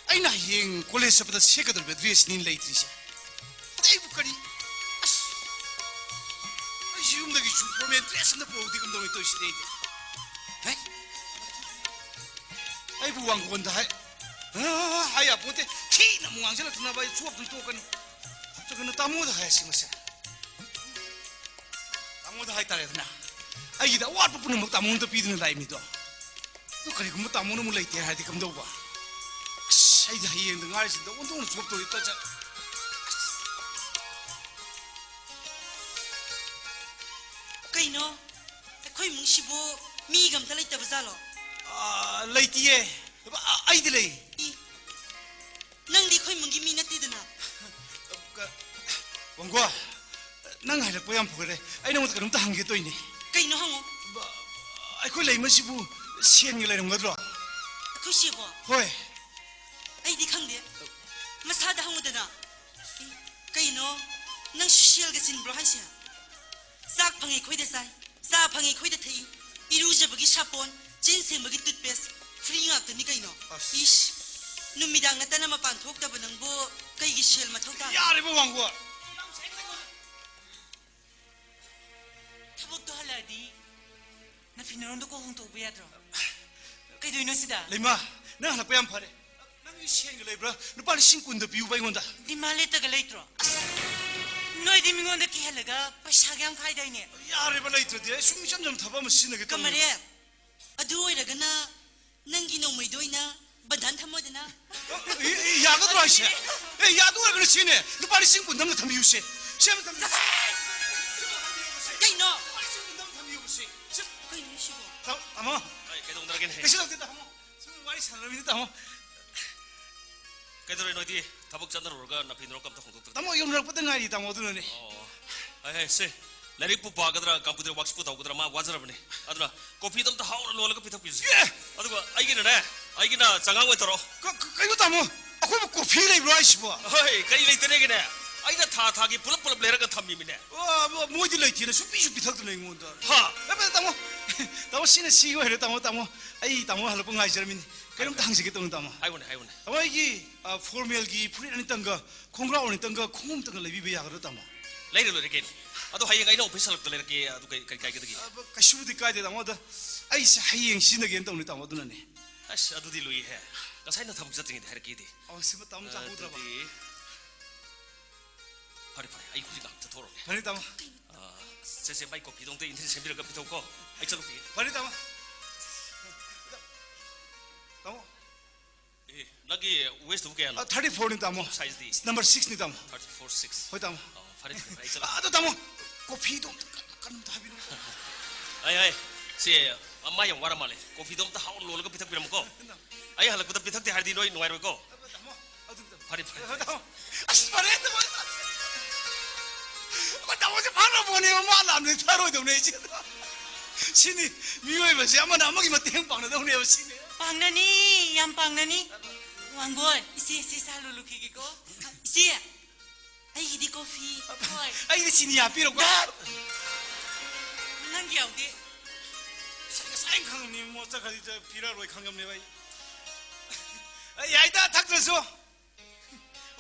ꯑꯩꯅ ꯍꯌꯦꯡ ꯀꯣꯂꯦꯖ ꯆꯠꯄꯗ ꯁꯦꯠꯀꯗꯧꯔꯤꯕ ꯗ꯭ꯔꯦꯁꯅꯤ ꯂꯩꯇ꯭ꯔꯤꯁꯦ꯫ ꯑꯗꯩ ꯑꯩꯕꯨ ꯀꯔꯤ, ꯑꯁ, ꯑꯩꯁꯨ ꯌꯨꯝꯗꯒꯤꯁꯨ ꯐꯣꯔꯃꯦꯜ ꯗ꯭ꯔꯦꯁ ꯑꯝꯇ ꯄꯨꯔꯛꯇꯦ, ꯀꯝꯗꯧꯅ ꯇꯧꯔꯤꯁꯤꯗꯤ ꯑꯩꯗꯤ? ꯍꯦ? ꯑꯩꯕꯨ ꯋꯥꯡꯒꯣꯟꯗ ꯍꯥꯏ, ꯑ, ꯍꯥꯏ ꯌꯥꯄꯣꯟꯇꯦ꯫ ꯊꯤꯅ ꯑꯃꯨꯛ ꯉꯥꯡꯁꯤꯜꯂꯛꯇꯅꯕ ꯑꯩ ꯆꯣꯞꯇꯅ ꯇꯣꯛꯀꯅꯤ꯫ ꯅꯠꯇ꯭ꯔꯒꯅ ꯇꯥꯃꯣꯗ ꯍꯥꯏꯔꯁꯤ ꯃꯁꯦ꯫ ꯇꯥꯃꯣꯗ ꯍꯥꯏꯇꯥꯔꯦꯗꯅ꯫ ꯑꯩꯒꯤꯗꯤ ꯑꯋꯥꯠꯄ ꯄꯨꯝꯅꯃꯛ ꯇꯥꯃꯣꯗ ꯄꯤꯗꯨꯅ ꯂꯥꯛꯏ ꯃꯤꯗꯣ꯫ ꯑꯗꯨ ꯀꯔꯤꯒꯨꯝꯕ ꯇꯥꯃꯣꯅ ꯑꯃꯨꯛ ꯂꯩꯇꯦ ꯍꯥꯏꯔꯗꯤ ꯀꯝꯗꯧꯕ? ꯑꯁ, ꯑꯩꯗꯤ ꯍꯌꯦꯡꯗ ꯉꯥꯏꯔꯤꯁꯤꯗ ꯑꯣꯟꯊꯣꯛꯅ ꯆꯣꯞꯇꯧꯔꯤ ꯇꯥꯆꯠ꯫ ꯀꯩꯅꯣ? ꯑꯩꯈꯣꯏ ꯏꯃꯨꯡꯁꯤꯕꯨ ꯃꯤꯒ ꯑꯝꯇ ꯂꯩꯇꯕ ꯖꯥꯠꯂꯣ? ꯑꯥ, ꯂꯩꯇꯤꯌꯦ꯫ ꯑ-, ꯑꯩꯗꯤ ꯂꯩ꯫ ꯏ, ꯅꯪꯗꯤ ꯑꯩꯈꯣꯏ ꯏꯃꯨꯡꯒꯤ ꯃꯤ ꯅꯠꯇꯦꯗꯅ꯫ ꯀ-, ꯋꯥꯡꯒꯣ, ꯅꯪ ꯍꯥꯏꯔꯛꯄ ꯌꯥꯝ ꯐꯔꯦ꯫ ꯑꯩ ꯅꯉꯣꯟꯗ ꯀꯩꯅꯣꯝꯇ ꯍꯪꯒꯦ ꯇꯧꯔꯤꯅꯦ꯫ ꯀꯩꯅꯣ ꯍꯪꯉꯣ꯫ ꯕ-, ꯑꯩꯈꯣꯏ ꯂꯩꯃꯁꯤꯕꯨ ꯁꯦꯟꯒ ꯂꯩꯔꯝꯒꯗ꯭ꯔꯣ? ꯑꯩꯈꯣꯏ ꯁꯤꯕꯣ? ꯍꯣꯏ꯫ ꯑꯩꯗꯤ ꯈꯪꯗꯦ꯫ ꯃꯁꯥꯗ ꯍꯪꯉꯨꯗꯅ꯫ ꯏ, ꯀꯩꯅꯣ? ꯅꯪꯁꯨ ꯁꯦꯜꯒ ꯆꯤꯟꯕ꯭ꯔꯣ ꯍꯥꯏꯁꯦ? ꯆꯥꯛ ꯐꯪꯉꯤ ꯑꯩꯈꯣꯏꯗ ꯆꯥꯏ, ꯆꯥ ꯐꯪꯉꯤ ꯑꯩꯈꯣꯏꯗ ꯊꯛꯏ, ꯏꯔꯨꯖꯕꯒꯤ ꯁꯥꯄꯣꯟ, ꯆꯤꯟ ꯁꯦꯡꯕꯒꯤ toothpaste, free ꯉꯥꯛꯇꯅꯤ ꯀꯩꯅꯣ꯫ ꯑꯁ꯫ ꯏꯁ, ꯅꯨꯃꯤꯗꯥꯡ ꯅꯠꯇꯅ ꯃꯄꯥꯟ ꯊꯣꯛꯇꯕ ꯅꯪꯕꯨ ꯀꯩꯒꯤ ꯁꯦꯜ ꯃꯊꯧ ꯇꯥ? ꯌꯥꯔꯦꯕ ꯋꯥꯡꯒꯣ꯫ ꯊꯕꯛꯇꯣ ꯍꯜꯂꯛꯑꯗꯤ ꯅꯐꯤ ꯅꯔꯣꯟꯗꯣ ꯀꯣꯛ ꯍꯣꯡꯗꯣꯛꯄ ꯌꯥꯗ꯭ꯔꯣ? ꯀꯩꯗꯧꯏꯅꯣ ꯁꯤꯗ? ꯂꯩꯃ, ꯅꯪ ꯍꯜꯂꯛꯄ ꯌꯥꯝ ꯐꯔꯦ꯫ ꯅꯪꯒꯤ ꯁꯦꯟꯒ ꯂꯩꯕ꯭ꯔꯥ? ꯂꯨꯄꯥ ꯂꯤꯁꯤꯡ ꯀꯨꯟꯗ ꯄꯤꯌꯨꯕ ꯑꯩꯉꯣꯟꯗ꯫ ꯗꯤꯃꯥꯟ ꯂꯦꯇꯔꯒ ꯂꯩꯇ꯭ꯔꯣ? ꯑꯁ! ꯅꯣꯏꯗꯤ ꯃꯤꯉꯣꯟꯗ ꯀꯤꯍꯜꯂꯒ ꯄꯩꯁꯥꯒ ꯌꯥꯝ ꯈꯥꯏꯗꯥꯏꯅꯦ? ꯌꯥꯔꯦꯕ, ꯂꯩꯇ꯭ꯔꯗꯤ ꯑꯩ ꯁꯨꯝ ꯏꯆꯝ ꯆꯝ ꯊꯕꯛ ꯑꯃ ꯁꯤꯖꯤꯟꯅꯒꯦ ꯇꯧꯕꯅꯦ꯫ ꯀꯃꯔꯦ, ꯑꯗꯨ ꯑꯣꯏꯔꯒꯅ ꯅꯪꯒꯤ ꯅꯣꯡꯃꯩꯗꯣ ꯑꯣꯏꯅ ꯕꯟꯙꯟ ꯊꯝꯃꯣꯗꯅ꯫ ꯑꯦ, ꯑꯦ, ꯌꯥꯒꯗ꯭ꯔꯣ ꯍꯥꯏꯁꯦ? ꯑꯦ, ꯌꯥꯗꯨ ꯑꯣꯏꯔꯒꯅ ꯁꯤꯅꯦ, ꯂꯨꯄꯥ ꯂꯤꯁꯤꯡ ꯀꯨꯟ ꯑꯃ ꯊꯝꯕꯤꯌꯨꯁꯦ꯫ ꯁꯤ ꯑꯃ ꯊꯝꯕꯤꯌꯨꯁꯦ꯫ ꯀꯩꯅꯣ? ꯂꯨꯄꯥ ꯂꯤꯁꯤꯡ ꯀꯨꯟ ꯑꯃ ꯊꯝꯕꯤꯌꯨꯁꯦ꯫ ꯁꯤ, ꯀꯩꯅꯣ ꯁꯤꯕꯣ? ꯇꯥꯃꯣ, ꯇꯥꯃꯣ꯫ ꯑꯩ ꯀꯩꯗꯧꯗ꯭ꯔꯒꯦꯅꯦ? ꯀꯩꯁꯨ ꯇꯧꯗꯦ, ꯇꯥꯃꯣ꯫ ꯁꯨꯝ ꯋꯥꯔꯤ ꯁꯥꯟꯅꯔꯝꯃꯤꯅꯤ, ꯇꯥꯃꯣ꯫ ꯀꯩꯗꯧꯔꯦ ꯅꯣꯏꯗꯤ? ꯊꯕꯛ ꯆꯠꯅꯔꯨꯔꯒ ꯅꯥꯐꯤ ꯅꯔꯣꯛꯀ ꯑꯝꯇ ꯍꯣꯡꯗꯣꯛꯇ꯭ꯔꯦ꯫ ꯇꯥꯃꯣ, ꯌꯧꯅꯔꯛꯄꯗ ꯉꯥꯏꯔꯤ, ꯇꯥꯃꯣ, ꯑꯗꯨꯅꯅꯦ꯫ ꯑꯣ, ꯍꯥꯏ ꯍꯥꯏ, ꯁꯦ, ꯂꯥꯏꯔꯤꯛꯄꯨ ꯄꯥꯒꯗ꯭ꯔꯥ, ꯀꯝꯄ꯭ꯌꯨꯇꯔ ꯋꯥꯛꯁꯤꯞꯄꯨ ꯇꯧꯒꯗ꯭ꯔꯥ, ꯃꯥ ꯋꯥꯖꯔꯕꯅꯦ꯫ ꯑꯗꯨꯅ ꯀꯣꯐꯤꯗꯣ ꯑꯝꯇ ꯍꯥꯎꯅ ꯂꯣꯜꯂꯒ ꯄꯤꯊꯛꯄꯤꯔꯨꯁꯤ꯫ ꯑꯦ! ꯑꯗꯨꯒ ꯑꯩꯒꯤꯅꯅꯦ, ꯑꯩꯒꯤꯅ ꯆꯉꯥꯡ ꯑꯣꯏꯅ ꯇꯧꯔꯛꯑꯣ꯫ ꯀ-, ꯀ-, ꯀꯩꯅꯣ, ꯇꯥꯃꯣ? ꯑꯩꯈꯣꯏꯕꯨ ꯀꯣꯐꯤ ꯂꯩꯕ꯭ꯔꯣ ꯍꯥꯏꯁꯤꯕꯣ? ꯍꯣꯏ, ꯀꯔꯤ ꯂꯩꯇꯅꯦꯒꯤꯅꯦ? ꯑꯩꯅ ꯊꯥ ꯊꯥꯒꯤ ꯄꯨꯂꯞ ꯄꯨꯂꯞ ꯂꯩꯔꯒ ꯊꯝꯃꯤꯃꯤꯅꯦ꯫ ꯑ, ꯃꯣꯏꯗꯤ ꯂꯩꯇꯦꯅ, ꯁꯨꯡꯄꯤꯁꯨ ꯄꯤꯊꯛꯇꯅ ꯑꯩꯉꯣꯟꯗ꯫ ꯍꯥ? ꯑꯦ, ꯇꯥꯃꯣ, ꯇꯥꯃꯣ, ꯁꯤꯅ ꯁꯤꯒꯤ ꯑꯣꯏꯔꯦ, ꯇꯥꯃꯣ, ꯇꯥꯃꯣ꯫ ꯑꯩ ꯇꯥꯃꯣ ꯍꯜꯂꯛꯄ ꯉꯥꯏꯖꯔꯝꯃꯤꯅꯤ꯫ ꯀꯩꯅꯣꯝꯇ ꯍꯪꯖꯒꯦ ꯇꯧꯅꯤ, ꯇꯥꯃꯣ꯫ ꯍꯥꯏꯌꯨꯅꯦ, ꯍꯥꯏꯌꯨꯅꯦ꯫ ꯇꯥꯃꯣ, ꯑꯩꯒꯤ, ꯑ, ꯐꯣꯔꯃꯦꯜꯒꯤ ꯐꯨꯔꯤꯠ ꯑꯅꯤꯇꯪꯒ, ꯈꯣꯡꯒ꯭ꯔꯥꯎ ꯑꯅꯤꯇꯪꯒ, ꯈꯣꯡꯎꯞ ꯑꯃꯇꯪꯒ ꯂꯩꯕꯤꯕ ꯌꯥꯒꯗ꯭ꯔꯣ, ꯇꯥꯃꯣ? ꯂꯩꯔ ꯂꯣꯏꯔꯦ ꯀꯩꯅꯣ꯫ ꯑꯗꯣ ꯍꯌꯦꯡ ꯑꯩꯅ ꯑꯣꯐꯤꯁ ꯍꯜꯂꯛꯄꯗ ꯂꯩꯔꯛꯀꯦ, ꯑꯗꯨ ꯀꯩ, ꯀꯩ ꯀꯥꯏꯒꯗꯒꯦ? ꯑ, ꯀꯩꯁꯨꯕꯨꯗꯤ ꯀꯥꯏꯗꯦ, ꯇꯥꯃꯣ꯫ ꯑꯗ ꯑꯩꯁꯦ ꯍꯌꯦꯡ ꯁꯤꯖꯤꯟꯅꯒꯦꯅ ꯇꯧꯅꯤ, ꯇꯥꯃꯣ, ꯑꯗꯨꯅꯅꯦ꯫ ꯑꯁ, ꯑꯗꯨꯗꯤ ꯂꯨꯏꯍꯦ꯫ ꯉꯁꯥꯏ ꯅꯪ ꯊꯕꯛ ꯆꯠꯇ꯭ꯔꯤꯉꯩꯗ ꯍꯥꯏꯔꯛꯀꯦꯗꯤ꯫ ꯑꯣ, ꯁꯤꯃ ꯇꯥꯃꯣ ꯆꯥꯍꯧꯗ꯭ꯔꯕ? ꯑꯗꯨꯗꯤ ꯐꯔꯦ, ꯐꯔꯦ, ꯑꯩ ꯍꯧꯖꯤꯛ ꯉꯥꯛꯇ ꯊꯣꯛꯑꯔꯒꯦ꯫ ꯐꯅꯤ, ꯇꯥꯃꯣ꯫ ꯑ, ꯁꯦ, ꯁꯦ, ꯃꯥꯏ ꯀꯣꯐꯤꯗꯣ ꯑꯝꯇ ꯏꯟꯊꯤ ꯁꯦꯝꯕꯤꯔꯒ ꯄꯤꯊꯣꯛꯎꯀꯣ꯫ ꯑꯩ ꯆꯠꯂꯨꯈꯤꯒꯦ꯫ ꯐꯅꯤ, ꯇꯥꯃꯣ꯫ ꯇꯥꯃꯣ꯫ ꯑꯦ, ꯅꯪꯒꯤ ꯋꯦꯁꯇꯨꯕꯨ ꯀꯌꯥꯅꯣ? ꯑ, thirty four ꯅꯤ, ꯇꯥꯃꯣ꯫ ꯁꯥꯏꯖꯇꯤ? Number six ꯅꯤ, ꯇꯥꯃꯣ꯫ Thirty four six꯫ ꯍꯣꯏ, ꯇꯥꯃꯣ꯫ ꯑꯣ, ꯐꯔꯦ, ꯐꯔꯦ, ꯐꯔꯦ, ꯑꯩ ꯑ, ꯆꯠꯂꯨꯈꯤꯒꯦ꯫ ꯑꯗꯣ, ꯇꯥꯃꯣ, ꯀꯣꯐꯤꯗꯣ ꯑꯝꯇ ꯀꯟꯅ, ꯀꯟꯅ ꯑꯝꯇ ꯍꯥꯏꯕꯤꯔꯛꯑꯣ꯫ ꯑꯩ, ꯑꯩ, ꯁꯤ, ꯃꯥ ꯌꯥꯝ ꯋꯥꯔ ꯃꯥꯜꯂꯦ꯫ ꯀꯣꯐꯤꯗꯣ ꯑꯝꯇ ꯍꯥꯎꯅ ꯂꯣꯜꯂꯒ ꯄꯤꯊꯛꯄꯤꯔꯝꯃꯨꯀꯣ꯫ ꯑꯩ ꯍꯜꯂꯛꯄꯗ ꯄꯤꯊꯛꯇꯦ ꯍꯥꯏꯔꯗꯤ ꯅꯣꯏ ꯅꯨꯡꯉꯥꯏꯔꯣꯏꯀꯣ꯫ ꯇꯥꯃꯣ, ꯑꯗꯨꯝ, ꯇꯥꯃꯣ꯫ ꯐꯔꯦ, ꯐꯔꯦ꯫ ꯍꯣꯏ, ꯇꯥꯃꯣ꯫ ꯑꯁ, ꯐꯔꯦ, ꯇꯥꯃꯣ꯫ ꯑꯩꯈꯣꯏ ꯇꯥꯃꯣꯁꯦ ꯐꯥꯈ꯭ꯔꯕꯣꯅꯦ, ꯃꯥ ꯂꯥꯝꯅ ꯊꯥꯔꯣꯏꯗꯧꯅꯦ ꯑꯩꯁꯦ꯫ ꯁꯤꯅꯤ, ꯃꯤꯑꯣꯏꯕꯁꯦ ꯑꯃꯅ ꯑꯃꯒꯤ ꯃꯇꯦꯡ ꯄꯥꯡꯅꯗꯧꯅꯦꯕ, ꯁꯤꯅꯤ꯫ ꯄꯥꯡꯅꯅꯤ, ꯌꯥꯝ ꯄꯥꯡꯅꯅꯤ꯫ ꯋꯥꯡꯒꯣꯏ, ꯏꯆꯦ, ꯏꯆꯦ ꯆꯥ ꯂꯣꯜꯂꯨꯈꯤꯒꯦꯀꯣ꯫ ꯏꯆꯦ, ꯑꯩꯒꯤꯗꯤ ꯀꯣꯐꯤ꯫ ꯍꯣꯏ꯫ ꯑꯩꯗꯤ ꯆꯤꯅꯤ ꯍꯥꯞꯄꯤꯔꯣꯀꯣ꯫ ꯅꯪꯒꯤ ꯌꯥꯎꯗꯦ꯫ ꯉꯁꯥꯏ ꯈꯪꯉꯝꯅꯤ, ꯃꯣ ꯆꯠꯈ꯭ꯔꯗꯤ ꯄꯤꯔꯛꯑꯔꯣꯏ ꯈꯪꯉꯝꯅꯦꯕ ꯑꯩ꯫ ꯑꯩ ꯌꯥꯏꯗ, ꯊꯛꯇ꯭ꯔꯁꯨ꯫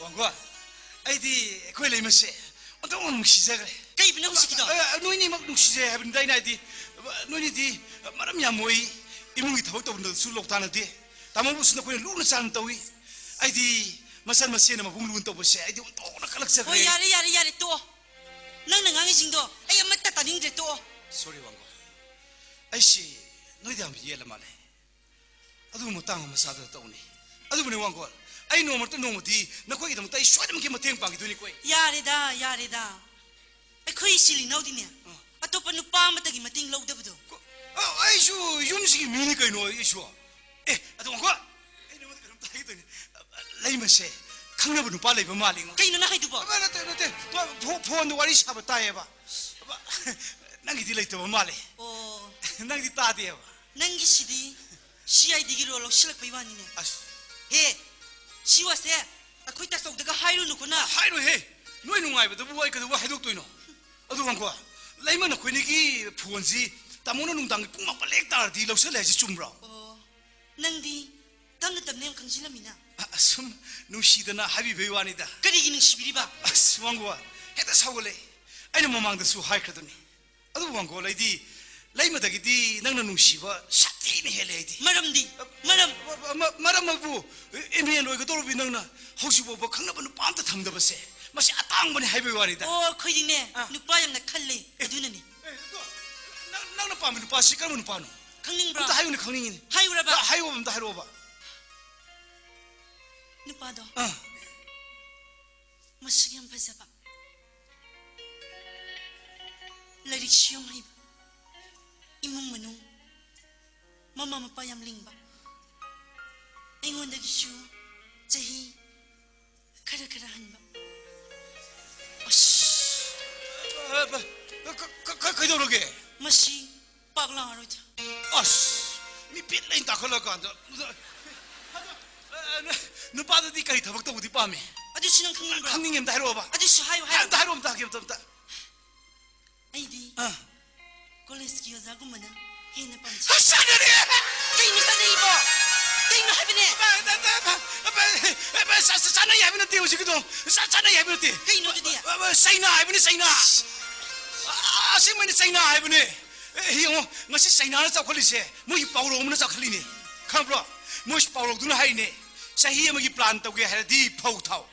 ꯋꯥꯡꯒꯣ, ꯑꯩꯗꯤ ꯑꯩꯈꯣꯏ ꯂꯩꯃꯁꯦ ꯑꯣꯟꯊꯣꯛꯅ ꯅꯨꯡꯁꯤꯖꯈ꯭ꯔꯦ꯫ ꯀꯩꯕꯨꯅꯣ ꯍꯧꯖꯤꯛꯀꯤꯗꯣ? ꯑ, ꯅꯣꯏꯅꯤꯃꯛ ꯅꯨꯡꯁꯤꯖꯩ ꯍꯥꯏꯕꯅꯤꯗ ꯑꯩꯅ ꯍꯥꯏꯗꯤ꯫ ꯅꯣꯏꯅꯤꯗꯤ ꯃꯔꯝ ꯌꯥꯝ ꯃꯣꯛꯏ, ꯏꯃꯨꯡꯒꯤ ꯊꯕꯛ ꯇꯧꯕꯗꯁꯨ ꯂꯣꯛ ꯇꯥꯅꯗꯦ꯫ ꯇꯥꯃꯣꯕꯨꯁꯨ ꯅꯈꯣꯏꯅ ꯂꯨꯅ ꯆꯥꯟꯅ ꯇꯧꯏ꯫ ꯑꯩꯗꯤ ꯃꯆꯟ ꯃꯆꯦꯅ ꯃꯕꯨꯡ ꯂꯨꯅ ꯇꯧꯕꯁꯦ ꯑꯩꯗꯤ ꯑꯣꯟꯊꯣꯛꯅ ꯀꯜꯂꯛꯆꯈ꯭ꯔꯦ꯫ ꯍꯣꯏ, ꯌꯥꯔꯦ, ꯌꯥꯔꯦ, ꯌꯥꯔꯦ, ꯇꯣꯛꯑꯣ꯫ ꯅꯪꯅ ꯉꯥꯡꯉꯤꯁꯤꯡꯗꯣ ꯑꯩ ꯑꯃꯠꯇ ꯇꯥꯅꯤꯡꯗ꯭ꯔꯦ, ꯇꯣꯛꯑꯣ꯫ Sorry, ꯋꯥꯡꯒꯣ꯫ ꯑꯩꯁꯤ ꯅꯣꯏꯗ ꯌꯥꯝ ꯌꯦꯠꯂ ꯃꯥꯜꯂꯦ꯫ ꯑꯗꯨ ꯑꯗꯨ ꯃꯇꯥꯡ ꯑꯃ ꯆꯥꯗꯅ ꯇꯧꯅꯤ꯫ ꯑꯗꯨꯕꯨꯅꯦ, ꯋꯥꯡꯒꯣꯜ, ꯑꯩ ꯅꯣꯡꯃꯇ ꯅꯣꯡꯃꯗꯤ ꯅꯈꯣꯏꯒꯤꯗꯃꯛꯇ ꯑꯩ ꯁꯣꯏꯗꯅꯃꯛꯀꯤ ꯃꯇꯦꯡ ꯄꯥꯡꯈꯤꯗꯣꯏꯅꯤꯀꯣ ꯑꯩ꯫ ꯌꯥꯔꯦꯗ, ꯌꯥꯔꯦꯗ꯫ ꯑꯩꯈꯣꯏ ꯏꯆꯤꯜ ꯏꯅꯥꯎꯗꯤꯅꯦ, ꯑꯥ꯫ ꯑꯇꯣꯞꯄ ꯅꯨꯄꯥ ꯑꯃꯠꯇꯒꯤ ꯃꯇꯦꯡ ꯂꯧꯗꯕꯗꯣ꯫ ꯀꯣ-, ꯑ, ꯑꯩꯁꯨ ꯌꯨꯝꯁꯤꯒꯤ ꯃꯤꯅꯤ ꯀꯩꯅꯣ, ꯑꯩꯁꯨ꯫ ꯑꯦ, ꯑꯗꯨ ꯉꯥꯏꯈꯣ꯫ ꯑꯩ ꯅꯉꯣꯟꯗ ꯀꯩꯅꯣꯝꯇ ꯍꯥꯏꯒꯦ ꯇꯧꯅꯤ꯫ ꯂꯩꯃꯁꯦ ꯈꯪꯅꯕ ꯅꯨꯄꯥ ꯂꯩꯕ ꯃꯥꯜꯂꯤꯉꯣ꯫ ꯀꯩꯅꯣ ꯅꯪ ꯍꯥꯏꯗꯨꯕꯣ? ꯑꯃ ꯅꯠꯇꯦ, ꯅꯠꯇꯦ꯫ ꯐꯣ-, ꯐꯣꯟꯗ ꯋꯥꯔꯤ ꯁꯥꯕ ꯇꯥꯏꯌꯦꯕ꯫ ꯑꯃ, ꯅꯪꯒꯤꯗꯤ ꯂꯩꯇꯕ ꯃꯥꯜꯂꯦ꯫ ꯑꯣ꯫ ꯅꯪꯗꯤ ꯇꯥꯗꯦꯕ꯫ ꯅꯪꯒꯤꯁꯤꯗꯤ ꯁꯤ ꯑꯥꯏ ꯗꯤꯒꯤ ꯔꯣꯜ ꯂꯧꯁꯤꯜꯂꯛꯄꯩ ꯋꯥꯅꯤꯅꯦ꯫ ꯑꯁ꯫ ꯍꯦ, ꯁꯤ ꯋꯥꯁꯦ ꯑꯩꯈꯣꯏ ꯇꯥꯆꯧꯗꯒ ꯍꯥꯏꯔꯨꯅꯨꯀꯣ ꯅꯪ꯫ ꯍꯥꯏꯔꯣꯏꯍꯦ꯫ ꯅꯣꯏ ꯅꯨꯡꯉꯥꯏꯕꯗꯨꯕꯨ ꯑꯩ ꯀꯩꯗꯧꯕ ꯍꯥꯏꯗꯣꯛꯇꯣꯏꯅꯣ? ꯑꯗꯨ ꯉꯥꯏꯈꯣ, ꯂꯩꯃ ꯅꯈꯣꯏꯅꯤꯒꯤ ꯐꯣꯟꯁꯤ ꯇꯥꯃꯣꯅ ꯅꯨꯡꯗꯥꯡꯒꯤ ꯄꯨꯡ ꯃꯥꯄꯟ ꯍꯦꯛ ꯇꯥꯔꯗꯤ ꯂꯧꯁꯜꯂꯦ ꯍꯥꯏꯁꯤ ꯆꯨꯝꯕ꯭ꯔꯣ? ꯑꯣ, ꯅꯪꯗꯤ ꯇꯞꯅ ꯇꯞꯅ ꯌꯥꯝ ꯈꯪꯖꯤꯜꯂꯝꯃꯤꯅ꯫ ꯑ-, ꯑꯁꯨꯝ ꯅꯨꯡꯁꯤꯗꯅ ꯍꯥꯏꯕꯤꯕꯩ ꯋꯥꯅꯤꯗ꯫ ꯀꯔꯤꯒꯤ ꯅꯨꯡꯁꯤꯕꯤꯔꯤꯕ? ꯑꯁ, ꯋꯥꯡꯒꯣꯜ, ꯍꯦꯛꯇ ꯁꯥꯎꯒꯠꯂꯦ꯫ ꯑꯩꯅ ꯃꯃꯥꯡꯗꯁꯨ ꯍꯥꯏꯈ꯭ꯔꯗꯨꯅꯤ꯫ ꯑꯗꯨꯕꯨ ꯋꯥꯡꯒꯣꯜ, ꯑꯩꯗꯤ ꯂꯩꯃꯗꯒꯤꯗꯤ ꯅꯪꯅ ꯅꯨꯡꯁꯤꯕ ꯁꯥꯊꯤꯅ ꯍꯦꯜꯂꯦ ꯑꯩꯗꯤ꯫ ꯃꯔꯝꯗꯤ? ꯃꯔꯝ? ꯃ-, ꯃ-, ꯃꯔꯝ ꯑꯗꯨꯕꯨ, ꯑꯦꯝ ꯑꯦ ꯂꯣꯏꯒꯗꯧꯔꯕꯤ ꯅꯪꯅ ꯍꯧꯖꯤꯛ ꯐꯥꯎꯕ ꯈꯪꯅꯕ ꯅꯨꯄꯥ ꯑꯝꯇ ꯊꯝꯗꯕꯁꯦ, ꯃꯁꯤ ꯑꯇꯥꯡꯕꯅꯤ ꯍꯥꯏꯕꯒꯤ ꯋꯥꯅꯤꯗ꯫ ꯑꯣ, ꯑꯩꯈꯣꯏꯗꯤꯅꯦ, ꯑꯥ꯫ ꯅꯨꯄꯥ ꯌꯥꯝꯅ ꯈꯜꯂꯦ, ꯑꯦ꯫ ꯑꯗꯨꯅꯅꯤ꯫ ꯑꯦ, ꯑꯗꯣ, ꯅꯪ, ꯅꯪꯅ ꯄꯥꯝꯕ ꯅꯨꯄꯥꯁꯤ ꯀꯔꯝꯕ ꯅꯨꯄꯥꯅꯣ? ꯈꯪꯅꯤꯡꯕ꯭ꯔꯣ? ꯑꯝꯇ ꯍꯥꯏꯌꯨꯅꯦ, ꯈꯪꯅꯤꯡꯉꯤꯅꯦ꯫ ꯍꯥꯏꯌꯨꯔꯕ? ꯑ, ꯍꯥꯏꯌꯣꯕ, ꯑꯝꯇ ꯍꯥꯏꯔꯛꯑꯣꯕ꯫ ꯅꯨꯄꯥꯗꯣ꯫ ꯑꯥ꯫ ꯃꯁꯛ ꯌꯥꯝ ꯐꯖꯕ, ꯂꯥꯏꯔꯤꯛꯁꯨ ꯌꯥꯝ ꯍꯩꯕ, ꯏꯃꯨꯡ ꯃꯅꯨꯡ, ꯃꯃꯥ ꯃꯄꯥ ꯌꯥꯝ ꯂꯤꯡꯕ, ꯑꯩꯉꯣꯟꯗꯒꯤꯁꯨ ꯆꯍꯤ ꯈꯔ ꯈꯔ ꯍꯟꯕ꯫ ꯑꯁ! ꯑ, ꯀ-, ꯀ-, ꯀ-, ꯀꯩꯗꯧꯔꯒꯦ? ꯃꯁꯤ ꯄꯥꯛ ꯂꯥꯛꯑꯔꯣꯏꯗ꯫ ꯑꯁ! ꯃꯤ ꯄꯤꯠ ꯂꯩꯅ ꯇꯥꯈꯠꯂꯀꯥꯟꯗ꯫ ꯑ, ꯅ-, ꯅꯨꯄꯥꯗꯨꯗꯤ ꯀꯔꯤ ꯊꯕꯛ ꯇꯧꯕꯗꯤ ꯄꯥꯝꯃꯤ? ꯑꯗꯨꯁꯨ ꯅꯪ ꯈꯪꯅꯤꯡꯕ꯭ꯔꯣ? ꯈꯪꯅꯤꯡꯉꯦ, ꯑꯝꯇ ꯍꯥꯏꯔꯛꯑꯣꯕ꯫ ꯑꯗꯨꯁꯨ ꯍꯥꯏꯌꯨ, ꯍꯥꯏꯌꯨ꯫ ꯑꯝꯇ ꯍꯥꯏꯔꯛꯑꯣ, ꯑꯝꯇ ꯍꯥꯏꯔꯛꯑꯣ, ꯑꯝꯇ꯫ ꯑꯩꯗꯤ ꯑꯥ꯫ ꯀꯣꯂꯦꯖꯀꯤ ꯑꯣꯖꯥꯒꯨꯝꯕꯅ ꯍꯦꯟꯅ ꯄꯥꯝꯖꯩ꯫ ꯑꯁ, ꯆꯥꯟꯅꯔꯦ! ꯀꯩꯅꯣ ꯆꯥꯟꯅꯩꯕꯣ? ꯀꯩꯅꯣ ꯍꯥꯏꯕꯅꯦ? ꯑ, ꯑ, ꯑ, ꯑ, ꯑ, ꯑ, ꯆꯥ-, ꯆꯥ-, ꯆꯥꯟꯅꯩ ꯍꯥꯏꯕ ꯅꯠꯇꯦ ꯍꯧꯖꯤꯛꯀꯤꯗꯣ꯫ ꯆꯥ-, ꯆꯥꯟꯅꯩ ꯍꯥꯏꯕ ꯅꯠꯇꯦ꯫ ꯀꯩꯅꯣ ꯑꯗꯨꯗꯤ? ꯑ, ꯑ, ꯆꯩꯅꯥ ꯍꯥꯏꯕꯅꯤ, ꯆꯩꯅꯥ꯫ ꯑ, ꯑꯁꯦꯡꯕꯅꯤ, ꯆꯩꯅꯥ ꯍꯥꯏꯕꯅꯦ꯫ ꯑꯦ, ꯌꯦꯡꯉꯣ, ꯉꯁꯤ ꯆꯩꯅꯥꯅ ꯆꯥꯎꯈꯠꯂꯤꯁꯦ, ꯃꯣꯏꯒꯤ ꯄꯥꯎꯔꯧ ꯑꯃꯅ ꯆꯥꯎꯈꯠꯂꯤꯅꯦ꯫ ꯈꯪꯕ꯭ꯔꯣ? ꯃꯣꯏ ꯄꯥꯎꯔꯧꯗꯨꯅ ꯍꯥꯏꯔꯤꯅꯦ, "ꯆꯍꯤ ꯑꯃꯒꯤ ꯄ꯭ꯂꯥꯟ ꯇꯧꯒꯦ ꯍꯥꯏꯔꯗꯤ ꯐꯧ ꯊꯥꯎ꯫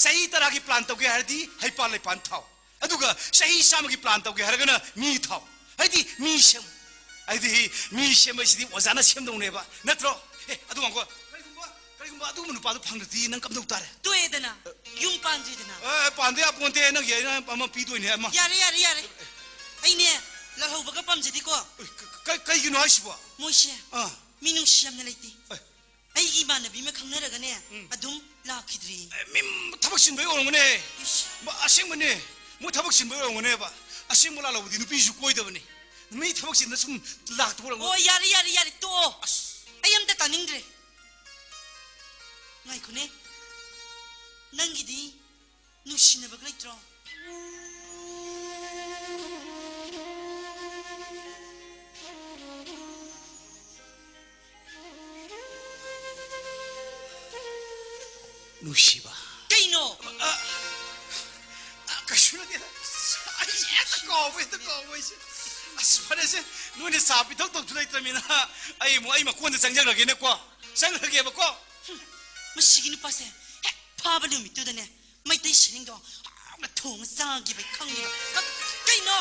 ꯆꯍꯤ ꯇꯔꯥꯒꯤ ꯄ꯭ꯂꯥꯟ ꯇꯧꯒꯦ ꯍꯥꯏꯔꯗꯤ ꯍꯩꯄꯥꯜ ꯂꯩꯄꯥꯟ ꯊꯥꯎ꯫ ꯑꯗꯨꯒ ꯆꯍꯤ ꯆꯥꯝꯃꯒꯤ ꯄ꯭ꯂꯥꯟ ꯇꯧꯒꯦ ꯍꯥꯏꯔꯒꯅ ꯃꯤ ꯊꯥꯎ꯫ ꯍꯥꯏꯗꯤ ꯃꯤ ꯁꯦꯝꯃꯨ"꯫ ꯑꯩꯗꯤ ꯃꯤ ꯁꯦꯝꯕꯁꯤꯗꯤ ꯑꯣꯖꯥꯅ ꯁꯦꯝꯗꯧꯅꯦꯕ, ꯅꯠꯇ꯭ꯔꯣ? ꯑꯦ, ꯑꯗꯨ ꯉꯥꯏꯈꯣ꯫ ꯀꯔꯤꯒꯨꯝꯕ, ꯀꯔꯤꯒꯨꯝꯕ ꯑꯗꯨꯒꯨꯝꯕ ꯅꯨꯄꯥꯗꯣ ꯐꯪꯗ꯭ꯔꯗꯤ ꯅꯪ ꯀꯝꯗꯧ ꯇꯥꯔꯦ? ꯇꯣꯛꯑꯦꯗꯅ꯫ ꯌꯨꯝ ꯄꯥꯟꯗ꯭ꯔꯤꯗꯅ꯫ ꯑꯦ, ꯄꯥꯟꯗ ꯌꯥꯄꯣꯟꯇꯦ, ꯅꯪꯒꯤ ꯑꯩꯅ ꯑꯃ ꯄꯤꯗꯣꯏꯅꯦ, ꯑꯃ꯫ ꯌꯥꯔꯦ, ꯌꯥꯔꯦ, ꯌꯥꯔꯦ꯫ ꯑꯩꯅꯦ, ꯂꯥꯜꯍꯧꯕꯒ ꯄꯥꯝꯖꯗꯦꯀꯣ꯫ ꯑꯦ, ꯀ-, ꯀ-, ꯀꯩꯒꯤꯅꯣ ꯍꯥꯏꯁꯤꯕꯣ? ꯃꯣꯏꯁꯦ ꯑꯥ꯫ ꯃꯤꯅꯨꯡꯁꯤ ꯌꯥꯝꯅ ꯂꯩꯇꯦ꯫ ꯑꯦ꯫ ꯑꯩꯒꯤ ꯏꯃꯥꯟꯅꯕꯤ ꯑꯃ ꯈꯪꯅꯔꯒꯅꯦ, ꯎꯝ꯫ ꯑꯗꯨꯝ ꯂꯥꯛꯈꯤꯗ꯭ꯔꯤ꯫ ꯑꯦ, ꯃꯤ ꯊꯕꯛ ꯆꯤꯟꯕꯩ ꯑꯣꯏꯔꯝꯒꯅꯦ꯫ ꯏꯁ꯫ ꯃ-, ꯑꯁꯦꯡꯕꯅꯦ꯫ ꯃꯣꯏ ꯊꯕꯛ ꯆꯤꯟꯕꯩ ꯑꯣꯏꯔꯝꯒꯅꯦꯕ꯫ ꯑꯁꯦꯡꯕ ꯂꯥꯜꯍꯧꯕꯗꯤ ꯅꯨꯄꯤꯁꯨ ꯀꯣꯏꯗꯕꯅꯤ꯫ ꯃꯤ ꯊꯕꯛ ꯆꯤꯟꯗ ꯁꯨꯝ ꯂꯥꯛꯇꯕ ꯑꯣꯏꯔꯝꯒꯅꯤ꯫ ꯑꯣ, ꯌꯥꯔꯦ, ꯌꯥꯔꯦ, ꯌꯥꯔꯦ, ꯇꯣꯛꯑꯣ꯫ ꯑꯁ꯫ ꯑꯩ ꯑꯝꯇ ꯇꯥꯅꯤꯡꯗ꯭ꯔꯦ꯫ ꯉꯥꯏꯈꯣꯅꯦ꯫ ꯅꯪꯒꯤꯗꯤ ꯅꯨꯡꯁꯤꯅꯕꯒ ꯂꯩꯇ꯭ꯔꯣ? ꯅꯨꯡꯁꯤꯕ꯫ ꯀꯩꯅꯣ? ꯑ, ꯑ, ꯀꯩꯁꯨ ꯅꯠꯇꯦꯗ꯫ ꯑꯩ ꯍꯦꯛꯇ ꯀꯥꯎꯕ, ꯍꯦꯛꯇ ꯀꯥꯎꯕ ꯑꯩꯁꯦ꯫ ꯑꯁ, ꯐꯔꯦꯁꯦ, ꯅꯣꯏꯅ ꯆꯥ ꯄꯤꯊꯛ ꯇꯧꯁꯨ ꯂꯩꯇ꯭ꯔꯃꯤꯅ, ꯑꯩ ꯑꯃꯨꯛ ꯑꯩ ꯃꯀꯣꯟꯗ ꯆꯪꯖꯈ꯭ꯔꯒꯦꯅꯦꯀꯣ꯫ ꯆꯪꯈ꯭ꯔꯒꯦꯕꯀꯣ꯫ ꯍꯨꯝ, ꯃꯁꯤꯒꯤ ꯅꯨꯄꯥꯁꯦ ꯍꯦꯛ ꯐꯥꯕ ꯅꯨꯃꯤꯠꯇꯨꯗꯅꯦ, ꯃꯩꯇꯩ ꯁꯔꯦꯡꯗꯣ ꯍꯥꯎꯅ ꯊꯣꯡꯉ ꯆꯥꯈꯤꯕꯩ ꯈꯪꯉꯤꯕ꯫ ꯀ-, ꯀꯩꯅꯣ?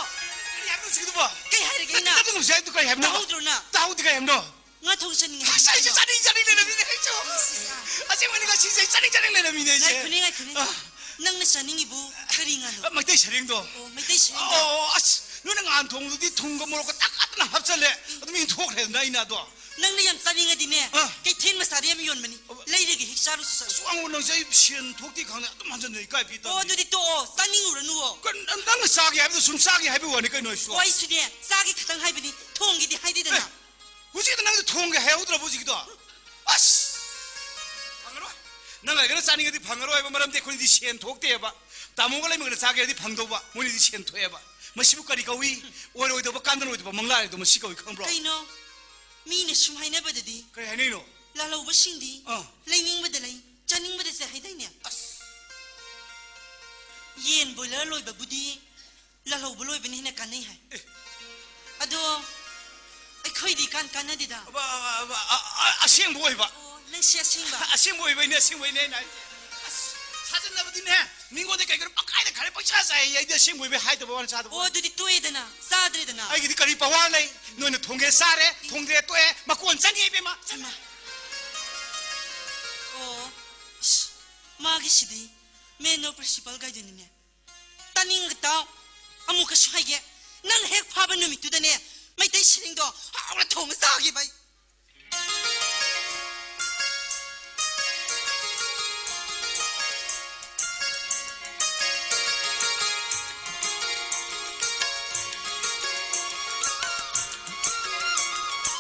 ꯀꯔꯤ ꯍꯥꯏꯕꯅꯣ ꯍꯧꯖꯤꯛꯀꯤꯗꯨꯕꯣ? ꯀꯩ ꯍꯥꯏꯔꯒꯦ ꯑꯩꯅ? ꯅꯠꯇꯦ, ꯅꯠꯇꯦ, ꯍꯧꯖꯤꯛ ꯍꯥꯏꯗꯨ ꯀꯔꯤ ꯍꯥꯏꯕꯅꯣ? ꯇꯥꯍꯧꯗ꯭ꯔꯣ ꯅꯪ? ꯇꯥꯍꯧꯗꯦ, ꯀꯔꯤ ꯍꯥꯏꯕꯅꯣ? ꯉꯥ ꯊꯣꯡ ꯆꯥꯅꯤꯡꯉꯦ ꯑꯁ, ꯑꯩꯁꯨ ꯍꯥꯏꯕ ꯆꯥꯅꯤꯡ, ꯆꯥꯅꯤꯡ ꯂꯩꯔꯝꯃꯤꯅꯦ, ꯑꯩꯁꯨ꯫ ꯑꯁ, ꯑꯁ, ꯑꯁ꯫ ꯑꯁꯦꯡꯕꯅꯤ, ꯉꯁꯤꯁꯦ ꯑꯩ ꯆꯥꯅꯤꯡ, ꯆꯥꯅꯤꯡ ꯂꯩꯔꯝꯃꯤꯅꯦ, ꯑꯩꯁꯦ꯫ ꯉꯥꯏꯈꯣꯅꯦ, ꯉꯥꯏꯈꯣꯅꯦ꯫ ꯑ꯫ ꯅꯪꯅ ꯆꯥꯅꯤꯡꯉꯤꯕꯨ ꯀꯔꯤ ꯉꯥꯅꯣ? ꯑ, ꯃꯩꯇꯩ ꯁꯔꯦꯡꯗꯣ꯫ ꯑꯣ, ꯃꯩꯇꯩ ꯁꯔꯦꯡꯗꯣ꯫ ꯑꯣ, ꯑꯁ, ꯅꯣꯏꯅ ꯉꯥꯟ ꯊꯣꯡꯕꯗꯨꯗꯤ ꯊꯨꯝꯒ ꯃꯣꯔꯣꯛꯀ ꯇꯛꯈꯠꯇꯅ ꯍꯥꯞꯆꯜꯂꯦ꯫ ꯑꯗꯨꯝ ꯏꯟꯊꯣꯛꯈ꯭ꯔꯦꯗꯅ ꯑꯩꯅ ꯑꯗꯣ꯫ ꯅꯪꯅ ꯌꯥꯝ ꯆꯥꯅꯤꯡꯉꯗꯤꯅꯦ, ꯑ꯫ ꯀꯩꯊꯦꯜ ꯃꯆꯥꯗ ꯌꯥꯝ ꯌꯣꯟꯕꯅꯤ꯫ ꯑꯕ-, ꯂꯩꯔꯒ ꯍꯦꯛ ꯆꯥꯔꯨꯁꯨ ꯆꯥꯔꯨ꯫ ꯑꯁ, ꯋꯥꯡꯉꯨ ꯅꯪꯁꯦ ꯑꯩ ꯁꯦꯟ ꯊꯣꯛꯇꯦ ꯈꯪꯅ ꯑꯗꯨꯝ ꯍꯟꯖꯟꯅ ꯏꯀꯥꯏ ꯄꯤ ꯑꯣ, ꯇꯧꯔꯤ꯫ ꯑꯗꯨꯗꯤ ꯇꯣꯛꯑꯣ, ꯆꯥꯅꯤꯡꯉꯨꯔꯅꯨꯋꯣ꯫ ꯀ-, ꯅꯪꯅ ꯆꯥꯒꯦ ꯍꯥꯏꯕꯗꯣ ꯁꯨꯝ ꯆꯥꯒꯦ ꯍꯥꯏꯕ ꯋꯥꯅꯤ ꯀꯩꯅꯣ ꯑꯩꯁꯨ꯫ ꯑꯣ, ꯑꯩꯁꯨꯅꯦ, ꯆꯥꯒꯦ ꯈꯛꯇꯪ ꯍꯥꯏꯕꯅꯤ, ꯊꯣꯡꯒꯦꯗꯤ ꯍꯥꯏꯗꯦꯗꯅ꯫ ꯑꯦ, ꯍꯧꯖꯤꯛꯇ ꯅꯪꯗꯤ ꯊꯣꯡꯒꯦ ꯍꯥꯏꯍꯧꯗ꯭ꯔꯕꯣ ꯍꯧꯖꯤꯛꯀꯤꯗꯣ? ꯑꯁ! ꯐꯪꯉꯔꯣꯏ꯫ ꯅꯪ ꯂꯩꯔꯒꯅ ꯆꯥꯅꯤꯡꯉꯗꯤ ꯐꯪꯉꯔꯣꯏ ꯍꯥꯏꯕ ꯃꯔꯝꯗꯤ ꯑꯩꯈꯣꯏꯗꯤ ꯁꯦꯟ ꯊꯣꯛꯇꯦꯕ꯫ ꯇꯥꯃꯣꯒ ꯂꯩꯃꯒꯅ ꯆꯥꯒꯦ ꯍꯥꯏꯔꯗꯤ ꯐꯪꯗꯧꯕ, ꯃꯣꯏꯅꯗꯤ ꯁꯦꯟ ꯊꯣꯛꯑꯦꯕ꯫ ꯃꯁꯤꯕꯨ ꯀꯔꯤ ꯀꯧꯏ? ꯑꯣꯏꯔꯣꯏꯗꯕ ꯀꯥꯟꯅꯔꯣꯏꯗꯕ ꯃꯪꯂꯥꯏꯗꯣ ꯃꯁꯤ ꯀꯧꯏ ꯈꯪꯕ꯭ꯔꯣ? ꯀꯩꯅꯣ? ꯃꯤꯅ ꯁꯨꯝ ꯍꯥꯏꯅꯕꯗꯗꯤ ꯀꯔꯤ ꯍꯥꯏꯅꯩꯅꯣ? ꯂꯥꯜꯍꯧꯕꯁꯤꯡꯗꯤ ꯑꯥ꯫ ꯂꯩꯅꯤꯡꯕꯗ ꯂꯩ, ꯆꯥꯅꯤꯡꯕꯗ ꯆꯥꯏ ꯍꯥꯏꯗꯥꯏꯅꯦ? ꯑꯁ꯫ ꯌꯦꯟ ꯕꯣꯏꯂꯔ ꯂꯣꯏꯕꯕꯨꯗꯤ ꯂꯥꯜꯍꯧꯕ ꯂꯣꯏꯕꯅ ꯍꯦꯟꯅ ꯀꯥꯟꯅꯩ ꯍꯥꯏ꯫ ꯑꯦ꯫ ꯑꯗꯣ ꯑꯩꯈꯣꯏꯗꯤ ꯀꯥꯟ ꯀꯥꯟꯅꯗꯦꯗ꯫ ꯑꯕ-, ꯑꯕ-, ꯑꯕ-, ꯑ-, ꯑ-, ꯑꯁꯦꯡꯕ ꯑꯣꯏꯕ꯫ ꯑꯣ, ꯅꯪꯁꯦ ꯑꯁꯦꯡꯕ? ꯑꯁꯦꯡꯕ ꯑꯣꯏꯕꯩꯅꯦ, ꯑꯁꯦꯡꯕꯩꯅꯦ ꯑꯩꯅ ꯍꯥꯏ-, ꯑꯁ, ꯁꯥꯖꯟꯅꯕꯗꯤꯅꯦ, ꯃꯤꯉꯣꯟꯗ ꯀꯩꯒꯤꯅꯣ ꯄꯪꯈꯥꯏꯗ ꯈꯥꯏꯔꯦ, ꯄꯪꯆꯥ ꯆꯥꯏꯌꯦ꯫ ꯑꯩꯗꯤ ꯑꯁꯦꯡꯕ ꯑꯣꯏꯕꯩ ꯍꯥꯏꯗꯕ ꯋꯥꯅꯤ, ꯆꯥꯗꯕ ꯑꯣ, ꯋꯥꯅꯤ꯫ ꯑꯗꯨꯗꯤ ꯇꯣꯛꯑꯦꯗꯅ, ꯆꯥꯗ꯭ꯔꯦꯗꯅ꯫ ꯑꯩꯒꯤꯗꯤ ꯀꯔꯤ ꯄꯋꯥꯔ ꯂꯩ? ꯅꯣꯏꯅ ꯊꯣꯡꯒꯦ ꯆꯥꯔꯦ, ꯊꯣꯡꯗ꯭ꯔꯦ ꯇꯣꯛꯑꯦ, ꯃꯀꯣꯟ ꯆꯪꯉꯦ ꯏꯕꯦꯝꯃ꯫ ꯏꯃꯥ꯫ ꯑꯣ, ꯏꯁ, ꯃꯥꯒꯤꯁꯤꯗꯤ ꯃꯦꯟ ꯑꯣꯐ ꯄ꯭ꯔꯤꯟꯁꯤꯄꯜ ꯒꯥꯏꯗꯨꯅꯤꯅꯦ꯫ ꯇꯥꯅꯤꯡꯒ ꯇꯥꯎ, ꯑꯃꯨꯛꯀꯁꯨ ꯍꯥꯏꯒꯦ, ꯅꯪ ꯍꯦꯛ ꯐꯥꯕ ꯅꯨꯃꯤꯠꯇꯨꯗꯅꯦ, ꯃꯩꯇꯩ ꯁꯤꯔꯤꯡꯗꯣ ꯍꯥꯎꯅ ꯊꯣꯡꯉ ꯆꯥꯒꯦꯕ ꯑꯩ꯫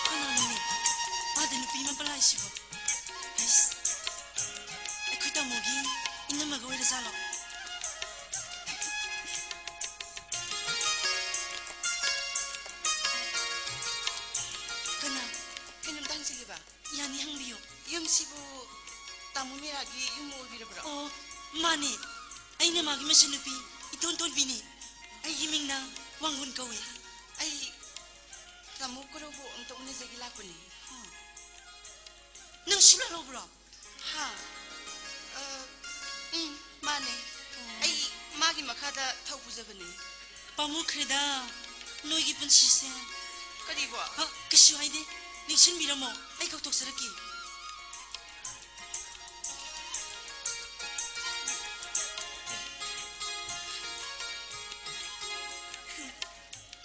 ꯀꯅꯥꯅꯣꯅꯦ? ꯑꯥꯗ ꯅꯨꯄꯤ ꯑꯃ ꯄꯂꯥꯏꯁꯤꯕꯣ? ꯏꯁ, ꯑꯩꯈꯣꯏ ꯇꯥꯃꯣꯒꯤ ꯏꯅꯝꯃꯒ ꯑꯣꯏꯔꯖꯥꯠꯂꯣ? ꯀꯅꯥ? ꯀꯩꯅꯣꯝꯇ ꯍꯪꯖꯒꯦꯕ꯫ ꯌꯥꯅꯤ, ꯍꯪꯕꯤꯌꯨ꯫ ꯌꯨꯝꯁꯤꯕꯨ ꯇꯥꯃꯣ ꯃꯤꯔꯥꯒꯤ ꯌꯨꯝ ꯑꯣꯏꯕꯤꯔꯕ꯭ꯔꯣ? ꯑꯣ, ꯃꯥꯅꯤ꯫ ꯑꯩꯅ ꯃꯥꯒꯤ ꯃꯆꯟꯅꯨꯄꯤ ꯏꯇꯣꯟ ꯇꯣꯟꯕꯤꯅꯤ꯫ ꯑꯩꯒꯤ ꯃꯤꯡꯅ ꯋꯥꯡꯒꯨꯟ ꯀꯧꯏ꯫ ꯑꯩ ꯇꯥꯃꯣ ꯈꯨꯔꯧꯕꯨ ꯑꯝꯇ ꯎꯅꯖꯒꯦ ꯂꯥꯛꯄꯅꯤ꯫ ꯅꯪ ꯁꯨꯂꯥ ꯂꯧꯕ꯭ꯔꯣ? ꯍꯥ? ꯑ, ꯎꯝ, ꯃꯥꯅꯦ꯫ ꯑꯣ꯫ ꯑꯩ ꯃꯥꯒꯤ ꯃꯈꯥꯗ ꯊꯧ ꯄꯨꯖꯕꯅꯦ꯫ ꯄꯥꯝꯃꯨꯈ꯭ꯔꯦꯗ, ꯅꯣꯏꯒꯤ ꯄꯨꯟꯁꯤꯁꯦ꯫ ꯀꯔꯤꯕꯣ? ꯑ, ꯀꯩꯁꯨ ꯍꯥꯏꯗꯦ꯫ ꯅꯤꯡꯁꯤꯡꯕꯤꯔꯝꯃꯣ, ꯑꯩ ꯀꯧꯊꯣꯛꯆꯔꯛꯀꯦ꯫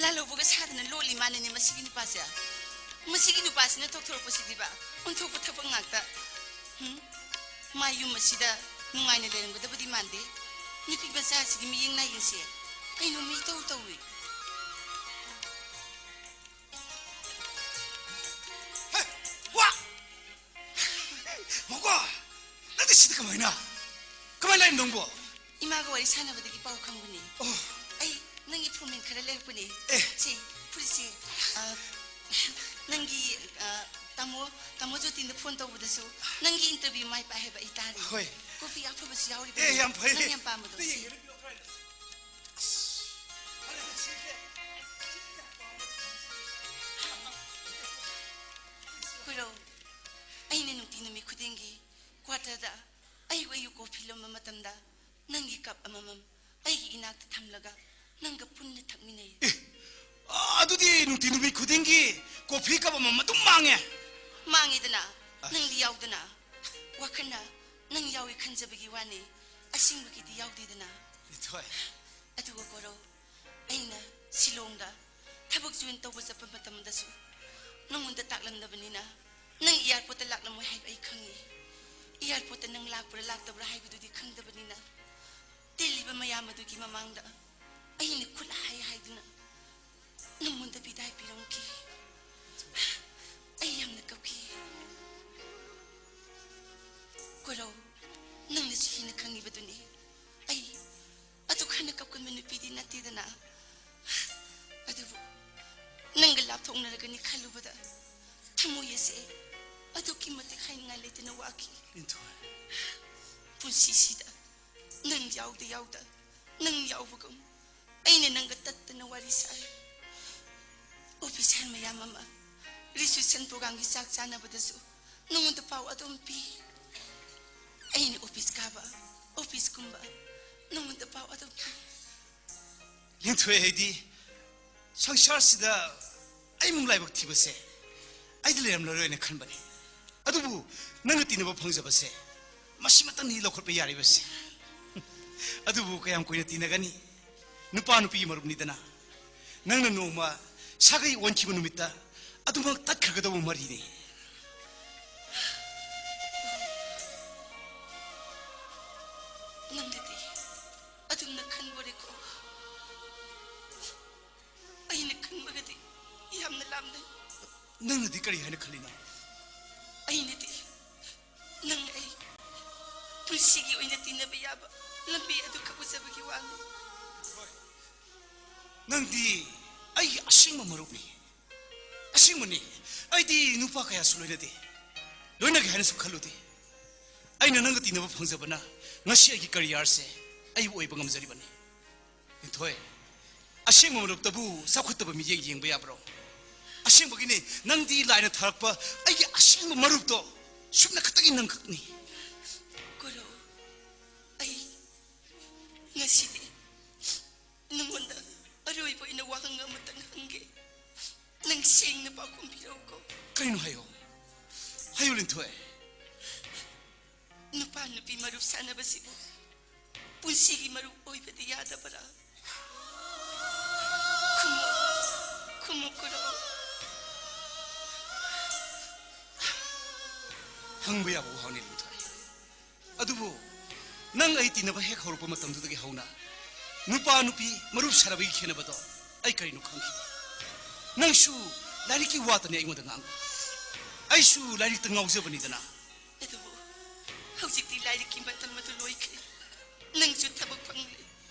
ꯂꯥꯜꯍꯧꯕꯒ ꯁꯥꯗꯅ ꯂꯣꯜꯂꯤ ꯃꯥꯅꯅꯦ ꯃꯁꯤꯒꯤ ꯅꯨꯄꯥꯁꯦ꯫ ꯃꯁꯤꯒꯤ ꯅꯨꯄꯥꯁꯤꯅ ꯊꯣꯛꯊꯣꯔꯛꯄꯁꯤꯗꯤꯕ ꯑꯣꯟꯊꯣꯛꯄ ꯊꯕꯛ ꯉꯥꯛꯇ꯫ ꯍꯨꯝ? ꯃꯥ ꯌꯨꯝ ꯑꯁꯤꯗ ꯅꯨꯡꯉꯥꯏꯅ ꯂꯩꯔꯝꯒꯗꯕꯗꯤ ꯃꯥꯟꯗꯦ꯫ ꯅꯨꯄꯤ ꯃꯆꯥꯁꯤꯒꯤ ꯃꯤꯠꯌꯦꯡ ꯅꯥꯌꯦꯡꯁꯦ ꯀꯩꯅꯣꯝꯃ ꯏꯇꯧ ꯇꯧꯏ꯫ ꯍꯦ, ꯋꯥ! ꯃꯧꯀꯣ, ꯅꯪꯗꯤ ꯁꯤꯗ ꯀꯃꯥꯏꯅ? ꯀꯃꯥꯏꯅ ꯂꯥꯛꯏꯅꯣ ꯅꯪꯕꯣ? ꯏꯃꯥꯒ ꯋꯥꯔꯤ ꯁꯥꯟꯅꯕꯗꯒꯤ ꯄꯥꯎ ꯈꯪꯕꯅꯦ꯫ ꯑꯣ꯫ ꯑꯩ ꯅꯪꯒꯤ ꯐꯨꯔꯤꯠ ꯈꯔ ꯂꯩꯔꯛꯄꯅꯦ꯫ ꯑꯦ꯫ ꯁꯤ, ꯐꯨꯔꯤꯠꯁꯦ, ꯑ, ꯅꯪꯒꯤ, ꯑ, ꯇꯥꯃꯣ, ꯇꯥꯃꯣ ꯖꯣꯇꯤꯟꯗ ꯐꯣꯟ ꯇꯧꯕꯗꯁꯨ ꯅꯪꯒꯤ ꯏꯟꯇꯔꯚ꯭ꯌꯨ ꯃꯥꯏ ꯄꯥꯛꯑꯦ ꯍꯥꯏꯕ ꯑꯩ ꯇꯥꯔꯦ꯫ ꯍꯣꯏ꯫ ꯀꯣꯐꯤ ꯑꯐꯕꯁꯨ ꯌꯥꯎꯔꯤꯕꯅꯦ꯫ ꯑꯦ, ꯌꯥꯝ ꯐꯩ꯫ ꯅꯪ ꯌꯥꯝ ꯄꯥꯝꯕꯗꯣ, ꯑꯝꯇ ꯁꯤ꯫ ꯌꯦꯡꯒꯦꯅꯦ, ꯄꯤꯔꯛꯑꯣ ꯈꯔ꯫ ꯑꯁ, ꯐꯔꯦ, ꯁꯤꯁꯦ꯫ ꯈꯨꯔꯧ, ꯑꯩꯅ ꯅꯨꯡꯇꯤ ꯅꯨꯃꯤꯠ ꯈꯨꯗꯤꯡꯒꯤ ꯀ꯭ꯋꯥꯇꯔꯗ ꯑꯌꯨꯛ ꯑꯌꯨꯛ ꯀꯣꯐꯤ ꯂꯣꯟꯕ ꯃꯇꯝꯗ ꯅꯪꯒꯤ ꯀꯞ ꯑꯃꯃꯝ ꯑꯩꯒꯤ ꯏꯅꯥꯛꯇ ꯊꯝꯂꯒ ꯅꯪꯒ ꯄꯨꯟꯅ ꯊꯛꯃꯤꯟꯅꯩ꯫ ꯑꯦ, ꯑꯗꯨꯗꯤ ꯅꯨꯡꯇꯤ ꯅꯨꯃꯤꯠ ꯈꯨꯗꯤꯡꯒꯤ ꯀꯣꯐꯤ ꯀꯞ ꯑꯃꯃꯝ ꯑꯗꯨꯝ ꯃꯥꯡꯉꯦ꯫ ꯃꯥꯡꯉꯤꯗꯅ, ꯑꯁ꯫ ꯅꯪꯗꯤ ꯌꯥꯎꯗꯅ꯫ ꯋꯥꯈꯜꯅ ꯅꯪ ꯌꯥꯎꯏ ꯈꯟꯖꯕꯒꯤ ꯋꯥꯅꯤ, ꯑꯁꯦꯡꯕꯒꯤꯗꯤ ꯌꯥꯎꯗꯦꯗꯅ꯫ ꯂꯤꯟꯊꯣꯏ꯫ ꯑꯗꯨꯒ ꯀꯣꯔꯧ, ꯑꯩꯅ ꯁꯤꯂꯣꯡꯗ ꯊꯕꯛ join ꯇꯧꯕ ꯆꯠꯄ ꯃꯇꯝꯗꯁꯨ ꯅꯉꯣꯟꯗ ꯇꯥꯛꯂꯝꯗꯕꯅꯤꯅ, ꯅꯪ airportꯇ ꯂꯥꯛꯂꯝꯃꯣꯏ ꯍꯥꯏꯕ ꯑꯩ ꯈꯪꯉꯤ꯫ Airportꯇ ꯅꯪ ꯂꯥꯛꯄ꯭ꯔꯥ ꯂꯥꯛꯇꯕ꯭ꯔꯥ ꯍꯥꯏꯕꯗꯨꯗꯤ ꯈꯪꯗꯕꯅꯤꯅ, ꯇꯤꯜꯂꯤꯕ ꯃꯌꯥꯝ ꯑꯗꯨꯒꯤ ꯃꯃꯥꯡꯗ ꯑꯩꯅ ꯈꯨꯠ ꯍꯥꯏ ꯍꯥꯏꯗꯨꯅ ꯅꯉꯣꯟꯗ ꯕꯤꯗꯥꯏ ꯄꯤꯔꯝꯈꯤ꯫ ꯑꯩ ꯌꯥꯝꯅ ꯀꯞꯈꯤ꯫ ꯀꯣꯔꯧ, ꯅꯪꯅꯁꯨ ꯍꯦꯟꯅ ꯈꯪꯉꯤꯕꯗꯨꯅꯤ꯫ ꯑꯩ ꯑꯗꯨꯛ ꯍꯦꯟꯅ ꯀꯞꯀꯟꯕ ꯅꯨꯄꯤꯗꯤ ꯅꯠꯇꯦꯗꯅ꯫ ꯑꯗꯨꯕꯨ ꯅꯪꯒ ꯂꯥꯞꯊꯣꯛꯅꯔꯒꯅꯤ ꯈꯜꯂꯨꯕꯗ ꯊꯃꯣꯏ ꯑꯁꯦ ꯑꯗꯨꯛꯀꯤ ꯃꯇꯤꯛ ꯍꯥꯏꯅꯤꯡꯉꯥꯏ ꯂꯩꯇꯅ ꯋꯥꯈꯤ꯫ ꯂꯤꯟꯊꯣꯏ꯫ ꯄꯨꯟꯁꯤꯁꯤꯗ ꯅꯪ ꯌꯥꯎꯗ ꯌꯥꯎꯗ, ꯅꯪ ꯌꯥꯎꯕꯒꯨꯝ ꯑꯩꯅ ꯅꯪꯒ ꯇꯠꯇꯅ ꯋꯥꯔꯤ ꯁꯥꯏ꯫ Official ꯃꯌꯥꯝ ꯑꯃ reception programꯒꯤ ꯆꯥꯛ ꯆꯥꯅꯕꯗꯁꯨ ꯅꯉꯣꯟꯗ ꯄꯥꯎ ꯑꯗꯨꯝ ꯄꯤ꯫ ꯑꯩꯅ office ꯀꯥꯕ, officeꯀꯨꯝꯕ ꯅꯉꯣꯟꯗ ꯄꯥꯎ ꯑꯗꯨꯝ ꯄꯤ꯫ ꯂꯤꯟꯊꯣꯏ, ꯑꯩꯗꯤ ꯁꯪꯁꯥꯔꯁꯤꯗ ꯑꯩꯃꯨꯛ ꯂꯥꯏꯕꯛ ꯊꯤꯕꯁꯦ ꯑꯩꯗꯤ ꯂꯩꯔꯝꯂꯔꯣꯏꯅ ꯈꯟꯕꯅꯤ꯫ ꯑꯗꯨꯕꯨ ꯅꯪꯒ ꯇꯤꯟꯅꯕ ꯐꯪꯖꯕꯁꯦ ꯃꯁꯤꯃꯇꯪꯅꯤ ꯂꯧꯈꯠꯄ ꯌꯥꯔꯤꯕꯁꯦ꯫ ꯑꯗꯨꯕꯨ ꯀꯌꯥꯝ ꯀꯨꯏꯅ ꯇꯤꯟꯅꯒꯅꯤ? ꯅꯨꯄꯥ ꯅꯨꯄꯤꯒꯤ ꯃꯔꯨꯞꯅꯤꯗꯅ꯫ ꯅꯪꯅ ꯅꯣꯡꯃ ꯁꯥꯒꯩ ꯑꯣꯟꯈꯤꯕ ꯅꯨꯃꯤꯠꯇ ꯑꯗꯨꯃꯛ ꯇꯠꯈ꯭ꯔꯒꯗꯧꯕ ꯃꯔꯤꯅꯤ꯫ ꯅꯪꯅꯗꯤ ꯑꯗꯨꯝꯅ ꯈꯟꯕꯣꯔꯦꯀꯣ? ꯑꯩꯅ ꯈꯟꯕꯒꯗꯤ ꯌꯥꯝꯅ ꯂꯥꯞꯅꯩ꯫ ꯅꯪꯅꯗꯤ ꯀꯔꯤ ꯍꯥꯏꯅ ꯈꯜꯂꯤꯅꯣ? ꯑꯩꯅꯗꯤ ꯅꯪ ꯑꯩ ꯄꯨꯟꯁꯤꯒꯤ ꯑꯣꯏꯅ ꯇꯤꯟꯅꯕ ꯌꯥꯕ ꯂꯝꯕꯤ ꯑꯗꯨꯈꯛ ꯎꯖꯕꯒꯤ ꯋꯥꯅꯤ꯫ ꯅꯪꯗꯤ ꯑꯩꯒꯤ ꯑꯁꯦꯡꯕ ꯃꯔꯨꯞꯅꯤ꯫ ꯑꯁꯦꯡꯕꯅꯤ, ꯑꯩꯗꯤ ꯅꯨꯄꯥ ꯀꯌꯥꯁꯨ ꯂꯣꯏꯅꯗꯦ꯫ ꯂꯣꯏꯅꯒꯦ ꯍꯥꯏꯅꯁꯨ ꯈꯜꯂꯨꯗꯦ꯫ ꯑꯩꯅ ꯅꯪꯒ ꯇꯤꯟꯅꯕ ꯐꯪꯖꯕꯅ ꯉꯁꯤ ꯑꯩꯒꯤ careerꯁꯦ ꯑꯩꯕꯨ ꯑꯣꯏꯕ ꯉꯝꯖꯔꯤꯕꯅꯤ꯫ ꯂꯤꯟꯊꯣꯏ, ꯑꯁꯦꯡꯕ ꯃꯔꯨꯞꯇꯕꯨ ꯆꯥꯎꯈꯠꯇꯕ ꯃꯤꯠꯌꯦꯡ ꯌꯦꯡꯕ ꯌꯥꯕ꯭ꯔꯣ? ꯑꯁꯦꯡꯕꯒꯤꯅꯤ, ꯅꯪꯗꯤ ꯂꯥꯏꯅ ꯊꯥꯔꯛꯄ ꯑꯩꯒꯤ ꯑꯁꯦꯡꯕ ꯃꯔꯨꯞꯇꯣ ꯁꯨꯞꯅ ꯈꯛꯇꯒꯤ ꯅꯪꯈꯛꯅꯤ꯫ ꯀꯣꯔꯧ, ꯑꯩ ꯋꯥꯍꯪ ꯑꯃꯇꯪ ꯍꯪꯒꯦ꯫ ꯅꯪ ꯁꯦꯡꯅ ꯄꯥꯎꯈꯨꯝ ꯄꯤꯔꯛꯎꯀꯣ꯫ ꯀꯩꯅꯣ ꯍꯥꯏꯌꯣ꯫ ꯍꯥꯏꯌꯨ, ꯂꯤꯟꯊꯣꯏ꯫ ꯅꯨꯄꯥ ꯅꯨꯄꯤ ꯃꯔꯨꯞ ꯁꯥꯟꯅꯕꯁꯤꯕꯨ ꯄꯨꯟꯁꯤꯒꯤ ꯃꯔꯨꯞ ꯑꯣꯏꯕꯗꯤ ꯌꯥꯗꯕꯔꯥ? ꯈꯨꯝꯃꯨ, ꯈꯨꯝꯃꯨ ꯀꯣꯔꯧ꯫ ꯍꯪꯕ ꯌꯥꯕ ꯋꯥꯍꯪꯅꯤ, ꯂꯤꯟꯊꯣꯏ꯫ ꯑꯗꯨꯕꯨ ꯅꯪ ꯑꯩ ꯇꯤꯟꯅꯕ ꯍꯦꯛ ꯍꯧꯔꯛꯄ ꯃꯇꯝꯗꯨꯗꯒꯤ ꯍꯧꯅ ꯅꯨꯄꯥ ꯅꯨꯄꯤ ꯃꯔꯨꯞ ꯁꯥꯟꯅꯕꯒꯤ ꯈꯦꯠꯅꯕꯗꯣ ꯑꯩ ꯀꯔꯤꯅꯣ ꯈꯪꯈꯤꯗꯦ꯫ ꯅꯪꯁꯨ ꯂꯥꯏꯔꯤꯛꯀꯤ ꯋꯥꯇꯅꯤ ꯑꯩꯉꯣꯟꯗ ꯉꯥꯡꯕ꯫ ꯑꯩꯁꯨ ꯂꯥꯏꯔꯤꯛꯇ ꯉꯥꯎꯖꯕꯅꯤꯗꯅ꯫ ꯑꯗꯨꯕꯨ ꯍꯧꯖꯤꯛꯇꯤ ꯂꯥꯏꯔꯤꯛꯀꯤ ꯃꯇꯝ ꯑꯗꯨ ꯂꯣꯏꯈ꯭ꯔꯦ꯫ ꯅꯪꯁꯨ ꯊꯕꯛ ꯐꯪꯂꯦ,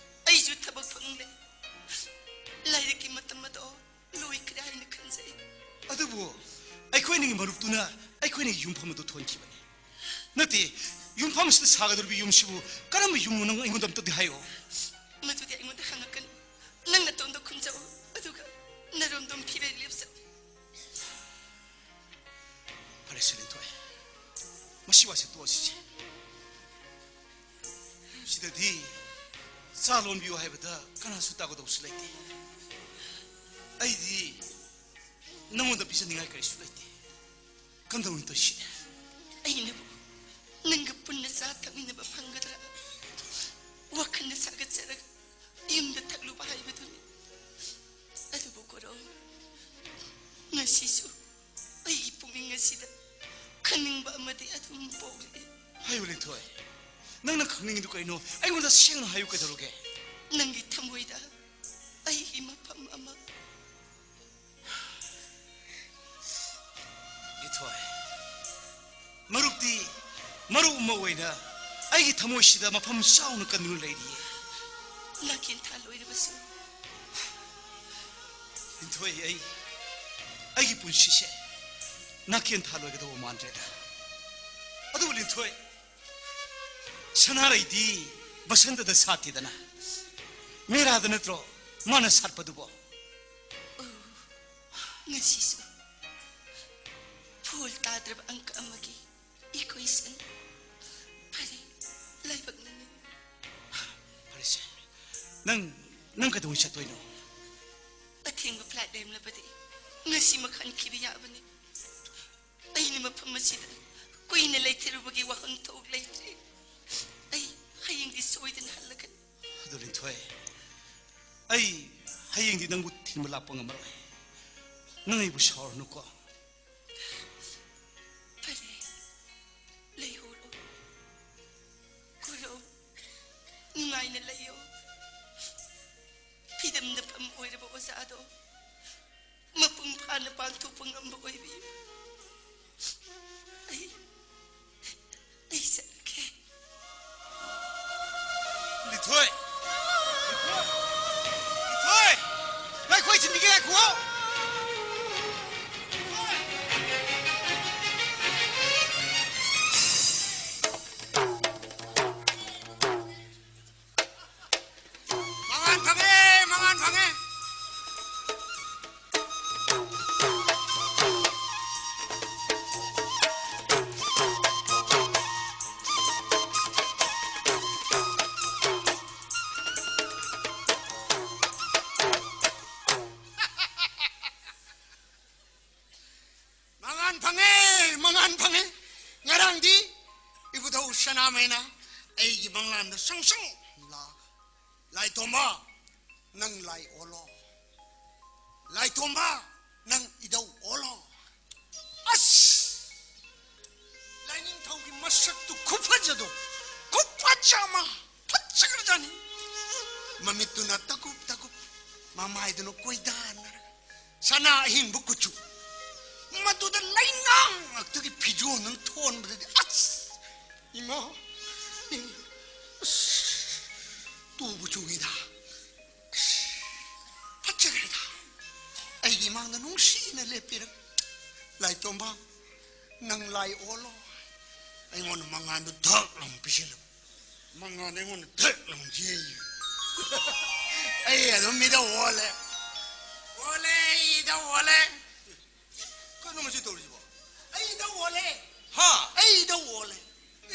ꯑꯩꯁꯨ ꯊꯕꯛ ꯐꯪꯂꯦ꯫ ꯂꯥꯏꯔꯤꯛꯀꯤ ꯃꯇꯝ ꯑꯗꯣ ꯂꯣꯏꯈ꯭ꯔꯦ ꯍꯥꯏꯅ ꯈꯟꯖꯩ꯫ ꯑꯗꯨꯕꯨ ꯑꯩꯈꯣꯏ ꯑꯅꯤꯒꯤ ꯃꯔꯨꯞꯇꯨꯅ ꯑꯩꯈꯣꯏ ꯑꯅꯤꯒꯤ ꯌꯨꯝꯐꯝ ꯑꯗꯨ ꯊꯣꯟꯈꯤꯕꯅꯤ꯫ ꯅꯠꯇꯦ, ꯌꯨꯝꯐꯝ ꯑꯁꯤꯗ ꯁꯥꯒꯗꯧꯔꯤꯕ ꯌꯨꯝꯁꯤꯕꯨ ꯀꯔꯝꯕ ꯌꯨꯝꯅꯣ, ꯅꯪ ꯑꯩꯉꯣꯟꯗ ꯑꯝꯇꯗꯤ ꯍꯥꯏꯌꯣ꯫ ꯃꯗꯨꯗꯤ ꯑꯩꯉꯣꯟꯗ ꯍꯪꯉꯛꯀꯅꯨ꯫ ꯅꯪ ꯅꯇꯣꯝꯗ ꯈꯨꯝꯖꯧ, ꯑꯗꯨꯒ ꯅꯔꯣꯝꯗꯣꯝ ꯐꯤꯔꯦ ꯂꯦꯞꯆꯧ꯫ ꯐꯔꯦꯁꯦ, ꯂꯤꯟꯊꯣꯏ, ꯃꯁꯤ ꯋꯥꯁꯦ ꯇꯣꯛꯑꯁꯤꯁꯦ꯫ ꯁꯤꯗꯗꯤ ꯆꯥ ꯂꯣꯟꯕꯤꯌꯨ ꯍꯥꯏꯕꯗ ꯀꯅꯥꯁꯨ ꯇꯥꯒꯗꯧꯕꯁꯨ ꯂꯩꯇꯦ꯫ ꯑꯩꯗꯤ ꯅꯉꯣꯟꯗ ꯄꯤꯖꯅꯤꯡꯉꯥꯏ ꯀꯔꯤꯁꯨ ꯂꯩꯇꯦ꯫ ꯀꯝꯗꯧꯅꯤ ꯇꯧꯔꯤꯁꯤ? ꯑꯩꯅꯕꯨ ꯅꯪꯒ ꯄꯨꯟꯅ ꯆꯥ ꯊꯛꯃꯤꯟꯅꯕ ꯐꯪꯒꯗ꯭ꯔꯥ? ꯋꯥꯈꯜꯅ ꯁꯥꯒꯠꯆꯔꯒ ꯌꯨꯝꯗ ꯊꯛꯂꯨꯕ ꯍꯥꯏꯕꯗꯨꯅꯤ꯫ ꯑꯗꯨꯕꯨ ꯀꯣꯔꯧ, ꯉꯁꯤꯁꯨ ꯑꯩꯒꯤ ꯄꯨꯛꯅꯤꯡ ꯑꯁꯤꯗ ꯈꯪꯅꯤꯡꯕ ꯑꯃꯗꯤ ꯑꯗꯨꯝ ꯄꯣꯛꯂꯤ꯫ ꯍꯥꯏꯌꯨ, ꯂꯤꯟꯊꯣꯏ, ꯅꯪꯅ ꯈꯪꯅꯤꯡꯉꯤꯗꯨ ꯀꯩꯅꯣ? ꯑꯩꯉꯣꯟꯗ ꯁꯦꯡꯅ ꯍꯥꯏꯌꯨ, ꯀꯩꯗꯧꯔꯒꯦ? ꯅꯪꯒꯤ ꯊꯃꯣꯏꯗ ꯑꯩꯒꯤ ꯃꯐꯝ ꯑꯃ꯫ ꯂꯤꯟꯊꯣꯏ, ꯃꯔꯨꯞꯇꯤ ꯃꯔꯨꯞ ꯑꯃ ꯑꯣꯏꯅ ꯑꯩꯒꯤ ꯊꯃꯣꯏꯁꯤꯗ ꯃꯐꯝ ꯆꯥꯎꯅ ꯀꯟꯗꯨꯅ ꯂꯩꯔꯤꯌꯦ꯫ ꯅꯥꯀꯦꯟ ꯊꯥ ꯂꯣꯏꯔꯕꯁꯨ ꯂꯤꯟꯊꯣꯏ, ꯑꯩ, ꯑꯩꯒꯤ ꯄꯨꯟꯁꯤꯁꯦ ꯅꯥꯀꯦꯟ ꯊꯥ ꯂꯣꯏꯒꯗꯧꯕ ꯃꯥꯟꯗ꯭ꯔꯦꯗ꯫ ꯑꯗꯨꯕꯨ ꯂꯤꯟꯊꯣꯏ, ꯁꯅꯥꯔꯩꯗꯤ ꯕꯁꯟꯇꯗ ꯁꯥꯠꯇꯦꯗꯅ, ꯃꯦꯔꯥꯗ ꯅꯠꯇ꯭ꯔꯣ ꯃꯥꯅ ꯁꯥꯠꯄꯗꯨꯕꯣ? ꯑꯣ, ꯉꯁꯤꯁꯨ ꯐꯣꯜ ꯇꯥꯗ꯭ꯔꯕ ꯑꯪꯀ ꯑꯃꯒꯤ ꯏꯀ꯭ꯋꯦꯁꯟ꯫ ꯐꯔꯦ, ꯂꯥꯏꯕꯛꯅꯅꯤ꯫ ꯐꯔꯦꯁꯦ, ꯅꯪ, ꯅꯪ ꯀꯩꯗꯧꯉꯩ ꯆꯠꯇꯣꯏꯅꯣ? ꯑꯊꯦꯡꯕ flight ꯂꯩꯔꯝꯂꯕꯗꯤ ꯉꯁꯤꯃꯛ ꯍꯟꯈꯤꯕ ꯌꯥꯕꯅꯤ꯫ ꯑꯩꯅ ꯃꯐꯝ ꯑꯁꯤꯗ ꯀꯨꯏꯅ ꯂꯩꯊꯔꯨꯕꯒꯤ ꯋꯥꯍꯟꯊꯣꯛ ꯂꯩꯇ꯭ꯔꯦ꯫ ꯑꯩ ꯍꯌꯦꯡꯗꯤ ꯁꯣꯏꯗꯅ ꯍꯜꯂꯒꯅꯤ꯫ ꯑꯗꯨ ꯂꯤꯟꯊꯣꯏ, ꯑꯩ ꯍꯌꯦꯡꯗꯤ ꯅꯪꯕꯨ ꯊꯤꯟꯕ ꯂꯥꯛꯄ ꯉꯝꯃꯔꯣꯏ꯫ ꯅꯪ ꯑꯩꯕꯨ ꯁꯥꯎꯔꯅꯨꯀꯣ꯫ ꯐꯔꯦ, ꯂꯩꯍꯧꯔꯣ꯫ ꯈꯨꯔꯨ, ꯅꯨꯡꯉꯥꯏꯅ ꯂꯩꯌꯣ꯫ ꯐꯤꯗꯝꯗ ꯐꯝ ꯑꯣꯏꯔꯕ ꯑꯣꯖꯥꯗꯣ ꯃꯄꯨꯡ ꯐꯥꯅ ꯄꯥꯡꯊꯣꯛꯄ ꯉꯝꯕ ꯑꯣꯏꯕꯤꯌꯨ꯫ ꯑꯩ, ꯑꯩ ꯆꯠꯂꯒꯦ꯫ ꯂꯤꯊꯣꯏ! ꯂꯤꯊꯣꯏ! ꯂꯤꯊꯣꯏ! ꯉꯥꯏꯈꯣ, ꯑꯩ ꯊꯤꯟꯕꯤꯒꯦ, ꯉꯥꯏꯈꯣ! ꯃꯉꯥꯟ ꯐꯪꯉꯦ, ꯃꯉꯥꯟ ꯐꯪꯉꯦ꯫ ꯃꯉꯥꯟ ꯐꯪꯉꯦ, ꯃꯉꯥꯟ ꯐꯪꯉꯦ꯫ ꯉꯔꯥꯡꯗꯤ ꯏꯕꯨꯙꯧ ꯁꯅꯥꯃꯍꯤꯅ ꯑꯩꯒꯤ ꯃꯪꯂꯥꯟꯗ ꯁꯪ ꯁꯪ ꯂꯥꯛꯑꯒ, "ꯂꯥꯏꯇꯣꯝꯕ, ꯅꯪ ꯂꯥꯏ ꯑꯣꯜꯂꯣ꯫ ꯂꯥꯏꯇꯣꯝꯕ, ꯅꯪ ꯏꯙꯧ ꯑꯣꯜꯂꯣ꯫" ꯑꯁ! ꯂꯥꯏꯅꯤꯡꯊꯧꯒꯤ ꯃꯁꯛꯇꯨ ꯈꯨꯐꯖꯗꯣ, ꯈꯨꯐꯖ ꯑꯃ, ꯐꯖꯈ꯭ꯔꯖꯥꯠꯅꯤ꯫ ꯃꯃꯤꯠꯇꯨꯅ ꯇꯀꯨꯞ ꯇꯀꯨꯞ, ꯃꯃꯥꯏꯗꯨꯅ ꯀꯣꯏꯗꯥꯅꯔꯒ, ꯁꯅꯥ ꯑꯍꯤꯡꯕ ꯀꯨꯆꯨ, ꯃꯗꯨꯗ ꯂꯩꯉꯥꯡ ꯉꯥꯛꯇꯒꯤ ꯐꯤꯖꯣꯜꯗꯨꯅ ꯊꯣꯟꯕꯗꯗꯤ, ꯑꯁ! ꯏꯃꯥ! ꯑꯁ! ꯇꯨꯕꯨ ꯆꯨꯡꯉꯤꯗ꯫ ꯑꯁ! ꯐꯖꯈ꯭ꯔꯦꯗ꯫ ꯑꯩꯒꯤ ꯏꯃꯥꯡꯗ ꯅꯨꯡꯁꯤꯅ ꯂꯦꯞꯄꯤꯔꯒ, "ꯂꯥꯏꯇꯣꯝꯕ, ꯅꯪ ꯂꯥꯏ ꯑꯣꯜꯂꯣ꯫" ꯑꯩꯉꯣꯟꯗ ꯃꯉꯥꯟꯗꯨ ꯙꯛ ꯂꯥꯎꯅ ꯄꯤꯁꯤꯜꯂꯨ꯫ ꯃꯉꯥꯟꯗ ꯑꯩꯉꯣꯟꯗ ꯙꯛ ꯂꯥꯎꯅ ꯌꯩ꯫ ꯑꯩ ꯑꯗꯨꯝ ꯏꯙꯧ ꯑꯣꯜꯂꯦ꯫ ꯑꯣꯜꯂꯦ, ꯑꯩ ꯏꯙꯧ ꯑꯣꯜꯂꯦ꯫ ꯀꯩꯅꯣ ꯃꯁꯤ ꯇꯧꯔꯤꯁꯤꯕꯣ? ꯑꯩ ꯏꯙꯧ ꯑꯣꯜꯂꯦ꯫ ꯍꯥ? ꯑꯩ ꯏꯙꯧ ꯑꯣꯜꯂꯦ꯫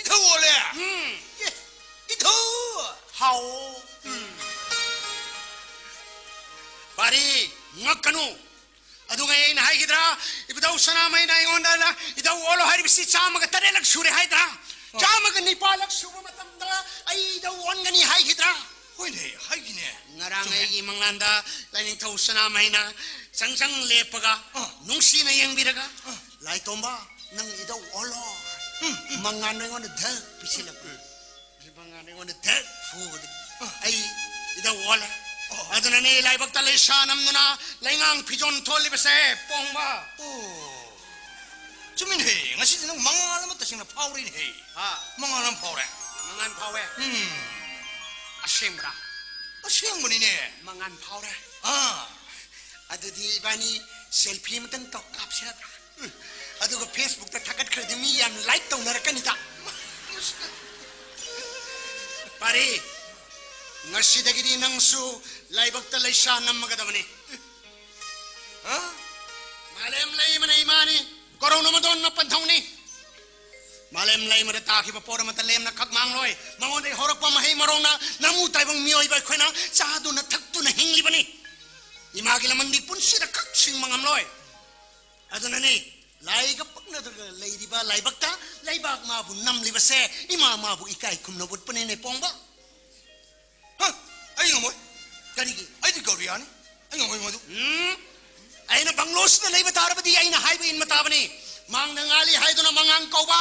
ꯏꯙꯧ ꯑꯣꯜꯂꯦ? ꯎꯝ꯫ ꯑꯦ, ꯏꯙꯧ! ꯍꯥꯎ꯫ ꯎꯝ꯫ ꯄꯥꯔꯤ, ꯁꯅꯥꯃꯍꯤꯅ ꯑꯩꯉꯣꯟꯗ ꯏꯙꯧ ꯑꯣꯜꯂꯣ ꯍꯥꯏꯔꯤꯕꯁꯤ ꯆꯥꯝꯃꯒ ꯇꯔꯦꯠꯂꯛ ꯁꯨꯔꯦ ꯍꯥꯏꯗ꯭ꯔꯥ? ꯆꯥꯝꯃꯒ ꯅꯤꯄꯥꯜꯂꯛ ꯁꯨꯕ ꯃꯇꯝꯗ ꯑꯩ ꯏꯙꯧ ꯑꯣꯟꯒꯅꯤ ꯍꯥꯏꯈꯤꯗ꯭ꯔꯥ? ꯍꯣꯏꯅꯦ, ꯍꯥꯏꯈꯤꯅꯦ꯫ ꯉꯔꯥꯡ ꯆꯨꯝꯃꯦ꯫ ꯑꯩꯒꯤ ꯃꯪꯂꯥꯟꯗ ꯂꯥꯏꯅꯤꯡꯊꯧ ꯁꯅꯥꯃꯍꯤꯅ ꯆꯪ ꯆꯪ ꯂꯦꯞꯄꯒ, ꯑꯥ꯫ ꯅꯨꯡꯁꯤꯅ ꯌꯦꯡꯕꯤꯔꯒ, ꯑꯥ꯫ "ꯂꯥꯏꯇꯣꯝꯕ, ꯅꯪ ꯏꯙꯧ ꯑꯣꯜꯂꯣ꯫" ꯎꯝ, ꯎꯝ꯫ ꯃꯉꯥꯟꯗꯣ ꯑꯩꯉꯣꯟꯗ ꯙꯛ ꯄꯤꯁꯤꯜꯂꯛꯄ꯫ ꯎꯝ꯫ ꯃꯉꯥꯟꯗꯣ ꯑꯩꯉꯣꯟꯗ ꯙꯛ ꯐꯨꯕꯗꯒꯤ, ꯑꯥ꯫ ꯑꯩ ꯏꯙꯧ ꯑꯣꯜꯂꯦ꯫ ꯑꯣ꯫ ꯑꯗꯨꯅꯅꯦ ꯂꯥꯏꯕꯛꯇ ꯂꯩꯁꯥ ꯅꯝꯗꯨꯅ ꯂꯩꯉꯥꯡ ꯐꯤꯖꯣꯜ ꯊꯣꯜꯂꯤꯕꯁꯦ, ꯄꯣꯡꯕ꯫ ꯑꯣ꯫ ꯆꯨꯝꯃꯤꯅꯦꯍꯦ, ꯉꯁꯤꯗꯤ ꯅꯪ ꯃꯉꯥꯜ ꯑꯃ ꯇꯁꯦꯡꯅ ꯐꯥꯎꯔꯤꯅꯦꯍꯦ꯫ ꯑꯥ꯫ ꯃꯉꯥꯜ ꯑꯃ ꯐꯥꯎꯔꯦ꯫ ꯃꯉꯥꯜ ꯐꯥꯎꯋꯦ꯫ ꯎꯝ꯫ ꯑꯁꯦꯡꯕ꯭ꯔꯥ? ꯑꯁꯦꯡꯕꯅꯤꯅꯦ꯫ ꯃꯉꯥꯜ ꯐꯥꯎꯔꯦ꯫ ꯑꯥ꯫ ꯑꯗꯨꯗꯤ ꯏꯕꯥꯅꯤ selfie ꯑꯃꯇꯪ ꯇꯧ ꯀꯥꯞꯁꯦ ꯍꯥꯏꯕ꯭ꯔꯥ? ꯎꯝ꯫ ꯑꯗꯨꯒ Facebookꯇ ꯊꯥꯒꯠꯈ꯭ꯔꯗꯤ ꯃꯤ ꯌꯥꯝ like ꯇꯧꯅꯔꯛꯀꯅꯤꯗ꯫ ꯄꯥꯔꯤ, ꯉꯁꯤꯗꯒꯤꯗꯤ ꯅꯪꯁꯨ ꯂꯥꯏꯕꯛꯇ ꯂꯩꯁꯥ ꯅꯝꯃꯒꯗꯕꯅꯤ꯫ ꯍꯥ? ꯃꯥꯂꯦꯝ ꯂꯩꯃꯅ ꯏꯃꯥꯅꯤ, ꯀꯣꯔꯧꯅꯃꯗꯣꯟꯅ ꯄꯟꯊꯧꯅꯤ꯫ ꯃꯥꯂꯦꯝ ꯂꯩꯃꯗ ꯇꯥꯈꯤꯕ ꯄꯣꯠ ꯑꯃꯠꯇ ꯂꯦꯝꯅ ꯈꯛ ꯃꯥꯡꯂꯣꯏ꯫ ꯃꯉꯣꯟꯗꯒꯤ ꯍꯧꯔꯛꯄ ꯃꯍꯩ ꯃꯔꯣꯡꯅ ꯅꯃꯨ ꯇꯥꯏꯕꯪ ꯃꯤꯑꯣꯏꯕ ꯑꯩꯈꯣꯏꯅ ꯆꯥꯗꯨꯅ ꯊꯛꯇꯨꯅ ꯍꯤꯡꯂꯤꯕꯅꯤ꯫ ꯏꯃꯥꯒꯤ ꯂꯃꯟꯗꯤ ꯄꯨꯟꯁꯤꯗ ꯈꯛ ꯁꯤꯡꯕ ꯉꯝꯂꯣꯏ꯫ ꯑꯗꯨꯅꯅꯤ ꯂꯥꯏꯒ ꯄꯛꯅꯗꯨꯅ ꯂꯩꯔꯤꯕ ꯂꯥꯏꯕꯛꯇ ꯂꯩꯕꯥꯛ ꯃꯥꯕꯨ ꯅꯝꯂꯤꯕꯁꯦ, ꯏꯃꯥ ꯃꯥꯕꯨ ꯏꯀꯥꯏ ꯈꯨꯝꯅꯕ ꯎꯠꯄꯅꯤꯅꯦ ꯄꯣꯡꯕ꯫ ꯍ, ꯑꯩ ꯉꯝꯃꯣꯏ꯫ ꯀꯔꯤꯒꯤ? ꯑꯩꯗꯤ ꯒꯧꯔꯤꯌꯥꯅꯤ꯫ ꯑꯩ ꯉꯝꯃꯣꯏ ꯃꯗꯨ꯫ ꯎꯝ? ꯑꯩꯅ ꯕꯪꯒ꯭ꯂꯣꯁꯤꯗ ꯂꯩꯕ ꯇꯥꯔꯕꯗꯤ ꯑꯩꯅ ꯍꯥꯏꯕ ꯏꯟꯕ ꯇꯥꯕꯅꯤ꯫ ꯃꯥꯡꯗ ꯉꯥꯜꯂꯤ ꯍꯥꯏꯗꯨꯅ ꯃꯉꯥꯡ ꯀꯧꯕ,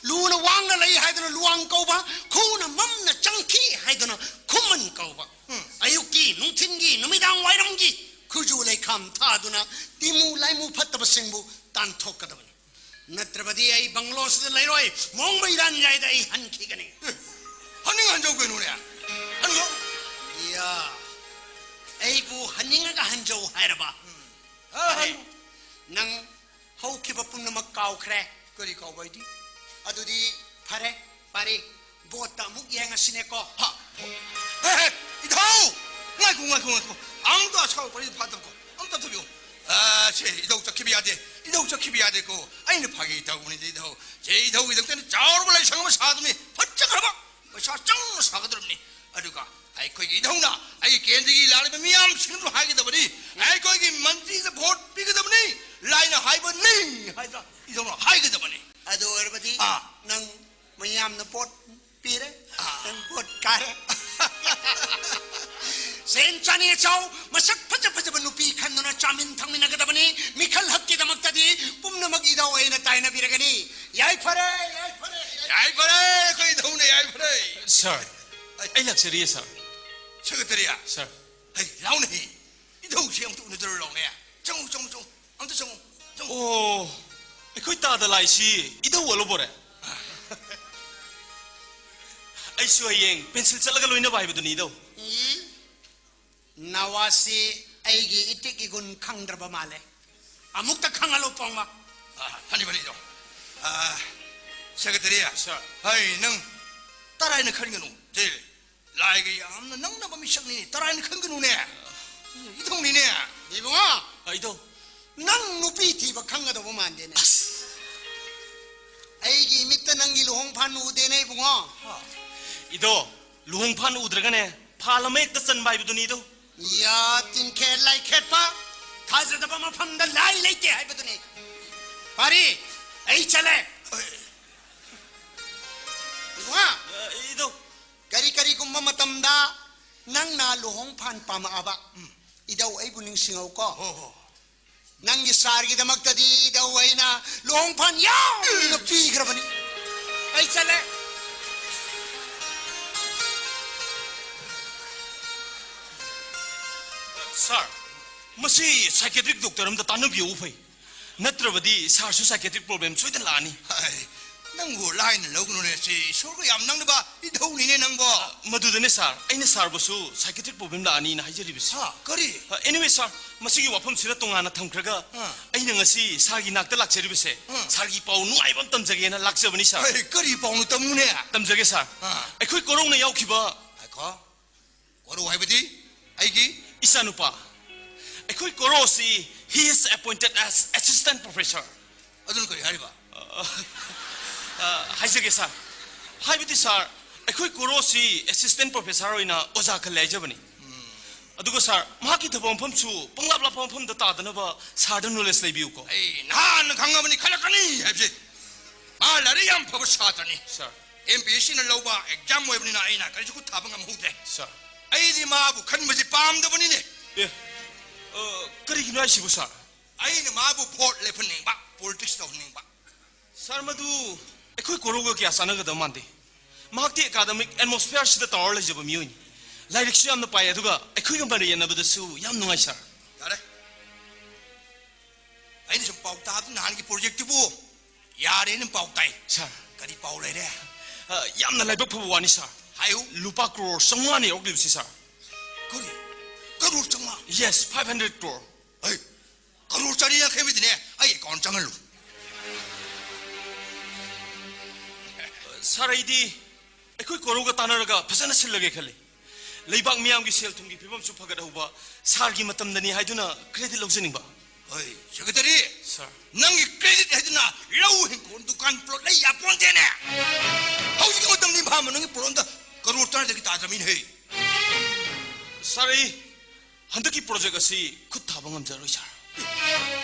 ꯂꯨꯅ ꯋꯥꯡꯅ ꯂꯩ ꯍꯥꯏꯗꯨꯅ ꯂꯨꯋꯥꯡ ꯀꯧꯕ, ꯈꯨꯅ ꯃꯝꯅ ꯆꯪꯈꯤ ꯍꯥꯏꯗꯨꯅ ꯈꯨꯃꯟ ꯀꯧꯕ꯫ ꯎꯝ꯫ ꯑꯌꯨꯛꯀꯤ, ꯅꯨꯡꯊꯤꯟꯒꯤ, ꯅꯨꯃꯤꯗꯥꯡ ꯋꯥꯏꯔꯝꯒꯤ ꯈꯨꯖꯨ ꯂꯩꯈꯥꯝ ꯊꯥꯗꯨꯅ ꯇꯤꯃꯨ ꯂꯥꯏꯃꯨ ꯐꯠꯇꯕꯁꯤꯡꯕꯨ ꯇꯥꯟꯊꯣꯛꯀꯗꯕꯅꯤ꯫ ꯅꯠꯇ꯭ꯔꯕꯗꯤ ꯑꯩ ꯕꯪꯒ꯭ꯂꯣꯁꯤꯗ ꯂꯩꯔꯣꯏ, ꯃꯣꯡꯕ ꯏꯔꯥꯟ ꯌꯥꯏꯗ ꯑꯩ ꯍꯟꯈꯤꯒꯅꯤ꯫ ꯑꯦ, ꯍꯟꯅꯤꯡ ꯍꯟꯖꯧ ꯀꯩꯅꯣꯅꯦ? ꯍꯟꯈꯣ꯫ ꯏꯌꯥ, ꯑꯩꯕꯨ ꯍꯟꯅꯤꯡꯉꯒ ꯍꯟꯖꯧ ꯍꯥꯏꯔꯕ? ꯎꯝ꯫ ꯑ, ꯐꯔꯦ, ꯍꯟ- ꯅꯪ ꯍꯧꯈꯤꯕ ꯄꯨꯝꯅꯃꯛ ꯀꯥꯎꯈ꯭ꯔꯦ꯫ ꯀꯔꯤ ꯀꯥꯎꯕ ꯍꯥꯏꯗꯤ? ꯑꯗꯨꯗꯤ ꯐꯔꯦ, ꯄꯥꯔꯤ, ꯕꯣꯠꯇ ꯑꯃꯨꯛ ꯌꯦꯡꯉꯁꯤꯅꯦꯀꯣ꯫ ꯍꯥ? ꯍꯦ, ꯍꯦ, ꯏꯙꯧ! ꯉꯥꯏꯈꯣ, ꯉꯥꯏꯈꯣ, ꯉꯥꯏꯈꯣ꯫ ꯑꯝꯇ ꯑꯁꯥꯎꯕ ꯄꯔꯤꯗꯨ ꯐꯥꯗꯕꯀꯣ꯫ ꯑꯝꯇ ꯊꯨꯕꯤꯌꯨ꯫ ꯑ, ꯁꯦ, ꯏꯙꯧ ꯆꯠꯈꯤꯕ ꯌꯥꯗꯦ꯫ ꯏꯙꯧ ꯆꯠꯈꯤꯕ ꯌꯥꯗꯦꯀꯣ꯫ ꯑꯩꯅ ꯐꯥꯒꯤ ꯇꯧꯕꯅꯤꯗ, ꯏꯙꯧ꯫ ꯁꯦ, ꯏꯙꯧꯒꯤꯗꯃꯛꯇ ꯆꯥꯎꯔꯕ ꯂꯥꯏꯁꯪ ꯑꯃ ꯁꯥꯗꯨꯅꯤ꯫ ꯐꯠ ꯆꯠꯈ꯭ꯔꯕ꯫ ꯄꯩꯁꯥ ꯆꯪꯅ ꯁꯥꯒꯗꯧꯔꯕꯅꯤ꯫ ꯑꯗꯨꯒ ꯑꯩꯈꯣꯏꯒꯤ ꯏꯙꯧꯅ ꯑꯩꯒꯤ ꯀꯦꯟꯗ꯭ꯔꯒꯤ ꯂꯥꯛꯂꯤꯕ ꯃꯤꯌꯥꯝꯁꯤꯡꯗꯨ ꯍꯥꯏꯒꯗꯕꯅꯤ, ꯑꯩꯈꯣꯏꯒꯤ ꯃꯟꯇ꯭ꯔꯤꯗ ꯚꯣꯠ ꯄꯤꯒꯗꯕꯅꯤ, ꯂꯥꯏꯅ ꯍꯥꯏꯕꯅꯤ ꯍꯥꯏꯗꯅ ꯏꯙꯧꯅ ꯍꯥꯏꯒꯗꯕꯅꯤ꯫ ꯑꯗꯨ ꯑꯣꯏꯔꯕꯗꯤ ꯑꯥ꯫ ꯅꯪ ꯃꯌꯥꯝꯅ ꯚꯣꯠ ꯄꯤꯔꯦ꯫ ꯑꯥ꯫ ꯅꯪ ꯚꯣꯠ ꯀꯥꯔꯦ꯫ ꯁꯦꯟ ꯆꯥꯅꯤ ꯑꯆꯧ, ꯃꯁꯛ ꯐꯖ ꯐꯖꯕ ꯅꯨꯄꯤ ꯈꯟꯗꯨꯅ ꯆꯥꯃꯤꯟ ꯊꯛꯃꯤꯟꯅꯒꯗꯕꯅꯤ꯫ ꯃꯤꯈꯜ ꯍꯛꯀꯤꯗꯃꯛꯇꯗꯤ ꯄꯨꯝꯅꯃꯛ ꯏꯙꯧ ꯑꯩꯅ ꯇꯥꯏꯅꯕꯤꯔꯒꯅꯤ꯫ ꯌꯥꯏꯐꯔꯦ, ꯌꯥꯏꯐꯔꯦ, ꯌꯥꯏꯐꯔꯦ꯫ ꯌꯥꯏꯐꯔꯦ, ꯑꯩꯈꯣꯏ ꯏꯙꯧꯅ ꯌꯥꯏꯐꯔꯦ꯫ ꯁꯥꯔ, ꯑꯩ ꯂꯥꯛꯆꯔꯤꯌꯦ, ꯁꯥꯔ꯫ ꯁꯦꯀ꯭ꯔꯦꯇꯔꯤ꯫ ꯁꯥꯔ꯫ ꯍꯩ, ꯂꯥꯎꯅꯦ ꯍꯦ꯫ ꯏꯙꯧꯁꯤ ꯑꯃꯨꯛꯇ ꯎꯅꯗꯔ ꯂꯥꯎꯅꯦ꯫ ꯆꯪꯉꯨ, ꯆꯪꯉꯨ, ꯆꯪꯉꯨ꯫ ꯑꯝꯇ ꯆꯪꯉꯨ, ꯆꯪꯉꯨ꯫ ꯑꯣ, ꯑꯩꯈꯣꯏ ꯇꯥꯗ ꯂꯥꯛꯏꯁꯤ ꯏꯙꯧ ꯑꯣꯜꯂꯕꯣꯔꯦ? ꯑꯩꯁꯨ ꯍꯌꯦꯡ ꯄꯦꯟꯁꯤꯜ ꯆꯠꯂꯒ ꯂꯣꯏꯅꯕ ꯍꯥꯏꯕꯗꯨꯅꯤ, ꯏꯙꯧ꯫ ꯏ, ꯅꯋꯥꯁꯤ ꯑꯩꯒꯤ ꯏꯇꯤꯛ ꯏꯒꯨꯟ ꯈꯪꯗ꯭ꯔꯕ ꯃꯥꯜꯂꯦ꯫ ꯑꯃꯨꯛꯇ ꯈꯪꯍꯜꯂꯣ, ꯄꯣꯡꯃ꯫ ꯑ, ꯐꯅꯤ, ꯐꯅꯤ, ꯏꯙꯧ꯫ ꯑ, ꯁꯦꯀ꯭ꯔꯦꯇꯔꯤ꯫ ꯁꯥꯔ꯫ ꯍꯩ, ꯅꯪ ꯇꯔꯥꯏꯅ ꯈꯟꯒꯅꯨ꯫ ꯁꯦ, ꯂꯥꯏꯒ ꯌꯥꯝꯅ ꯅꯛꯅꯕ ꯃꯤꯁꯛꯅꯤꯅꯦ, ꯇꯔꯥꯏꯅ ꯈꯟꯒꯅꯨꯅꯦ꯫ ꯏꯙꯧꯅꯤꯅꯦ꯫ ꯏꯕꯨꯡꯉꯣ, ꯑ, ꯏꯙꯧ꯫ ꯅꯪ ꯅꯨꯄꯤ ꯊꯤꯕ ꯈꯪꯒꯗꯧꯕ ꯃꯥꯟꯗꯦꯅꯦ꯫ ꯑꯁ꯫ ꯑꯩꯒꯤ ꯃꯤꯠꯇ ꯅꯪꯒꯤ ꯂꯨꯍꯣꯡ ꯐꯥꯟ ꯎꯗꯦꯅꯦ, ꯏꯕꯨꯡꯉꯣ꯫ ꯏꯙꯧ, ꯂꯨꯍꯣꯡ ꯐꯥꯟ ꯎꯗ꯭ꯔꯒꯅꯦ, ꯐꯥꯜ ꯑꯃ ꯍꯦꯛꯇ ꯆꯟꯕ ꯍꯥꯏꯕꯗꯨꯅꯤ, ꯏꯙꯧ꯫ ꯌꯥ, ꯇꯤꯟꯈꯦꯠ ꯂꯥꯏꯈꯦꯠꯄ, ꯊꯥꯖꯗꯕ ꯃꯐꯝꯗ ꯂꯥꯏ ꯂꯩꯇꯦ ꯍꯥꯏꯕꯗꯨꯅꯤ꯫ ꯄꯥꯔꯤ, ꯑꯩ ꯆꯠꯂꯦ꯫ ꯏꯕꯨꯡꯉꯣ, ꯑ, ꯏꯙꯧ꯫ ꯀꯔꯤ ꯀꯔꯤꯒꯨꯝꯕ ꯃꯇꯝꯗ ꯅꯪꯅ ꯂꯨꯍꯣꯡ ꯐꯥꯟ ꯄꯥꯝꯃꯛꯑꯕ, ꯎꯝ꯫ ꯏꯙꯧ ꯑꯩꯕꯨ ꯅꯤꯡꯁꯤꯡꯍꯧꯀꯣ꯫ ꯍꯣ, ꯍꯣ꯫ ꯅꯪꯒꯤ ꯁꯥꯔꯒꯤꯗꯃꯛꯇꯗꯤ ꯏꯙꯧ ꯑꯩꯅ ꯂꯨꯍꯣꯡ ꯐꯥꯟ ꯌꯥꯎꯅ ꯄꯤꯈ꯭ꯔꯕꯅꯤ꯫ ꯑꯩ ꯆꯠꯂꯦ꯫ ꯁꯥꯔ, ꯃꯁꯤ psychiatric doctor ꯑꯝꯗ ꯇꯥꯟꯅꯕꯤꯌꯨ ꯐꯩ꯫ ꯅꯠꯇ꯭ꯔꯕꯗꯤ ꯁꯥꯔꯁꯨ psychiatric problem ꯁꯣꯏꯗꯅ ꯂꯥꯛꯑꯅꯤ꯫ ꯍꯥꯏ, ꯅꯪꯕꯨ ꯂꯥꯏꯅ ꯂꯧꯒꯅꯨꯅꯦ, ꯁꯤ ꯏꯁꯣꯔꯒ ꯌꯥꯝ ꯅꯛꯅꯕ ꯏꯙꯧꯅꯤꯅꯦ ꯅꯪꯕꯣ꯫ ꯃꯗꯨꯗꯅꯦ ꯁꯥꯔ, ꯑꯩꯅ ꯁꯥꯔꯕꯨꯁꯨ psychiatric problem ꯂꯥꯛꯑꯅꯤꯅ ꯍꯥꯏꯖꯔꯤꯕꯁꯦ꯫ ꯍꯥ, ꯀꯔꯤ? ꯑ, anyway ꯁꯥꯔ, ꯃꯁꯤꯒꯤ ꯋꯥꯐꯝꯁꯤꯅ ꯇꯣꯉꯥꯟꯅ ꯊꯝꯈ꯭ꯔꯒ ꯑꯥ꯫ ꯑꯩꯅ ꯉꯁꯤ ꯁꯥꯔꯒꯤ ꯅꯥꯛꯇ ꯂꯥꯛꯆꯔꯤꯕꯁꯦ ꯑꯥ꯫ ꯁꯥꯔꯒꯤ ꯄꯥꯎ ꯅꯨꯡꯉꯥꯏꯕ ꯑꯃ ꯇꯝꯖꯒꯦꯅ ꯂꯥꯛꯆꯕꯅꯤ ꯁꯥꯔ꯫ ꯑꯩ ꯀꯔꯤ ꯄꯥꯎꯅꯣ ꯇꯝꯃꯨꯅꯦ? ꯇꯝꯖꯒꯦ ꯁꯥꯔ꯫ ꯑꯥ꯫ ꯑꯩꯈꯣꯏ ꯀꯣꯔꯧꯅ ꯌꯥꯎꯈꯤꯕ ꯉꯥꯏꯈꯣ꯫ ꯀꯣꯔꯧ ꯍꯥꯏꯕꯗꯤ? ꯑꯩꯒꯤ ꯏꯆꯥꯅꯨꯄꯥ꯫ ꯑꯩꯈꯣꯏ ꯀꯣꯔꯧꯁꯤ he is appointed as assistant professor꯫ ꯑꯗꯨꯅ ꯀꯔꯤ ꯍꯥꯏꯔꯤꯕ? ꯑ, ꯑ, ꯍꯥꯏꯖꯒꯦ ꯁꯥꯔ꯫ ꯍꯥꯏꯕꯗꯤ ꯁꯥꯔ, ꯑꯩꯈꯣꯏ ꯀꯣꯔꯣꯁꯤ assistant professor ꯑꯣꯏꯅ ꯑꯣꯖꯥ ꯈꯜꯂꯦ ꯍꯥꯏꯖꯕꯅꯤ꯫ ꯑꯗꯨꯒ ꯁꯥꯔ, ꯃꯍꯥꯛꯀꯤ ꯊꯕꯛ ꯃꯐꯝꯁꯨ ꯄꯪꯂꯥꯞ ꯂꯥꯞꯄ ꯃꯐꯝꯗ ꯇꯥꯗꯅꯕ ꯁꯥꯔꯗ knowledge ꯂꯩꯕꯤꯌꯨꯀꯣ꯫ ꯑꯩ ꯅꯍꯥꯟꯅ ꯈꯪꯉꯕꯅꯤ ꯈꯜꯂꯛꯀꯅꯤ ꯍꯥꯏꯕꯁꯦ꯫ ꯃꯥ ꯂꯥꯏꯔꯤꯛ ꯌꯥꯝ ꯐꯕ ꯁꯥꯇ꯭ꯔꯅꯤ꯫ ꯁꯥꯔ꯫ ꯑꯦꯝ ꯄꯤ ꯑꯦꯁ ꯁꯤꯅ ꯂꯧꯕ exam ꯑꯣꯏꯕꯅꯤꯅ ꯑꯩꯅ ꯀꯔꯤꯁꯨ ꯈꯨꯠ ꯊꯥꯕ ꯉꯝꯍꯧꯗ꯭ꯔꯦ꯫ ꯁꯥꯔ꯫ ꯑꯩꯗꯤ ꯃꯥꯕꯨ ꯈꯟꯕꯁꯤ ꯄꯥꯝꯗꯕꯅꯤꯅꯦ꯫ ꯑꯦ, ꯑ, ꯀꯔꯤꯒꯤꯅꯣ ꯍꯥꯏꯁꯤꯕꯨ ꯁꯥꯔ? ꯑꯩꯅ ꯃꯥꯕꯨ vote ꯂꯦꯞꯍꯟꯅꯤꯡꯕ, politics ꯇꯧꯍꯟꯅꯤꯡꯕ꯫ ꯁꯥꯔ, ꯃꯗꯨ ꯑꯩꯈꯣꯏ ꯀꯣꯔꯧꯒ ꯀꯌꯥ ꯆꯥꯟꯅꯒꯗꯕ ꯃꯥꯟꯗꯦ꯫ ꯃꯍꯥꯛꯇꯤ academic atmosphere ꯁꯤꯗ ꯇꯥꯎꯔ ꯂꯩꯖꯕ ꯃꯤꯑꯣꯏꯅꯤ꯫ ꯂꯥꯏꯔꯤꯛꯁꯨ ꯌꯥꯝꯅ ꯄꯥꯏ, ꯑꯗꯨꯒ ꯑꯩꯈꯣꯏꯒ ꯃꯔꯩ ꯌꯦꯠꯅꯕꯗꯁꯨ ꯌꯥꯝ ꯅꯨꯡꯉꯥꯏ, ꯁꯥꯔ꯫ ꯌꯥꯔꯦ꯫ ꯑꯩꯅ ꯁꯨꯝ ꯄꯥꯎ ꯇꯥꯕꯗ ꯅꯍꯥꯟꯒꯤ project ꯇꯨꯕꯨ ꯌꯥꯔꯦꯅ ꯄꯥꯎ ꯇꯥꯏ꯫ ꯁꯥꯔ꯫ ꯀꯔꯤ ꯄꯥꯎ ꯂꯩꯔꯦ? ꯑ, ꯌꯥꯝꯅ ꯂꯥꯏꯕꯛ ꯐꯕ ꯋꯥꯅꯤ, ꯁꯥꯔ꯫ ꯍꯥꯏꯌꯨ꯫ ꯂꯨꯄꯥ ꯀ꯭ꯔꯣꯔ ꯆꯥꯝꯃꯉꯥꯅꯤ ꯌꯧꯔꯛꯂꯤꯕꯁꯤ, ꯁꯥꯔ꯫ ꯀꯔꯤ? ꯀꯔꯣꯔ ꯆꯥꯝꯃꯉꯥ? Yes, five hundred crore꯫ ꯑꯩ, ꯀꯔꯣꯔ ꯆꯥꯅꯤ ꯌꯥꯡꯈꯩ ꯑꯃꯗꯤꯅꯦ ꯑꯩ account ꯆꯪꯍꯜꯂꯨ꯫ ꯁꯥꯔ, ꯑꯩꯗꯤ ꯑꯩꯈꯣꯏ ꯀꯣꯔꯧꯒ ꯇꯥꯟꯅꯔꯒ ꯐꯖꯅ ꯁꯤꯜꯂꯒꯦ ꯈꯜꯂꯤ꯫ ꯂꯩꯕꯥꯛ ꯃꯤꯌꯥꯝꯒꯤ ꯁꯦꯜ ꯊꯨꯝꯒꯤ ꯐꯤꯕꯝꯁꯨ ꯐꯒꯠꯍꯧꯕ ꯁꯥꯔꯒꯤ ꯃꯇꯝꯗꯅꯤ ꯍꯥꯏꯗꯨꯅ credit ꯂꯧꯖꯅꯤꯡꯕ꯫ ꯍꯣꯏ, secretary꯫ ꯁꯥꯔ꯫ ꯅꯪꯒꯤ credit ꯍꯥꯏꯗꯨꯅ ꯂꯧ, ꯍꯤꯡꯒꯣꯜ, ꯗꯨꯀꯥꯟ, plot ꯂꯩ ꯌꯥꯄꯣꯟꯇꯦꯅꯦ꯫ ꯍꯧꯖꯤꯛꯀꯤ ꯃꯇꯝꯗ ꯏꯝꯐꯥꯜ ꯃꯅꯨꯡꯒꯤ plot ꯑꯝꯇ ꯀꯔꯣꯔ ꯇꯔꯥꯗꯒꯤ ꯇꯥꯗ꯭ꯔꯕꯅꯤꯅꯦ꯫ ꯁꯥꯔ, ꯑꯩ ꯍꯟꯗꯛꯀꯤ project ꯑꯁꯤ ꯈꯨꯠ ꯊꯥꯕ ꯉꯝꯖꯔꯣꯏ, ꯁꯥꯔ꯫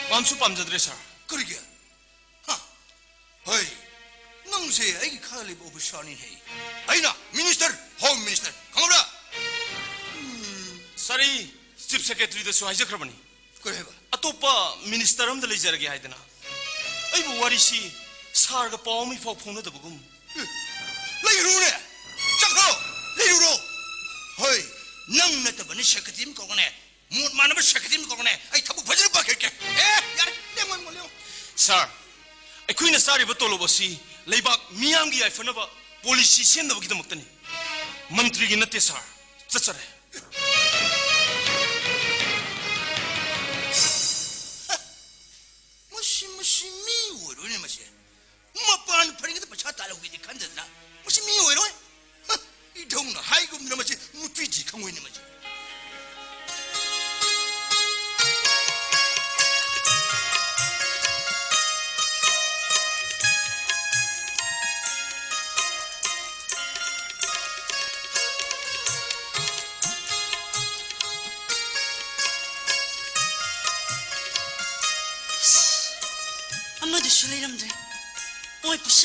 ꯄꯥꯝꯁꯨ ꯄꯥꯝꯖꯗ꯭ꯔꯦ, ꯁꯥꯔ꯫ ꯀꯔꯤꯒꯤ? ꯍꯥ? ꯍꯣꯏ, ꯅꯪꯁꯦ ꯑꯩꯒꯤ ꯈꯥꯗ ꯂꯩꯕ officer ꯅꯤꯅꯦ꯫ ꯑꯩꯅ minister, home minister, ꯈꯪꯉꯕ꯭ꯔꯥ? ꯁꯥꯔ, ꯑꯩ chief secretary ꯗꯁꯨ ꯍꯥꯏꯖꯈ꯭ꯔꯕꯅꯤ꯫ ꯀꯔꯤ ꯍꯥꯏꯕ? ꯑꯇꯣꯞꯄ minister ꯑꯝꯗ ꯂꯩꯖꯔꯒꯦ ꯍꯥꯏꯗꯅ꯫ ꯑꯩꯕꯨ ꯋꯥꯔꯤꯁꯤ ꯁꯥꯔꯒ ꯄꯥꯎ ꯑꯃ ꯏꯐꯥꯎ ꯐꯥꯎꯅꯗꯕꯒꯨꯝ꯫ ꯑꯦ, ꯂꯩꯔꯨꯔꯦ꯫ ꯆꯠꯈ꯭ꯔꯣ꯫ ꯂꯩꯔꯨꯔꯣ꯫ ꯍꯣꯏ, ꯅꯪ ꯅꯠꯇꯕꯅꯤ secretary ꯑꯃ ꯀꯧꯔꯒꯅꯦ, ꯃꯣꯠ ꯃꯥꯟꯅꯕ secretary ꯑꯃ ꯀꯧꯔꯒꯅꯦ, ꯑꯩ ꯊꯕꯛ ꯐꯖꯅ ꯄꯥꯏꯈꯠꯀꯦ꯫ ꯑꯦ, ꯌꯥꯔꯦ, ꯂꯦꯡꯉꯣ, ꯂꯦꯡꯉꯣ, ꯂꯦꯡꯉꯣ꯫ ꯁꯥꯔ, ꯑꯩꯈꯣꯏꯅ ꯆꯥꯔꯤꯕ ꯇꯣꯂꯣꯞ ꯑꯁꯤ ꯂꯩꯕꯥꯛ ꯃꯤꯌꯥꯝꯒꯤ ꯌꯥꯏꯐꯅꯕ policy ꯁꯦꯝꯅꯕꯒꯤꯗꯃꯛꯇꯅꯤ꯫ ꯃꯟꯇ꯭ꯔꯤꯒꯤ ꯅꯠꯇꯦ, ꯁꯥꯔ꯫ ꯆꯠꯆꯔꯦ꯫ ꯃꯁꯤ, ꯃꯁꯤ ꯃꯤ ꯑꯣꯏꯔꯣꯏꯅꯦ ꯃꯁꯤ꯫ ꯃꯄꯥꯟ ꯐꯔꯤꯉꯩꯗ ꯄꯩꯁꯥ ꯇꯥꯜꯍꯧꯒꯦꯗꯤ ꯈꯟꯗꯗꯅ ꯃꯁꯤ ꯃꯤ ꯑꯣꯏꯔꯣꯏ꯫ ꯍ, ꯏꯙꯧꯅ ꯍꯥꯏꯒꯨꯝꯗꯅ ꯃꯁꯤ ꯅꯨꯄꯤꯗꯤ ꯈꯪꯉꯣꯏꯅꯦ ꯃꯁꯤ꯫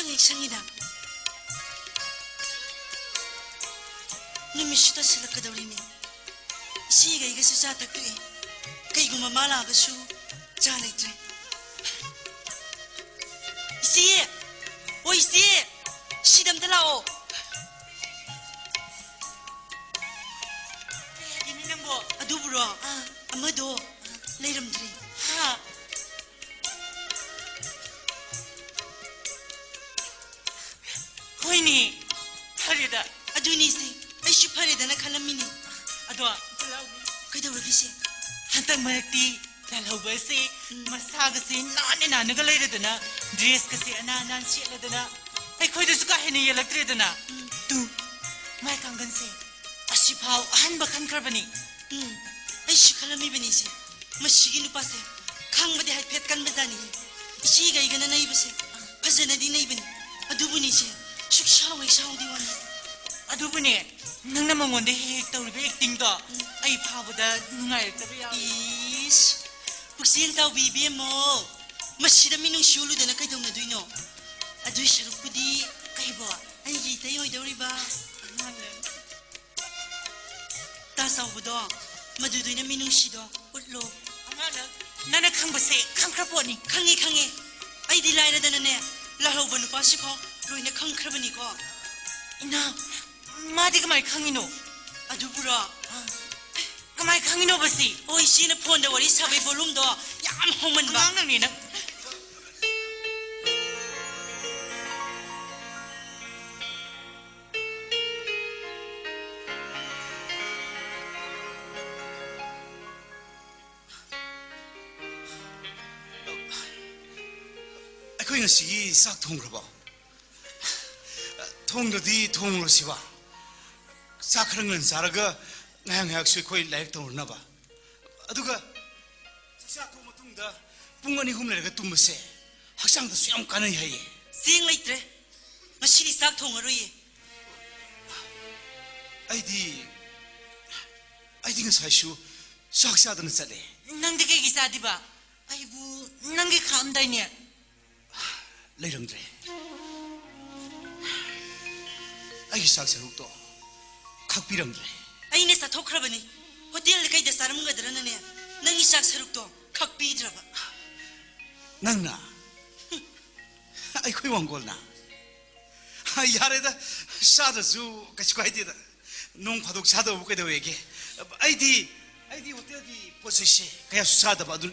ꯅꯤꯡꯁꯤꯡꯉꯤꯗ꯫ ꯅꯨꯃꯤꯠꯁꯨ ꯇꯥꯁꯤꯜꯂꯛꯀꯗꯧꯔꯤꯅꯦ꯫ ꯏꯆꯦꯒ ꯑꯩꯒꯁꯨ ꯆꯥ ꯊꯛꯇꯣꯛꯑꯦ꯫ ꯀꯩꯒꯨꯝꯕ ꯃꯥ ꯂꯥꯛꯑꯒꯁꯨ ꯆꯥ ꯂꯩꯇ꯭ꯔꯦ꯫ ꯏꯆꯦ! ꯑꯣ ꯏꯆꯦ! ꯁꯤꯗ ꯑꯝꯇ ꯂꯥꯛꯑꯣ꯫ ꯀꯩ ꯍꯥꯏꯒꯦꯅꯦ ꯅꯪꯕꯣ? ꯑꯗꯨꯕꯨꯔꯣ? ꯑꯥ꯫ ꯑꯃꯗꯣ ꯂꯩꯔꯝꯗ꯭ꯔꯦ꯫ ꯍꯥ? ꯍꯣꯏꯅꯦ, ꯐꯔꯦꯗ꯫ ꯑꯗꯨꯅꯤꯁꯦ, ꯑꯩꯁꯨ ꯐꯔꯦꯗꯅ ꯈꯜꯂꯝꯃꯤꯅꯦ꯫ ꯑꯗꯣ, ꯀꯩꯗꯧꯔꯒꯦ ꯏꯆꯦ? ꯍꯟꯗꯛ ꯃꯔꯛꯇꯤ ꯂꯥꯜꯍꯧꯕ ꯑꯁꯤ ꯎꯝ꯫ ꯃꯁꯥꯒꯁꯦ ꯅꯥꯟꯅ ꯅꯥꯟꯅꯒ ꯂꯩꯔꯗꯅ, ꯗ꯭ꯔꯦꯁꯀꯁꯦ ꯑꯅꯥꯟ ꯑꯅꯥꯟ ꯁꯦꯠꯂꯗꯅ, ꯑꯩꯈꯣꯏꯗꯁꯨ ꯀꯥ ꯍꯦꯟꯅ ꯌꯦꯜꯂꯛꯇ꯭ꯔꯦꯗꯅ꯫ ꯎꯝ꯫ ꯇꯨ, ꯃꯥꯏ ꯀꯥꯡꯒꯟꯁꯦ ꯑꯁꯤꯐꯥꯎ ꯑꯍꯟꯕ ꯈꯟꯈ꯭ꯔꯕꯅꯤ꯫ ꯎꯝ, ꯑꯩꯁꯨ ꯈꯜꯂꯝꯃꯤꯕꯅꯤ ꯏꯆꯦ꯫ ꯃꯁꯤꯒꯤ ꯅꯨꯄꯥꯁꯦ ꯈꯪꯕꯗꯤ ꯍꯥꯏꯐꯦꯠ ꯀꯟꯕꯖꯥꯠꯅꯤꯍꯦ꯫ ꯏꯆꯦꯒ ꯑꯩꯒꯅ ꯅꯩꯕꯁꯦ ꯐꯖꯅꯗꯤ ꯅꯩꯕꯅꯤ꯫ ꯑꯗꯨꯕꯨꯅꯤ ꯏꯆꯦ, ꯁꯨꯛꯁꯥꯎ ꯍꯦꯛ ꯁꯥꯎꯗꯦ ꯋꯥꯅꯤ꯫ ꯑꯗꯨꯕꯨꯅꯦ, ꯅꯪꯅ ꯃꯉꯣꯟꯗ ꯍꯦꯛ ꯍꯦꯛ ꯇꯧꯔꯤꯕ ꯑꯦꯛꯇꯤꯡꯗꯣ ꯎꯝ꯫ ꯑꯩ ꯐꯥꯎꯕꯗ ꯅꯨꯡꯉꯥꯏꯔꯛꯇꯕ ꯌꯥꯎꯏ꯫ ꯏꯁ, ꯄꯨꯛꯆꯦꯜ ꯆꯥꯎꯕꯤ ꯏꯕꯦꯝꯃꯣ, ꯃꯁꯤꯗ ꯃꯤꯅꯨꯡꯁꯤ ꯎꯠꯂꯨꯗꯅ ꯀꯩꯗꯧꯅꯗꯣꯏꯅꯣ? ꯑꯗꯨꯏ ꯁꯔꯨꯛꯄꯨꯗꯤ ꯀꯩꯕꯣ, ꯑꯩꯒꯤ ꯏꯇꯩ ꯑꯣꯏꯗꯧꯔꯤꯕ꯫ ꯑꯉꯥꯡꯅꯦ꯫ ꯇꯥ ꯆꯥꯎꯕꯗꯣ, ꯃꯗꯨꯗ ꯑꯣꯏꯅ ꯃꯤꯅꯨꯡꯁꯤꯗꯣ ꯎꯠꯂꯣ꯫ ꯑꯉꯥꯡꯅ ꯅꯪꯅ ꯈꯪꯕꯁꯦ ꯈꯪꯈ꯭ꯔ ꯄꯣꯠꯅꯤ꯫ ꯈꯪꯉꯦ, ꯈꯪꯉꯦ꯫ ꯑꯩꯗꯤ ꯂꯥꯏꯔꯗꯅꯅꯦ, ꯂꯥꯜꯍꯧꯕ ꯅꯨꯄꯥꯁꯤꯐꯥꯎ ꯂꯣꯏꯅ ꯈꯪꯈ꯭ꯔꯕꯅꯤꯀꯣ꯫ ꯏꯅꯥ, ꯃꯥꯗꯤ ꯀꯃꯥꯏ ꯈꯪꯉꯤꯅꯣ? ꯑꯗꯨꯕꯨꯔꯣ? ꯀꯃꯥꯏ ꯈꯪꯉꯤꯅꯣꯕ ꯁꯤ? ꯑꯣ, ꯏꯆꯦꯅ ꯐꯣꯟꯗ ꯋꯥꯔꯤ ꯁꯥꯕꯩ ꯚꯣꯂꯨꯝꯗꯣ ꯌꯥꯝ ꯍꯧꯃꯟꯕ꯫ ꯑꯉꯥꯡ ꯅꯪꯅꯦ ꯅꯪ꯫ ꯑꯩꯈꯣꯏ ꯉꯁꯤꯒꯤ ꯆꯥꯛ ꯊꯣꯡꯈ꯭ꯔꯕꯣ? ꯊꯣꯡꯗ꯭ꯔꯗꯤ ꯊꯣꯡꯉꯨꯔꯁꯤꯕ꯫ ꯆꯥꯛ ꯈꯔ ꯉꯟꯅ ꯆꯥꯔꯒ ꯉꯥꯏꯍꯥꯛ ꯉꯥꯏꯍꯥꯛꯁꯨ ꯑꯩꯈꯣꯏ ꯂꯥꯏꯔꯤꯛ ꯇꯧꯔꯨꯅꯕ꯫ ꯑꯗꯨꯒ ꯆꯥꯛꯆꯥ ꯇꯣꯛꯑ ꯃꯇꯨꯡꯗ ꯄꯨꯡ ꯑꯅꯤ ꯑꯍꯨꯝ ꯂꯩꯔꯒ ꯇꯨꯝꯕꯁꯦ ꯍꯛꯆꯥꯡꯗꯁꯨ ꯌꯥꯝ ꯀꯥꯟꯅꯩ ꯍꯥꯏꯌꯦ꯫ ꯆꯦꯡ ꯂꯩꯇ꯭ꯔꯦ꯫ ꯉꯁꯤꯗꯤ ꯆꯥꯛ ꯊꯣꯡꯉꯔꯣꯏꯌꯦ꯫ ꯑꯩꯗꯤ, ꯑꯩꯗꯤ ꯉꯁꯥꯏꯁꯨ ꯆꯥꯛ ꯆꯥꯗꯅ ꯆꯠꯂꯦ꯫ ꯅꯪꯗꯤ ꯀꯩꯒꯤ ꯆꯥꯗꯤꯕ? ꯑꯩꯕꯨ ꯅꯪꯒꯤ ꯈꯥꯛꯑꯝꯗꯥꯏꯅꯦ꯫ ꯂꯩꯔꯝꯗ꯭ꯔꯦ꯫ ꯑꯩꯒꯤ ꯆꯥꯛ ꯁꯔꯨꯛꯇꯣ ꯈꯥꯛꯄꯤꯔꯝꯗ꯭ꯔꯦ꯫ ꯑꯩꯅ ꯆꯥꯊꯣꯛꯈ꯭ꯔꯕꯅꯤ꯫ ꯍꯣꯇꯦꯜꯗ ꯀꯩꯗ ꯆꯥꯔꯝꯒꯗ꯭ꯔꯅꯅꯦ, ꯅꯪꯒꯤ ꯆꯥꯛ ꯁꯔꯨꯛꯇꯣ ꯈꯥꯛꯄꯤꯗ꯭ꯔꯕ꯫ ꯅꯪꯅ? ꯑꯩꯈꯣꯏ ꯋꯥꯡꯒꯣꯜꯅ? ꯌꯥꯔꯦꯗ, ꯆꯥꯗ꯭ꯔꯁꯨ ꯀꯩꯁꯨ ꯀꯥꯏꯗꯦꯗ꯫ ꯅꯣꯡ ꯐꯥꯗꯣꯛ ꯆꯥꯗꯕꯕꯨ ꯀꯩꯗꯧꯋꯦꯒꯦ? ꯑꯩꯗꯤ, ꯑꯩꯗꯤ ꯍꯣꯇꯦꯜꯒꯤ ꯄꯣꯠ ꯆꯩꯁꯦ ꯀꯌꯥꯁꯨ ꯆꯥꯗꯕ ꯑꯗꯨ꯫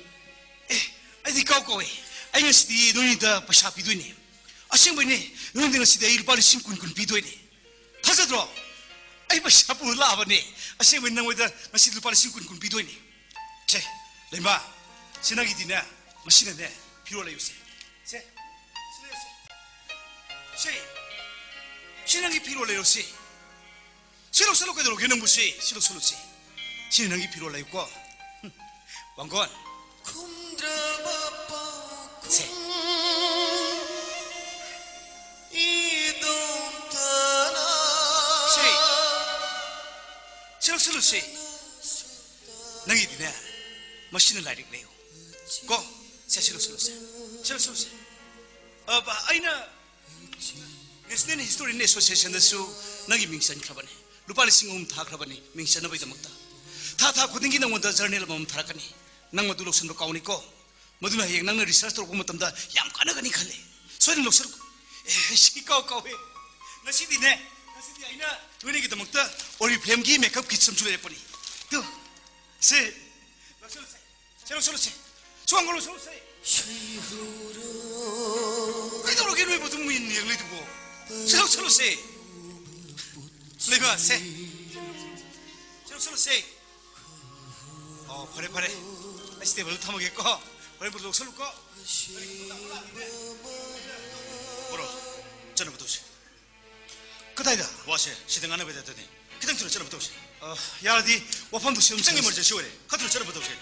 ꯑꯦ, ꯑꯩꯗꯤ ꯀꯥꯎ ꯀꯥꯎꯋꯦ꯫ ꯑꯩ ꯉꯁꯤꯗꯤ ꯅꯣꯏꯅꯤꯗ ꯄꯩꯁꯥ ꯄꯤꯗꯣꯏꯅꯦ꯫ ꯑꯁꯦꯡꯕꯩꯅꯦ, ꯅꯣꯏꯗꯤ ꯉꯁꯤꯗꯤ ꯑꯩ ꯂꯨꯄꯥ ꯂꯤꯁꯤꯡ ꯀꯨꯟ ꯀꯨꯟ ꯄꯤꯗꯣꯏꯅꯦ꯫ ꯊꯥꯖꯗ꯭ꯔꯣ? ꯑꯩ ꯄꯩꯁꯥ ꯄꯨꯔ ꯂꯥꯛꯑꯕꯅꯦ꯫ ꯑꯁꯦꯡꯕꯩ ꯅꯉꯣꯟꯗ ꯉꯁꯤ ꯂꯨꯄꯥ ꯂꯤꯁꯤꯡ ꯀꯨꯟ ꯀꯨꯟ ꯄꯤꯗꯣꯏꯅꯦ꯫ ꯁꯦ, ꯂꯩꯃ, ꯁꯤ ꯅꯪꯒꯤꯗꯤꯅꯦ, ꯃꯁꯤꯅꯅꯦ, ꯐꯤꯔꯣꯜ ꯂꯩꯌꯨꯁꯦ꯫ ꯁꯦ, ꯁꯤ ꯂꯩꯌꯨꯁꯦ꯫ ꯁꯦ, ꯁꯤ ꯅꯪꯒꯤ ꯐꯤꯔꯣꯜ ꯂꯩꯔꯣꯁꯦ꯫ ꯁꯤ ꯂꯧꯁꯜꯂꯨ ꯀꯩꯗꯧꯔꯒꯦ ꯅꯪꯕꯨ? ꯁꯤ, ꯁꯤ ꯂꯧꯁꯜꯂꯨꯁꯦ꯫ ꯁꯤ ꯅꯪꯒꯤ ꯐꯤꯔꯣꯜ ꯂꯩꯌꯨꯀꯣ꯫ ꯍꯨꯝ, ꯋꯥꯡꯒꯣꯟ꯫ ꯈꯨꯝꯗ꯭ꯔꯕ ꯄꯥꯎꯈꯨꯝ ꯁꯦ꯫ ꯏꯗꯣꯝꯇꯅ ꯁꯦ꯫ ꯁꯤ ꯂꯧꯁꯜꯂꯨꯁꯦ꯫ ꯅꯪꯒꯤꯗꯤꯅꯦ, ꯃꯁꯤꯅ ꯂꯥꯏꯔꯤꯛ ꯂꯩꯌꯨ꯫ ꯀꯣ? ꯁꯦ, ꯁꯤ ꯂꯧꯁꯜꯂꯨꯁꯦ꯫ ꯁꯤ ꯂꯧꯁꯜꯂꯨꯁꯦ꯫ ꯑ, ꯕ-, ꯑꯩꯅ National Historian Association ꯗꯁꯨ ꯅꯪꯒꯤ ꯃꯤꯡ ꯆꯟꯈ꯭ꯔꯕꯅꯤ꯫ ꯂꯨꯄꯥ ꯂꯤꯁꯤꯡ ꯑꯍꯨꯝ ꯊꯥꯈ꯭ꯔꯕꯅꯤ ꯃꯤꯡ ꯆꯟꯅꯕꯒꯤꯗꯃꯛꯇ꯫ ꯊꯥ ꯊꯥ ꯈꯨꯗꯤꯡꯒꯤ ꯅꯪꯉꯣꯟꯗ journal ꯑꯃꯃꯝ ꯊꯥꯔꯛꯀꯅꯤ꯫ ꯅꯪ ꯃꯗꯨ ꯂꯧꯁꯤꯟꯕ ꯀꯥꯎꯅꯤꯀꯣ꯫ ꯃꯗꯨꯅ ꯍꯌꯦꯡ ꯅꯪꯅ research ꯇꯧꯔꯛꯄ ꯃꯇꯝꯗ ꯌꯥꯝ ꯀꯥꯟꯅꯒꯅꯤ ꯈꯜꯂꯤ꯫ ꯁꯣꯏꯗꯅ ꯂꯧꯁꯤꯜꯂꯨ꯫ ꯑꯦ, ꯁꯤ ꯀꯥꯎ ꯀꯥꯎꯋꯦ꯫ ꯉꯁꯤꯗꯤꯅꯦ, ꯉꯁꯤꯗꯤ ꯑꯩꯅ ꯅꯣꯏꯅꯤꯒꯤꯗꯃꯛꯇ Oriflame ꯒꯤ makeup kit ꯑꯃꯁꯨ ꯂꯩꯔꯛꯄꯅꯤ꯫ ꯇꯨ, ꯁꯦ, ꯂꯧꯁꯤꯜꯂꯨꯁꯦ꯫ ꯁꯦ, ꯂꯧꯁꯤꯜꯂꯨꯁꯦ꯫ ꯁꯣꯝ ꯂꯧꯁꯤꯜꯂꯨꯁꯦ꯫ ꯀꯩꯗꯧꯔꯒꯦ ꯅꯣꯏꯕꯨ ꯑꯗꯨꯝ ꯃꯨꯟꯅ ꯌꯦꯡ ꯂꯩꯗꯨꯕꯣ? ꯁꯦ, ꯂꯧꯁꯤꯜꯂꯨꯁꯦ꯫ ꯂꯩꯃ, ꯁꯦ꯫ ꯁꯦ, ꯂꯧꯁꯤꯜꯂꯨꯁꯦ꯫ ꯑꯣ, ꯐꯔꯦ, ꯐꯔꯦ꯫ ꯑꯩ ꯁꯤ table ꯗ ꯊꯝꯃꯒꯦꯀꯣ꯫ ꯍꯣꯔꯦꯟ ꯄꯨꯔꯛꯑꯣ, ꯂꯧꯁꯜꯂꯨꯀꯣ꯫ ꯕ꯭ꯔꯣ, ꯆꯠꯅꯕ ꯇꯧꯁꯤ꯫ ꯀꯗꯥꯏꯗ? ꯋꯥꯁꯦ ꯁꯤꯗ ꯉꯥꯡꯅꯕ ꯌꯥꯗꯦ꯫ ꯈꯤꯇꯪ ꯊꯨꯅ ꯆꯠꯅꯕ ꯇꯧꯁꯤ꯫ ꯑ, ꯌꯥꯔꯗꯤ ꯋꯥꯐꯝꯗꯨ ꯁꯤꯗ ꯈꯤꯇꯪ ꯆꯠꯂꯁꯤ꯫ Emergency ꯑꯣꯏꯔꯦ꯫ ꯈꯔ ꯊꯨꯅ ꯆꯠꯅꯕ ꯇꯧꯁꯤ꯫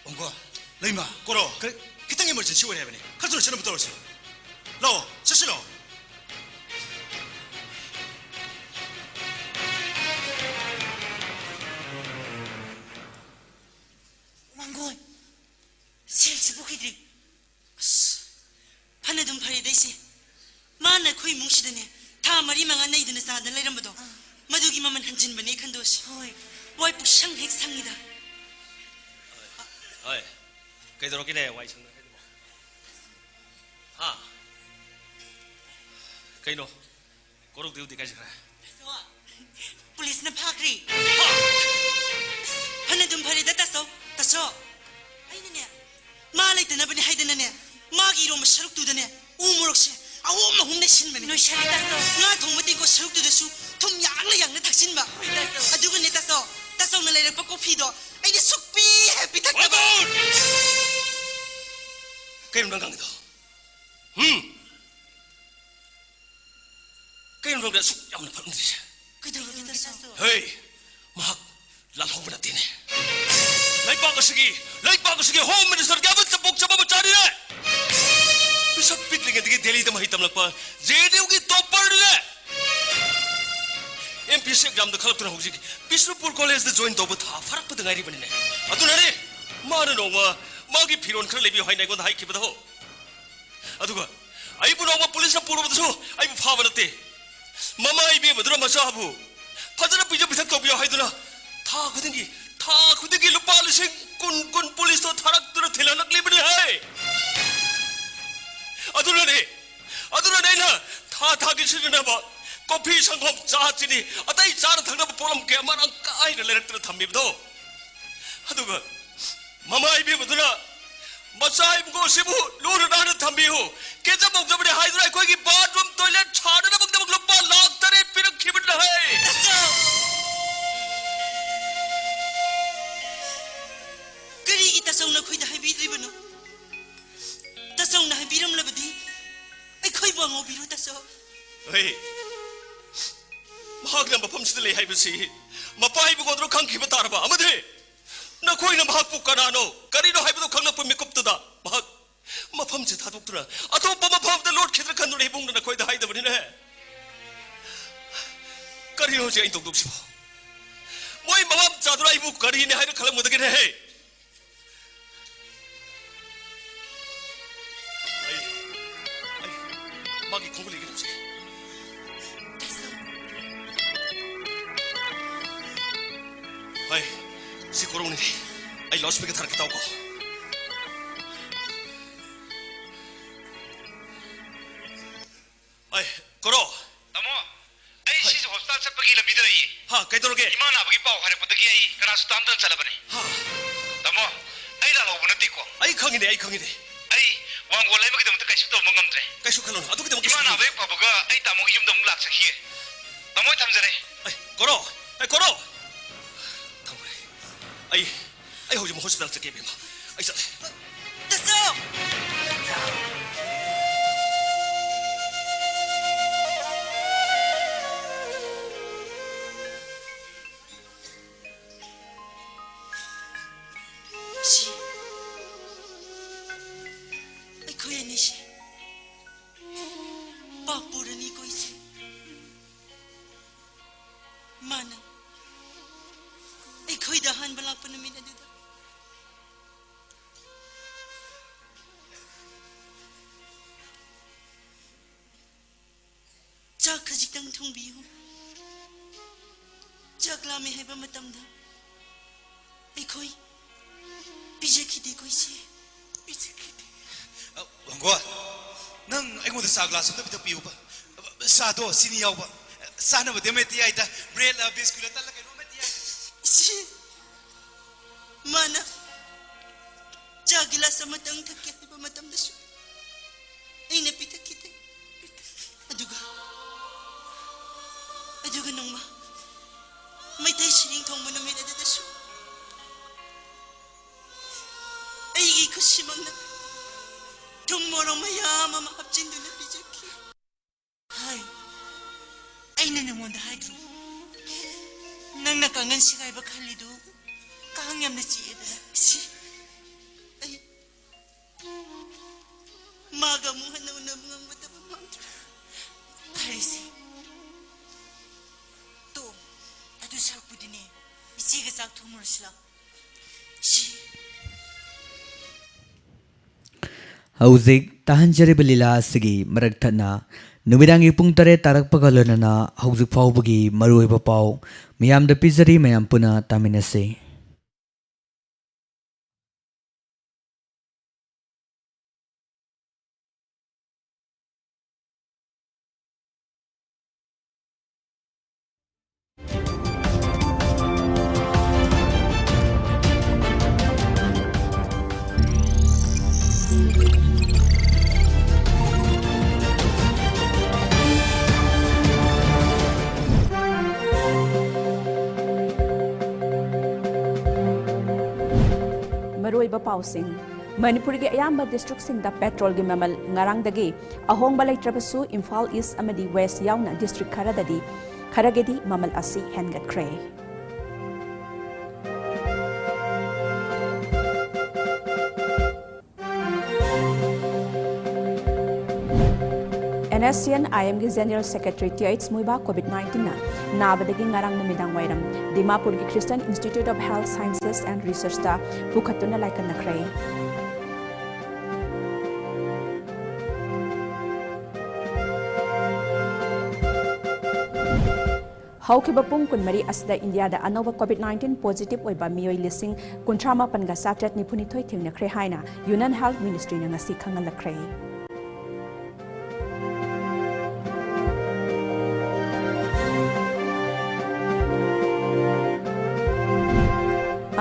ꯋꯥꯡꯒꯣꯟ, ꯂꯩꯃ꯫ ꯀꯣꯔꯣ, ꯀꯔꯤ? ꯈꯤꯇꯪ emergency ꯑꯣꯏꯔꯦ ꯍꯥꯏꯕꯅꯤ꯫ ꯈꯔ ꯊꯨꯅ ꯆꯠꯅꯕ ꯇꯧꯔꯁꯤ꯫ ꯂꯥꯛꯑꯣ, ꯆꯠꯁꯤ ꯂꯥꯛꯑꯣ꯫ ꯃꯥꯡꯒꯣꯟ, ꯁꯦꯜꯁꯤ ꯄꯨꯈꯤꯗ꯭ꯔꯤ꯫ ꯑꯁ, ꯐꯅꯗꯨꯝ ꯐꯔꯦꯗ ꯑꯩꯁꯦ꯫ ꯃꯥꯅ ꯑꯩꯈꯣꯏ ꯏꯃꯨꯡꯁꯤꯗꯅꯦ, ꯊꯥ ꯃꯔꯤ ꯃꯉꯥ ꯅꯩꯗꯅ ꯆꯥꯗꯅ ꯂꯩꯔꯝꯕꯗꯣ, ꯃꯗꯨꯒꯤ ꯃꯃꯜ ꯍꯟꯖꯤꯟꯕꯅꯦ ꯈꯟꯗꯣꯁꯤ꯫ ꯍꯣꯏ꯫ ꯋꯥꯏ ꯄꯨꯛꯁꯪ ꯍꯦꯛ ꯁꯪꯉꯤꯗ꯫ ꯍꯣꯏ꯫ ꯀꯩꯗꯧꯔꯒꯦꯅꯦ ꯋꯥꯏ ꯁꯪꯅ ꯍꯥꯏꯗꯨꯕꯣ? ꯍꯥ? ꯀꯩꯅꯣ? ꯀꯣꯔꯧꯗꯦꯕꯨꯗꯤ ꯀꯥꯏ ꯆꯠꯈ꯭ꯔꯦ? ꯇꯥꯆꯧ, ꯄꯨꯂꯤꯁꯅ ꯐꯥꯈ꯭ꯔꯦ꯫ ꯍꯥ? ꯐꯅꯗꯨꯝ ꯐꯔꯦꯗ, ꯇꯥꯆꯧ꯫ ꯇꯥꯆꯧ, ꯑꯩꯅꯅꯦ, ꯃꯥ ꯂꯩꯇꯅꯕꯅꯦ ꯍꯥꯏꯗꯅꯅꯦ, ꯃꯥꯒꯤ ꯏꯔꯣꯝꯕ ꯁꯔꯨꯛꯇꯨꯗꯅꯦ, ꯎ ꯃꯣꯔꯣꯛꯁꯦ ꯑꯍꯨꯝ ꯑꯍꯨꯝ ꯅꯩꯁꯤꯟꯕꯅꯦ꯫ ꯅꯣꯏꯁꯜꯂꯦ, ꯇꯥꯆꯧ꯫ ꯉꯥ ꯊꯣꯡꯕ ꯇꯦꯡꯀꯣꯠ ꯁꯔꯨꯛꯇꯨꯗꯁꯨ ꯊꯨꯝ ꯌꯥꯡꯅ ꯌꯥꯡꯅ ꯊꯥꯛꯆꯤꯟꯕ꯫ ꯍꯣꯏ, ꯇꯥꯆꯧ꯫ ꯑꯗꯨꯒꯅꯦ, ꯇꯥꯆꯧ, ꯇꯥꯆꯧꯅ ꯂꯩꯔꯛꯄ ꯀꯣꯐꯤꯗꯣ ꯑꯩꯅ ꯁꯨꯛꯄꯤ ꯍꯦꯛ ꯄꯤꯊꯛꯇꯕ꯫ ꯋꯥꯉꯥꯡ! ꯀꯩꯅꯣ ꯅꯪ ꯉꯥꯡꯉꯤꯗꯣ? ꯍꯨꯝ? ꯀꯩꯅꯣ ꯅꯪꯗꯤ ꯑꯁꯨꯛ ꯌꯥꯝꯅ ꯐꯠꯂꯝꯗ꯭ꯔꯤꯁꯦ? ꯀꯩꯗꯧꯔꯒꯦ, ꯇꯥꯆꯧ? ꯍꯦ, ꯃꯍꯥꯛ ꯂꯥꯜꯍꯧꯕ ꯅꯠꯇꯦꯅꯦ꯫ ꯂꯩꯕꯥꯛ ꯑꯁꯤꯒꯤ, ꯂꯩꯕꯥꯛ ꯑꯁꯤꯒꯤ ꯍꯣꯝ ꯃꯤꯅꯤꯁꯇꯔꯒꯤ ꯑꯃꯠꯇ ꯄꯣꯛꯆꯕ ꯃꯆꯥꯅꯤꯅꯦ꯫ ꯄꯤꯁꯛ ꯄꯤꯛꯂꯤꯉꯩꯗꯒꯤ ꯗꯦꯜꯂꯤꯗ ꯃꯍꯩ ꯇꯝꯂꯛꯄ ꯖꯦ ꯑꯦꯟ ꯌꯨꯒꯤ ꯇꯣꯞꯄꯔꯅꯤꯅꯦ꯫ ꯑꯦꯝ ꯄꯤ ꯑꯦꯁ ꯑꯦꯛꯖꯥꯝꯗ ꯈꯜꯂꯛꯇꯨꯅ ꯍꯧꯖꯤꯛ ꯕꯤꯁꯅꯨꯄꯨꯔ ꯀꯣꯂꯦꯖꯇ ꯖꯣꯏꯟ ꯇꯧꯕ ꯊꯥ ꯐꯥꯔꯛꯄꯗ ꯉꯥꯏꯔꯤꯕꯅꯤꯅꯦ꯫ ꯑꯗꯨꯅꯅꯦ ꯃꯥꯅ ꯅꯣꯡꯃ ꯃꯥꯒꯤ ꯐꯤꯔꯣꯜ ꯈꯔ ꯂꯩꯕꯤꯌꯨ ꯍꯥꯏꯅ ꯑꯩꯉꯣꯟꯗ ꯍꯥꯏꯈꯤꯕꯗꯣ꯫ ꯑꯗꯨꯒ ꯑꯩꯕꯨ ꯅꯣꯡꯃ ꯄꯨꯂꯤꯁꯅ ꯄꯨꯔꯨꯕꯗꯁꯨ ꯑꯩꯕꯨ ꯐꯥꯕ ꯅꯠꯇꯦ꯫ ꯃꯃꯥ ꯏꯕꯦꯝꯃꯗꯨꯅ ꯃꯆꯥꯕꯨ ꯐꯖꯅ ꯄꯤꯖ ꯄꯤꯊꯛ ꯇꯧꯕꯤꯌꯨ ꯍꯥꯏꯗꯨꯅ ꯊꯥ ꯈꯨꯗꯤꯡꯒꯤ, ꯊꯥ ꯈꯨꯗꯤꯡꯒꯤ ꯂꯨꯄꯥ ꯂꯤꯁꯤꯡ ꯀꯨꯟ, ꯀꯨꯟ ꯄꯨꯂꯤꯁꯇꯣ ꯊꯥꯔꯛꯇꯨꯅ ꯊꯤꯜꯍꯜꯂꯛꯂꯤꯕꯅꯤ ꯍꯥꯏ꯫ ꯑꯗꯨꯅꯅꯦ, ꯑꯗꯨꯅꯅꯦ ꯑꯩꯅ ꯊꯥ ꯊꯥꯒꯤ ꯁꯤꯖꯤꯟꯅꯅꯕ ꯀꯣꯐꯤ, ꯁꯪꯒꯣꯝ, ꯆꯥ, ꯆꯤꯅꯤ, ꯑꯇꯩ ꯆꯥꯅ ꯊꯛꯅꯕ ꯄꯣꯠꯂꯝ ꯀꯌꯥ ꯃꯔꯥꯡ ꯀꯥꯏꯅ ꯂꯩꯔꯛꯇꯨꯅ ꯊꯝꯃꯤꯕꯗꯣ꯫ ꯑꯗꯨꯒ ꯃꯃꯥ ꯏꯕꯦꯝꯃꯗꯨꯅ ꯃꯆꯥ ꯏꯕꯨꯡꯉꯣꯁꯤꯕꯨ ꯂꯨꯅ ꯅꯥꯟꯅ ꯊꯝꯕꯤꯌꯨ, ꯀꯦꯖ ꯃꯧꯖꯕꯅꯤ ꯍꯥꯏꯗꯨꯅ ꯑꯩꯈꯣꯏꯒꯤ ꯕꯥꯠꯔꯨꯝ ꯇꯣꯏꯂꯦꯠ ꯁꯥꯅꯅꯕꯒꯤꯗꯃꯛ ꯂꯨꯄꯥ ꯂꯥꯈ ꯇꯔꯦꯠ ꯄꯤꯔꯛꯈꯤꯕꯅꯤ ꯍꯥꯏ꯫ ꯇꯥꯆꯧ! ꯀꯔꯤꯒꯤ ꯇꯥꯆꯧꯅ ꯑꯩꯈꯣꯏꯗ ꯍꯥꯏꯕꯤꯗ꯭ꯔꯤꯕꯅꯣ? ꯇꯥꯆꯧꯅ ꯍꯥꯏꯕꯤꯔꯝꯂꯕꯗꯤ ꯑꯩꯈꯣꯏꯕꯨ ꯑꯉꯧꯕꯤꯔꯣ, ꯇꯥꯆꯧ꯫ ꯍꯣꯏ, ꯃꯍꯥꯛꯅ ꯃꯐꯝꯁꯤꯗ ꯂꯩ ꯍꯥꯏꯕꯁꯤ ꯃꯄꯥ ꯏꯕꯨꯡꯉꯣꯗꯨꯅ ꯈꯪꯈꯤꯕ ꯇꯥꯔꯕ? ꯑꯃꯗꯤ ꯅꯈꯣꯏꯅ ꯃꯍꯥꯛꯄꯨ ꯀꯅꯥꯅꯣ, ꯀꯔꯤꯅꯣ ꯍꯥꯏꯕꯗꯨ ꯈꯪꯂꯛꯄ ꯃꯤꯀꯨꯞꯇꯨꯗ ꯃꯍꯥꯛ ꯃꯐꯝꯁꯤ ꯊꯥꯗꯣꯛꯇꯨꯅ ꯑꯇꯣꯞꯄ ꯃꯐꯝ ꯑꯃꯗ ꯂꯣꯠꯈꯤꯗ꯭ꯔꯥ ꯈꯟꯗꯨꯅ ꯏꯕꯨꯡꯅ ꯅꯈꯣꯏꯗ ꯍꯥꯏꯗꯕꯅꯤꯅꯦ꯫ ꯀꯔꯤꯅꯣ ꯍꯧꯖꯤꯛ ꯑꯩꯅ ꯇꯧꯗꯧꯁꯤꯕꯣ? ꯃꯣꯏ ꯃꯃꯥ ꯃꯆꯥꯗꯨꯅ ꯑꯩꯕꯨ ꯀꯔꯤꯅꯦ ꯍꯥꯏꯅ ꯈꯜꯂꯝꯒꯗꯒꯦꯅꯦ? ꯑꯩ, ꯑꯩ, ꯃꯥꯒꯤ ꯈꯣꯡꯒꯨꯜ ꯂꯩꯒꯦ ꯇꯧꯁꯤ꯫ ꯍꯣꯏ, ꯁꯤ ꯀꯣꯔꯧꯅꯤꯅꯦ꯫ ꯑꯩ loudspeaker ꯊꯥꯔꯛꯀꯦ, ꯇꯥꯎꯀꯣ꯫ ꯑꯩ, ꯀꯣꯔꯧ! ꯇꯥꯃꯣ, ꯑꯩ ꯍꯣꯏ꯫ ꯁꯤꯁꯦ hospital ꯆꯠꯄꯒꯤ ꯂꯝꯕꯤꯗ ꯂꯩꯌꯦ꯫ ꯍꯥ, ꯀꯩꯗꯧꯔꯒꯦ? ꯏꯃꯥ ꯅꯥꯕꯒꯤ ꯄꯥꯎ ꯍꯥꯏꯔꯛꯄꯗꯒꯤ ꯑꯩ ꯀꯅꯥꯁꯨ ꯇꯥꯝꯗꯅ ꯆꯠꯂꯕꯅꯦ꯫ ꯍꯥ꯫ ꯇꯥꯃꯣ, ꯑꯩ ꯂꯥꯜꯍꯧꯕ ꯅꯠꯇꯦꯀꯣ꯫ ꯑꯩ ꯈꯪꯉꯤꯅꯦ, ꯑꯩ ꯈꯪꯉꯤꯅꯦ꯫ ꯑꯩ ꯋꯥꯡꯒꯣꯜ ꯂꯩꯃꯒꯤꯗꯃꯛꯇ ꯀꯩꯁꯨ ꯇꯧꯕ ꯉꯝꯗ꯭ꯔꯦ꯫ ꯀꯩꯁꯨ ꯈꯜꯂꯨꯅꯨ, ꯑꯗꯨꯒꯤꯗꯃꯛ ꯏꯃꯥ ꯀꯩꯁꯨ ꯅꯥꯕ ꯈꯜꯂꯨꯅꯨ꯫ ꯍꯦꯛ ꯐꯕꯒ ꯑꯩ ꯇꯥꯃꯣꯒꯤ ꯌꯨꯝꯗ ꯑꯃꯨꯛ ꯂꯥꯛꯆꯈꯤꯒꯦ꯫ ꯇꯥꯃꯣ, ꯑꯩ ꯊꯝꯖꯔꯦ꯫ ꯑꯩ, ꯀꯣꯔꯧ! ꯑꯩ, ꯀꯣꯔꯧ! ꯊꯝꯈ꯭ꯔꯦ꯫ ꯑꯩ, ꯑꯩ ꯍꯧꯖꯤꯛꯃꯛ hospital ꯆꯠꯀꯦ, ꯏꯕꯦꯝꯃ꯫ ꯑꯩ ꯆꯠꯂꯦ꯫ ꯇꯥꯆꯧ! ꯁꯤ ꯑꯩꯈꯣꯏ ꯑꯅꯤꯁꯦ ꯄꯥꯞ ꯄꯨꯔꯅꯤꯀꯣ, ꯏꯆꯦ꯫ ꯃꯥꯅ ꯑꯩꯈꯣꯏꯗ ꯑꯍꯥꯟꯕ ꯂꯥꯛꯄ ꯅꯨꯃꯤꯠ ꯑꯗꯨꯗ꯫ ꯆꯥꯛ ꯈꯖꯤꯛꯇꯪ ꯊꯣꯡꯕꯤꯌꯨ꯫ ꯆꯥꯛ ꯂꯥꯝꯃꯦ ꯍꯥꯏꯕ ꯃꯇꯝꯗ ꯑꯩꯈꯣꯏ ꯄꯤꯖꯈꯤꯗꯦꯀꯣ, ꯏꯆꯦ? ꯄꯤꯖꯈꯤꯗꯦ꯫ ꯑ, ꯋꯥꯡꯒꯣꯜ, ꯅꯪ ꯑꯩꯉꯣꯟꯗ ꯆꯥ glass ꯑꯝꯇ ꯄꯤꯊꯛꯄꯤꯌꯨꯕ꯫ ꯆꯥꯗꯣ ꯆꯤꯅꯤ ꯌꯥꯎꯕ꯫ ꯆꯥꯅꯕꯗꯤ ꯑꯃ ꯍꯦꯛꯇ ꯌꯥꯏꯗ꯫ Bread ꯂ, biscuit ꯂ, ꯇꯟꯂ ꯀꯩꯅꯣꯝ ꯍꯦꯛꯇ ꯌꯥꯏꯗ꯫ ꯏꯆꯦ, ꯃꯥꯅ ꯆꯥ glass ꯑꯃꯇꯪ ꯊꯛꯀꯦ ꯍꯥꯏꯕ ꯃꯇꯝꯗꯁꯨ ꯑꯩꯅ ꯄꯤꯊꯛꯈꯤꯗꯦ꯫ ꯑꯗꯨꯒ, ꯑꯗꯨꯒ ꯅꯣꯡꯃ ꯃꯩꯇꯩ ꯁꯔꯦꯡ ꯊꯣꯡꯕ ꯅꯨꯃꯤꯠ ꯑꯗꯨꯗꯁꯨ ꯑꯩꯒꯤ ꯈꯨꯠꯁꯤꯃꯛꯅ ꯊꯨꯝ ꯃꯣꯔꯣꯛ ꯃꯌꯥꯝ ꯑꯃ ꯍꯥꯞꯆꯤꯟꯗꯨꯅ ꯄꯤꯖꯈꯤ꯫ ꯍꯥꯏ, ꯑꯩꯅ ꯅꯉꯣꯟꯗ ꯍꯥꯏꯗ꯭ꯔꯣ? ꯅꯪꯅ ꯀꯥꯡꯒꯟ ꯁꯦꯒꯥꯏꯕ ꯈꯜꯂꯤꯗꯨ ꯀꯥꯡ ꯌꯥꯝꯅ ꯆꯤꯛꯑꯦꯗꯅ꯫ ꯁꯤ, ꯑꯩ ꯃꯥꯒ ꯑꯃꯨꯛ ꯍꯟꯅ ꯎꯅꯕ ꯉꯝꯒꯗꯕ ꯃꯥꯟꯗ꯭ꯔꯦ꯫ ꯐꯔꯦꯁꯦ꯫ ꯇꯣ, ꯑꯗꯨ ꯁꯔꯨꯛꯄꯨꯗꯤꯅꯦ, ꯏꯆꯦꯒ ꯆꯥꯛ ꯊꯣꯡꯉꯨꯔꯁꯤ ꯂꯥꯎ꯫ ꯁꯤ꯫ ꯍꯧꯖꯤꯛ ꯇꯥꯍꯟꯖꯔꯤꯕ ꯂꯤꯂꯥ ꯑꯁꯤꯒꯤ ꯃꯔꯛ ꯊꯠꯅ ꯅꯨꯃꯤꯗꯥꯡꯒꯤ ꯄꯨꯡ ꯇꯔꯦꯠ ꯇꯥꯔꯛꯄꯒ ꯂꯣꯏꯅꯅ ꯍꯧꯖꯤꯛ ꯐꯥꯎꯕꯒꯤ ꯃꯔꯨꯑꯣꯏꯕ ꯄꯥꯎ ꯃꯤꯌꯥꯝꯗ ꯄꯤꯖꯔꯤ꯫ ꯃꯌꯥꯝ ꯄꯨꯟꯅ ꯇꯥꯃꯤꯟꯅꯁꯤ꯫ ꯃꯔꯨꯑꯣꯏꯕ ꯄꯥꯎꯁꯤꯡ꯫ ꯃꯅꯤꯄꯨꯔꯒꯤ ꯑꯌꯥꯝꯕ ꯗꯤꯁꯇ꯭ꯔꯤꯛꯁꯤꯡꯗ ꯄꯦꯇ꯭ꯔꯣꯜꯒꯤ ꯃꯃꯜ ꯉꯔꯥꯡꯗꯒꯤ ꯑꯍꯣꯡꯕ ꯂꯩꯇ꯭ꯔꯕꯁꯨ, ꯏꯝꯐꯥꯜ ꯏꯁ ꯑꯃꯗꯤ ꯋꯦꯁ ꯌꯥꯎꯅ ꯗꯤꯁꯇ꯭ꯔꯤꯛ ꯈꯔꯗꯗꯤ ꯈꯔꯒꯤꯗꯤ ꯃꯃꯜ ꯑꯁꯤ ꯍꯦꯟꯒꯠꯈ꯭ꯔꯦ꯫ NSCN IMꯒꯤ General Secretary Th Muivah COVID nineteenꯅ ꯅꯥꯕꯗꯒꯤ ꯉꯔꯥꯡ ꯅꯨꯃꯤꯗꯥꯡ ꯋꯥꯏꯔꯝ ꯗꯤꯃꯥꯄꯨꯔꯒꯤ Christian Institute of Health Sciences and Researchꯇ ꯄꯨꯈꯠꯇꯨꯅ ꯂꯥꯏꯀꯠꯅꯈ꯭ꯔꯦ꯫ ꯍꯧꯈꯤꯕ ꯄꯨꯡ ꯀꯨꯟꯃꯔꯤ ꯑꯁꯤꯗ ꯏꯟꯗꯤꯌꯥꯗ ꯑꯅꯧꯕ COVID nineteen positive ꯑꯣꯏꯕ ꯃꯤꯑꯣꯏ ꯂꯤꯁꯤꯡ ꯀꯨꯟꯊ꯭ꯔꯥ ꯃꯥꯄꯟꯒ ꯆꯥꯇ꯭ꯔꯦꯠ ꯅꯤꯐꯨ ꯅꯤꯊꯣꯏ ꯊꯦꯡꯅꯈ꯭ꯔꯦ ꯍꯥꯏꯅ Union Health Ministryꯅ ꯉꯁꯤ ꯈꯪꯍꯜꯂꯛꯈ꯭ꯔꯦ꯫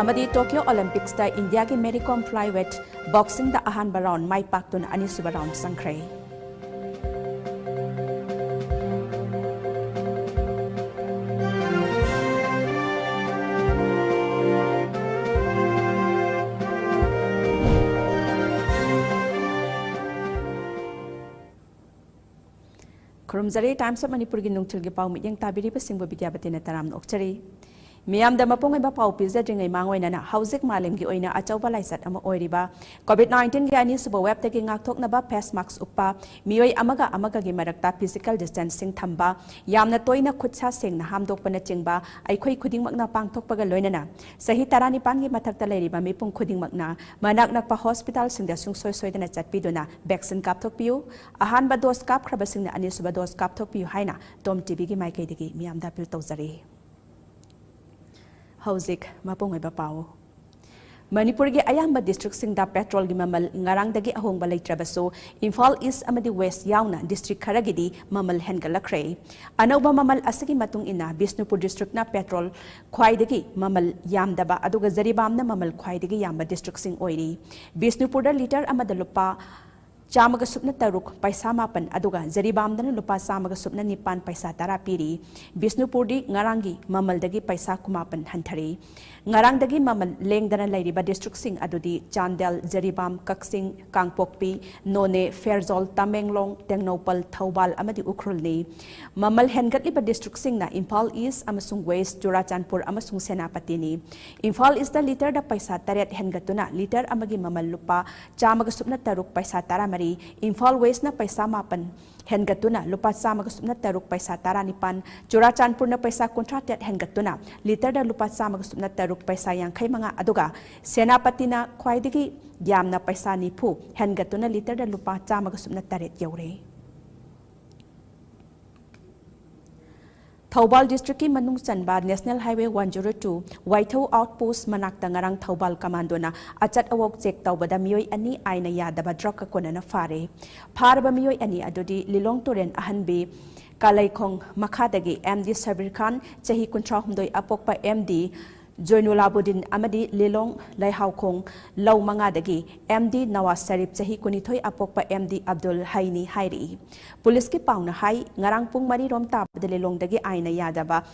ꯑꯃꯗꯤ Tokyo Olympicsꯇ ꯏꯟꯗꯤꯌꯥꯒꯤ Mary Kom flyweight boxingꯗ ꯑꯍꯥꯟꯕ round ꯃꯥꯏ ꯄꯥꯛꯇꯨꯅ ꯑꯅꯤꯁꯨꯕ round ꯆꯪꯈ꯭ꯔꯦ꯫ ꯈꯨꯔꯨꯝꯖꯔꯤ꯫ Times of ꯃꯅꯤꯄꯨꯔꯒꯤ ꯅꯨꯡꯊꯤꯜꯒꯤ ꯄꯥꯎ ꯃꯤꯠꯌꯦꯡ ꯇꯥꯕꯤꯔꯤꯕꯁꯤꯡꯕꯨ ꯕꯤꯗ꯭ꯌꯥꯄꯇꯤꯅ ꯇꯔꯥꯝꯅ ꯑꯣꯛꯆꯔꯤ꯫ ꯃꯤꯌꯥꯝꯗ ꯃꯄꯨꯡ ꯑꯣꯏꯕ ꯄꯥꯎ ꯄꯤꯖꯗ꯭ꯔꯤꯉꯩ ꯃꯥꯡꯑꯣꯏꯅꯅ ꯍꯧꯖꯤꯛ ꯃꯥꯂꯦꯝꯒꯤ ꯑꯣꯏꯅ ꯑꯆꯧꯕ ꯂꯥꯏꯆꯠ ꯑꯃ ꯑꯣꯏꯔꯤꯕ COVID nineteen ꯒꯤ ꯑꯅꯤꯁꯨꯕ wave ꯇꯒꯤ ꯉꯥꯛꯊꯣꯛꯅꯕ face mask ꯎꯞꯄ, ꯃꯤꯑꯣꯏ ꯑꯃꯒ ꯑꯃꯒꯒꯤ ꯃꯔꯛꯇ physical distancing ꯊꯝꯕ, ꯌꯥꯝꯅ ꯇꯣꯏꯅ ꯈꯨꯠ ꯁꯥ ꯁꯦꯡꯅ ꯍꯥꯝꯗꯣꯛꯄꯅꯆꯤꯡꯕ ꯑꯩꯈꯣꯏ ꯈꯨꯗꯤꯡꯃꯛꯅ ꯄꯥꯡꯊꯣꯛꯄꯒ ꯂꯣꯏꯅꯅ ꯆꯍꯤ ꯇꯔꯥꯅꯤꯄꯥꯟꯒꯤ ꯃꯊꯛꯇ ꯂꯩꯔꯤꯕ ꯃꯤꯄꯨꯝ ꯈꯨꯗꯤꯡꯃꯛꯅ ꯃꯅꯥꯛ ꯅꯛꯄ hospital ꯁꯤꯡꯗ ꯁꯨꯡꯁꯣꯏ ꯁꯣꯏꯗꯅ ꯆꯠꯄꯤꯗꯨꯅ vaccine ꯀꯥꯞꯊꯣꯛꯄꯤꯌꯨ꯫ ꯑꯍꯥꯟꯕ dose ꯀꯥꯞꯈ꯭ꯔꯕꯁꯤꯡꯅ ꯑꯅꯤꯁꯨꯕ dose ꯀꯥꯞꯊꯣꯛꯄꯤꯌꯨ ꯍꯥꯏꯅ TOM TV ꯒꯤ ꯃꯥꯏꯀꯩꯗꯒꯤ ꯃꯤꯌꯥꯝꯗ appeal ꯇꯧꯖꯔꯤ꯫ ꯍꯧꯖꯤꯛ ꯃꯄꯨꯡ ꯑꯣꯏꯕ ꯄꯥꯎ꯫ ꯃꯅꯤꯄꯨꯔꯒꯤ ꯑꯌꯥꯝꯕ district ꯁꯤꯡꯗ petrol ꯒꯤ ꯃꯃꯜ ꯉꯔꯥꯡꯗꯒꯤ ꯑꯍꯣꯡꯕ ꯂꯩꯇ꯭ꯔꯕꯁꯨ, ꯏꯝꯐꯥꯜ East ꯑꯃꯗꯤ West ꯌꯥꯎꯅ district ꯈꯔꯒꯤꯗꯤ ꯃꯃꯜ ꯍꯦꯟꯒꯠꯂꯛꯈ꯭ꯔꯦ꯫ ꯑꯅꯧꯕ ꯃꯃꯜ ꯑꯁꯤꯒꯤ ꯃꯇꯨꯡ ꯏꯟꯅ, ꯕꯤꯁꯅꯨꯄꯨꯔ district ꯅ petrol ꯈ꯭ꯋꯥꯏꯗꯒꯤ ꯃꯃꯜ ꯌꯥꯝꯗꯕ, ꯑꯗꯨꯒ ꯖꯔꯤꯕꯥꯝꯅ ꯃꯃꯜ ꯈ꯭ꯋꯥꯏꯗꯒꯤ ꯌꯥꯝꯕ district ꯁꯤꯡ ꯑꯣꯏꯔꯤ꯫ ꯕꯤꯁꯅꯨꯄꯨꯔꯗ litre ꯑꯃꯗ ꯂꯨꯄꯥ ꯆꯥꯝꯃꯒ ꯁꯨꯞꯅ ꯇꯔꯨꯛ ꯄꯩꯁꯥ ꯃꯥꯄꯟ, ꯑꯗꯨꯒ ꯖꯔꯤꯕꯥꯝꯗꯅ ꯂꯨꯄꯥ ꯆꯥꯝꯃꯒ ꯁꯨꯞꯅ ꯅꯤꯄꯥꯟ ꯄꯩꯁꯥ ꯇꯔꯥ ꯄꯤꯔꯤ꯫ ꯕꯤꯁꯅꯨꯄꯨꯔꯗꯤ ꯉꯔꯥꯡꯒꯤ ꯃꯃꯜꯗꯒꯤ ꯄꯩꯁꯥ ꯀꯨꯟꯃꯥꯄꯟ ꯍꯟꯊꯔꯤ꯫ ꯉꯔꯥꯡꯗꯒꯤ ꯃꯃꯜ ꯂꯦꯡꯗꯅ ꯂꯩꯔꯤꯕ district ꯁꯤꯡ ꯑꯗꯨꯗꯤ ꯆꯥꯟꯗꯦꯜ, ꯖꯔꯤꯕꯥꯝ, ꯀꯛꯆꯤꯡ, ꯀꯥꯡꯄꯣꯛꯄꯤ, ꯅꯣꯅꯦ, ꯐꯦꯔꯖꯣꯜ, ꯇꯃꯦꯡꯂꯣꯡ, ꯇꯦꯡꯅꯧꯄꯜ, ꯊꯧꯕꯥꯜ ꯑꯃꯗꯤ ꯎꯈ꯭ꯔꯨꯜꯅꯤ꯫ ꯃꯃꯜ ꯍꯦꯟꯒꯠꯂꯤꯕ district ꯁꯤꯡꯅ ꯏꯝꯐꯥꯜ East ꯑꯃꯁꯨꯡ West, ꯆꯨꯔꯥꯆꯥꯟꯄꯨꯔ ꯑꯃꯁꯨꯡ ꯁꯦꯅꯥꯄꯇꯤꯅꯤ꯫ ꯏꯝꯐꯥꯜ East ꯇ litre ꯗ ꯄꯩꯁꯥ ꯇꯔꯦꯠ ꯍꯦꯟꯒꯠꯇꯨꯅ litre ꯑꯃꯒꯤ ꯃꯃꯜ ꯂꯨꯄꯥ ꯆꯥꯝꯃꯒ ꯁꯨꯞꯅ ꯇꯔꯨꯛ ꯄꯩꯁꯥ ꯇꯔꯥꯃꯔꯤ, ꯏꯝꯐꯥꯜ West ꯅ ꯄꯩꯁꯥ ꯃꯥꯄꯟ ꯍꯦꯟꯒꯠꯇꯨꯅ ꯂꯨꯄꯥ ꯆꯥꯝꯃꯒ ꯁꯨꯞꯅ ꯇꯔꯨꯛ ꯄꯩꯁꯥ ꯇꯔꯥꯅꯤꯄꯥꯟ, ꯆꯨꯔꯥꯆꯥꯟꯄꯨꯔꯅ ꯄꯩꯁꯥ ꯀꯨꯟꯊ꯭ꯔꯥ ꯇꯔꯦꯠ ꯍꯦꯟꯒꯠꯇꯨꯅ litre ꯗ ꯂꯨꯄꯥ ꯆꯥꯝꯃꯒ ꯁꯨꯞꯅ ꯇꯔꯨꯛ ꯄꯩꯁꯥ ꯌꯥꯡꯈꯩ ꯃꯉꯥ, ꯑꯗꯨꯒ ꯁꯦꯅꯥꯄꯇꯤꯅ ꯈ꯭ꯋꯥꯏꯗꯒꯤ ꯌꯥꯝꯅ ꯄꯩꯁꯥ ꯅꯤꯐꯨ ꯍꯦꯟꯒꯠꯇꯨꯅ litre ꯗ ꯂꯨꯄꯥ ꯆꯥꯝꯃꯒ ꯁꯨꯞꯅ ꯇꯔꯦꯠ ꯌꯧꯔꯦ꯫ ꯊꯧꯕꯥꯜ district ꯀꯤ ꯃꯅꯨꯡ ꯆꯟꯕ National Highway one zero two ꯋꯥꯏꯊꯧ outpost ꯃꯅꯥꯛꯇ ꯉꯔꯥꯡ ꯊꯧꯕꯥꯜ commando ꯅ ꯑꯆꯠ ꯑꯋꯣꯛ check ꯇꯧꯕꯗ ꯃꯤꯑꯣꯏ ꯑꯅꯤ ꯑꯥꯏꯟꯅ ꯌꯥꯗꯕ drug ꯀꯣꯟꯅꯅ ꯐꯥꯔꯦ꯫ ꯐꯥꯔꯕ ꯃꯤꯑꯣꯏ ꯑꯅꯤ ꯑꯗꯨꯗꯤ ꯂꯤꯂꯣꯡ ꯇꯨꯔꯦꯜ ꯑꯍꯟꯕꯤ ꯀꯥꯂꯩꯈꯣꯡ ꯃꯈꯥꯗꯒꯤ MD ꯁꯕꯤꯔ ꯈꯥꯟ, ꯆꯍꯤ ꯀꯨꯟꯊ꯭ꯔꯥꯍꯨꯝꯗꯣꯏ, ꯑꯄꯣꯛꯄ MD ꯖꯣꯏꯅꯨꯂꯥꯕꯨꯗꯤꯟ ꯑꯃꯗꯤ ꯂꯤꯂꯣꯡ ꯂꯩꯍꯥꯎꯈꯣꯡ ꯂꯧ ꯃꯉꯥꯗꯒꯤ MD ꯅꯋꯥꯖ ꯁꯔꯤꯐ, ꯆꯍꯤ ꯀꯨꯟꯅꯤꯊꯣꯏ, ꯑꯄꯣꯛꯄ MD ꯑꯕꯗꯨꯜ ꯍꯩꯅꯤ ꯍꯥꯏꯔꯤ꯫ Police ꯀꯤ ꯄꯥꯎꯅ ꯍꯥꯏ, ꯉꯔꯥꯡ ꯄꯨꯡ ꯃꯔꯤ ꯔꯣꯝ ꯇꯥꯕꯗ ꯂꯤꯂꯣꯡꯗꯒꯤ ꯑꯥꯏꯟꯅ ꯌꯥꯗꯕ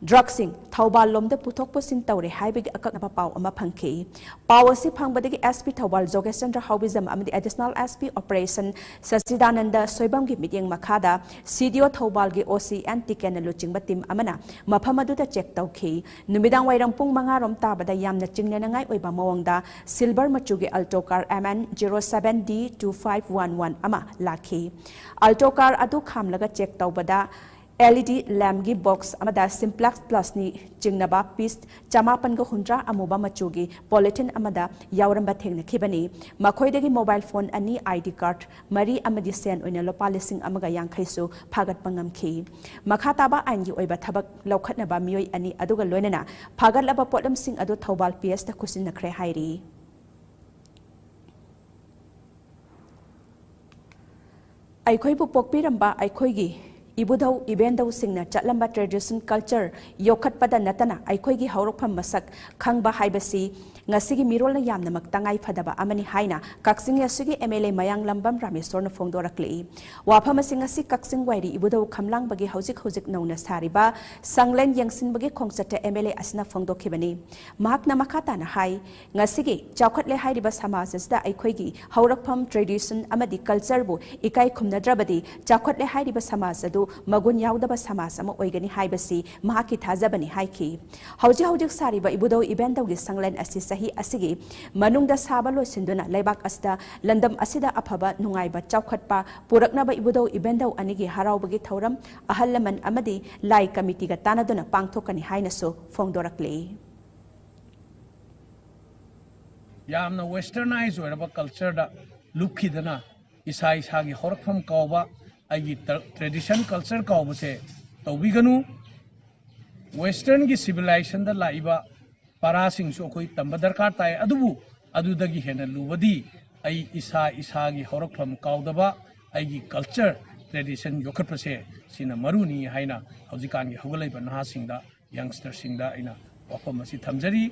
ꯗ꯭ꯔꯒꯁꯤꯡ ꯊꯧꯕꯥꯜ ꯂꯣꯝꯗ ꯄꯨꯊꯣꯛ ꯄꯨꯁꯤꯟ ꯇꯧꯔꯦ ꯍꯥꯏꯕꯒꯤ ꯑꯀꯛꯅꯕ ꯄꯥꯎ ꯑꯃ ꯐꯪꯈꯤ꯫ ꯄꯥꯎ ꯑꯁꯤ ꯐꯪꯕꯗꯒꯤ SP ꯊꯧꯕꯥꯜ ꯖꯣꯒꯦꯁꯆꯟꯗ꯭ꯔ ꯍꯥꯎꯕꯤꯖꯝ ꯑꯃꯗꯤ Additional SP Operation ꯁꯆꯤꯗꯥꯅꯟꯗ ꯁꯣꯏꯕꯝꯒꯤ ꯃꯤꯠꯌꯦꯡ ꯃꯈꯥꯗ CDO ꯊꯧꯕꯥꯜꯒꯤ OC N ꯇꯤꯀꯦꯟꯅ ꯂꯨꯆꯤꯡꯕ ꯇꯤꯝ ꯑꯃꯅ ꯃꯐꯝ ꯑꯗꯨꯗ ꯆꯦꯛ ꯇꯧꯈꯤ꯫ ꯅꯨꯃꯤꯗꯥꯡ ꯋꯥꯏꯔꯝ ꯄꯨꯡ ꯃꯉꯥ ꯔꯣꯝ ꯇꯥꯕꯗ ꯌꯥꯝꯅ ꯆꯤꯡꯅꯅꯉꯥꯏ ꯑꯣꯏꯕ ꯃꯑꯣꯡꯗ ꯁꯤꯜꯚꯔ ꯃꯆꯨꯒꯤ Alto car MN zero seven D two five one one ꯑꯃ ꯂꯥꯛꯈꯤ꯫ Alto car ꯑꯗꯨ ꯈꯥꯝꯂꯒ ꯆꯦꯛ ꯇꯧꯕꯗ LED lamp ꯒꯤ box ꯑꯃꯗ Simplex Plus ꯅꯤ ꯆꯤꯡꯅꯕ piece ꯆꯃꯥꯄꯟꯒ ꯍꯨꯝꯗ꯭ꯔꯥ ꯑꯃꯨꯕ ꯃꯆꯨꯒꯤ polythene ꯑꯃꯗ ꯌꯥꯎꯔꯝꯕ ꯊꯦꯡꯅꯈꯤꯕꯅꯤ꯫ ꯃꯈꯣꯏꯗꯒꯤ mobile phone ꯑꯅꯤ, ID card ꯃꯔꯤ ꯑꯃꯗꯤ ꯁꯦꯟ ꯑꯣꯏꯅ ꯂꯨꯄꯥ ꯂꯤꯁꯤꯡ ꯑꯃꯒ ꯌꯥꯡꯈꯩꯁꯨ ꯐꯥꯒꯠꯄ ꯉꯝꯈꯤ꯫ ꯃꯈꯥ ꯇꯥꯕ ꯑꯥꯏꯟꯒꯤ ꯑꯣꯏꯕ ꯊꯕꯛ ꯂꯧꯈꯠꯅꯕ ꯃꯤꯑꯣꯏ ꯑꯅꯤ ꯑꯗꯨꯒ ꯂꯣꯏꯅꯅ ꯐꯥꯒꯠꯂꯕ ꯄꯣꯠꯂꯝꯁꯤꯡ ꯑꯗꯨ ꯊꯧꯕꯥꯜ PS ꯇ ꯈꯨꯠꯁꯤꯟꯅꯈ꯭ꯔꯦ ꯍꯥꯏꯔꯤ꯫ ꯑꯩꯈꯣꯏꯕꯨ ꯄꯣꯛꯄꯤꯔꯝꯕ ꯑꯩꯈꯣꯏꯒꯤ ꯏꯕꯨꯙꯧ ꯏꯕꯦꯟꯙꯧꯁꯤꯡꯅ ꯆꯠꯂꯝꯕ tradition culture ꯌꯣꯛꯈꯠꯄꯗ ꯅꯠꯇꯅ ꯑꯩꯈꯣꯏꯒꯤ ꯍꯧꯔꯛꯐꯝ ꯃꯁꯛ ꯈꯪꯕ ꯍꯥꯏꯕꯁꯤ ꯉꯁꯤꯒꯤ ꯃꯤꯔꯣꯜꯅ ꯌꯥꯝꯅꯃꯛ ꯇꯉꯥꯏ ꯐꯗꯕ ꯑꯃꯅꯤ ꯍꯥꯏꯅ ꯀꯛꯆꯤꯡ ꯑꯁꯤꯒꯤ MLA ꯃꯌꯥꯡꯂꯝꯕꯝ ꯔꯥꯃꯦꯁꯣꯔꯅ ꯐꯣꯡꯗꯣꯔꯛꯂꯤ꯫ ꯋꯥꯐꯝ ꯑꯁꯤ ꯉꯁꯤ ꯀꯛꯆꯤꯡ ꯋꯥꯏꯔꯤ ꯏꯕꯨꯙꯧ ꯈꯝꯂꯥꯡꯕꯒꯤ ꯍꯧꯖꯤꯛ ꯍꯧꯖꯤꯛ ꯅꯧꯅ ꯁꯥꯔꯤꯕ ꯁꯪꯂꯦꯟ ꯌꯦꯡꯁꯤꯟꯕꯒꯤ ꯈꯣꯡꯆꯠꯇ MLA ꯑꯁꯤꯅ ꯐꯣꯡꯗꯣꯛꯈꯤꯕꯅꯤ꯫ ꯃꯍꯥꯛꯅ ꯃꯈꯥ ꯇꯥꯅ ꯍꯥꯏ, ꯉꯁꯤꯒꯤ ꯆꯥꯎꯈꯠꯂꯦ ꯍꯥꯏꯔꯤꯕ ꯁꯃꯥꯖ ꯑꯁꯤꯗ ꯑꯩꯈꯣꯏꯒꯤ ꯍꯧꯔꯛꯐꯝ, tradition ꯑꯃꯗꯤ culture ꯕꯨ ꯏꯀꯥꯏ ꯈꯨꯝꯅꯗ꯭ꯔꯕꯗꯤ ꯆꯥꯎꯈꯠꯂꯦ ꯍꯥꯏꯔꯤꯕ ꯁꯃꯥꯖ ꯑꯗꯨ ꯃꯒꯨꯟ ꯌꯥꯎꯗꯕ ꯁꯃꯥꯖ ꯑꯃ ꯑꯣꯏꯒꯅꯤ ꯍꯥꯏꯕꯁꯤ ꯃꯍꯥꯛꯀꯤ ꯊꯥꯖꯕꯅꯤ ꯍꯥꯏꯈꯤ꯫ ꯍꯧꯖꯤꯛ ꯍꯧꯖꯤꯛ ꯁꯥꯔꯤꯕ ꯏꯕꯨꯙꯧ ꯏꯕꯦꯟꯙꯧꯒꯤ ꯁꯪꯂꯦꯟ ꯑꯁꯤ ꯆꯍꯤ ꯑꯁꯤꯒꯤ ꯃꯅꯨꯡꯗ ꯁꯥꯕ ꯂꯣꯏꯁꯤꯟꯗꯨꯅ ꯂꯩꯕꯥꯛ ꯑꯁꯤꯗ ꯂꯝꯗꯝ ꯑꯁꯤꯗ ꯑꯐꯕ ꯅꯨꯡꯉꯥꯏꯕ ꯆꯥꯎꯈꯠꯄ ꯄꯨꯔꯛꯅꯕ ꯏꯕꯨꯙꯧ ꯏꯕꯦꯟꯙꯧ ꯑꯅꯤꯒꯤ ꯍꯔꯥꯎꯕꯒꯤ ꯊꯧꯔꯝ ꯑꯍꯜ ꯂꯃꯟ ꯑꯃꯗꯤ ꯂꯥꯏ ꯀꯃꯤꯇꯤꯒ ꯇꯥꯟꯅꯗꯨꯅ ꯄꯥꯡꯊꯣꯛꯀꯅꯤ ꯍꯥꯏꯅꯁꯨ ꯐꯣꯡꯗꯣꯔꯛꯂꯤ꯫ ꯌꯥꯝꯅ westernize ꯑꯣꯏꯔꯕ culture ꯗ ꯂꯨꯞꯈꯤꯗꯅ ꯏꯁꯥ ꯏꯁꯥꯒꯤ ꯍꯧꯔꯛꯐꯝ ꯀꯥꯎꯕ, ꯑꯩꯒꯤ ꯇ-, tradition culture ꯀꯥꯎꯕꯁꯦ ꯇꯧꯕꯤꯒꯅꯨ꯫ Western ꯒꯤ civilization ꯗ ꯂꯥꯛꯏꯕ ꯄꯔꯥꯁꯤꯡꯁꯨ ꯑꯩꯈꯣꯏ ꯇꯝꯕ ꯗꯔꯀꯥꯔ ꯇꯥꯏ, ꯑꯗꯨꯕꯨ ꯑꯗꯨꯗꯒꯤ ꯍꯦꯟꯅ ꯂꯨꯕꯗꯤ ꯑꯩ ꯏꯁꯥ ꯏꯁꯥꯒꯤ ꯍꯧꯔꯛꯐꯝ ꯀꯥꯎꯗꯕ, ꯑꯩꯒꯤ culture, tradition ꯌꯣꯛꯈꯠꯄꯁꯦ ꯁꯤꯅ ꯃꯔꯨꯅꯤ ꯍꯥꯏꯅ ꯍꯧꯖꯤꯛꯀꯥꯟꯒꯤ ꯍꯧꯒꯠꯂꯛꯏꯕ ꯅꯍꯥꯁꯤꯡꯗ, youngster ꯁꯤꯡꯗ ꯑꯩꯅ ꯋꯥꯐꯝ ꯑꯁꯤ ꯊꯝꯖꯔꯤ꯫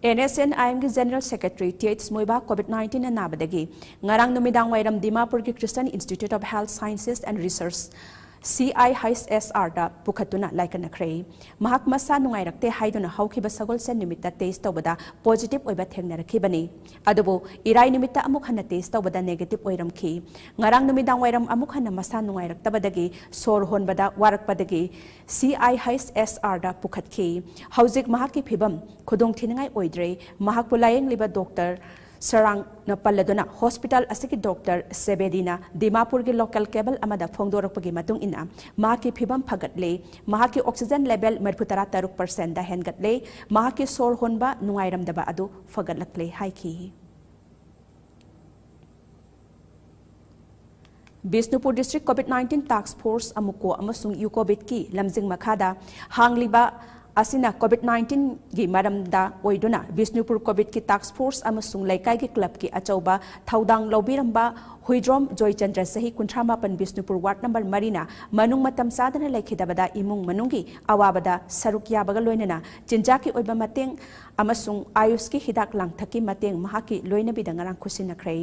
NSCN-IM ꯒꯤ General Secretary Th ꯃꯣꯏꯕꯥ COVID nineteen ꯅ ꯅꯥꯕꯗꯒꯤ ꯉꯔꯥꯡ ꯅꯨꯃꯤꯗꯥꯡ ꯋꯥꯏꯔꯝ ꯗꯤꯃꯥꯄꯨꯔꯒꯤ Christian Institute of Health Sciences and Research C I H ꯑꯦꯁ ꯑꯥꯔꯗ ꯄꯨꯈꯠꯇꯨꯅ ꯂꯥꯏꯀꯠꯅꯈ꯭ꯔꯦ꯫ ꯃꯍꯥꯛ ꯃꯁꯥ ꯅꯨꯡꯉꯥꯏꯔꯛꯇꯦ ꯍꯥꯏꯗꯨꯅ ꯍꯧꯈꯤꯕ ꯁꯒꯣꯜꯁꯦꯟ ꯅꯨꯃꯤꯠꯇ ꯇꯦꯁ ꯇꯧꯕꯗ ꯄꯣꯖꯤꯇꯤꯚ ꯑꯣꯏꯕ ꯊꯦꯡꯅꯔꯛꯈꯤꯕꯅꯤ꯫ ꯑꯗꯨꯕꯨ ꯏꯔꯥꯏ ꯅꯨꯃꯤꯠꯇ ꯑꯃꯨꯛ ꯍꯟꯅ ꯇꯦꯁ ꯇꯧꯕꯗ ꯅꯦꯒꯦꯇꯤꯚ ꯑꯣꯏꯔꯝꯈꯤ꯫ ꯉꯔꯥꯡ ꯅꯨꯃꯤꯗꯥꯡ ꯋꯥꯏꯔꯝ ꯑꯃꯨꯛ ꯍꯟꯅ ꯃꯁꯥ ꯅꯨꯡꯉꯥꯏꯔꯛꯇꯕꯗꯒꯤ ꯁꯣꯔ ꯍꯣꯟꯕꯗ ꯋꯥꯔꯛꯄꯗꯒꯤ ꯁꯤ ꯑꯥꯏ ꯑꯩꯆ ꯑꯦꯁ ꯑꯥꯔꯗ ꯄꯨꯈꯠꯈꯤ꯫ ꯍꯧꯖꯤꯛ ꯃꯍꯥꯛꯀꯤ ꯐꯤꯕꯝ ꯈꯨꯗꯣꯡꯊꯤꯅꯤꯡꯉꯥꯏ ꯑꯣꯏꯗ꯭ꯔꯦ꯫ ꯃꯍꯥꯛꯄꯨ ꯂꯥꯌꯦꯡꯂꯤꯕ ꯗꯣꯛꯇꯔ ꯁꯔꯥꯡꯅ ꯄꯜꯂꯗꯨꯅ ꯍꯣꯁꯄꯤꯇꯥꯜ ꯑꯁꯤꯒꯤ ꯗꯣꯛꯇꯔ ꯁꯦꯕꯦꯗꯤꯅ ꯗꯤꯃꯥꯄꯨꯔꯒꯤ ꯂꯣꯀꯦꯜ ꯀꯦꯕꯜ ꯑꯃꯗ ꯐꯣꯡꯗꯣꯔꯛꯄꯒꯤ ꯃꯇꯨꯡ ꯏꯟꯅ ꯃꯍꯥꯛꯀꯤ ꯐꯤꯕꯝ ꯐꯒꯠꯂꯦ꯫ ꯃꯍꯥꯛꯀꯤ ꯑꯣꯛꯁꯤꯖꯦꯟ ꯂꯦꯚꯦꯜ ꯃꯔꯤꯐꯨꯇꯔꯥ ꯇꯔꯨꯛ ꯄꯔꯁꯦꯟꯗ ꯍꯦꯟꯒꯠꯂꯦ꯫ ꯃꯍꯥꯛꯀꯤ ꯁꯣꯔ ꯍꯣꯟꯕ ꯅꯨꯡꯉꯥꯏꯔꯝꯗꯕ ꯑꯗꯨ ꯐꯒꯠꯂꯛꯂꯦ ꯍꯥꯏꯈꯤ꯫ ꯕꯤꯁꯅꯨꯄꯨꯔ ꯗꯤꯁꯇ꯭ꯔꯤꯛ ꯀꯣꯚꯤꯗ ꯅꯥꯏꯟꯇꯤꯟ ꯇꯥꯛꯁ ꯐꯣꯔꯁ ꯑꯃꯨꯀꯣ ꯑꯃꯁꯨꯡ ꯌꯨꯀꯣꯚꯤꯗꯀꯤ ꯂꯝꯖꯤꯡ ꯃꯈꯥꯗ ꯍꯥꯡꯂꯤꯕ ꯑꯁꯤꯅ ꯀꯣꯚꯤꯗ ꯅꯥꯏꯟꯇꯤꯟꯒꯤ ꯃꯔꯝꯗ ꯑꯣꯏꯗꯨꯅ ꯕꯤꯁꯅꯨꯄꯨꯔ ꯀꯣꯚꯤꯗꯀꯤ ꯇꯥꯛꯁ ꯐꯣꯔꯁ ꯑꯃꯁꯨꯡ ꯂꯩꯀꯥꯏꯒꯤ ꯀ꯭ꯂꯕꯀꯤ ꯑꯆꯧꯕ ꯊꯧꯗꯥꯡ ꯂꯧꯕꯤꯔꯝꯕ ꯍꯨꯏꯗ꯭ꯔꯣꯝ ꯖꯣꯏꯆꯟꯗ꯭ꯔ, ꯆꯍꯤ ꯀꯨꯟꯊ꯭ꯔꯥ ꯃꯥꯄꯟ, ꯕꯤꯁꯅꯨꯄꯨꯔ ꯋꯥꯔꯗ ꯅꯝꯕꯔ ꯃꯔꯤꯅ ꯃꯅꯨꯡ ꯃꯇꯝ ꯆꯥꯗꯅ ꯂꯩꯈꯤꯗꯕꯗ ꯏꯃꯨꯡ ꯃꯅꯨꯡꯒꯤ ꯑꯋꯥꯕꯗ ꯁꯔꯨꯛ ꯌꯥꯕꯒ ꯂꯣꯏꯅꯅ ꯆꯤꯟꯖꯥꯛꯀꯤ ꯑꯣꯏꯕ ꯃꯇꯦꯡ ꯑꯃꯁꯨꯡ ꯑꯥꯌꯨꯁꯀꯤ ꯍꯤꯗꯥꯛ ꯂꯥꯡꯊꯛꯀꯤ ꯃꯇꯦꯡ ꯃꯍꯥꯛꯀꯤ ꯂꯣꯏꯅꯕꯤꯗ ꯉꯔꯥꯡ ꯈꯨꯠꯁꯤꯟꯅꯈ꯭ꯔꯦ꯫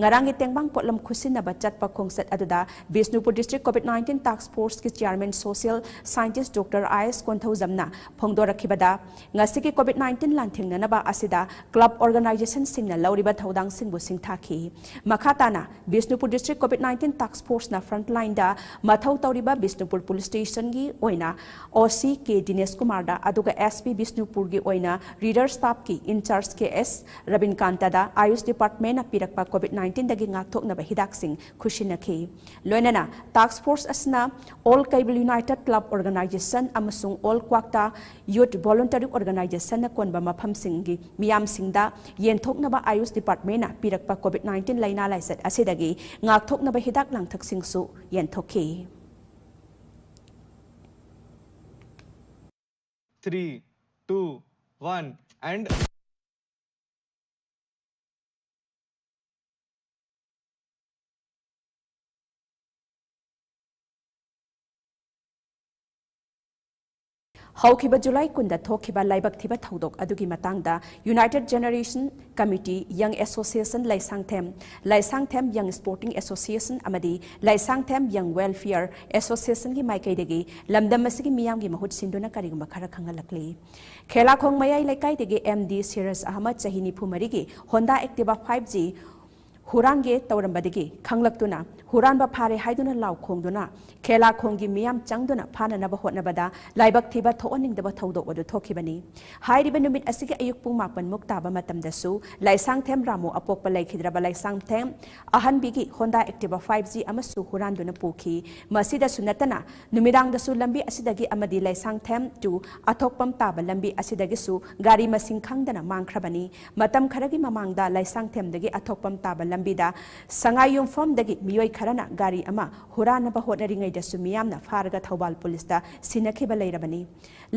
ꯉꯔꯥꯡꯒꯤ ꯇꯦꯡꯕꯥꯡ ꯄꯣꯠꯂꯝ ꯈꯨꯠꯁꯤꯟꯅꯕ ꯆꯠꯄ ꯈꯣꯡꯆꯠ ꯑꯗꯨꯗ ꯕꯤꯁꯅꯨꯄꯨꯔ ꯗꯤꯁꯇ꯭ꯔꯤꯛ ꯀꯣꯚꯤꯗ ꯅꯥꯏꯟꯇꯤꯟ ꯇꯥꯛꯁ ꯐꯣꯔꯁꯀꯤ ꯆꯤꯌꯥꯔꯃꯦꯟ ꯁꯣꯁꯤꯌꯦꯜ ꯁꯥꯏꯟꯇꯤꯁ ꯗꯣꯛꯇꯔ ꯑꯥꯏ ꯑꯦꯁ ꯀꯣꯟꯊꯧꯖꯝꯅ ꯐꯣꯡꯗꯣꯔꯛꯈꯤꯕꯗ, ꯉꯁꯤꯒꯤ ꯀꯣꯚꯤꯗ ꯅꯥꯏꯟꯇꯤꯟ ꯂꯥꯟꯊꯦꯡꯅꯅꯕ ꯑꯁꯤꯗ ꯀ꯭ꯂꯕ ꯑꯣꯔꯒꯅꯥꯏꯖꯦꯁꯟꯁꯤꯡꯅ ꯂꯧꯔꯤꯕ ꯊꯧꯗꯥꯡꯁꯤꯡꯕꯨ ꯁꯤꯡꯊꯥꯈꯤ꯫ ꯃꯈꯥ ꯇꯥꯅ ꯕꯤꯁꯅꯨꯄꯨꯔ ꯗꯤꯁꯇ꯭ꯔꯤꯛ ꯀꯣꯚꯤꯗ ꯅꯥꯏꯟꯇꯤꯟ ꯇꯥꯛꯁ ꯐꯣꯔꯁꯅ ꯐ꯭ꯔꯟꯠꯂꯥꯏꯟꯗ ꯃꯊꯧ ꯇꯧꯔꯤꯕ ꯕꯤꯁꯅꯨꯄꯨꯔ ꯄꯨꯂꯤꯁ ꯁ꯭ꯇꯦꯁꯟꯒꯤ ꯑꯣꯏꯅ ꯑꯣ ꯁꯤ ꯀꯦ ꯗꯤꯅꯦꯁ ꯀꯨꯃꯥꯔꯗ, ꯑꯗꯨꯒ ꯑꯦꯁ ꯄꯤ ꯕꯤꯁꯅꯨꯄꯨꯔꯒꯤ ꯑꯣꯏꯅ ꯔꯤꯗꯔ ꯁ꯭ꯇꯥꯐꯀꯤ ꯏꯟꯆꯥꯔꯖ ꯀꯦ ꯑꯦꯁ ꯔꯕꯤꯟꯀꯥꯟꯇꯗ ꯑꯥꯌꯨꯁ ꯗꯤꯄꯥꯔꯠꯃꯦꯟꯅ ꯄꯤꯔꯛꯄ ꯀꯣꯚꯤꯗ ꯅꯥꯏꯟꯇꯤꯟꯗꯒꯤ ꯉꯥꯛꯊꯣꯛꯅꯕ ꯍꯤꯗꯥꯛꯁꯤꯡ ꯈꯨꯠꯁꯤꯟꯅꯈꯤ꯫ ꯂꯣꯏꯅꯅ ꯇꯥꯛꯁ ꯐꯣꯔꯁ ꯑꯁꯤꯅ ꯑꯣꯜ ꯀꯩꯕꯨꯜ ꯌꯨꯅꯥꯏꯇꯦꯗ ꯀ꯭ꯂꯕ ꯑꯣꯔꯒꯅꯥꯏꯖꯦꯁꯟ ꯑꯃꯁꯨꯡ ꯑꯣꯜ ꯀ꯭ꯋꯥꯛꯇꯥ ꯌꯨꯊ ꯚꯣꯂꯨꯟꯇꯔꯤ ꯑꯣꯔꯒꯅꯥꯏꯖꯦꯁꯟꯅ ꯀꯣꯟꯕ ꯃꯐꯝꯁꯤꯡꯒꯤ ꯃꯤꯌꯥꯝꯁꯤꯡꯗ ꯌꯦꯟꯊꯣꯛꯅꯕ ꯑꯥꯌꯨꯁ ꯗꯤꯄꯥꯔꯠꯃꯦꯟꯅ ꯄꯤꯔꯛꯄ ꯀꯣꯚꯤꯗ ꯅꯥꯏꯟꯇꯤꯟ ꯂꯥꯏꯅꯥ ꯂꯥꯏꯆꯠ ꯑꯁꯤꯗꯒꯤ ꯉꯥꯛꯊꯣꯛꯅꯕ ꯍꯤꯗꯥꯛ ꯂꯥꯡꯊꯛꯁꯤꯡꯁꯨ ꯌꯦꯟꯊꯣꯛꯈꯤ꯫ Three, two, one, and ꯍꯧꯈꯤꯕ ꯖꯨꯂꯥꯏ ꯀꯨꯟꯗ ꯊꯣꯛꯈꯤꯕ ꯂꯥꯏꯕꯛ ꯊꯤꯕ ꯊꯧꯗꯣꯛ ꯑꯗꯨꯒꯤ ꯃꯇꯥꯡꯗ United Generation Committee, Young Association ꯂꯥꯏꯁꯥꯡꯊꯦꯝ, ꯂꯥꯏꯁꯥꯡꯊꯦꯝ Young Sporting Association ꯑꯃꯗꯤ ꯂꯥꯏꯁꯥꯡꯊꯦꯝ Young Welfare Associationꯒꯤ ꯃꯥꯏꯀꯩꯗꯒꯤ ꯂꯝꯗꯝ ꯑꯁꯤꯒꯤ ꯃꯤꯌꯥꯝꯒꯤ ꯃꯍꯨꯠ ꯁꯤꯟꯗꯨꯅ ꯀꯔꯤꯒꯨꯝꯕ ꯈꯔ ꯈꯪꯍꯜꯂꯛꯂꯤ꯫ ꯈꯦꯂꯥꯈꯣꯡ ꯃꯌꯥꯏ ꯂꯩꯀꯥꯏꯗꯒꯤ M D ꯁꯤꯔꯖ ꯑꯍꯃꯗ, ꯆꯍꯤ ꯅꯤꯐꯨ ꯃꯔꯤꯒꯤ, Honda Activa five G ꯍꯨꯔꯥꯟꯒꯦ ꯇꯧꯔꯝꯕꯗꯒꯤ ꯈꯪꯂꯛꯇꯨꯅ ꯍꯨꯔꯥꯟꯕ ꯐꯥꯔꯦ ꯍꯥꯏꯗꯨꯅ ꯂꯥꯎ ꯈꯣꯡꯗꯨꯅ ꯈꯦꯂꯥꯈꯣꯡꯒꯤ ꯃꯤꯌꯥꯝ ꯆꯪꯗꯨꯅ ꯐꯥꯅꯅꯕ ꯍꯣꯠꯅꯕꯗ ꯂꯥꯏꯕꯛ ꯊꯤꯕ ꯊꯣꯛꯍꯟꯅꯤꯡꯗꯕ ꯊꯧꯗꯣꯛ ꯑꯗꯨ ꯊꯣꯛꯈꯤꯕꯅꯤ꯫ ꯍꯥꯏꯔꯤꯕ ꯅꯨꯃꯤꯠ ꯑꯁꯤꯒꯤ ꯑꯌꯨꯛ ꯄꯨꯡ ꯃꯥꯄꯟ ꯃꯨꯛ ꯇꯥꯕ ꯃꯇꯝꯗꯁꯨ ꯂꯥꯏꯁꯥꯡꯊꯦꯝ ꯔꯥꯃꯨ ꯑꯄꯣꯛꯄ ꯂꯩꯈꯤꯗ꯭ꯔꯕ ꯂꯥꯏꯁꯥꯡꯊꯦꯝ ꯑꯍꯟꯕꯤꯒꯤ Honda Activa five G ꯑꯃꯁꯨ ꯍꯨꯔꯥꯟꯗꯨꯅ ꯄꯨꯈꯤ꯫ ꯃꯁꯤꯗꯁꯨ ꯅꯠꯇꯅ ꯅꯨꯃꯤꯗꯥꯡꯗꯁꯨ ꯂꯝꯕꯤ ꯑꯁꯤꯗꯒꯤ ꯑꯃꯗꯤ ꯂꯥꯏꯁꯥꯡꯊꯦꯝ to ꯑꯊꯣꯛꯄꯝ ꯇꯥꯕ ꯂꯝꯕꯤ ꯑꯁꯤꯗꯒꯤꯁꯨ ꯒꯥꯔꯤ ꯃꯁꯤꯡ ꯈꯪꯗꯅ ꯃꯥꯡꯈ꯭ꯔꯕꯅꯤ꯫ ꯃꯇꯝ ꯈꯔꯒꯤ ꯃꯃꯥꯡꯗ ꯂꯥꯏꯁꯥꯡꯊꯦꯝꯗꯒꯤ ꯑꯊꯣꯛꯄꯝ ꯇꯥꯕ ꯂꯝꯕꯤꯗ ꯁꯉꯥꯏꯌꯨꯝꯐꯝꯗꯒꯤ ꯃꯤꯑꯣꯏ ꯈꯔꯅ ꯒꯥꯔꯤ ꯑꯃ ꯍꯨꯔꯥꯟꯅꯕ ꯍꯣꯠꯅꯔꯤꯉꯩꯗꯁꯨ ꯃꯤꯌꯥꯝꯅ ꯐꯥꯔꯒ ꯊꯧꯕꯥꯜ ꯄꯨꯂꯤꯁꯇ ꯁꯤꯟꯅꯈꯤꯕ ꯂꯩꯔꯕꯅꯤ꯫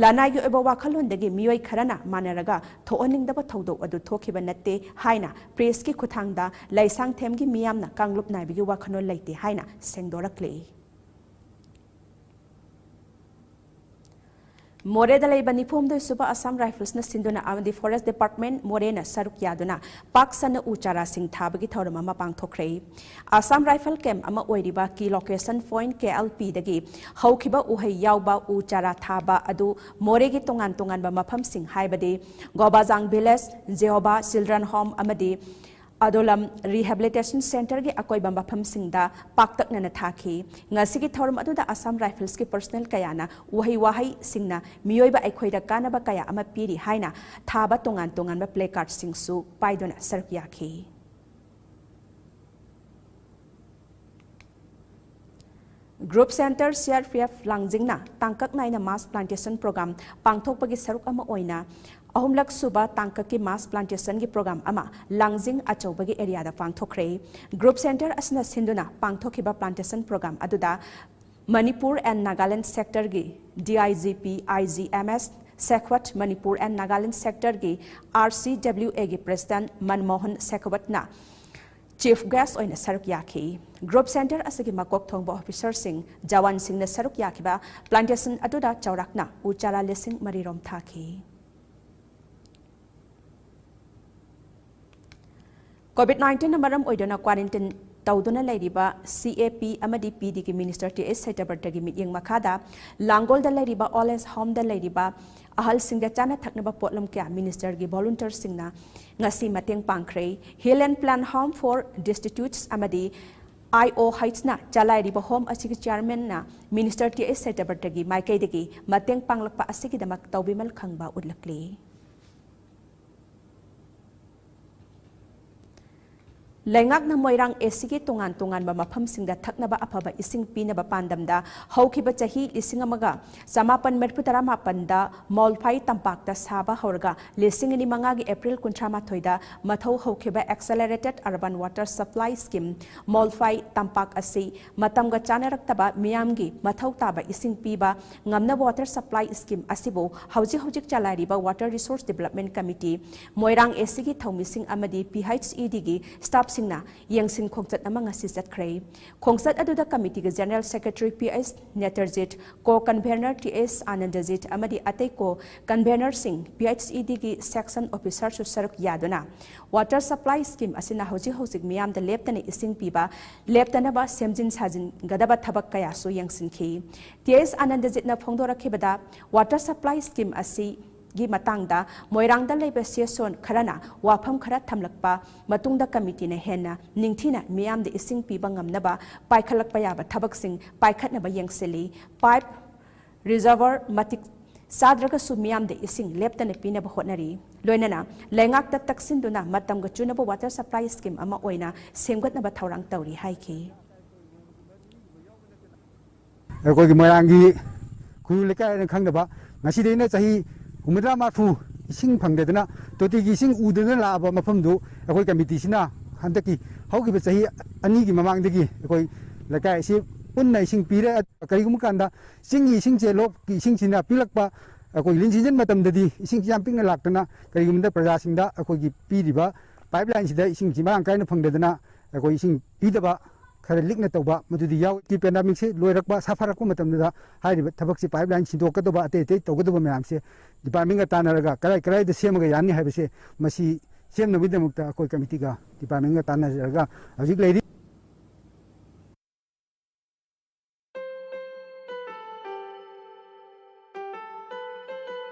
ꯂꯅꯥꯏꯒꯤ ꯑꯣꯏꯕ ꯋꯥꯈꯜꯂꯣꯟꯗꯒꯤ ꯃꯤꯑꯣꯏ ꯈꯔꯅ ꯃꯥꯟꯅꯔꯒ ꯊꯣꯛꯍꯟꯅꯤꯡꯗꯕ ꯊꯧꯗꯣꯛ ꯑꯗꯨ ꯊꯣꯛꯈꯤꯕ ꯅꯠꯇꯦ ꯍꯥꯏꯅ ꯄ꯭ꯔꯦꯁꯀꯤ ꯈꯨꯠꯊꯥꯡꯗ ꯂꯥꯏꯁꯥꯡꯊꯦꯝꯒꯤ ꯃꯤꯌꯥꯝꯅ ꯀꯥꯡꯂꯨꯞ ꯅꯥꯏꯕꯒꯤ ꯋꯥꯈꯜꯂꯣꯟ ꯂꯩꯇꯦ ꯍꯥꯏꯅ ꯁꯦꯡꯗꯣꯔꯛꯂꯤ꯫ ꯃꯣꯔꯦꯗ ꯂꯩꯕ ꯅꯤꯐꯨꯍꯨꯝꯗꯣꯏ ꯁꯨꯕ Assam Riflesꯅ ꯁꯤꯟꯗꯨꯅ ꯑꯃꯗꯤ Forest Department ꯃꯣꯔꯦꯅ ꯁꯔꯨꯛ ꯌꯥꯗꯨꯅ ꯄꯥꯛ ꯁꯟꯅ ꯎ ꯆꯥꯔꯥꯁꯤꯡ ꯊꯥꯕꯒꯤ ꯊꯧꯔꯝ ꯑꯃ ꯄꯥꯡꯊꯣꯛꯈ꯭ꯔꯦ꯫ Assam Rifle camp ꯑꯃ ꯑꯣꯏꯔꯤꯕ Key Location Point, K L Pꯗꯒꯤ ꯍꯧꯈꯤꯕ ꯎꯍꯩ ꯌꯥꯎꯕ ꯎ ꯆꯥꯔꯥ ꯊꯥꯕ ꯑꯗꯨ ꯃꯣꯔꯦꯒꯤ ꯇꯣꯉꯥꯟ ꯇꯣꯉꯥꯟꯕ ꯃꯐꯝꯁꯤꯡ ꯍꯥꯏꯕꯗꯤ ꯒꯣꯕꯥꯖꯥꯡ Village, Jehovah Children Home ꯑꯃꯗꯤ ꯑꯗꯣꯂꯝ Rehabilitation Centreꯒꯤ ꯑꯀꯣꯏꯕ ꯃꯐꯝꯁꯤꯡꯗ ꯄꯥꯛꯇꯛꯅꯅ ꯊꯥꯈꯤ꯫ ꯉꯁꯤꯒꯤ ꯊꯧꯔꯝ ꯑꯗꯨꯗ Assam Riflesꯀꯤ personnel ꯀꯌꯥꯅ ꯎꯍꯩ ꯋꯥꯍꯩꯁꯤꯡꯅ ꯃꯤꯑꯣꯏꯕ ꯑꯩꯈꯣꯏꯗ ꯀꯥꯟꯅꯕ ꯀꯌꯥ ꯑꯃ ꯄꯤꯔꯤ ꯍꯥꯏꯅ ꯊꯥꯕ ꯇꯣꯉꯥꯟ ꯇꯣꯉꯥꯟꯕ placardꯁꯤꯡꯁꯨ ꯄꯥꯏꯗꯨꯅ ꯁꯔꯨꯛ ꯌꯥꯈꯤ꯫ Group Centre C R P F ꯂꯥꯡꯖꯤꯡꯅ ꯇꯥꯡꯀꯛ ꯅꯥꯏꯅ mass plantation program ꯄꯥꯡꯊꯣꯛꯄꯒꯤ ꯁꯔꯨꯛ ꯑꯃ ꯑꯣꯏꯅ ꯑꯍꯨꯝꯂꯛ ꯁꯨꯕ ꯇꯥꯡꯀꯛꯀꯤ mass plantationꯒꯤ program ꯑꯃ ꯂꯥꯡꯖꯤꯡ ꯑꯆꯧꯕꯒꯤ areaꯗ ꯄꯥꯡꯊꯣꯛꯈ꯭ꯔꯦ꯫ Group Centre ꯑꯁꯤꯅ ꯁꯤꯟꯗꯨꯅ ꯄꯥꯡꯊꯣꯛꯈꯤꯕ plantation program ꯑꯗꯨꯗ Manipur and Nagaland Sectorꯒꯤ D I G P, I G M S, Shekhawat Manipur and Nagaland Sectorꯒꯤ R C W Aꯒꯤ President ꯃꯟꯃꯣꯍꯟ ꯁꯦꯈꯋꯠꯅ ꯆꯤꯐ ꯒꯦꯁ ꯑꯣꯏꯅ ꯁꯔꯨꯛ ꯌꯥꯈꯤ꯫ ꯒ꯭ꯔꯨꯞ ꯁꯦꯟꯇꯔ ꯑꯁꯤꯒꯤ ꯃꯀꯣꯛ ꯊꯣꯡꯕ ꯑꯣꯐꯤꯁꯔꯁꯤꯡ, ꯖꯋꯥꯟꯁꯤꯡꯅ ꯁꯔꯨꯛ ꯌꯥꯈꯤꯕ ꯄ꯭ꯂꯥꯟꯇꯦꯁꯟ ꯑꯗꯨꯗ ꯆꯥꯎꯔꯥꯛꯅ ꯎ ꯆꯥꯔꯥ ꯂꯤꯁꯤꯡ ꯃꯔꯤ ꯔꯣꯝ ꯊꯥꯈꯤ꯫ ꯀꯣꯚꯤꯗ ꯅꯥꯏꯟꯇꯤꯟꯅ ꯃꯔꯝ ꯑꯣꯏꯗꯨꯅ ꯀ꯭ꯋꯥꯔꯦꯟꯇꯤꯟ ꯇꯧꯗꯨꯅ ꯂꯩꯔꯤꯕ ꯁꯤ ꯑꯦ ꯄꯤ ꯑꯃꯗꯤ ꯄꯤ ꯗꯤꯒꯤ ꯃꯤꯅꯤꯁꯇꯔ ꯇꯤ ꯑꯩꯆ ꯁꯇ꯭ꯌꯕ꯭ꯔꯇꯒꯤ ꯃꯤꯠꯌꯦꯡ ꯃꯈꯥꯗ ꯂꯥꯡꯒꯣꯜꯗ ꯂꯩꯔꯤꯕ ꯑꯣꯜ ꯑꯦꯖ ꯍꯣꯝꯗ ꯂꯩꯔꯤꯕ ꯑꯍꯜꯁꯤꯡꯗ ꯆꯥꯅ ꯊꯛꯅꯕ ꯄꯣꯠꯂꯝ ꯀꯌꯥ ꯃꯤꯅꯤꯁꯇꯔꯒꯤ ꯚꯣꯂꯨꯟꯇꯤꯌꯔꯁꯤꯡꯅ ꯉꯁꯤ ꯃꯇꯦꯡ ꯄꯥꯡꯈ꯭ꯔꯦ꯫ Hill and plan home for destitutes ꯑꯃꯗꯤ ꯑꯥꯏ ꯑꯣ ꯍꯩꯆꯅ ꯆꯂꯥꯏꯔꯤꯕ ꯍꯣꯝ ꯑꯁꯤꯒꯤ ꯆꯤꯌꯔꯃꯦꯟꯅ ꯃꯤꯅꯤꯁꯇꯔ ꯇꯤ ꯑꯩꯆ ꯁꯇ꯭ꯌꯕ꯭ꯔꯇꯒꯤ ꯃꯥꯏꯀꯩꯗꯒꯤ ꯃꯇꯦꯡ ꯄꯥꯡꯂꯛꯄ ꯑꯁꯤꯒꯤꯗꯃꯛ ꯇꯧꯕꯤꯃꯜ ꯈꯪꯕ ꯎꯠꯂꯛꯂꯤ꯫ ꯂꯩꯉꯥꯛꯅ ꯃꯣꯏꯔꯥꯡ ꯑꯦ ꯁꯤꯒꯤ ꯇꯣꯉꯥꯟ ꯇꯣꯉꯥꯟꯕ ꯃꯐꯝꯁꯤꯡꯗ ꯊꯛꯅꯕ ꯑꯐꯕ ꯏꯁꯤꯡ ꯄꯤꯅꯕ ꯄꯥꯟꯗꯝꯗ ꯍꯧꯈꯤꯕ ꯆꯍꯤ ꯂꯤꯁꯤꯡ ꯑꯃꯒ ꯆꯃꯥꯄꯟ ꯃꯔꯤꯐꯨ ꯇꯔꯥ ꯃꯥꯄꯟꯗ ꯃꯥꯎꯐꯥꯏ ꯇꯝꯄꯥꯛꯇ ꯁꯥꯕ ꯍꯧꯔꯒ ꯂꯤꯁꯤꯡ ꯑꯅꯤ ꯃꯉꯥꯒꯤ ꯑꯦꯄ꯭ꯔꯤꯜ ꯀꯨꯟꯊ꯭ꯔꯥ ꯃꯥꯊꯣꯏꯗ ꯃꯊꯧ ꯍꯧꯈꯤꯕ Accelerated Urban Water Supply Scheme ꯃꯥꯎꯐꯥꯏ ꯇꯝꯄꯥꯛ ꯑꯁꯤ ꯃꯇꯝꯒ ꯆꯥꯅꯔꯛꯇꯕ ꯃꯤꯌꯥꯝꯒꯤ ꯃꯊꯧ ꯇꯥꯕ ꯏꯁꯤꯡ ꯄꯤꯕ ꯉꯝꯅꯕ water supply scheme ꯑꯁꯤꯕꯨ ꯍꯧꯖꯤꯛ ꯍꯧꯖꯤꯛ ꯆꯂꯥꯏꯔꯤꯕ Water Resource Development Committee, ꯃꯣꯏꯔꯥꯡ ꯑꯦ ꯁꯤꯒꯤ ꯊꯧꯃꯤꯁꯤꯡ ꯑꯃꯗꯤ ꯄꯤ ꯑꯩꯆ ꯏ ꯗꯤꯒꯤ ꯁ꯭ꯇꯥꯐꯁꯤꯡꯅ ꯌꯦꯡꯁꯤꯟ ꯈꯣꯡꯆꯠ ꯑꯃ ꯉꯁꯤ ꯆꯠꯈ꯭ꯔꯦ꯫ ꯈꯣꯡꯆꯠ ꯑꯗꯨꯗ ꯀꯃꯤꯇꯤꯒꯤ ꯖꯦꯅꯔꯦꯜ ꯁꯦꯀ꯭ꯔꯦꯇꯔꯤ ꯄꯤ ꯑꯩꯆ ꯅꯦꯇꯔꯖꯤꯠ, ꯀꯣ ꯀꯟꯚꯦꯅꯔ ꯇꯤ ꯑꯦꯁ ꯑꯥꯅꯟꯗꯖꯤꯠ ꯑꯃꯗꯤ ꯑꯇꯩ ꯀꯣ ꯀꯟꯚꯦꯅꯔꯁꯤꯡ, ꯄꯤ ꯑꯩꯆ ꯏ ꯗꯤꯒꯤ ꯁꯦꯛꯁꯟ ꯑꯣꯐꯤꯁꯥꯔꯁꯨ ꯁꯔꯨꯛ ꯌꯥꯗꯨꯅ water supply scheme ꯑꯁꯤꯅ ꯍꯧꯖꯤꯛ ꯍꯧꯖꯤꯛ ꯃꯤꯌꯥꯝꯗ ꯂꯦꯞꯇꯅ ꯏꯁꯤꯡ ꯄꯤꯕ ꯂꯦꯞꯇꯅꯕ ꯁꯦꯝꯖꯤꯟ ꯁꯥꯖꯤꯟꯒꯗꯕ ꯊꯕꯛ ꯀꯌꯥꯁꯨ ꯌꯦꯡꯁꯤꯟꯈꯤ꯫ ꯇꯤ ꯑꯦꯁ ꯑꯥꯅꯟꯗꯖꯤꯠꯅ ꯐꯣꯡꯗꯣꯔꯛꯈꯤꯕꯗ, water supply scheme ꯑꯁꯤꯒꯤ ꯃꯇꯥꯡꯗ ꯃꯣꯏꯔꯥꯡꯗ ꯂꯩꯕ ꯁꯤꯑꯦꯁꯑꯣ ꯈꯔꯅ ꯋꯥꯐꯝ ꯈꯔ ꯊꯝꯂꯛꯄ ꯃꯇꯨꯡꯗ ꯀꯃꯤꯇꯤꯅ ꯍꯦꯟꯅ ꯅꯤꯡꯊꯤꯅ ꯃꯤꯌꯥꯝꯗ ꯏꯁꯤꯡ ꯄꯤꯕ ꯉꯝꯅꯕ ꯄꯥꯏꯈꯠꯂꯛꯄ ꯌꯥꯕ ꯊꯕꯛꯁꯤꯡ ꯄꯥꯏꯈꯠꯅꯕ ꯌꯦꯡꯁꯤꯜꯂꯤ꯫ ꯄꯥꯏꯞ, ꯔꯤꯖꯔꯚꯔ ꯃꯇꯤꯛ ꯆꯥꯗ꯭ꯔꯒꯁꯨ ꯃꯤꯌꯥꯝꯗ ꯏꯁꯤꯡ ꯂꯦꯞꯇꯅ ꯄꯤꯅꯕ ꯍꯣꯠꯅꯔꯤ꯫ ꯂꯣꯏꯅꯅ ꯂꯩꯉꯥꯛꯇ ꯇꯛꯁꯤꯟꯗꯨꯅ ꯃꯇꯝꯒ ꯆꯨꯅꯕ water supply scheme ꯑꯃ ꯑꯣꯏꯅ ꯁꯦꯝꯒꯠꯅꯕ ꯊꯧꯔꯥꯡ ꯇꯧꯔꯤ ꯍꯥꯏꯈꯤ꯫ ꯑꯩꯈꯣꯏꯒꯤ ꯃꯣꯏꯔꯥꯡꯒꯤ ꯈꯨꯔꯨ ꯂꯩꯀꯥꯏ ꯍꯥꯏꯅ ꯈꯪꯅꯕ, ꯉꯁꯤꯗꯩꯅ ꯆꯍꯤ ꯍꯨꯝꯐꯨꯇꯔꯥ ꯃꯥꯔꯐꯨ ꯏꯁꯤꯡ ꯐꯪꯗꯗꯅ, ꯇꯣꯇꯤꯒꯤ ꯏꯁꯤꯡ ꯎꯗꯅ ꯂꯥꯛꯑꯕ ꯃꯐꯝꯗꯨ ꯑꯩꯈꯣꯏ ꯀꯃꯤꯇꯤꯁꯤꯅ ꯍꯟꯗꯛꯀꯤ ꯍꯧꯈꯤꯕ ꯆꯍꯤ ꯑꯅꯤꯒꯤ ꯃꯃꯥꯡꯗꯒꯤ ꯑꯩꯈꯣꯏ ꯂꯩꯀꯥꯏ ꯑꯁꯤ ꯄꯨꯟꯅ ꯏꯁꯤꯡ ꯄꯤꯔꯦ꯫ ꯀꯔꯤꯒꯨꯝꯕ ꯀꯥꯟꯗ ꯆꯤꯡꯒꯤ ꯏꯁꯤꯡꯁꯦ, ꯂꯣꯛꯀꯤ ꯏꯁꯤꯡꯁꯤꯅ ꯄꯤꯛꯂꯛꯄ, ꯑꯩꯈꯣꯏ ꯂꯤꯟ ꯁꯤꯖꯟ ꯃꯇꯝꯗꯗꯤ ꯏꯁꯤꯡꯁꯤ ꯌꯥꯝ ꯄꯤꯛꯅ ꯂꯥꯛꯇꯅ, ꯀꯔꯤꯒꯨꯝꯕꯗ ꯄ꯭ꯔꯖꯥꯁꯤꯡꯗ ꯑꯩꯈꯣꯏꯒꯤ ꯄꯤꯔꯤꯕ ꯄꯥꯏꯞ ꯂꯥꯏꯟꯁꯤꯗ ꯏꯁꯤꯡꯁꯤ ꯃꯔꯥꯡ ꯀꯥꯏꯅ ꯐꯪꯗꯗꯅ ꯑꯩꯈꯣꯏ ꯏꯁꯤꯡ ꯄꯤꯗꯕ, ꯈꯔ ꯂꯤꯛꯅ ꯇꯧꯕ, ꯃꯗꯨꯗꯤ ꯌꯥꯎꯏ꯫ ꯄꯦꯟꯗꯥꯃꯤꯛꯁꯦ ꯂꯣꯏꯔꯛꯄ, ꯁꯥꯐꯔꯛꯄ ꯃꯇꯝꯗꯨꯗ ꯍꯥꯏꯔꯤꯕ ꯊꯕꯛꯁꯤ, ꯄꯥꯏꯞ ꯂꯥꯏꯟ ꯁꯤꯟꯗꯣꯛꯀꯗꯕ, ꯑꯇꯩ ꯑꯇꯩ ꯇꯧꯒꯗꯕ ꯃꯌꯥꯝꯁꯦ ꯗꯤꯄꯥꯔꯠꯃꯦꯟꯒ ꯇꯥꯟꯅꯔꯒ ꯀꯔꯥꯏ ꯀꯔꯥꯏꯗ ꯁꯦꯝꯃꯒ ꯌꯥꯅꯤ ꯍꯥꯏꯕꯁꯦ, ꯃꯁꯤ ꯁꯦꯝꯅꯕꯒꯤꯗꯃꯛꯇ ꯑꯩꯈꯣꯏ ꯀꯃꯤꯇꯤꯒ ꯗꯤꯄꯥꯔꯠꯃꯦꯟꯒ ꯇꯥꯟꯅꯖꯔꯒ ꯍꯧꯖꯤꯛ ꯂꯩꯔꯤ꯫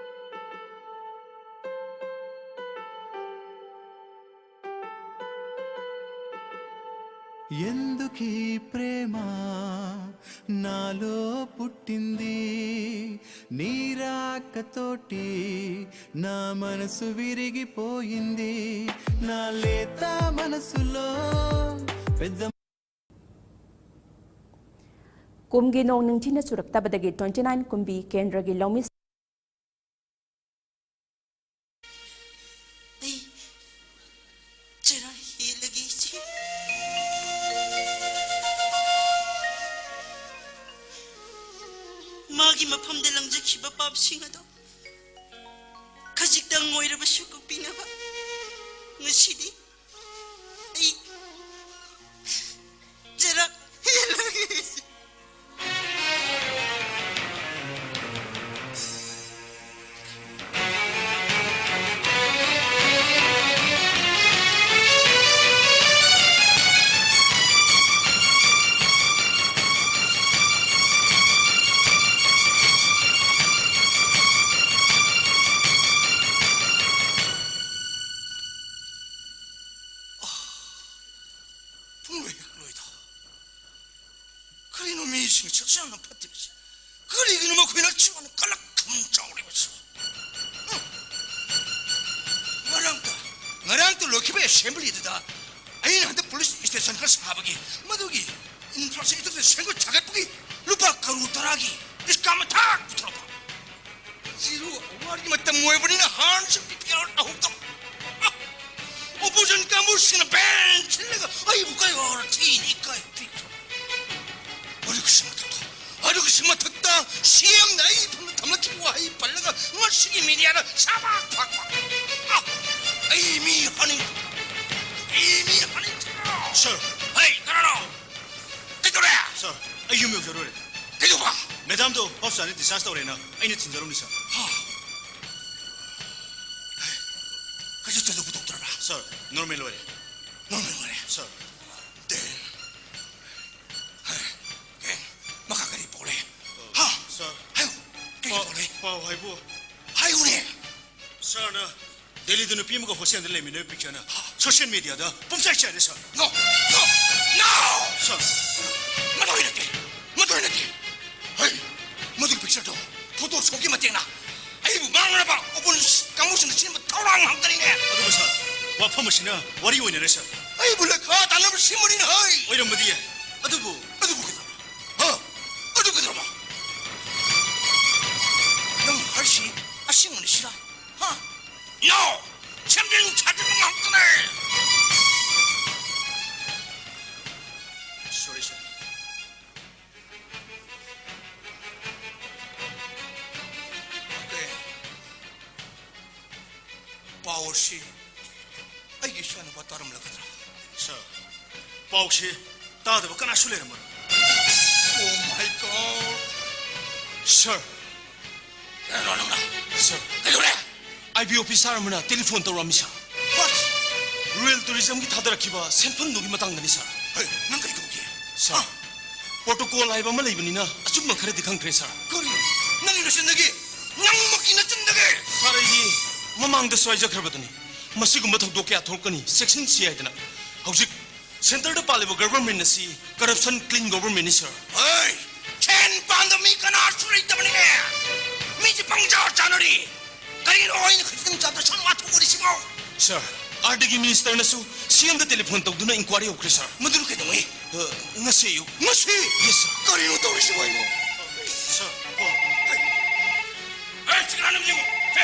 ఎందుకీ ప్రేమ నాలో పుట్టింది, నీ రాకతోటి నా మనసు విరిగిపోయింది, నా లేత మనసులో పెద్ద ꯀꯨꯝꯒꯤ ꯅꯣꯡ ꯅꯤꯡꯊꯤꯅ ꯆꯨꯔꯛꯇꯕꯗꯒꯤ twenty nine ꯀꯨꯝꯕꯤ ꯀꯦꯟꯗ꯭ꯔꯒꯤ ꯂꯧꯃꯤ ꯑꯩ ꯆꯔꯥ ꯍꯦꯜꯂꯒꯦ, ꯏꯆꯦ꯫ ꯃꯥꯒꯤ ꯃꯐꯝꯗ ꯂꯪꯖꯈꯤꯕ ꯄꯥꯞꯁꯤꯡ ꯑꯗꯣ ꯈꯖꯤꯛꯇꯪ ꯑꯣꯏꯔꯕꯁꯨ ꯀꯣꯛꯄꯤꯅꯕ ꯉꯁꯤꯗꯤ ꯑꯩ ꯆꯔꯥ ꯍꯦꯜꯂꯒꯦ꯫ ꯄꯨꯡꯂꯣꯏ ꯍꯦꯛ ꯂꯣꯏꯗꯣ꯫ ꯀꯔꯤꯅꯣ ꯃꯤꯁꯤꯡꯁꯦ ꯑꯁꯨꯛ ꯌꯥꯝꯅ ꯐꯠꯇ꯭ꯔꯤꯕꯁꯦ? ꯀꯔꯤꯒꯤꯅꯣ ꯃꯈꯣꯏꯅ ꯑꯁꯨꯛ ꯌꯥꯝꯅ ꯀꯂꯛ ꯈꯝ ꯆꯥꯎꯔꯤꯕꯁꯦ? ꯎꯝ꯫ ꯉꯔꯥꯡꯇ, ꯉꯔꯥꯡꯇ ꯂꯣꯏꯈꯤꯕ ꯑꯦꯁꯦꯝꯕ꯭ꯂꯤꯗꯨꯗ ꯑꯩꯅ ꯍꯟꯗꯛ ꯄꯨꯂꯤꯁ ꯁ꯭ꯇꯦꯁꯟ ꯈꯔ ꯁꯥꯕꯒꯤ, ꯃꯗꯨꯒꯤ ꯏꯟꯐ꯭ꯔꯥꯁ꯭ꯇ꯭ꯔꯛꯆꯔ ꯁꯦꯝꯒꯠ ꯁꯥꯒꯠꯄꯒꯤ ꯂꯨꯄꯥ ꯀꯔꯣꯔ ꯇꯔꯥꯒꯤ ꯏꯁꯀꯥꯝ ꯃꯊꯥ ꯄꯨꯊꯣꯔꯛꯄ꯫ ꯖꯤꯔꯣ ꯑꯋꯥꯔꯒꯤ ꯃꯇꯝ ꯑꯣꯏꯕꯅꯤꯅ ꯍꯥꯟꯅꯁꯨ ꯄꯤ ꯄꯤ ꯑꯥꯔ ꯇꯧꯍꯧꯗꯕ꯫ ꯑꯣꯄꯣꯖꯤꯁꯟ ꯀꯥꯡꯕꯨꯁꯤꯡꯅ ꯕꯦꯟ ꯁꯤꯜꯂꯒ ꯑꯩꯕꯨ ꯀꯩ ꯑꯣꯔ ꯊꯤꯅꯤ ꯀꯥꯏ ꯄꯤꯛꯇꯣ꯫ ꯑꯗꯨꯒꯤꯁꯨ ꯃꯊꯛꯇ, ꯑꯗꯨꯒꯤꯁꯨ ꯃꯊꯛꯇ ꯁꯤ ꯑꯦꯝꯅ ꯑꯩ ꯏꯐꯝꯗ ꯊꯝꯂꯛꯈꯤꯕ ꯋꯥꯍꯩ ꯄꯜꯂꯒ ꯉꯁꯤꯒꯤ ꯃꯤꯗꯤꯌꯥꯗ ꯁꯥꯕꯥꯛ ꯐꯥꯛꯄ꯫ ꯑ, ꯑꯩ ꯃꯤ ꯍꯥꯠꯅꯤꯡ-, ꯑꯩ ꯃꯤ ꯍꯥꯠꯅꯤꯡꯗ꯭ꯔꯣ? ꯁꯥꯔ꯫ ꯍꯩ, ꯀꯅꯥꯅꯣ? ꯀꯩꯗꯧꯔꯦ? ꯁꯥꯔ, ꯑꯩ ꯌꯨꯝ ꯌꯧꯖꯔꯨꯔꯦ꯫ ꯀꯩꯗꯧꯕ? ꯃꯦꯗꯥꯝꯗꯣ ꯍꯣꯁꯄꯤꯇꯥꯜꯗ ꯗꯤꯁꯆꯥꯔꯖ ꯇꯧꯔꯦꯅ ꯑꯩꯅ ꯊꯤꯟꯖꯔꯨꯕꯅꯤ, ꯁꯥꯔ꯫ ꯍꯥ? ꯀꯩꯁꯨ ꯊꯣꯏꯗꯣꯛꯄ ꯊꯣꯛꯇ꯭ꯔꯕ꯭ꯔꯥ? ꯁꯥꯔ, ꯅꯣꯔꯃꯦꯜ ꯑꯣꯏꯔꯦ꯫ ꯅꯣꯔꯃꯦꯜ ꯑꯣꯏꯔꯦ? ꯁꯥꯔ꯫ ꯗꯦꯟ꯫ ꯍꯩ, ꯀꯩ? ꯃꯈꯥ ꯀꯔꯤ ꯄꯥꯎ ꯂꯩ? ꯍꯥ? ꯁꯥꯔ꯫ ꯍꯥꯏꯌꯨ꯫ ꯀꯩ ꯄꯥꯎ, ꯄꯥꯎ ꯂꯩ? ꯄꯥꯎ ꯍꯥꯏꯕꯨ? ꯍꯥꯏꯌꯨꯅꯦ꯫ ꯁꯥꯔꯅ ꯗꯦꯜꯂꯤꯗ ꯅꯨꯄꯤ ꯑꯃꯒ ꯍꯣꯁꯇꯦꯜꯗ ꯂꯩꯃꯤꯟꯅꯕ ꯄꯤꯛꯆꯔꯅ ꯁꯣꯁꯤꯌꯦꯜ ꯃꯤꯗꯤꯌꯥꯗ ꯄꯨꯝꯆꯥꯏ ꯆꯥꯏꯔꯦ, ꯁꯥꯔ꯫ No! No! No! ꯁꯥꯔ꯫ ꯃꯗꯨ ꯑꯩ ꯅꯠꯇꯦ! ꯃꯗꯨ ꯑꯩ ꯅꯠꯇꯦ! ꯍꯩ! ꯃꯗꯨꯒꯤ ꯄꯤꯛꯆꯔꯗꯣ ꯐꯣꯇꯣ ꯁꯣꯞꯀꯤ ꯃꯇꯦꯡꯅ ꯑꯩꯕꯨ ꯃꯥꯡꯅꯅꯕ ꯑꯣꯄꯣꯅꯦꯟꯁ ꯀꯥꯡꯕꯨꯁꯤꯡꯅ ꯁꯤꯟꯕ ꯊꯧꯔꯥꯡ ꯉꯥꯛꯇꯅꯤꯅꯦ! ꯑꯗꯨꯕꯨ ꯁꯥꯔ, ꯋꯥꯐꯝ ꯑꯁꯤꯅ ꯋꯥꯔꯤ ꯑꯣꯏꯅꯔꯦ, ꯁꯥꯔ꯫ ꯑꯩꯕꯨ ꯂꯩꯈꯥ ꯇꯥꯅꯕ ꯁꯤꯟꯕꯅꯤꯅꯦ, ꯍꯩ! ꯑꯣꯏꯔꯝꯕꯗꯤ ꯌꯥꯏ, ꯑꯗꯨꯕꯨ ꯑꯗꯨꯕꯨ ꯀꯩꯗꯧꯔꯕ? ꯍꯥ? ꯑꯗꯨ ꯀꯩꯗꯧꯔꯕ? ꯅꯪ ꯍꯥꯏꯔꯤꯁꯤ ꯑꯁꯦꯡꯕꯅꯤ, ꯁꯤꯔꯥ? ꯍꯥ? No! ꯁꯦꯝꯖꯤꯟ ꯁꯥꯖꯤꯟꯕ ꯉꯥꯛꯇꯅꯦ! Sorry, sir. Okay. ꯄꯥꯎ ꯑꯁꯤ ꯑꯩꯒꯤ ꯏꯆꯥꯅꯨꯄꯥ ꯇꯥꯔꯝꯂꯒꯗ꯭ꯔꯥ? ꯁꯥꯔ, ꯄꯥꯎꯁꯤ ꯇꯥꯗꯕ ꯀꯅꯥꯁꯨ ꯂꯩꯔꯝꯃꯔꯣꯏ꯫ Oh my God! ꯁꯥꯔ! ꯀꯅꯥꯅꯣ ꯅꯪꯅ? ꯁꯥꯔ꯫ ꯀꯩꯗꯧꯔꯦ? ꯑꯥꯏ ꯕꯤ ꯑꯣꯐꯤꯁꯥꯔ ꯑꯃꯅ ꯇꯦꯂꯤꯐꯣꯟ ꯇꯧꯔꯛꯑꯝꯃꯤ, ꯁꯥꯔ꯫ What? ꯔꯨꯔꯦꯜ ꯇꯨꯔꯤꯖꯝꯒꯤ ꯊꯥꯗꯔꯛꯈꯤꯕ ꯁꯦꯟꯐꯝꯗꯨꯒꯤ ꯃꯇꯥꯡꯗꯅꯤ, ꯁꯥꯔ꯫ ꯍꯩ, ꯅꯪ ꯀꯔꯤ ꯇꯧꯈꯤ? ꯁꯥꯔ, ꯍꯥ? ꯄ꯭ꯔꯣꯇꯣꯀꯣꯜ ꯍꯥꯏꯕ ꯑꯃ ꯂꯩꯕꯅꯤꯅ ꯑꯆꯨꯝꯕ ꯈꯔꯗꯤ ꯈꯪꯈ꯭ꯔꯦ, ꯁꯥꯔ꯫ ꯀꯔꯤ? ꯅꯪꯒꯤ ꯅꯆꯤꯟꯗꯒꯤ? ꯅꯪꯃꯛꯀꯤ ꯅꯆꯤꯟꯗꯒꯤ? ꯁꯥꯔ, ꯑꯩꯗꯤ ꯃꯃꯥꯡꯗꯁꯨ ꯍꯥꯏꯖꯈ꯭ꯔꯕꯗꯨꯅꯤ, ꯃꯁꯤꯒꯨꯝꯕ ꯊꯧꯗꯣꯛ ꯀꯌꯥ ꯊꯣꯛꯂꯛꯀꯅꯤ, ꯆꯦꯛꯁꯤꯟꯁꯤ ꯍꯥꯏꯗꯅ꯫ ꯍꯧꯖꯤꯛ ꯁꯦꯟꯇꯔꯗ ꯄꯥꯜꯂꯤꯕ ꯒꯚꯔꯟꯃꯦꯟ ꯑꯁꯤ ꯀꯔꯞꯁꯟ ꯀ꯭ꯂꯤꯟ ꯒꯚꯔꯟꯃꯦꯟꯅꯤ, ꯁꯥꯔ꯫ ꯍꯩ! ꯁꯦꯟ ꯄꯥꯟꯗꯕ ꯃꯤ ꯀꯅꯥꯁꯨ ꯂꯩꯇꯕꯅꯤꯅꯦ! ꯃꯤꯁꯦ ꯄꯪꯆꯥ ꯆꯥꯅꯔꯤ! ꯀꯔꯤꯅꯣ ꯑꯩꯅ ꯈꯖꯤꯛꯇꯪ ꯆꯥꯕꯗ ꯁꯟ ꯋꯥ ꯊꯣꯛꯎꯔꯤꯁꯤꯕꯣ? ꯁꯥꯔ, ꯑꯥꯔ ꯗꯤꯒꯤ ꯃꯤꯅꯤꯁꯇꯔꯅꯁꯨ ꯁꯤ ꯑꯦꯝꯗ ꯇꯦꯂꯤꯐꯣꯟ ꯇꯧꯗꯨꯅ ꯏꯟꯀ꯭ꯋꯥꯏꯔꯤ ꯍꯧꯈ꯭ꯔꯦ, ꯁꯥꯔ꯫ ꯃꯗꯨꯅ ꯀꯩꯗꯧꯉꯩ? ꯑ, ꯉꯁꯤ ꯑꯌꯨꯛ꯫ ꯉꯁꯤ? Yes, sir. ꯀꯔꯤꯅꯣ ꯇꯧꯔꯤꯁꯤꯕꯣ ꯑꯩꯕꯣ? ꯁꯥꯔ, ꯐꯣꯟ꯫ ꯑꯦ, ꯁꯤ ꯀꯅꯥꯅꯣ ꯌꯦꯡꯉꯣ? ꯁꯦ꯫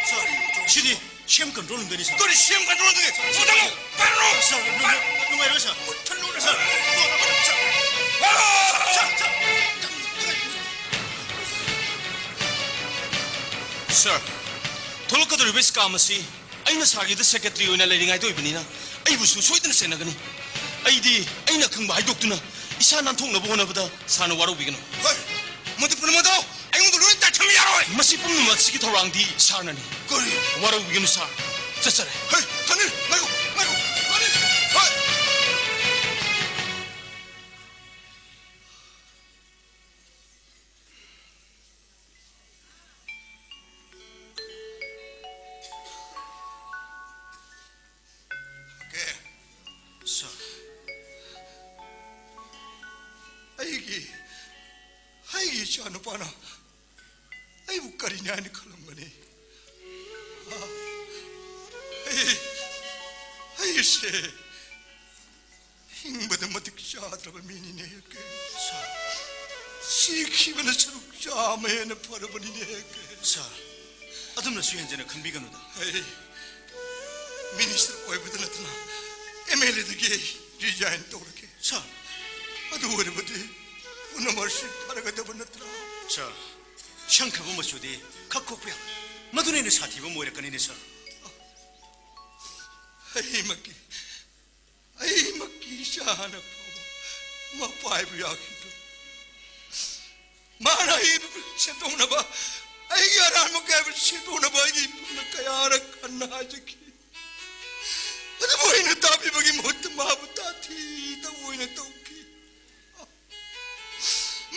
ꯁꯥꯔ, ꯁꯤꯗꯤ ꯁꯤ ꯑꯦꯝ ꯀꯟꯇ꯭ꯔꯣꯜ ꯔꯨꯝꯗꯅꯤ, ꯁꯥꯔ꯫ ꯀꯔꯤ ꯁꯤ ꯑꯦꯝ ꯀꯟꯇ꯭ꯔꯣꯜ ꯔꯨꯝꯗꯒꯤ? ꯁꯥꯔ, ꯃꯨꯊꯠꯂꯣ! ꯁꯥꯔ, ꯄꯥꯏꯔꯨꯔꯣ! ꯅꯨꯡꯉꯥꯏ-, ꯅꯨꯡꯉꯥꯏꯔꯣꯏ, ꯁꯥꯔ꯫ ꯃꯨꯊꯠꯂꯣ, ꯁꯥꯔ! ꯁꯥꯔ, ꯁꯥꯔ! ꯁꯥꯔ, ꯊꯣꯛꯂꯛꯀꯗꯧꯔꯤꯕ scam ꯑꯁꯤ ꯑꯩꯅ ꯁꯥꯔꯒꯤꯗ ꯁꯦꯀ꯭ꯔꯦꯇꯔꯤ ꯑꯣꯏꯅ ꯂꯩꯔꯤꯉꯥꯏꯗ ꯑꯣꯏꯕꯅꯤꯅ ꯑꯩꯕꯨꯁꯨ ꯁꯣꯏꯗꯅ ꯆꯦꯟꯅꯒꯅꯤ꯫ ꯑꯩꯗꯤ ꯑꯩꯅ ꯈꯪꯕ ꯍꯥꯏꯗꯣꯛꯇꯨꯅ ꯏꯁꯥ ꯅꯥꯟꯊꯣꯛꯅꯕ ꯍꯣꯠꯅꯕꯗ ꯁꯥꯔꯅ ꯋꯥꯔꯧꯕꯤꯒꯅꯨ꯫ ꯍꯣꯏ, ꯃꯗꯨ ꯄꯨꯝꯅꯃꯛꯇꯣ ꯑꯩꯉꯣꯟꯗ ꯂꯣꯏ ꯇꯥꯏꯊꯕ ꯌꯥꯔꯣꯏ꯫ ꯃꯁꯤ ꯄꯨꯝꯅꯃꯛꯁꯤꯒꯤ ꯊꯧꯔꯥꯡꯗꯤ ꯁꯥꯔꯅꯅꯤ꯫ ꯀꯔꯤ? ꯋꯥꯔꯧꯕꯤꯒꯅꯨ ꯁꯥꯔ꯫ ꯆꯠꯆꯔꯦ꯫ ꯍꯣꯏ, ꯊꯅꯤꯜ, ꯉꯥꯏꯈꯣ, ꯉꯥꯏꯈꯣ, ꯊꯅꯤꯜ꯫ ꯍꯣꯏ꯫ ꯀꯦ꯫ ꯁꯥꯔ꯫ ꯑꯩꯒꯤ, ꯑꯩꯒꯤ ꯏꯆꯥ ꯅꯨꯄꯥꯅ ꯑꯩꯕꯨ ꯀꯔꯤꯅꯤ ꯍꯥꯏꯅ ꯈꯜꯂꯝꯒꯅꯤ? ꯑꯩ, ꯑꯩꯁꯦ ꯍꯤꯡꯕꯗ ꯃꯇꯤꯛ ꯆꯥꯗ꯭ꯔꯕ ꯃꯤꯅꯤꯅꯦ ꯀꯦ꯫ ꯁꯥꯔ꯫ ꯁꯤꯈꯤꯕꯅ ꯁꯔꯨꯛ ꯆꯥꯝꯃ ꯍꯦꯟꯅ ꯐꯔꯕꯅꯤꯅꯦ ꯀꯦ꯫ ꯁꯥꯔ, ꯑꯗꯨꯝꯅꯁꯨ ꯍꯦꯟꯖꯅ ꯈꯟꯕꯤꯒꯅꯨꯗ꯫ ꯑꯩ ꯃꯤꯅꯤꯁꯇꯔ ꯑꯣꯏꯕꯗ ꯅꯠꯇꯅ ꯑꯦꯝ ꯑꯦꯜ ꯑꯦꯗꯒꯤ ꯑꯩ ꯔꯤꯖꯥꯏꯟ ꯇꯧꯔꯒꯦ꯫ ꯁꯥꯔ꯫ ꯑꯗꯨ ꯑꯣꯏꯔꯕꯗꯤ ꯄꯨꯝꯅꯃꯛꯁꯤ ꯐꯔꯒꯗꯕ ꯅꯠꯇ꯭ꯔꯥ? ꯁꯥꯔ, ꯁꯪꯈ꯭ꯔꯕ ꯃꯆꯨꯗꯤ ꯈꯛ ꯈꯣꯛꯄ ꯌꯥꯕ꯫ ꯃꯗꯨꯅ ꯍꯦꯟꯅ ꯁꯥꯊꯤꯕ ꯑꯃ ꯑꯣꯏꯔꯛꯀꯅꯤꯅꯦ, ꯁꯥꯔ꯫ ꯑꯩꯃꯛꯀꯤ, ꯑꯩꯃꯛꯀꯤ ꯏꯆꯥꯅ ꯐꯥꯎꯕ ꯃꯄꯥ ꯍꯥꯏꯕ ꯌꯥꯈꯤꯗ꯭ꯔꯣ? ꯃꯥꯅ ꯑꯩꯕꯨ ꯁꯦꯝꯗꯣꯛꯅꯕ, ꯑꯩꯒꯤ ꯑꯔꯥꯟꯕ ꯀꯌꯥꯕꯨ ꯁꯦꯝꯗꯣꯛꯅꯕ ꯑꯩꯒꯤ ꯏꯕꯨꯡꯅ ꯀꯌꯥꯔꯛ ꯍꯟꯅ ꯍꯥꯏꯖꯈꯤ꯫ ꯑꯗꯨꯕꯨ ꯑꯩꯅ ꯇꯥꯕꯤꯕꯒꯤ ꯃꯍꯨꯠꯇ ꯃꯥꯕꯨ ꯇꯥꯊꯤꯗ ꯑꯣꯏꯅ ꯇꯧꯈꯤ꯫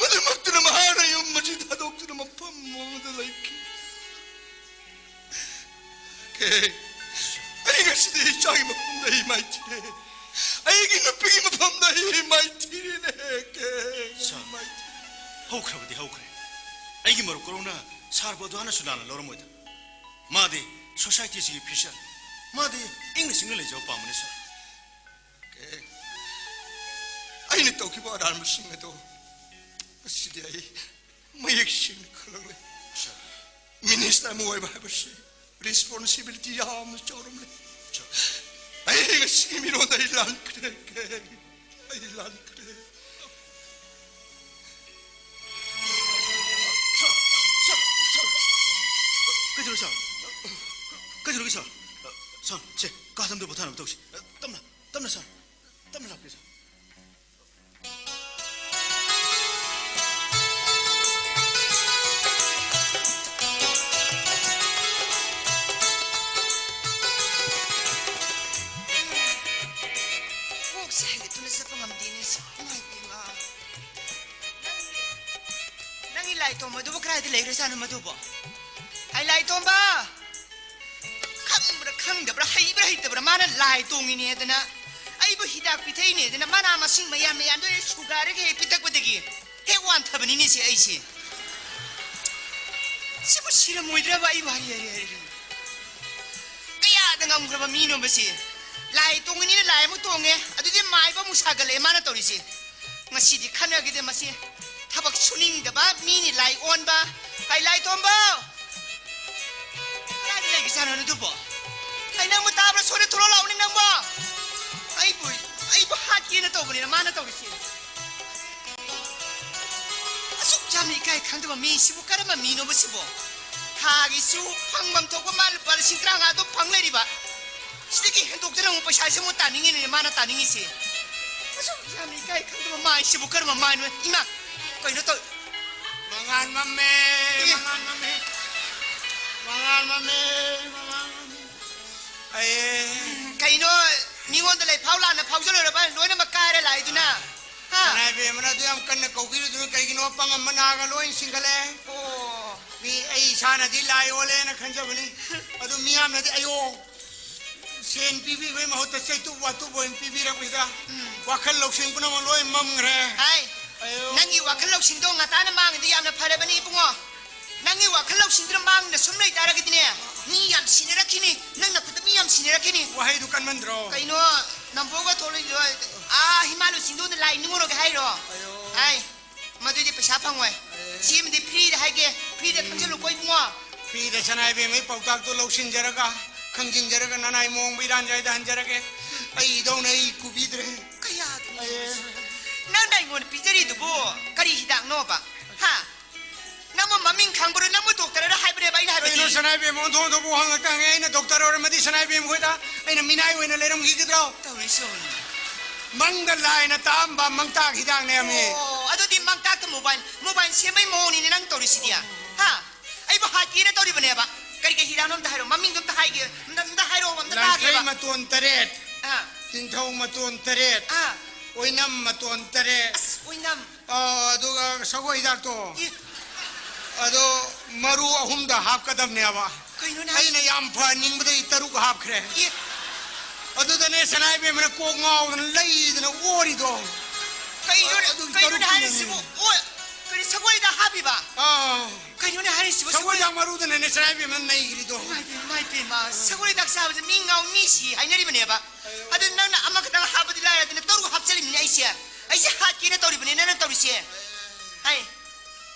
ꯃꯗꯨꯃꯛꯇꯅ ꯃꯍꯥꯛꯅ ꯌꯨꯝ ꯑꯁꯤ ꯊꯥꯗꯣꯛꯇꯨꯅ ꯃꯐꯝ ꯑꯃꯗ ꯂꯩꯈꯤ꯫ ꯀꯦ, ꯑꯩ ꯉꯁꯤꯗꯤ ꯏꯆꯥꯒꯤ ꯃꯐꯝꯗ ꯑꯩ ꯃꯥꯏꯊꯤꯔꯦ꯫ ꯑꯩꯒꯤ ꯅꯨꯄꯤꯒꯤ ꯃꯐꯝꯗ ꯑꯩ ꯃꯥꯏꯊꯤꯔꯦꯅꯦ, ꯀꯦ꯫ ꯁꯥꯔ, ꯃꯥꯏꯊꯤꯔꯦ꯫ ꯍꯧꯈ꯭ꯔꯕꯗꯤ ꯍꯧꯈ꯭ꯔꯦ꯫ ꯑꯩꯒꯤ ꯃꯔꯨꯞ ꯀꯣꯔꯧꯅ ꯁꯥꯔꯕꯨ ꯑꯗꯨ ꯍꯥꯟꯅꯁꯨ ꯂꯥꯟꯅ ꯂꯧꯔꯝꯃꯣꯏꯗ꯫ ꯃꯥꯗꯤ ꯁꯣꯁꯥꯏꯇꯤꯁꯤꯒꯤ ꯐꯤꯁꯔ꯫ ꯃꯥꯗꯤ ꯏꯪꯅ ꯆꯤꯛꯅ ꯂꯩꯖꯕ ꯄꯥꯝꯕꯅꯤ, ꯁꯥꯔ꯫ ꯑꯦ, ꯑꯩꯅ ꯇꯧꯈꯤꯕ ꯑꯔꯥꯟꯕꯁꯤꯡ ꯑꯗꯣ ꯉꯁꯤꯗꯤ ꯑꯩ ꯃꯌꯦꯛ ꯁꯦꯡꯅ ꯈꯪꯂꯛꯂꯦ꯫ ꯁꯥꯔ꯫ ꯃꯤꯅꯤꯁꯇꯔ ꯑꯃ ꯑꯣꯏꯕ ꯍꯥꯏꯕꯁꯤ ꯔꯦꯁꯄꯣꯟꯁꯤꯕꯤꯂꯤꯇꯤ ꯌꯥꯝꯅ ꯆꯥꯎꯔꯝꯂꯦ꯫ ꯁꯥꯔ꯫ ꯑꯩ ꯉꯁꯤꯒꯤ ꯃꯤꯔꯣꯟꯗ ꯑꯩ ꯂꯥꯟꯈ꯭ꯔꯦ꯫ ꯑꯩ ꯂꯥꯟꯈ꯭ꯔꯦ꯫ ꯁꯥꯔ, ꯁꯥꯔ, ꯁꯥꯔ, ꯁꯥꯔ꯫ ꯀꯩꯗꯧꯔꯦ, ꯁꯥꯔ? ꯀꯩꯗꯧꯔꯒꯦ, ꯁꯥꯔ? ꯁꯥ, ꯁꯦ, ꯀꯥ ꯊꯝꯗꯨ ꯄꯣꯊꯥꯅꯕ ꯇꯧꯁꯤ꯫ ꯑ, ꯇꯞꯅ, ꯇꯞꯅ ꯁꯥ, ꯇꯞꯅ ꯂꯥꯛꯄꯤꯌꯨ ꯁꯥ꯫ ꯀꯣꯛꯁꯦ ꯍꯥꯏꯒꯠꯇꯨꯅ ꯆꯠꯄ ꯉꯝꯗꯦꯅꯦ ꯁꯤ꯫ ꯏꯃꯥꯏ ꯄꯦꯝꯃ꯫ ꯅꯪꯒꯤ ꯂꯥꯏ ꯇꯣꯝꯕꯗꯨꯕꯨ ꯀꯗꯥꯏꯗ ꯂꯩꯈ꯭ꯔꯖꯥꯠꯅꯣ ꯃꯗꯨꯕꯣ? ꯍꯥꯏ, ꯂꯥꯏ ꯇꯣꯝꯕ! ꯈꯪꯕ꯭ꯔꯥ ꯈꯪꯗꯕ꯭ꯔꯥ, ꯍꯩꯕ꯭ꯔꯥ ꯍꯩꯇꯕ꯭ꯔꯥ, ꯃꯥꯅ ꯂꯥꯏ ꯇꯣꯡꯉꯤꯅꯦꯗꯅ, ꯑꯩꯕꯨ ꯍꯤꯗꯥꯛ ꯄꯤꯊꯛꯏꯅꯦꯗꯅ, ꯃꯅꯥ ꯃꯁꯤꯡ ꯃꯌꯥꯝ ꯃꯌꯥꯝꯗꯣ ꯍꯦꯛ ꯁꯨꯒꯥꯏꯔꯒ ꯍꯦꯛ ꯄꯤꯊꯛꯄꯗꯒꯤ ꯍꯦꯛ ꯋꯥꯟꯊꯕꯅꯤꯅꯦ ꯁꯤ ꯑꯩꯁꯦ꯫ ꯁꯤꯕꯨ ꯁꯤꯔꯝꯃꯣꯏꯗ꯭ꯔꯕ ꯑꯩꯕꯨ? ꯍꯥꯏꯔꯤ, ꯍꯥꯏꯔꯤ, ꯍꯥꯏꯔꯤ꯫ ꯀꯌꯥꯗ ꯉꯝꯈ꯭ꯔꯕ ꯃꯤꯅꯣꯕ ꯁꯤ? ꯂꯥꯏ ꯇꯣꯡꯉꯤꯅꯤꯅ ꯂꯥꯏ ꯑꯃꯨꯛ ꯇꯣꯡꯉꯦ, ꯑꯗꯨꯗꯤ ꯃꯥꯏꯕ ꯑꯃꯨꯛ ꯁꯥꯒꯠꯂꯛꯑꯦ ꯃꯥꯅ ꯇꯧꯔꯤꯁꯦ꯫ ꯉꯁꯤꯗꯤ ꯈꯟꯅꯈꯤꯗꯦ ꯃꯁꯤ꯫ ꯊꯕꯛ ꯁꯨꯅꯤꯡꯗꯕ ꯃꯤꯅꯤ ꯂꯥꯏ ꯑꯣꯟꯕ꯫ ꯀꯩ ꯂꯥꯏ ꯇꯣꯝꯕ? ꯀꯗꯥꯏꯗ ꯂꯩꯈꯤꯖꯥꯠꯅꯣ ꯑꯗꯨꯕꯣ? ꯑꯩ ꯅꯪꯕꯨ ꯇꯥꯕ꯭ꯔꯥ? ꯁꯣꯏꯗ ꯊꯣꯛꯂꯛꯑꯣ ꯂꯥꯛꯑꯣꯅꯦ ꯅꯪꯕꯣ꯫ ꯑꯩꯕꯨ, ꯑꯩꯕꯨ ꯍꯥꯠꯀꯦꯅ ꯇꯧꯕꯅꯤꯅ ꯃꯥꯅ ꯇꯧꯔꯤꯁꯦ꯫ ꯑꯁꯨꯛ ꯌꯥꯝꯅ ꯏꯀꯥꯏ ꯈꯪꯗꯕ ꯃꯤꯁꯤꯕꯨ ꯀꯔꯝꯕ ꯃꯤꯅꯣꯕ ꯁꯤꯕꯣ? ꯊꯥꯒꯤꯁꯨ ꯐꯪꯐꯝ ꯊꯣꯛꯄ ꯃꯥ ꯂꯨꯄꯥ ꯂꯤꯁꯤꯡ ꯇꯔꯥꯃꯉꯥ ꯑꯗꯨꯝ ꯐꯪ ꯂꯩꯔꯤꯕ꯫ ꯁꯤꯗꯒꯤ ꯍꯦꯟꯗꯣꯛꯇꯅ ꯑꯃꯨꯛ ꯄꯩꯁꯥꯁꯦ ꯑꯃꯨꯛ ꯇꯥꯅꯤꯡꯉꯤꯅꯦ ꯃꯥꯅ ꯇꯥꯅꯤꯡꯉꯤꯁꯦ꯫ ꯑꯁꯨꯛ ꯌꯥꯝꯅ ꯏꯀꯥꯏ ꯈꯪꯗꯕ ꯃꯥꯏꯁꯤꯕꯨ ꯀꯔꯝꯕ ꯃꯥꯏꯅꯣ? ꯏꯃꯥ, ꯀꯩꯅꯣ ꯇꯧ-, ꯃꯉꯥꯜ ꯃꯝꯃꯦ, ꯑꯦ꯫ ꯃꯉꯥꯜ ꯃꯝꯃꯦ, ꯃꯉꯥꯜ ꯃꯝꯃꯦ, ꯃꯉꯥꯜ ꯃꯝꯃꯦ꯫ ꯑꯦ꯫ ꯀꯩꯅꯣ, ꯃꯤꯉꯣꯟꯗ ꯂꯩꯐꯥꯎ ꯂꯥꯟꯅ ꯐꯥꯎꯖꯜꯂꯨꯔꯕ? ꯂꯣꯏꯅꯃꯛ ꯀꯥꯏꯔ ꯂꯥꯛꯏꯗꯨꯅ? ꯍꯥ? ꯁꯅꯥꯏꯕꯦꯝꯃꯅ ꯑꯗꯨ ꯌꯥꯝ ꯀꯟꯅ ꯀꯧꯕꯤꯔꯨꯗꯨꯅ ꯀꯩꯒꯤꯅꯣ? ꯑꯄꯪ ꯑꯃ ꯅꯥꯒ ꯂꯣꯏ ꯁꯤꯡꯒꯠꯂꯦ꯫ ꯑꯣ꯫ ꯃꯤ ꯑꯩ ꯏꯁꯥꯅꯗꯤ ꯂꯥꯏ ꯑꯣꯜꯂꯦꯅ ꯈꯟꯖꯕꯅꯤ꯫ ꯑꯗꯨ ꯃꯤꯌꯥꯝꯅꯗꯤ ꯑꯌꯣ ꯁꯦꯟ ꯄꯤꯕꯤꯕꯒꯤ ꯃꯍꯨꯠꯇ ꯆꯩꯇꯨꯞ ꯋꯥꯇꯨꯞ ꯑꯣꯏꯅ ꯄꯤꯕꯤꯔꯛꯄꯁꯤꯗ ꯎꯝ꯫ ꯋꯥꯈꯜ ꯂꯧꯁꯤꯡ ꯄꯨꯝꯅꯃꯛ ꯂꯣꯏ ꯃꯝꯈ꯭ꯔꯦ꯫ ꯍꯥꯏ, ꯑꯌꯣ꯫ ꯅꯪꯒꯤ ꯋꯥꯈꯜ ꯂꯧꯁꯤꯡꯗꯣ ꯉꯇꯥꯅ ꯃꯥꯡꯉꯗꯤ ꯌꯥꯝꯅ ꯐꯔꯕꯅꯤ ꯏꯕꯨꯡꯉꯣ꯫ ꯅꯪꯒꯤ ꯋꯥꯈꯜ ꯂꯧꯁꯤꯡꯗꯨꯅ ꯃꯥꯡꯗꯨꯅ ꯁꯨꯝ ꯂꯩꯇꯥꯔꯒꯗꯤꯅꯦ, ꯃꯤ ꯌꯥꯝ ꯁꯤꯅꯔꯛꯈꯤꯅꯤ, ꯅꯪ ꯅꯈꯨꯠꯇ ꯃꯤ ꯌꯥꯝ ꯁꯤꯅꯔꯛꯈꯤꯅꯤ꯫ ꯋꯥꯍꯩꯗꯨ ꯀꯟꯃꯟꯗ꯭ꯔꯣ? ꯀꯩꯅꯣ, ꯅꯝꯕꯣꯒ ꯊꯣꯛꯂꯛꯏꯗꯣ, ꯑꯥ, ꯍꯤꯃꯥꯂꯨ ꯆꯤꯡꯗꯣꯟꯗ ꯂꯥꯏ ꯅꯤꯡꯉꯨꯔꯒꯦ ꯍꯥꯏꯔꯣ? ꯑꯌꯣ꯫ ꯍꯥꯏ, ꯃꯗꯨꯗꯤ ꯄꯩꯁꯥ ꯐꯪꯉꯣꯏ꯫ ꯑꯦ꯫ ꯁꯤꯃꯗꯤ ꯐ꯭ꯔꯤꯗ ꯍꯥꯏꯒꯦ, ꯐ꯭ꯔꯤꯗ ꯈꯪꯖꯜꯂꯨꯀꯣ ꯏꯕꯨꯡꯉꯣ꯫ ꯐ꯭ꯔꯤꯗ ꯁꯅꯥꯏꯕꯦꯝꯃꯩ ꯄꯥꯎꯇꯥꯛꯇꯣ ꯂꯧꯁꯤꯟꯖꯔꯒ, ꯈꯪꯖꯤꯟꯖꯔꯒ ꯅꯅꯥꯏ ꯃꯑꯣꯡꯕ ꯏꯔꯥꯟꯖꯥꯏꯗ ꯍꯟꯖꯔꯒꯦ꯫ ꯑꯩꯗꯧꯅ ꯑꯩ ꯀꯨꯕꯤꯗ꯭ꯔꯦ꯫ ꯀꯌꯥꯗꯅꯣ? ꯑꯦ꯫ ꯅꯪꯅ ꯑꯩꯉꯣꯟꯗ ꯄꯤꯖꯔꯤꯗꯨꯕꯨ ꯀꯔꯤ ꯍꯤꯗꯥꯛꯅꯣꯕ? ꯍꯥ? ꯅꯪꯕꯨ ꯃꯃꯤꯡ ꯈꯪꯕ꯭ꯔꯣ? ꯅꯪꯕꯨ ꯗꯣꯛꯇꯔꯔ ꯍꯥꯏꯕꯅꯦꯕ ꯑꯩꯅ ꯍꯥꯏꯕꯗꯤ꯫ ꯀꯩꯅꯣ ꯁꯅꯥꯏꯕꯦꯝ ꯑꯣꯟꯊꯣꯛ ꯑꯣꯟꯊꯣꯛꯄ ꯋꯥꯍꯪ ꯉꯥꯛꯇ ꯍꯪꯉꯦ? ꯑꯩꯅ ꯗꯣꯛꯇꯔ ꯑꯣꯏꯔꯝꯃꯗꯤ ꯁꯅꯥꯏꯕꯦꯝ ꯈꯣꯏꯗ ꯑꯩꯅ ꯃꯤꯅꯥꯏ ꯑꯣꯏꯅ ꯂꯩꯔꯝꯈꯤꯒꯗ꯭ꯔꯣ? ꯇꯧꯔꯤꯁꯤ ꯌꯦꯡꯉꯨꯅꯦ꯫ ꯃꯪꯗ ꯂꯥꯏꯅ ꯇꯥꯛꯑꯝꯕ ꯃꯪꯇꯥꯛ ꯍꯤꯗꯥꯛꯅꯦꯃꯤ꯫ ꯑꯣ, ꯑꯗꯨꯗꯤ ꯃꯪꯇꯥꯛꯇ ꯃꯣꯕꯥꯏꯜ, ꯃꯣꯕꯥꯏꯜ ꯁꯦꯝꯕꯩ ꯃꯑꯣꯡꯅꯤꯅꯦ ꯅꯪ ꯇꯧꯔꯤꯁꯤꯗꯤ꯫ ꯍꯥ? ꯑꯩꯕꯨ ꯍꯥꯠꯀꯦꯅ ꯇꯧꯔꯤꯕꯅꯦꯕ꯫ ꯀꯔꯤ ꯀꯔꯤ ꯍꯤꯗꯥꯛꯅꯣ ꯑꯝꯇ ꯍꯥꯏꯔꯣ, ꯃꯃꯤꯡꯗꯣ ꯑꯝꯇ ꯍꯥꯏꯒꯦ, ꯑꯝꯇ, ꯑꯝꯇ ꯍꯥꯏꯔꯛꯑꯣ, ꯑꯝꯇ ꯂꯥꯡꯊ꯭ꯔꯩ ꯇꯥꯒꯦꯕ꯫ ꯃꯇꯣꯟ ꯇꯔꯦꯠ, ꯑꯥ꯫ ꯇꯤꯡꯊꯧ ꯃꯇꯣꯟ ꯇꯔꯦꯠ, ꯑꯥ꯫ ꯑꯣꯏꯅꯝ ꯃꯇꯣꯟ ꯇꯔꯦꯠ꯫ ꯑꯁ, ꯑꯣꯏꯅꯝ꯫ ꯑꯥ, ꯑꯗꯨꯒ ꯁꯒꯣꯜ ꯍꯤꯗꯥꯛꯇꯣ꯫ ꯏ꯫ ꯑꯗꯣ ꯃꯔꯨ ꯑꯍꯨꯝꯗ ꯍꯥꯞꯀꯗꯕꯅꯦꯕ꯫ ꯀꯩꯅꯣꯅꯦ ꯍꯥꯏꯁꯤ-, ꯑꯩꯅ ꯌꯥꯝ ꯐꯍꯟꯅꯤꯡꯕꯗꯒꯤ ꯇꯔꯨꯛ ꯍꯥꯞꯈ꯭ꯔꯦ꯫ ꯏ꯫ ꯑꯗꯨꯗꯅꯦ ꯁꯅꯥꯏꯕꯦꯝꯃꯅ ꯀꯣꯛ ꯉꯥꯎꯗꯅ ꯂꯩꯗꯅ ꯑꯣꯔꯤꯗꯣ꯫ ꯀꯩꯅꯣꯅꯦ, ꯑꯗꯨꯒꯤ ꯀꯩꯅꯣꯅꯦ ꯇꯔꯨꯛꯇꯨꯅꯅꯦ꯫ ꯍꯥꯏꯔꯤꯁꯤꯕꯨ? ꯑꯣ, ꯀꯩꯅꯣ ꯁꯒꯣꯜ ꯍꯤꯗꯥꯛ ꯍꯥꯞꯄꯤꯕ? ꯑꯥ꯫ ꯀꯩꯅꯣꯅꯦ ꯍꯥꯏꯔꯤꯁꯤꯕꯨ? ꯁꯒꯣꯜ ꯁꯒꯣꯜ ꯍꯤꯗꯥꯛ ꯃꯔꯨꯗꯅꯅꯦ ꯁꯅꯥꯏꯕꯦꯝꯃꯅ ꯅꯩꯈ꯭ꯔꯤꯗꯣ꯫ ꯏꯃꯥꯏ ꯄꯦꯝꯃ, ꯏꯃꯥꯏ ꯄꯦꯝꯃ, ꯁꯒꯣꯜ ꯍꯤꯗꯥꯛ ꯆꯥꯕꯁꯦ ꯃꯤ ꯉꯥꯎ, ꯃꯤ ꯁꯤ ꯍꯥꯏꯅꯔꯤꯕꯅꯦꯕ꯫ ꯑꯗꯨ ꯅꯪꯅ ꯑꯃꯈꯛꯇꯪ ꯍꯥꯞꯄꯗꯤ ꯂꯥꯏꯔꯗꯅ ꯇꯔꯨꯛ ꯍꯥꯞꯆꯜꯂꯤꯕꯅꯤꯅꯦ ꯑꯩꯁꯦ꯫ ꯑꯩꯁꯦ ꯍꯥꯠꯀꯦꯅ ꯇꯧꯔꯤꯕꯅꯦ ꯅꯪꯅ ꯇꯧꯔꯤꯁꯦ꯫ ꯑꯩ,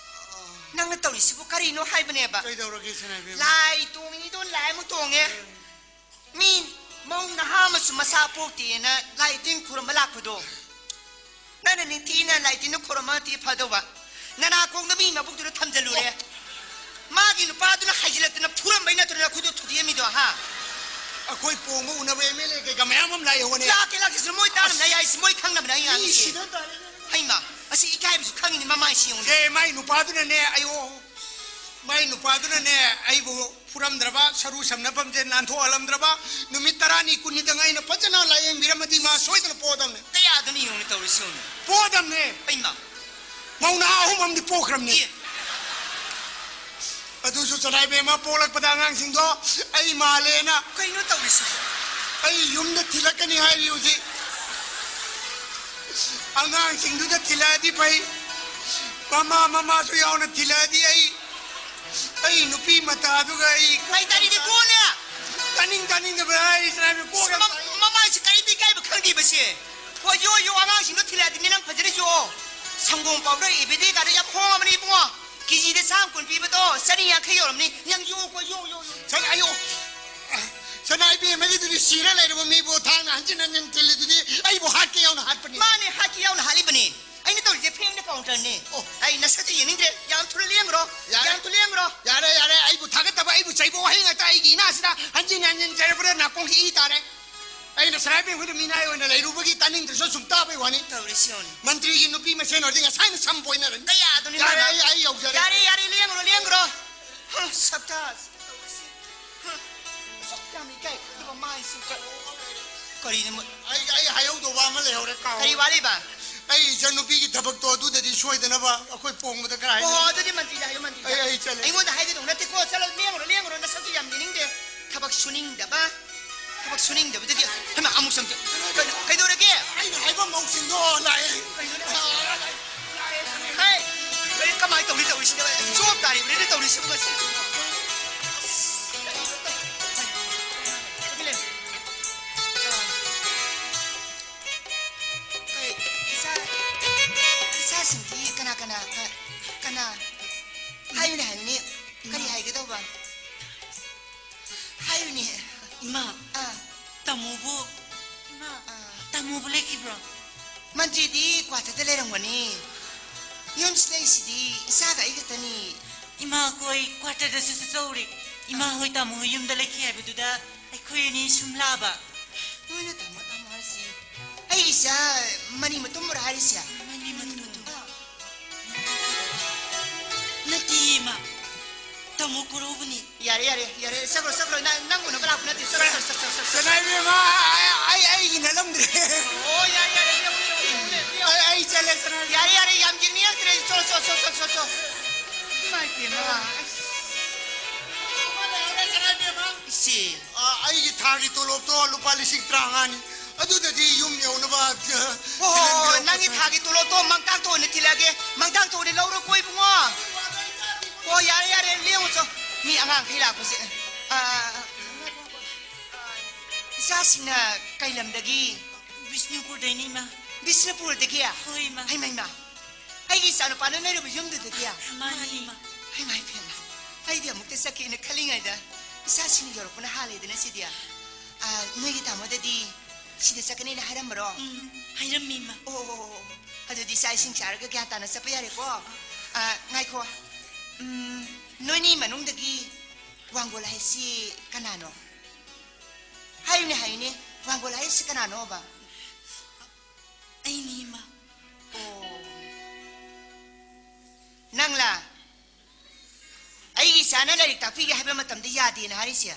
ꯅꯪꯅ ꯇꯧꯔꯤꯁꯤꯕꯨ ꯀꯔꯤꯅꯣ ꯍꯥꯏꯕꯅꯦꯕ? ꯀꯩꯗꯧꯔꯒꯦ ꯁꯅꯥꯏꯕꯦꯝꯃ? ꯂꯥꯏ ꯇꯣꯡꯉꯤꯗꯣ ꯂꯥꯏ ꯑꯃꯨꯛ ꯇꯣꯡꯉꯦ꯫ ꯃꯤ ꯃꯧ ꯅꯍꯥ ꯑꯃꯁꯨ ꯃꯆꯥ ꯄꯣꯛꯇꯦꯅ ꯂꯥꯏ ꯇꯤꯟ ꯈꯨꯔꯨꯝꯕ ꯂꯥꯛꯄꯗꯣ꯫ ꯅꯪꯅ ꯅꯤꯡꯊꯤꯅ ꯂꯥꯏ ꯇꯤꯟꯗꯣ ꯈꯨꯔꯨꯝꯃꯗꯤ ꯐꯗꯧꯕ꯫ ꯅꯅꯥꯀꯣꯡꯗ ꯃꯤ ꯃꯕꯨꯛꯇꯨꯗ ꯊꯝꯖꯜꯂꯨꯔꯦ꯫ ꯃꯥꯒꯤ ꯅꯨꯄꯥꯗꯨꯅ ꯍꯥꯏꯖꯤꯜꯂꯛꯇꯅ ꯐꯨꯔꯝꯕꯩ ꯅꯠꯇ꯭ꯔꯣ ꯅꯈꯨꯠꯇꯣ ꯊꯨꯗꯦꯛꯑꯝꯃꯤꯗꯣ, ꯍꯥ? ꯑꯩꯈꯣꯏ ꯄꯣꯡꯕ ꯎꯅꯕ ꯑꯦꯝ ꯑꯦꯜ ꯑꯦ ꯀꯩꯀꯥ ꯃꯌꯥꯝ ꯑꯃ ꯂꯥꯛꯏ ꯍꯣꯅꯦ꯫ ꯂꯥꯛꯀꯦ, ꯂꯥꯛꯀꯦ, ꯁꯤꯗ ꯃꯣꯏ ꯇꯥꯔꯝꯅ ꯌꯥꯏ, ꯃꯣꯏ ꯈꯪꯅꯕꯅꯦ ꯑꯩ ꯃꯤ ꯉꯥꯡꯉꯤꯁꯦ꯫ ꯁꯤꯗ ꯇꯥꯔꯦ꯫ ꯍꯩꯃꯥ, ꯑꯁꯤ ꯏꯀꯥꯏꯕꯁꯨ ꯈꯪꯉꯤꯅꯦ ꯃꯃꯥꯏꯁꯤ ꯌꯦꯡꯉꯨꯅꯦ꯫ ꯁꯦ, ꯃꯥꯏ ꯅꯨꯄꯥꯗꯨꯅꯅꯦ, ꯑꯌꯣ, ꯃꯥꯏ ꯅꯨꯄꯥꯗꯨꯅꯅꯦ, ꯑꯩꯕꯨ ꯐꯨꯔꯝꯗ꯭ꯔꯕ, ꯁꯔꯨ ꯁꯝꯅꯐꯝꯁꯦ ꯅꯥꯟꯊꯣꯛꯍꯜꯂꯝꯗ꯭ꯔꯕ, ꯅꯨꯃꯤꯠ ꯇꯔꯥꯅꯤ ꯀꯨꯟꯅꯤꯗꯪ ꯑꯩꯅ ꯐꯖꯅ ꯂꯥꯏꯌꯦꯡꯕꯤꯔꯝꯃꯗꯤ ꯃꯥ ꯁꯣꯏꯗꯅ ꯄꯣꯗꯝꯅꯦ꯫ ꯀꯌꯥꯗꯅ ꯌꯦꯡꯉꯨꯅꯦ ꯇꯧꯔꯤꯁꯤ ꯌꯦꯡꯉꯨꯅꯦ꯫ ꯄꯣꯗꯝꯅꯦ꯫ ꯑꯩꯃ꯫ ꯃꯧ ꯅꯍꯥ ꯑꯍꯨꯝ ꯑꯃꯗꯤ ꯄꯣꯛꯈ꯭ꯔꯕꯅꯤ꯫ ꯑꯦ꯫ ꯑꯗꯨꯁꯨ ꯆꯅꯥꯏꯕꯦꯝꯃ ꯄꯣꯛꯂꯛꯄꯗ ꯑꯉꯥꯡꯁꯤꯡꯗꯣ ꯑꯩ ꯃꯥꯜꯂꯦꯅ꯫ ꯀꯩꯅꯣ ꯇꯧꯔꯤꯁꯤꯕꯣ? ꯑꯩ ꯌꯨꯝꯗ ꯊꯤꯜꯂꯛꯀꯅꯤ ꯍꯥꯏꯔꯤ ꯍꯧꯖꯤꯛ꯫ ꯑꯉꯥꯡꯁꯤꯡꯗꯨꯗ ꯊꯤꯜꯂꯛꯑꯗꯤ ꯐꯩ꯫ ꯃꯃꯥ ꯃꯃꯥꯁꯨ ꯌꯥꯎꯅ ꯊꯤꯜꯂꯛꯑꯗꯤ ꯑꯩ, ꯑꯩ ꯅꯨꯄꯤ ꯃꯇꯥꯗꯨꯒ ꯑꯩ ꯀꯩ ꯇꯥꯔꯤꯗꯤ ꯀꯣꯟꯅꯦ? ꯇꯥꯅꯤꯡ ꯇꯥꯅꯤꯡꯗꯕ ꯍꯥꯏꯔꯤꯁꯤꯅ ꯀꯣꯛ ꯌꯥꯝ ꯃ-, ꯁꯥꯏ꯫ ꯃꯃꯥꯏꯁꯤ ꯀꯔꯤꯗꯤ ꯏꯀꯥꯏꯕ ꯈꯪꯗꯦꯕꯁꯦ꯫ ꯍꯣꯏ, ꯌꯣ, ꯌꯣ, ꯑꯉꯥꯡꯁꯤꯡꯗꯣ ꯊꯤꯜꯂꯛꯑꯗꯤ ꯅꯪ ꯐꯖꯅ ꯌꯣꯛꯑꯣ꯫ ꯁꯪꯒꯣꯝ ꯄꯥꯎꯗꯔ ꯑꯦꯕꯤꯗꯤ ꯀꯥꯗꯣ ꯌꯥꯝ ꯍꯣꯡꯉꯕꯅꯤ ꯏꯕꯨꯡꯉꯣ꯫ ꯀꯦꯖꯤꯗ ꯆꯥꯝ ꯀꯨꯟ ꯄꯤꯕꯗꯣ ꯆꯅꯤ ꯌꯥꯡꯈꯩ ꯌꯧꯔꯝꯅꯤ꯫ ꯅꯪ ꯌꯣꯛꯑꯣꯀꯣ, ꯌꯣ, ꯌꯣ, ꯌꯣ꯫ ꯁꯟ-, ꯑꯌꯣ, ꯁꯅꯥ ꯏꯕꯦꯝꯃꯒꯤꯗꯨꯗꯤ ꯁꯤꯔ ꯂꯩꯔꯕ ꯃꯤꯕꯨ ꯊꯥꯡꯅ ꯍꯟꯖꯤꯟ ꯍꯟꯖꯤꯟ ꯊꯤꯜꯂꯤꯗꯨꯗꯤ ꯑꯩꯕꯨ ꯍꯥꯠꯀꯦ ꯌꯥꯎꯅ ꯍꯥꯠꯄꯅꯤ꯫ ꯃꯥꯅꯦ, ꯍꯥꯠꯀꯦ ꯌꯥꯎꯅ ꯍꯥꯠꯂꯤꯕꯅꯤ꯫ ꯑꯩꯅ ꯇꯧꯔꯤꯁꯦ ꯐꯦꯡꯗ ꯀꯥꯎꯟꯇꯔꯅꯤ꯫ ꯑꯣ꯫ ꯑꯩ ꯅꯁꯛꯇꯤ ꯌꯦꯡꯅꯤꯡꯗ꯭ꯔꯦ꯫ ꯌꯥꯝ ꯊꯨꯅ ꯂꯦꯡꯈ꯭ꯔꯣ꯫ ꯌꯥꯔꯦ꯫ ꯌꯥꯝ ꯊꯨꯅ ꯂꯦꯡꯈ꯭ꯔꯣ꯫ ꯌꯥꯔꯦ, ꯌꯥꯔꯦ, ꯑꯩꯕꯨ ꯊꯥꯒꯠꯇꯕ, ꯑꯩꯕꯨ ꯆꯩꯕ ꯋꯥꯍꯩ ꯉꯥꯛꯇ ꯑꯩꯒꯤ ꯏꯅꯥꯁꯤꯗ ꯍꯟꯖꯤꯟ ꯍꯟꯖꯤꯟ ꯆꯩꯔꯛꯄꯗ ꯅꯥꯀꯣꯡꯁꯤ ꯏ ꯇꯥꯔꯦ꯫ ꯑꯩꯅ ꯁꯅꯥ ꯏꯕꯦꯝꯈꯣꯏꯗ ꯃꯤꯅꯥꯏ ꯑꯣꯏꯅ ꯂꯩꯔꯨꯕꯒꯤ ꯇꯥꯅꯤꯡꯗ꯭ꯔꯁꯨ ꯁꯨꯝ ꯇꯥꯕꯩ ꯋꯥꯅꯤ꯫ ꯇꯧꯔꯤꯁꯤ ꯌꯦꯡꯉꯨꯅꯦ꯫ ꯃꯟꯇ꯭ꯔꯤꯒꯤ ꯅꯨꯄꯤ ꯃꯁꯦꯟ ꯑꯣꯏꯔꯗꯤ ꯉꯁꯥꯏꯅ ꯁꯝ ꯐꯣꯏꯅꯔꯅꯤ꯫ ꯀꯌꯥꯗꯨꯅꯤ ꯌꯥꯔꯦ, ꯃꯥꯅ? ꯑꯩ, ꯑꯩ ꯌꯧꯖꯔꯦ꯫ ꯌꯥꯔꯦ, ꯌꯥꯔꯦ, ꯂꯦꯡꯉꯨꯔꯣ, ꯂꯦꯡꯉꯨꯔꯣ꯫ ꯍ, ꯁꯛꯇꯥꯁꯤ ꯇꯧꯔꯤꯁꯤ꯫ ꯍ, ꯑꯁꯨꯛ ꯌꯥꯝ ꯏꯀꯥꯏ ꯈꯪꯗꯕ ꯃꯥꯏꯁꯤ ꯀ-, ꯀꯔꯤꯅꯣ ꯃ-, ꯑꯩ, ꯑꯩ ꯍꯥꯏꯍꯧꯗꯧꯕ ꯑꯃ ꯂꯩꯍꯧꯔꯦ, ꯀꯥꯎ꯫ ꯀꯔꯤ ꯋꯥꯠꯂꯤꯕ? ꯑꯩ ꯏꯆꯟꯅꯨꯄꯤꯒꯤ ꯊꯕꯛꯇꯣ ꯑꯗꯨꯗꯗꯤ ꯁꯣꯏꯗꯅꯕ ꯑꯩꯈꯣꯏ ꯄꯣꯡꯕꯗ ꯈꯔ ꯍꯥꯏꯅ-, ꯑꯣ, ꯑꯗꯨꯗꯤ ꯃꯟꯇ꯭ꯔꯤꯗ ꯍꯥꯏꯌꯨ, ꯃꯟꯇ꯭ꯔꯤꯗ꯫ ꯑꯩ, ꯑꯩ ꯆꯠꯂꯦ꯫ ꯑꯩꯉꯣꯟꯗ ꯍꯥꯏꯒꯗꯧ ꯅꯠꯇꯦꯀꯣ, ꯆꯠꯂꯣ, ꯂꯦꯡꯉꯨꯔꯣ, ꯂꯦꯡꯉꯨꯔꯣ, ꯅꯁꯛꯇꯨ ꯌꯥꯝ ꯌꯦꯡꯅꯤꯡꯗꯦ꯫ ꯊꯕꯛ ꯁꯨꯅꯤꯡꯗꯕ, ꯊꯕꯛ ꯁꯨꯅꯤꯡꯗꯕꯗꯒꯤ, ꯍꯩꯃꯥ, ꯑꯃꯨꯛ ꯆꯪ-, ꯀꯩꯅꯣ, ꯀꯩꯗꯧꯔꯒꯦ? ꯑꯩꯅ ꯍꯥꯏꯕ ꯃꯧꯁꯤꯡꯗꯣ ꯂꯥꯛꯑꯦ꯫ ꯀꯩꯅꯣꯅꯦ? ꯍꯥ, ꯂꯥꯛꯑꯦ, ꯂꯥꯛꯑꯦ꯫ ꯍꯩ, ꯀꯩꯅꯣ, ꯀꯃꯥꯏꯅ ꯇꯧꯅꯤ ꯇꯧꯔꯤꯁꯤꯅ? ꯆꯣꯞ ꯇꯥꯔꯤꯕꯅꯤꯅꯦ ꯇꯧꯔꯤꯁꯤꯕꯨ ꯉꯁꯤ꯫ ꯑꯁ, ꯀꯩꯅꯣ ꯇꯧ-, ꯍꯩ, ꯆꯪꯁꯤꯜꯂꯦ꯫ ꯑꯥ꯫ ꯀꯩ, ꯏꯆꯥ, ꯏꯆꯥꯁꯤꯡꯗꯤ ꯀꯅꯥ ꯀꯅꯥ, ꯀ-, ꯀꯅꯥ? ꯍꯥꯏꯌꯨꯅꯦ, ꯍꯥꯏꯌꯨꯅꯦ꯫ ꯀꯔꯤ ꯍꯥꯏꯒꯦ ꯇꯧꯕ? ꯍꯥꯏꯌꯨꯅꯦ꯫ ꯏꯃꯥ, ꯑꯥ꯫ ꯇꯥꯃꯣꯕꯨ, ꯏꯃꯥ, ꯑꯥ꯫ ꯇꯥꯃꯣꯕꯨ ꯂꯩꯈꯤꯕ꯭ꯔꯣ? ꯃꯟꯇ꯭ꯔꯤꯗꯤ ꯀ꯭ꯋꯥꯇꯔꯗ ꯂꯩꯔꯝꯒꯅꯤ꯫ ꯌꯨꯝꯁꯤ ꯂꯩꯁꯤꯗꯤ ꯏꯆꯥꯒ ꯑꯩ ꯈꯛꯇꯅꯤ꯫ ꯏꯃꯥ, ꯑꯩꯈꯣꯏ ꯀ꯭ꯋꯥꯇꯔꯗꯁꯨ ꯆꯠꯆꯧꯔꯦ꯫ ꯏꯃꯥ ꯍꯣꯏ ꯇꯥꯃꯣ ꯍꯣꯏ ꯌꯨꯝꯗ ꯂꯩꯈꯤ ꯍꯥꯏꯕꯗꯨꯗ ꯑꯩꯈꯣꯏ ꯑꯅꯤ ꯁꯨꯝ ꯂꯥꯛꯑꯕ꯫ ꯅꯣꯏꯅ ꯇꯥꯃꯣ ꯇꯥꯃꯣ ꯍꯥꯏꯔꯤꯁꯤ ꯑꯩ ꯏꯆꯥ ꯃꯅꯤ ꯃꯇꯨꯝꯕꯨꯔ ꯍꯥꯏꯔꯤꯁꯦ? ꯃꯅꯤ ꯃꯇꯨꯝ꯫ ꯑꯥ꯫ ꯅꯠꯇꯤꯌꯦ, ꯏꯃꯥ꯫ ꯇꯥꯃꯣ ꯀꯣꯔꯧꯕꯅꯤ꯫ ꯌꯥꯔꯦ, ꯌꯥꯔꯦ, ꯌꯥꯔꯦ꯫ ꯆꯠꯈ꯭ꯔꯣ, ꯆꯠꯈ꯭ꯔꯣ꯫ ꯅꯪ, ꯅꯪ ꯎꯅꯕ ꯂꯥꯛꯄ ꯅꯠꯇꯦ꯫ ꯆꯠꯈ꯭ꯔꯣ, ꯆꯠꯈ꯭ꯔꯣ, ꯆꯠꯈ꯭ꯔꯣ, ꯆꯠꯈ꯭ꯔꯣ꯫ ꯁꯅꯥ ꯏꯕꯦꯝꯃ, ꯑꯩ, ꯑꯩ, ꯑꯩꯒꯤ ꯅꯠꯂꯝꯗ꯭ꯔꯦ꯫ ꯑꯣ, ꯌꯥꯔꯦ, ꯌꯥꯔꯦ꯫ ꯂꯦꯞꯄꯨ, ꯂꯦꯞꯄꯨ, ꯂꯦꯞꯄꯨ, ꯂꯦꯞꯄꯨ꯫ ꯑꯩ, ꯑꯩ ꯆꯠꯂꯦ, ꯁꯅꯥ ꯏꯕꯦꯝꯃ꯫ ꯌꯥꯔꯦ, ꯌꯥꯔꯦ꯫ ꯌꯥꯝ ꯌꯦꯡꯅꯤꯡꯉꯛꯇ꯭ꯔꯦ꯫ ꯆꯠꯂꯣ, ꯆꯠꯂꯣ, ꯆꯠꯂꯣ, ꯆꯠꯂꯣ, ꯆꯠꯂꯣ꯫ ꯏꯃꯥꯏ ꯄꯦꯝꯃ꯫ ꯏꯆꯦ꯫ ꯑ, ꯑꯩꯒꯤ ꯊꯥꯒꯤ ꯇꯣꯂꯣꯞꯇꯣ ꯂꯨꯄꯥ ꯂꯤꯁꯤꯡ ꯇꯔꯥꯃꯉꯥꯅꯤ꯫ ꯑꯗꯨꯗꯗꯤ ꯌꯨꯝ ꯌꯧꯅꯕ, ꯑ, ꯑꯣ, ꯊꯤꯜꯍꯟꯕꯤꯔꯛꯑꯣ, ꯅꯪꯒꯤ ꯄꯩꯁꯥ꯫ ꯊꯥꯒꯤ ꯇꯣꯂꯣꯞꯇꯣ ꯃꯥꯡꯇꯥꯛꯇ ꯑꯣꯏꯅ ꯊꯤꯜꯂꯛꯑꯒꯦ꯫ ꯃꯥꯡꯇꯥꯛꯇ ꯑꯣꯏꯅ ꯂꯧꯔꯣꯀꯣ, ꯏꯕꯨꯡꯉꯣ꯫ ꯑꯣ, ꯌꯥꯔꯦ, ꯌꯥꯔꯦ, ꯂꯦꯡꯉꯨ ꯆꯣ꯫ ꯃꯤ ꯑꯉꯥꯡꯈꯩ ꯂꯥꯛꯄꯁꯦ꯫ ꯑ, ꯏꯆꯥꯁꯤꯡꯅ ꯀꯩ ꯂꯝꯗꯒꯤ? ꯕꯤꯁꯅꯨꯄꯨꯔꯗꯩꯅꯤ, ꯏꯃꯥ꯫ ꯕꯤꯁꯅꯨꯄꯨꯔꯗꯒꯤ? ꯍꯣꯏ, ꯏꯃꯥ꯫ ꯍꯩꯃꯥ, ꯏꯃꯥ꯫ ꯑꯩꯒꯤ ꯏꯆꯥꯅꯨꯄꯥ ꯅꯣꯏꯅ ꯂꯩꯔꯤꯕ ꯌꯨꯝꯗꯨꯗꯒꯤ? ꯃꯥꯅꯤ, ꯏꯃꯥ꯫ ꯍꯩꯃꯥ, ꯏꯕꯦꯝꯃ꯫ ꯑꯩꯗꯤ ꯑꯃꯨꯛꯇ ꯆꯠꯀꯦꯅ ꯈꯜꯂꯤꯉꯩꯗ ꯏꯆꯥꯁꯤꯡ ꯌꯧꯔꯛꯄꯅ ꯍꯥꯜꯂꯦꯗꯅ ꯁꯤꯗꯤ꯫ ꯑ, ꯅꯣꯏꯒꯤ ꯇꯥꯃꯣꯗꯗꯤ ꯁꯤꯗ ꯆꯠꯀꯅꯤꯅ ꯍꯥꯏꯔꯝꯕꯔꯣ? ꯎꯝ, ꯍꯥꯏꯔꯝꯃꯤ, ꯏꯃꯥ꯫ ꯑꯣ, ꯑꯣ, ꯑꯣ, ꯑꯣ꯫ ꯑꯗꯨꯗꯤ ꯆꯥꯛ ꯏꯁꯤꯡ ꯆꯥꯔꯒ ꯒ꯭ꯌꯥꯟ ꯇꯥꯅ ꯆꯠꯄ ꯌꯥꯔꯦꯀꯣ? ꯑ, ꯉꯥꯏꯈꯣ꯫ ꯎꯝ, ꯅꯣꯏꯅꯤ ꯃꯅꯨꯡꯗꯒꯤ ꯋꯥꯡꯒꯣꯜ ꯍꯥꯏꯁꯤ ꯀꯅꯥꯅꯣ? ꯍꯥꯏꯌꯨꯅꯦ, ꯍꯥꯏꯌꯨꯅꯦ꯫ ꯋꯥꯡꯒꯣꯜ ꯍꯥꯏꯁꯤ ꯀꯅꯥꯅꯣꯕ? ꯑꯩꯅꯤ, ꯏꯃꯥ꯫ ꯑꯣ꯫ ꯅꯪꯂꯥ? ꯑꯩꯒꯤ ꯏꯆꯥꯅ ꯂꯥꯏꯔꯤꯛ ꯇꯥꯛꯄꯤꯒꯦ ꯍꯥꯏꯕ ꯃꯇꯝꯗ ꯌꯥꯗꯦꯅ ꯍꯥꯏꯔꯤꯁꯦ?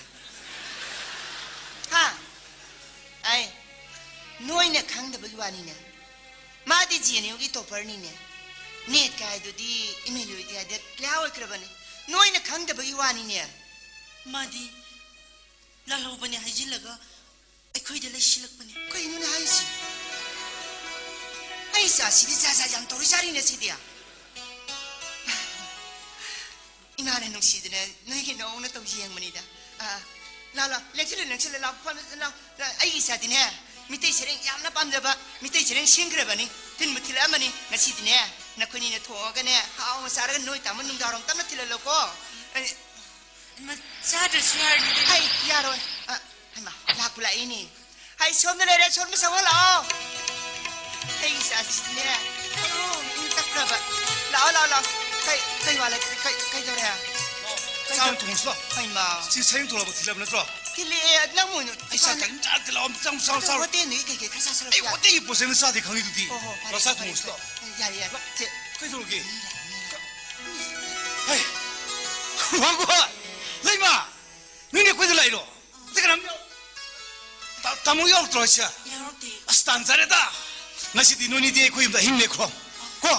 ꯍꯥ? ꯑꯩ, ꯅꯣꯏꯅ ꯈꯪꯗꯕꯒꯤ ꯋꯥꯅꯤꯅꯦ꯫ ꯃꯥꯗꯤ ꯖꯤ ꯑꯦꯟ ꯌꯨꯒꯤ ꯇꯣꯄꯔꯅꯤꯅꯦ꯫ ꯅꯦꯠꯀ ꯍꯥꯏꯗꯨꯗꯤ ꯑꯦꯝ ꯑꯦꯜ ꯑꯦ ꯑꯣꯏꯗꯦ ꯍꯥꯏꯗ ꯀ꯭ꯂꯤꯌꯥꯔ ꯑꯣꯏꯈ꯭ꯔꯕꯅꯤ꯫ ꯅꯣꯏꯅ ꯈꯪꯗꯕꯒꯤ ꯋꯥꯅꯤꯅꯦ꯫ ꯃꯥꯗꯤ ꯂꯥꯜꯍꯧꯕꯅꯦ ꯍꯥꯏꯖꯤꯜꯂꯒ ꯑꯩꯈꯣꯏꯗ ꯂꯩꯁꯤꯜꯂꯛꯄꯅꯦ꯫ ꯀꯩꯅꯣꯅꯦ ꯍꯥꯏꯁꯤ? ꯑꯩ ꯏꯆꯥꯁꯤꯗꯤ ꯖꯥꯠ ꯖꯥꯠ ꯌꯥꯝ ꯇꯧꯔꯤꯖꯥꯠꯅꯤꯅꯦ ꯁꯤꯗꯤ꯫ ꯏꯃꯥꯅ ꯅꯨꯡꯁꯤꯗꯅ ꯅꯣꯏꯒꯤ ꯅꯑꯣꯡꯅ ꯇꯧ ꯌꯦꯡꯕꯅꯤꯗ꯫ ꯑꯥ, ꯂꯥꯎ, ꯂꯥꯎ, ꯂꯦꯡꯁꯤꯜꯂꯨ, ꯂꯦꯡꯁꯤꯜꯂꯨ, ꯂꯥꯎ, ꯐꯝ-, ꯂꯥꯎ꯫ ꯑꯩꯒꯤ ꯏꯆꯥꯗꯤꯅꯦ, ꯃꯤꯇꯩ ꯁꯩꯔꯦꯡ ꯌꯥꯝꯅ ꯄꯥꯝꯖꯕ, ꯃꯤꯇꯩ ꯁꯩꯔꯦꯡ ꯁꯤꯟꯈ꯭ꯔꯕꯅꯤ, ꯊꯤꯟꯕ ꯊꯤꯜꯂꯛꯑꯃꯅꯤ꯫ ꯉꯁꯤꯗꯤꯅꯦ, ꯅꯈꯣꯏꯅꯤꯅ ꯊꯣꯡꯉꯒꯅꯦ, ꯍꯥꯎꯅ ꯆꯥꯔꯒ ꯅꯣꯏ ꯇꯥꯃꯣ ꯅꯨꯡꯗꯥꯡꯋꯥꯏꯔꯝ ꯇꯞꯅ ꯊꯤꯜꯍꯜꯂꯣꯀꯣ꯫ ꯑꯩ ꯏꯃꯥ, ꯆꯥꯗ꯭ꯔꯁꯨ ꯌꯥꯔꯅꯤ ꯀꯩꯅꯣ꯫ ꯑꯩ ꯌꯥꯔꯣꯏ꯫ ꯑ, ꯍꯩꯃꯥ, ꯂꯥꯛꯄꯨ ꯂꯥꯛꯏꯅꯦ꯫ ꯍꯥꯏ, ꯁꯣꯝꯗ ꯂꯩꯔꯦ, ꯁꯣꯝꯗ ꯆꯪꯉꯣ ꯂꯥꯛꯑꯣ꯫ ꯑꯩꯒꯤ ꯏꯆꯥꯁꯤꯗꯤꯅꯦ, ꯑꯣ, ꯏꯪ ꯇꯞꯈ꯭ꯔꯕ꯫ ꯂꯥꯛꯑꯣ, ꯂꯥꯛꯑꯣ, ꯂꯥꯛꯑꯣ꯫ ꯀꯩ, ꯀꯩ ꯋꯥ ꯂꯩ-, ꯀꯩ, ꯀꯩꯗꯧꯔꯦ? ꯆꯥꯛ ꯊꯣꯡꯉꯨꯁꯤ ꯂꯥꯛꯑꯣ꯫ ꯍꯩꯃꯥ꯫ ꯁꯤ ꯁꯔꯦꯡ ꯊꯣꯡꯂꯕ ꯊꯤꯜꯂꯕ ꯅꯠꯇ꯭ꯔꯣ? ꯊꯤꯜꯂꯛꯑꯦ, ꯅꯪ ꯑꯣꯏꯅ ꯑꯩ ꯆꯥꯛ ꯗꯨꯀꯥꯟꯗ ꯇꯟ ꯆꯥꯗꯦ, ꯂꯥꯛꯑꯣ, ꯆꯪꯉꯨ, ꯆꯪꯉꯨ, ꯑꯗꯣ ꯆꯪꯉꯨ꯫ ꯍꯣꯇꯦꯜꯗꯒꯤ ꯀꯩꯀꯩ ꯈꯔ ꯆꯥꯁꯤꯜꯂꯛꯄ ꯑꯩ ꯌꯥꯗ꯭ꯔꯣ? ꯍꯣꯇꯦꯜꯒꯤ ꯄꯣꯠ ꯆꯩ ꯑꯃ ꯆꯥꯗꯦ ꯈꯪꯉꯤꯗꯨꯗꯤ꯫ ꯍꯣ, ꯍꯣ, ꯐꯔꯦ, ꯂꯥꯛꯑꯣ, ꯆꯥꯛ ꯐꯔꯦ, ꯊꯣꯡꯉꯨꯁꯤ ꯂꯥꯛꯑꯣ꯫ ꯐꯔꯦ꯫ ꯌꯥꯔꯦ, ꯌꯥꯔꯦ꯫ ꯆꯦ, ꯀꯩꯗꯧꯔꯒꯦ? ꯍꯩ, ꯋꯥꯡꯒꯣ! ꯂꯩꯃ! ꯅꯣꯏꯅꯦ ꯑꯩꯈꯣꯏꯗ ꯂꯥꯛꯏꯔꯣ? ꯑꯇꯩ ꯀꯅꯥꯝ ꯌꯥꯎ-, ꯇꯥ-, ꯇꯥꯃꯣ ꯌꯥꯎꯔꯛꯇ꯭ꯔꯣ ꯍꯥꯏꯁꯦ? ꯌꯥꯎꯔꯛꯇꯦ꯫ ꯑꯁ, ꯇꯥꯟ ꯆꯥꯔꯦꯗ꯫ ꯉꯁꯤꯗꯤ ꯅꯣꯏꯅꯤꯗꯤ ꯑꯩꯈꯣꯏ ꯌꯨꯝꯗ ꯑꯍꯤꯡ ꯂꯦꯛꯈ꯭ꯔꯣ꯫ ꯀꯣ?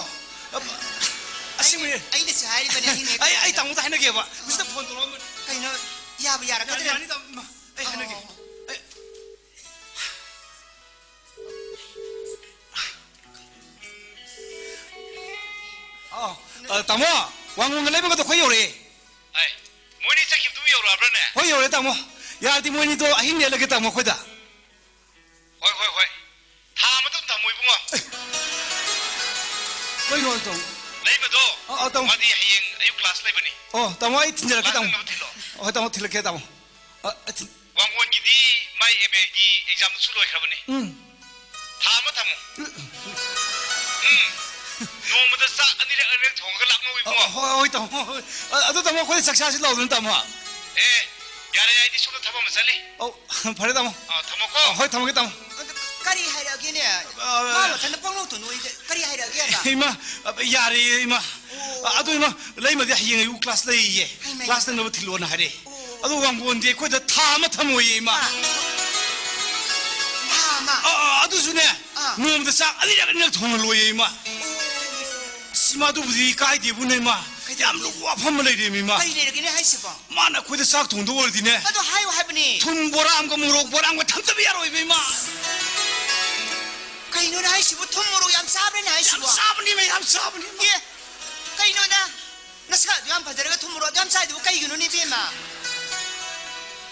ꯑꯁꯦꯡꯕꯩꯅꯦ꯫ ꯑꯩꯅꯁꯨ ꯍꯥꯏꯔꯤꯕꯅꯦ, ꯑꯍꯤꯡ ꯂꯦꯛꯈ꯭ꯔꯣ ꯑꯩ, ꯑꯩ ꯍꯥꯏꯅ꯫ ꯇꯥꯃꯣꯗ ꯍꯥꯏꯅꯒꯦꯕ꯫ ꯍꯧꯖꯤꯛꯇ ꯐꯣꯟ ꯇꯧꯔꯛꯑꯝꯕꯅꯤ꯫ ꯀꯩꯅꯣ, ꯌꯥꯕꯨ ꯌꯥꯔꯛꯀꯗ꯭ꯔꯥ? ꯌꯥꯅꯤ, ꯌꯥꯅꯤ, ꯇꯥꯃꯣ꯫ ꯑꯩ ꯍꯥꯏꯅꯒꯦ꯫ ꯑꯣ꯫ ꯑꯩ ꯑꯥ, ꯑ, ꯇꯥꯃꯣ, ꯋꯥꯡꯒꯣꯡꯗ ꯂꯩꯕꯒꯗꯣ ꯑꯩꯈꯣꯏ ꯌꯧꯔꯛꯑꯦ꯫ ꯑꯩ, ꯃꯣꯏꯅꯤ ꯆꯠꯈꯤꯕꯗꯨꯕꯨ ꯌꯧꯔꯛꯑꯕ꯭ꯔꯅꯦ? ꯍꯣꯏ, ꯌꯧꯔꯛꯑꯦ, ꯇꯥꯃꯣ꯫ ꯌꯥꯔꯗꯤ ꯃꯣꯏꯅꯤꯗꯣ ꯑꯍꯤꯡ ꯂꯦꯛꯍꯜꯂꯒꯦ, ꯇꯥꯃꯣ, ꯑꯩꯈꯣꯏꯗ꯫ ꯍꯣꯏ, ꯍꯣꯏ, ꯍꯣꯏ꯫ ꯊꯥ ꯑꯃꯇꯪ ꯊꯝꯃꯣ, ꯏꯕꯨꯡꯉꯣ꯫ ꯀꯩꯅꯣ, ꯇꯥꯃꯣ? ꯂꯩꯃꯗꯣ, ꯑ, ꯑ, ꯇꯥꯃꯣ꯫ ꯃꯥꯗꯤ ꯍꯌꯦꯡ ꯑꯌꯨꯛ ꯀ꯭ꯂꯥꯁ ꯂꯩꯕꯅꯤ꯫ ꯑꯣ, ꯇꯥꯃꯣ, ꯑꯩ ꯊꯤꯟꯖꯔꯛꯀꯦ, ꯃꯥ ꯇꯥꯃꯣ꯫ ꯅꯪꯅꯕ ꯊꯤꯜꯂꯣ꯫ ꯍꯣꯏ, ꯇꯥꯃꯣ, ꯊꯤꯜꯂꯛꯀꯦ, ꯇꯥꯃꯣ꯫ ꯑ, ꯑ, ꯊꯤꯟ- ꯋꯥꯡꯒꯣꯟꯒꯤꯗꯤ ꯃꯥꯏ ꯑꯦꯝ ꯑꯦꯒꯤ ꯑꯦꯛꯖꯥꯝꯗꯨꯁꯨ ꯂꯣꯏꯈ꯭ꯔꯕꯅꯤ꯫ ꯎꯝ꯫ ꯊꯥ ꯑꯃ ꯊꯝꯃꯨ꯫ ꯎꯝ꯫ ꯅꯣꯡꯃꯗ ꯆꯥꯛ ꯑꯅꯤꯔꯛ ꯑꯅꯤꯔꯛ ꯊꯣꯡꯉꯒ ꯂꯥꯛꯅꯧ ꯏꯕꯨꯡꯉꯣ꯫ ꯑ, ꯍꯣꯏ, ꯍꯣꯏ, ꯇꯥꯃꯣ, ꯍꯣꯏ꯫ ꯑ, ꯑꯗꯨ ꯇꯥꯃꯣ, ꯑꯩꯈꯣꯏꯗ ꯆꯥꯛ ꯆꯥꯁꯤ ꯂꯥꯛꯑꯣꯗꯅ, ꯇꯥꯃꯣ꯫ ꯑꯦ, ꯌꯥꯔꯦ, ꯑꯩꯗꯤ ꯁꯣꯝꯗ ꯊꯕꯛ ꯑꯃ ꯆꯠꯂꯤ꯫ ꯑꯧ, ꯐꯔꯦ, ꯇꯥꯃꯣ꯫ ꯑ, ꯊꯝꯃꯣꯀꯣ꯫ ꯑ, ꯍꯣꯏ, ꯊꯝꯃꯒꯦ, ꯇꯥꯃꯣ꯫ ꯑꯗꯨ ꯀꯔꯤ ꯍꯥꯏꯔꯛꯑꯒꯦꯅꯦ? ꯑ, ꯃꯥ ꯃꯊꯟꯇ ꯄꯪꯅꯣꯛꯇ ꯅꯣꯛꯏꯗ꯫ ꯀꯔꯤ ꯍꯥꯏꯔꯛꯑꯒꯦ ꯍꯥꯏꯕ? ꯏꯃꯥ, ꯑ, ꯌꯥꯔꯦ, ꯏꯃꯥ꯫ ꯑꯣ꯫ ꯑ, ꯑꯗꯨ, ꯏꯃꯥ, ꯂꯩꯃꯗꯤ ꯍꯌꯦꯡ ꯑꯌꯨꯛ ꯀ꯭ꯂꯥꯁ ꯂꯩꯌꯦ꯫ ꯍꯩꯃꯥ꯫ ꯀ꯭ꯂꯥꯁ ꯅꯪꯅꯕ ꯊꯤꯜꯂꯣꯅ ꯍꯥꯏꯔꯛꯑꯦ꯫ ꯑꯣ꯫ ꯑꯗꯣ ꯋꯥꯡꯒꯣꯟꯗꯤ ꯑꯩꯈꯣꯏꯗ ꯊꯥ ꯑꯃ ꯊꯝꯃꯣꯏꯌꯦ, ꯏꯃꯥ꯫ ꯊꯥ ꯑꯃ? ꯑꯥ, ꯑꯥ, ꯑꯗꯨꯁꯨꯅꯦ, ꯑꯥ꯫ ꯅꯣꯡꯃꯗ ꯆꯥꯛ ꯑꯅꯤꯔꯛ ꯑꯅꯤꯔꯛ ꯊꯣꯡꯍꯜꯂꯣꯏꯌꯦ, ꯏꯃꯥ꯫ ꯑꯣ꯫ ꯑꯁ, ꯏꯃꯥ, ꯑꯗꯨꯕꯨꯗꯤ ꯀꯥꯏꯗꯦꯕꯨꯅꯦ, ꯏꯃꯥ꯫ ꯀꯩꯗꯧꯔꯒꯦ? ꯌꯥꯝ ꯂꯨꯕ ꯋꯥꯐꯝ ꯑꯃ ꯂꯩꯔꯦꯃꯤ, ꯏꯃꯥ꯫ ꯀꯔꯤ ꯂꯩꯔꯒꯦꯅꯦ ꯍꯥꯏꯁꯤꯕꯣ? ꯃꯥꯅ ꯑꯩꯈꯣꯏꯗ ꯆꯥꯛ ꯊꯣꯡꯗꯧ ꯑꯣꯏꯔꯗꯤꯅꯦ, ꯑꯗꯣ ꯍꯥꯏꯌꯨ ꯍꯥꯏꯕꯅꯤ꯫ ꯊꯨꯝ ꯕꯣꯔꯥ ꯑꯃꯒ ꯃꯣꯔꯣꯛ ꯕꯣꯔꯥ ꯑꯃꯒ ꯊꯝꯗꯕ ꯌꯥꯔꯣꯏꯕ, ꯏꯃꯥ꯫ ꯀꯩꯅꯣꯅꯦ ꯍꯥꯏꯁꯤꯕꯨ? ꯊꯨꯝ ꯃꯣꯔꯣꯛ ꯌꯥꯝ ꯆꯥꯕ꯭ꯔꯅꯦ ꯍꯥꯏꯁꯤꯕꯣ? ꯌꯥꯝ ꯆꯥꯕꯅꯤ, ꯏꯃꯥ, ꯌꯥꯝ ꯆꯥꯕꯅꯤ, ꯏꯃꯥ꯫ ꯑꯦ, ꯀꯩꯅꯣꯗ? ꯅꯁꯥ ꯑꯗꯨ ꯌꯥꯝ ꯐꯖꯔꯒ ꯊꯨꯝ ꯃꯣꯔꯣꯛ ꯑꯗꯨ ꯌꯥꯝ ꯆꯥꯏꯗꯨꯕꯨ ꯀꯩꯒꯤꯅꯣꯅꯦ, ꯏꯕꯦꯝꯃ?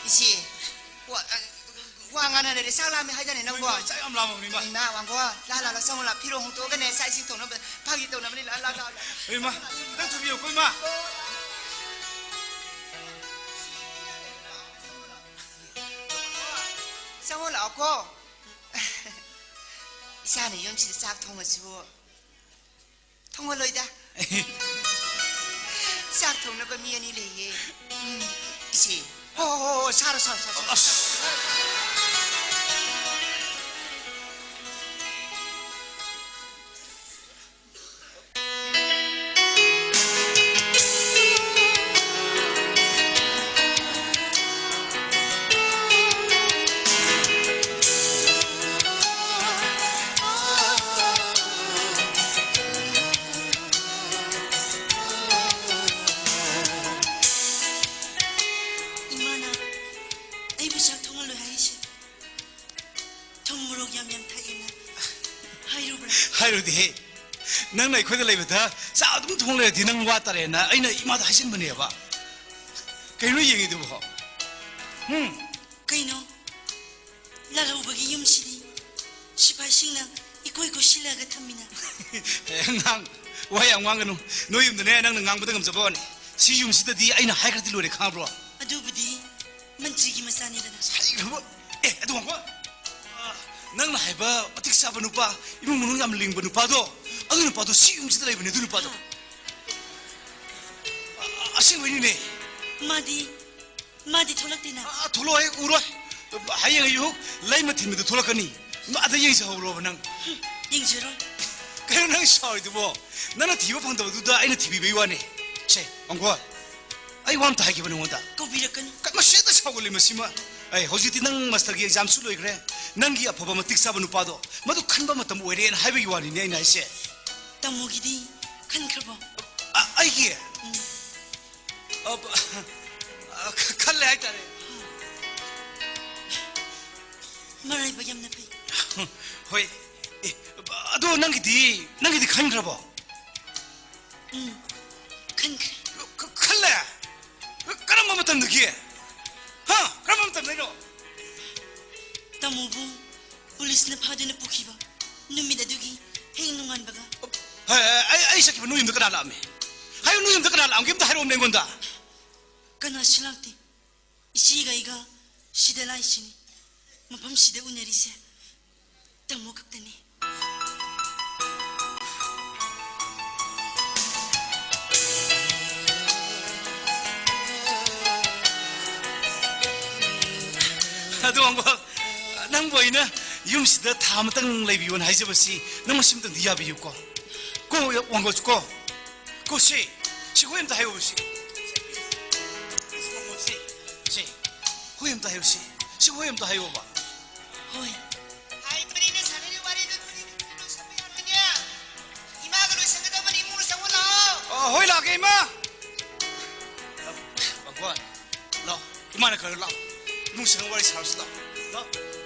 ꯏꯆꯦ, ꯋꯥ, ꯋꯥ ꯉꯥꯡꯅ ꯂꯩꯔꯦ꯫ ꯆꯥꯛ ꯂꯥꯝꯃꯦ ꯍꯥꯏꯗꯥꯏꯅꯦ ꯅꯪꯕꯣ? ꯍꯣꯏ, ꯏꯃꯥ, ꯆꯥꯛ ꯌꯥꯝ ꯂꯥꯝꯃꯕꯅꯤ, ꯏꯃꯥ꯫ ꯏꯃꯥ, ꯋꯥꯡꯒꯣ, ꯂꯥ, ꯂꯥ, ꯂꯥ, ꯆꯪꯉꯣ ꯂꯥ꯫ ꯐꯤꯔꯣꯜ ꯍꯣꯡꯗꯣꯛꯑꯒꯅꯦ, ꯆꯥꯛ ꯏꯁꯤꯡ ꯊꯣꯡꯅꯕ ꯐꯥꯒꯤ ꯇꯧꯅꯕꯅꯤ꯫ ꯂꯥ, ꯂꯥ, ꯂꯥ, ꯂꯥ꯫ ꯍꯣꯏ, ꯏꯃꯥ, ꯈꯤꯇꯪ ꯊꯨꯕꯤꯌꯨꯀꯣ, ꯏꯃꯥ꯫ ꯆꯪꯉꯣ ꯂꯥꯛꯑꯣꯀꯣ꯫ ꯏꯆꯥꯅ ꯌꯨꯝꯁꯤꯗ ꯆꯥꯛ ꯊꯣꯡꯉꯁꯤꯕꯨ ꯊꯣꯡꯍꯜꯂꯣꯏꯗ꯫ ꯆꯥꯛ ꯊꯣꯡꯅꯕ ꯃꯤ ꯑꯅꯤ ꯂꯩꯌꯦ꯫ ꯎꯝ, ꯏꯆꯦ꯫ ꯍꯣ, ꯍꯣ, ꯍꯣ, ꯍꯣ, ꯁꯥꯔꯣ, ꯁꯥꯔꯣ, ꯁꯥꯔꯣ, ꯁꯥꯔꯣ꯫ ꯑꯁ꯫ ꯏꯃꯥꯅ ꯑꯩꯕꯨ ꯆꯥꯛ ꯊꯣꯡꯍꯜꯂꯣꯏ ꯍꯥꯏꯔꯤꯁꯦ ꯊꯨꯝ ꯃꯣꯔꯣꯛ ꯌꯥꯝ ꯌꯥꯝ ꯊꯥꯛꯑꯦꯅ ꯍꯥꯏꯔꯨꯕ꯭ꯔꯥ? ꯍꯥꯏꯔꯨꯗꯦꯍꯦ꯫ ꯅꯪꯅ ꯑꯩꯈꯣꯏꯗ ꯂꯩꯕꯗ ꯆꯥꯛ ꯑꯗꯨꯝ ꯊꯣꯡ ꯂꯩꯔꯗꯤ ꯅꯪ ꯋꯥ ꯇꯥꯔꯦꯅ ꯑꯩꯅ ꯏꯃꯥꯗ ꯍꯥꯏꯖꯤꯟꯕꯅꯦꯕ꯫ ꯀꯩꯅꯣ ꯌꯦꯡꯉꯤꯗꯨꯕꯣ? ꯎꯝ? ꯀꯩꯅꯣ? ꯂꯥꯜꯍꯧꯕꯒꯤ ꯌꯨꯝꯁꯤꯗꯤ ꯁꯤꯐꯥꯏꯁꯤꯡꯅ ꯏꯀꯣꯏ ꯀꯣꯏꯁꯤꯜꯂꯒ ꯊꯝꯃꯤꯅ꯫ ꯑꯦ, ꯑꯉꯥꯡ, ꯋꯥ ꯌꯥꯝ ꯉꯥꯡꯒꯅꯨ꯫ ꯅꯣꯏ ꯌꯨꯝꯗꯅꯦ, ꯅꯪꯅ ꯉꯥꯡꯕꯗ ꯉꯝꯖꯕ ꯋꯥꯅꯤ꯫ ꯁꯤ ꯌꯨꯝꯁꯤꯗꯗꯤ ꯑꯩꯅ ꯍꯥꯏꯈ꯭ꯔꯗꯤ ꯂꯣꯏꯔꯦ, ꯈꯪꯉꯕ꯭ꯔꯣ? ꯑꯗꯨꯕꯨꯗꯤ ꯃꯟꯇ꯭ꯔꯤꯒꯤ ꯃꯆꯥꯅꯤꯗꯅ꯫ ꯍꯩꯈ꯭ꯔꯕ? ꯑꯦ, ꯑꯗꯨ ꯉꯥꯏꯈꯣ꯫ ꯑ, ꯅꯪꯅ ꯍꯥꯏꯕ ꯃꯇꯤꯛ ꯆꯥꯕ ꯅꯨꯄꯥ, ꯏꯃꯨꯡ ꯃꯅꯨꯡ ꯌꯥꯝ ꯂꯤꯡꯕ ꯅꯨꯄꯥꯗꯣ, ꯑꯗꯨ ꯅꯨꯄꯥꯗꯣ ꯁꯤ ꯌꯨꯝꯁꯤꯗ ꯂꯩꯕꯅꯦ, ꯑꯗꯨ ꯅꯨꯄꯥꯗꯣ꯫ ꯑ-, ꯑꯁꯦꯡꯕꯩꯅꯤꯅꯦ꯫ ꯃꯥꯗꯤ, ꯃꯥꯗꯤ ꯊꯣꯛꯂꯛꯇꯦꯅ꯫ ꯑ, ꯊꯣꯛꯂꯛꯑꯣꯏ, ꯎꯔꯣꯏ꯫ ꯍꯌꯦꯡ ꯑꯌꯨꯛ ꯂꯩꯃ ꯊꯤꯟꯕꯗ ꯊꯣꯛꯂꯛꯀꯅꯤ꯫ ꯑꯗ ꯌꯦꯡꯖꯍꯧꯔꯣꯕ ꯅꯪ꯫ ꯍꯨꯝ, ꯌꯦꯡꯖꯔꯣꯏ꯫ ꯀꯩꯅꯣ ꯅꯪ ꯁꯥꯎꯔꯤꯗꯨꯕꯣ? ꯅꯪꯅ ꯊꯤꯕ ꯐꯪꯗꯕꯗꯨꯗ ꯑꯩꯅ ꯊꯤꯕꯤꯕꯩ ꯋꯥꯅꯤ꯫ ꯁꯦ, ꯃꯪꯒꯣꯜ, ꯑꯩ ꯋꯥ ꯑꯝꯇ ꯍꯥꯏꯒꯦꯕ ꯅꯉꯣꯟꯗ꯫ ꯀꯧꯕꯤꯔꯛꯀꯅꯨ꯫ ꯀ-, ꯃꯁꯤꯗ ꯁꯥꯎꯒꯜꯂꯤ ꯃꯁꯤꯃ꯫ ꯑꯩ ꯍꯧꯖꯤꯛꯇꯤ ꯅꯪ ꯃꯥꯁꯇꯔꯒꯤ ꯑꯦꯛꯖꯥꯝꯁꯨ ꯂꯣꯏꯈ꯭ꯔꯦ꯫ ꯅꯪꯒꯤ ꯑꯐꯕ ꯃꯇꯤꯛ ꯆꯥꯕ ꯅꯨꯄꯥꯗꯣ ꯃꯗꯨ ꯈꯟꯕ ꯃꯇꯝ ꯑꯣꯏꯔꯦꯅ ꯍꯥꯏꯕꯒꯤ ꯋꯥꯅꯤꯅꯦ ꯑꯩꯅ ꯍꯥꯏꯁꯦ꯫ ꯇꯥꯃꯣꯒꯤꯗꯤ ꯈꯟꯈ꯭ꯔꯕꯣ? ꯑ, ꯑꯩꯒꯤ? ꯎꯝ꯫ ꯑ, ꯑ, ꯈ-, ꯈꯜꯂꯦ ꯍꯥꯏꯇꯥꯔꯦ꯫ ꯃꯔꯥꯏꯕꯛ ꯌꯥꯝꯅ ꯐꯩ꯫ ꯍꯣꯏ꯫ ꯑꯦ, ꯑꯗꯣ ꯅꯪꯒꯤꯗꯤ, ꯅꯪꯒꯤꯗꯤ ꯈꯟꯈ꯭ꯔꯕꯣ? ꯎꯝ, ꯈꯟꯈ꯭ꯔꯦ꯫ ꯈ-, ꯈꯜꯂꯦ? ꯀꯔꯝꯕ ꯃꯇꯝꯗꯒꯤ? ꯍꯥ? ꯀꯔꯝꯕ ꯃꯇꯝꯗꯩꯅꯣ? ꯇꯥꯃꯣꯕꯨ ꯄꯨꯂꯤꯁꯅ ꯐꯥꯗꯨꯅ ꯄꯨꯈꯤꯕ ꯅꯨꯃꯤꯠ ꯑꯗꯨꯒꯤ ꯍꯌꯦꯡ ꯅꯣꯡꯉꯥꯟꯕꯒ꯫ ꯍꯦ, ꯑꯩ, ꯑꯩ ꯆꯠꯈꯤꯕ ꯅꯣꯏ ꯌꯨꯝꯗ ꯀꯅꯥ ꯂꯥꯛꯑꯝꯃꯤ? ꯍꯥꯏꯌꯨ, ꯅꯣꯏ ꯌꯨꯝꯗ ꯀꯅꯥ ꯂꯥꯛꯑꯝꯒꯦ? ꯑꯝꯇ ꯍꯥꯏꯔꯛꯑꯣꯅꯦ ꯑꯩꯉꯣꯟꯗ꯫ ꯀꯅꯥꯁꯨ ꯂꯥꯛꯇꯦ꯫ ꯏꯆꯦꯒ ꯑꯩꯒ ꯁꯤꯗ ꯂꯥꯛꯏꯁꯤꯅꯤ꯫ ꯃꯐꯝꯁꯤꯗ ꯎꯅꯔꯤꯁꯦ ꯇꯥꯃꯣ ꯈꯛꯇꯅꯤ꯫ ꯑꯗꯣ, ꯃꯪꯒꯣꯜ, ꯅꯪꯕꯨ ꯑꯩꯅ ꯌꯨꯝꯁꯤꯗ ꯊꯥ ꯑꯃꯇꯪ ꯂꯩꯕꯤꯌꯣꯅ ꯍꯥꯏꯖꯕꯁꯤ ꯅꯪ ꯃꯁꯤ ꯑꯃꯇꯪꯗꯤ ꯌꯥꯕꯤꯌꯨꯀꯣ꯫ ꯀꯣ, ꯃꯪꯒꯣꯜ, ꯀꯣ꯫ ꯀꯣ, ꯁꯤ, ꯁꯤ ꯍꯣꯏ ꯑꯝꯇ ꯍꯥꯏꯌꯣꯕ, ꯁꯤ꯫ ꯁꯤ, ꯁꯤ, ꯍꯣꯏ ꯑꯝꯇ ꯍꯥꯏꯌꯣ, ꯁꯤ꯫ ꯁꯤ ꯍꯣꯏ ꯑꯝꯇ ꯍꯥꯏꯌꯣꯕ꯫ ꯍꯣꯏ꯫ ꯍꯥꯏꯕꯅꯤꯅꯦ, ꯁꯥꯟꯅꯔꯤꯕ ꯋꯥꯔꯤꯗꯨ ꯂꯣꯏꯁꯟꯕ ꯌꯥꯔꯣꯏꯅꯦ꯫ ꯏꯃꯥꯒ ꯂꯣꯏꯁꯟꯒꯗꯕꯅꯤ, ꯏꯃꯨꯡꯗ ꯆꯪꯉꯣ ꯂꯥꯛꯑꯣ꯫ ꯑ, ꯍꯣꯏ, ꯂꯥꯛꯀꯦ, ꯏꯃꯥ꯫ ꯄꯥꯡꯒꯣꯟ, ꯂꯥꯛꯑꯣ꯫ ꯏꯃꯥꯅ ꯈꯔ ꯂꯥꯛꯑꯣ꯫ ꯏꯃꯨꯡ ꯆꯪꯉꯒ ꯋꯥꯔꯤ ꯁꯥꯔꯨꯁꯤ ꯂꯥꯛꯑꯣ꯫ ꯂꯥꯛꯑꯣ꯫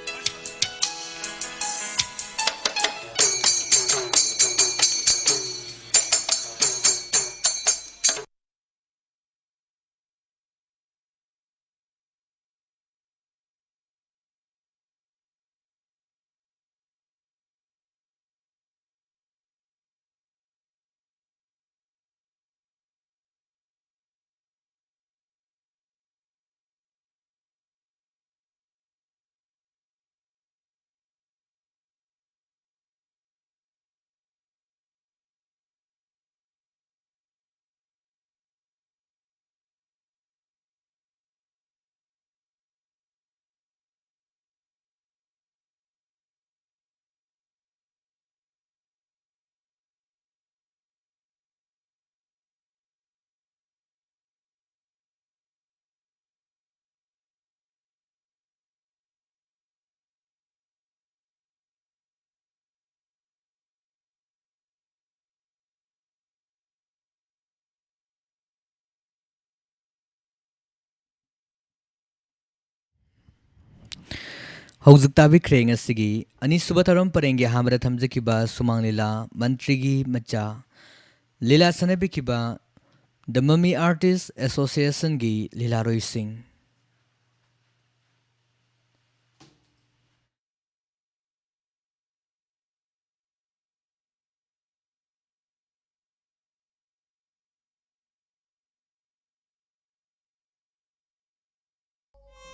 ꯍꯧꯖꯤꯛ ꯇꯥꯕꯤꯈ꯭ꯔꯦ ꯉꯁꯤꯒꯤ ꯑꯅꯤꯁꯨꯕ ꯊꯧꯔꯝ ꯄꯔꯦꯡꯒꯤ ꯑꯍꯥꯟꯕꯗ ꯊꯝꯖꯈꯤꯕ ꯁꯨꯃꯥꯡ ꯂꯤꯂꯥ ꯃꯟꯇ꯭ꯔꯤꯒꯤ ꯃꯆꯥ꯫ ꯂꯤꯂꯥ ꯁꯥꯟꯅꯕꯤꯈꯤꯕ The Mummy Artist Associationꯒꯤ ꯂꯤꯂꯥꯔꯣꯏꯁꯤꯡ꯫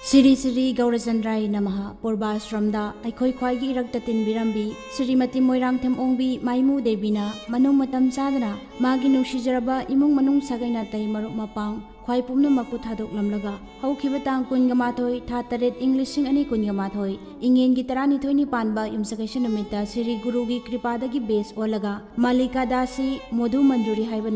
Shri Shri ꯒꯧꯔꯆꯟꯗ꯭ꯔꯥꯌ ꯅꯃꯍ꯫ ꯄꯨꯔꯕꯥꯁ꯭ꯔꯝꯗ ꯑꯩꯈꯣꯏ ꯈ꯭ꯋꯥꯏꯒꯤ ꯏꯔꯛꯇ ꯇꯤꯟꯕꯤꯔꯝꯕꯤ ꯁ꯭ꯔꯤꯃꯇꯤ ꯃꯣꯏꯔꯥꯡꯊꯦꯝ ꯑꯣꯡꯕꯤ ꯃꯥꯏꯃꯨ ꯗꯦꯕꯤꯅ ꯃꯅꯨꯡ ꯃꯇꯝ ꯆꯥꯗꯅ ꯃꯥꯒꯤ ꯅꯨꯡꯁꯤꯖꯔꯕ ꯏꯃꯨꯡ ꯃꯅꯨꯡ, ꯁꯥꯒꯩ ꯅꯥꯇꯩ, ꯃꯔꯨꯞ ꯃꯄꯥꯡ, ꯈ꯭ꯋꯥꯏ ꯄꯨꯝꯅꯃꯛꯄꯨ ꯊꯥꯗꯣꯛꯂꯝꯂꯒ, ꯍꯧꯈꯤꯕ ꯇꯥꯡ ꯀꯨꯟꯒ ꯃꯥꯊꯣꯏ, ꯊꯥ ꯇꯔꯦꯠ, ꯏꯪ ꯂꯤꯁꯤꯡ ꯑꯅꯤ ꯀꯨꯟꯒ ꯃꯥꯊꯣꯏ, ꯏꯪꯉꯦꯟꯒꯤ ꯇꯔꯥꯅꯤꯊꯣꯏꯅꯤ ꯄꯥꯟꯕ ꯌꯨꯝꯁꯀꯩꯁ ꯅꯨꯃꯤꯠꯇ ꯁ꯭ꯔꯤ ꯒꯨꯔꯨꯒꯤ ꯀ꯭ꯔꯤꯄꯥꯗꯒꯤ ꯕꯦꯁ ꯑꯣꯜꯂꯒ ꯃꯥꯂꯤꯀꯥ ꯗꯥꯁꯤ ꯃꯣꯙꯨ ꯃꯟꯖꯨꯔꯤ ꯍꯥꯏꯕ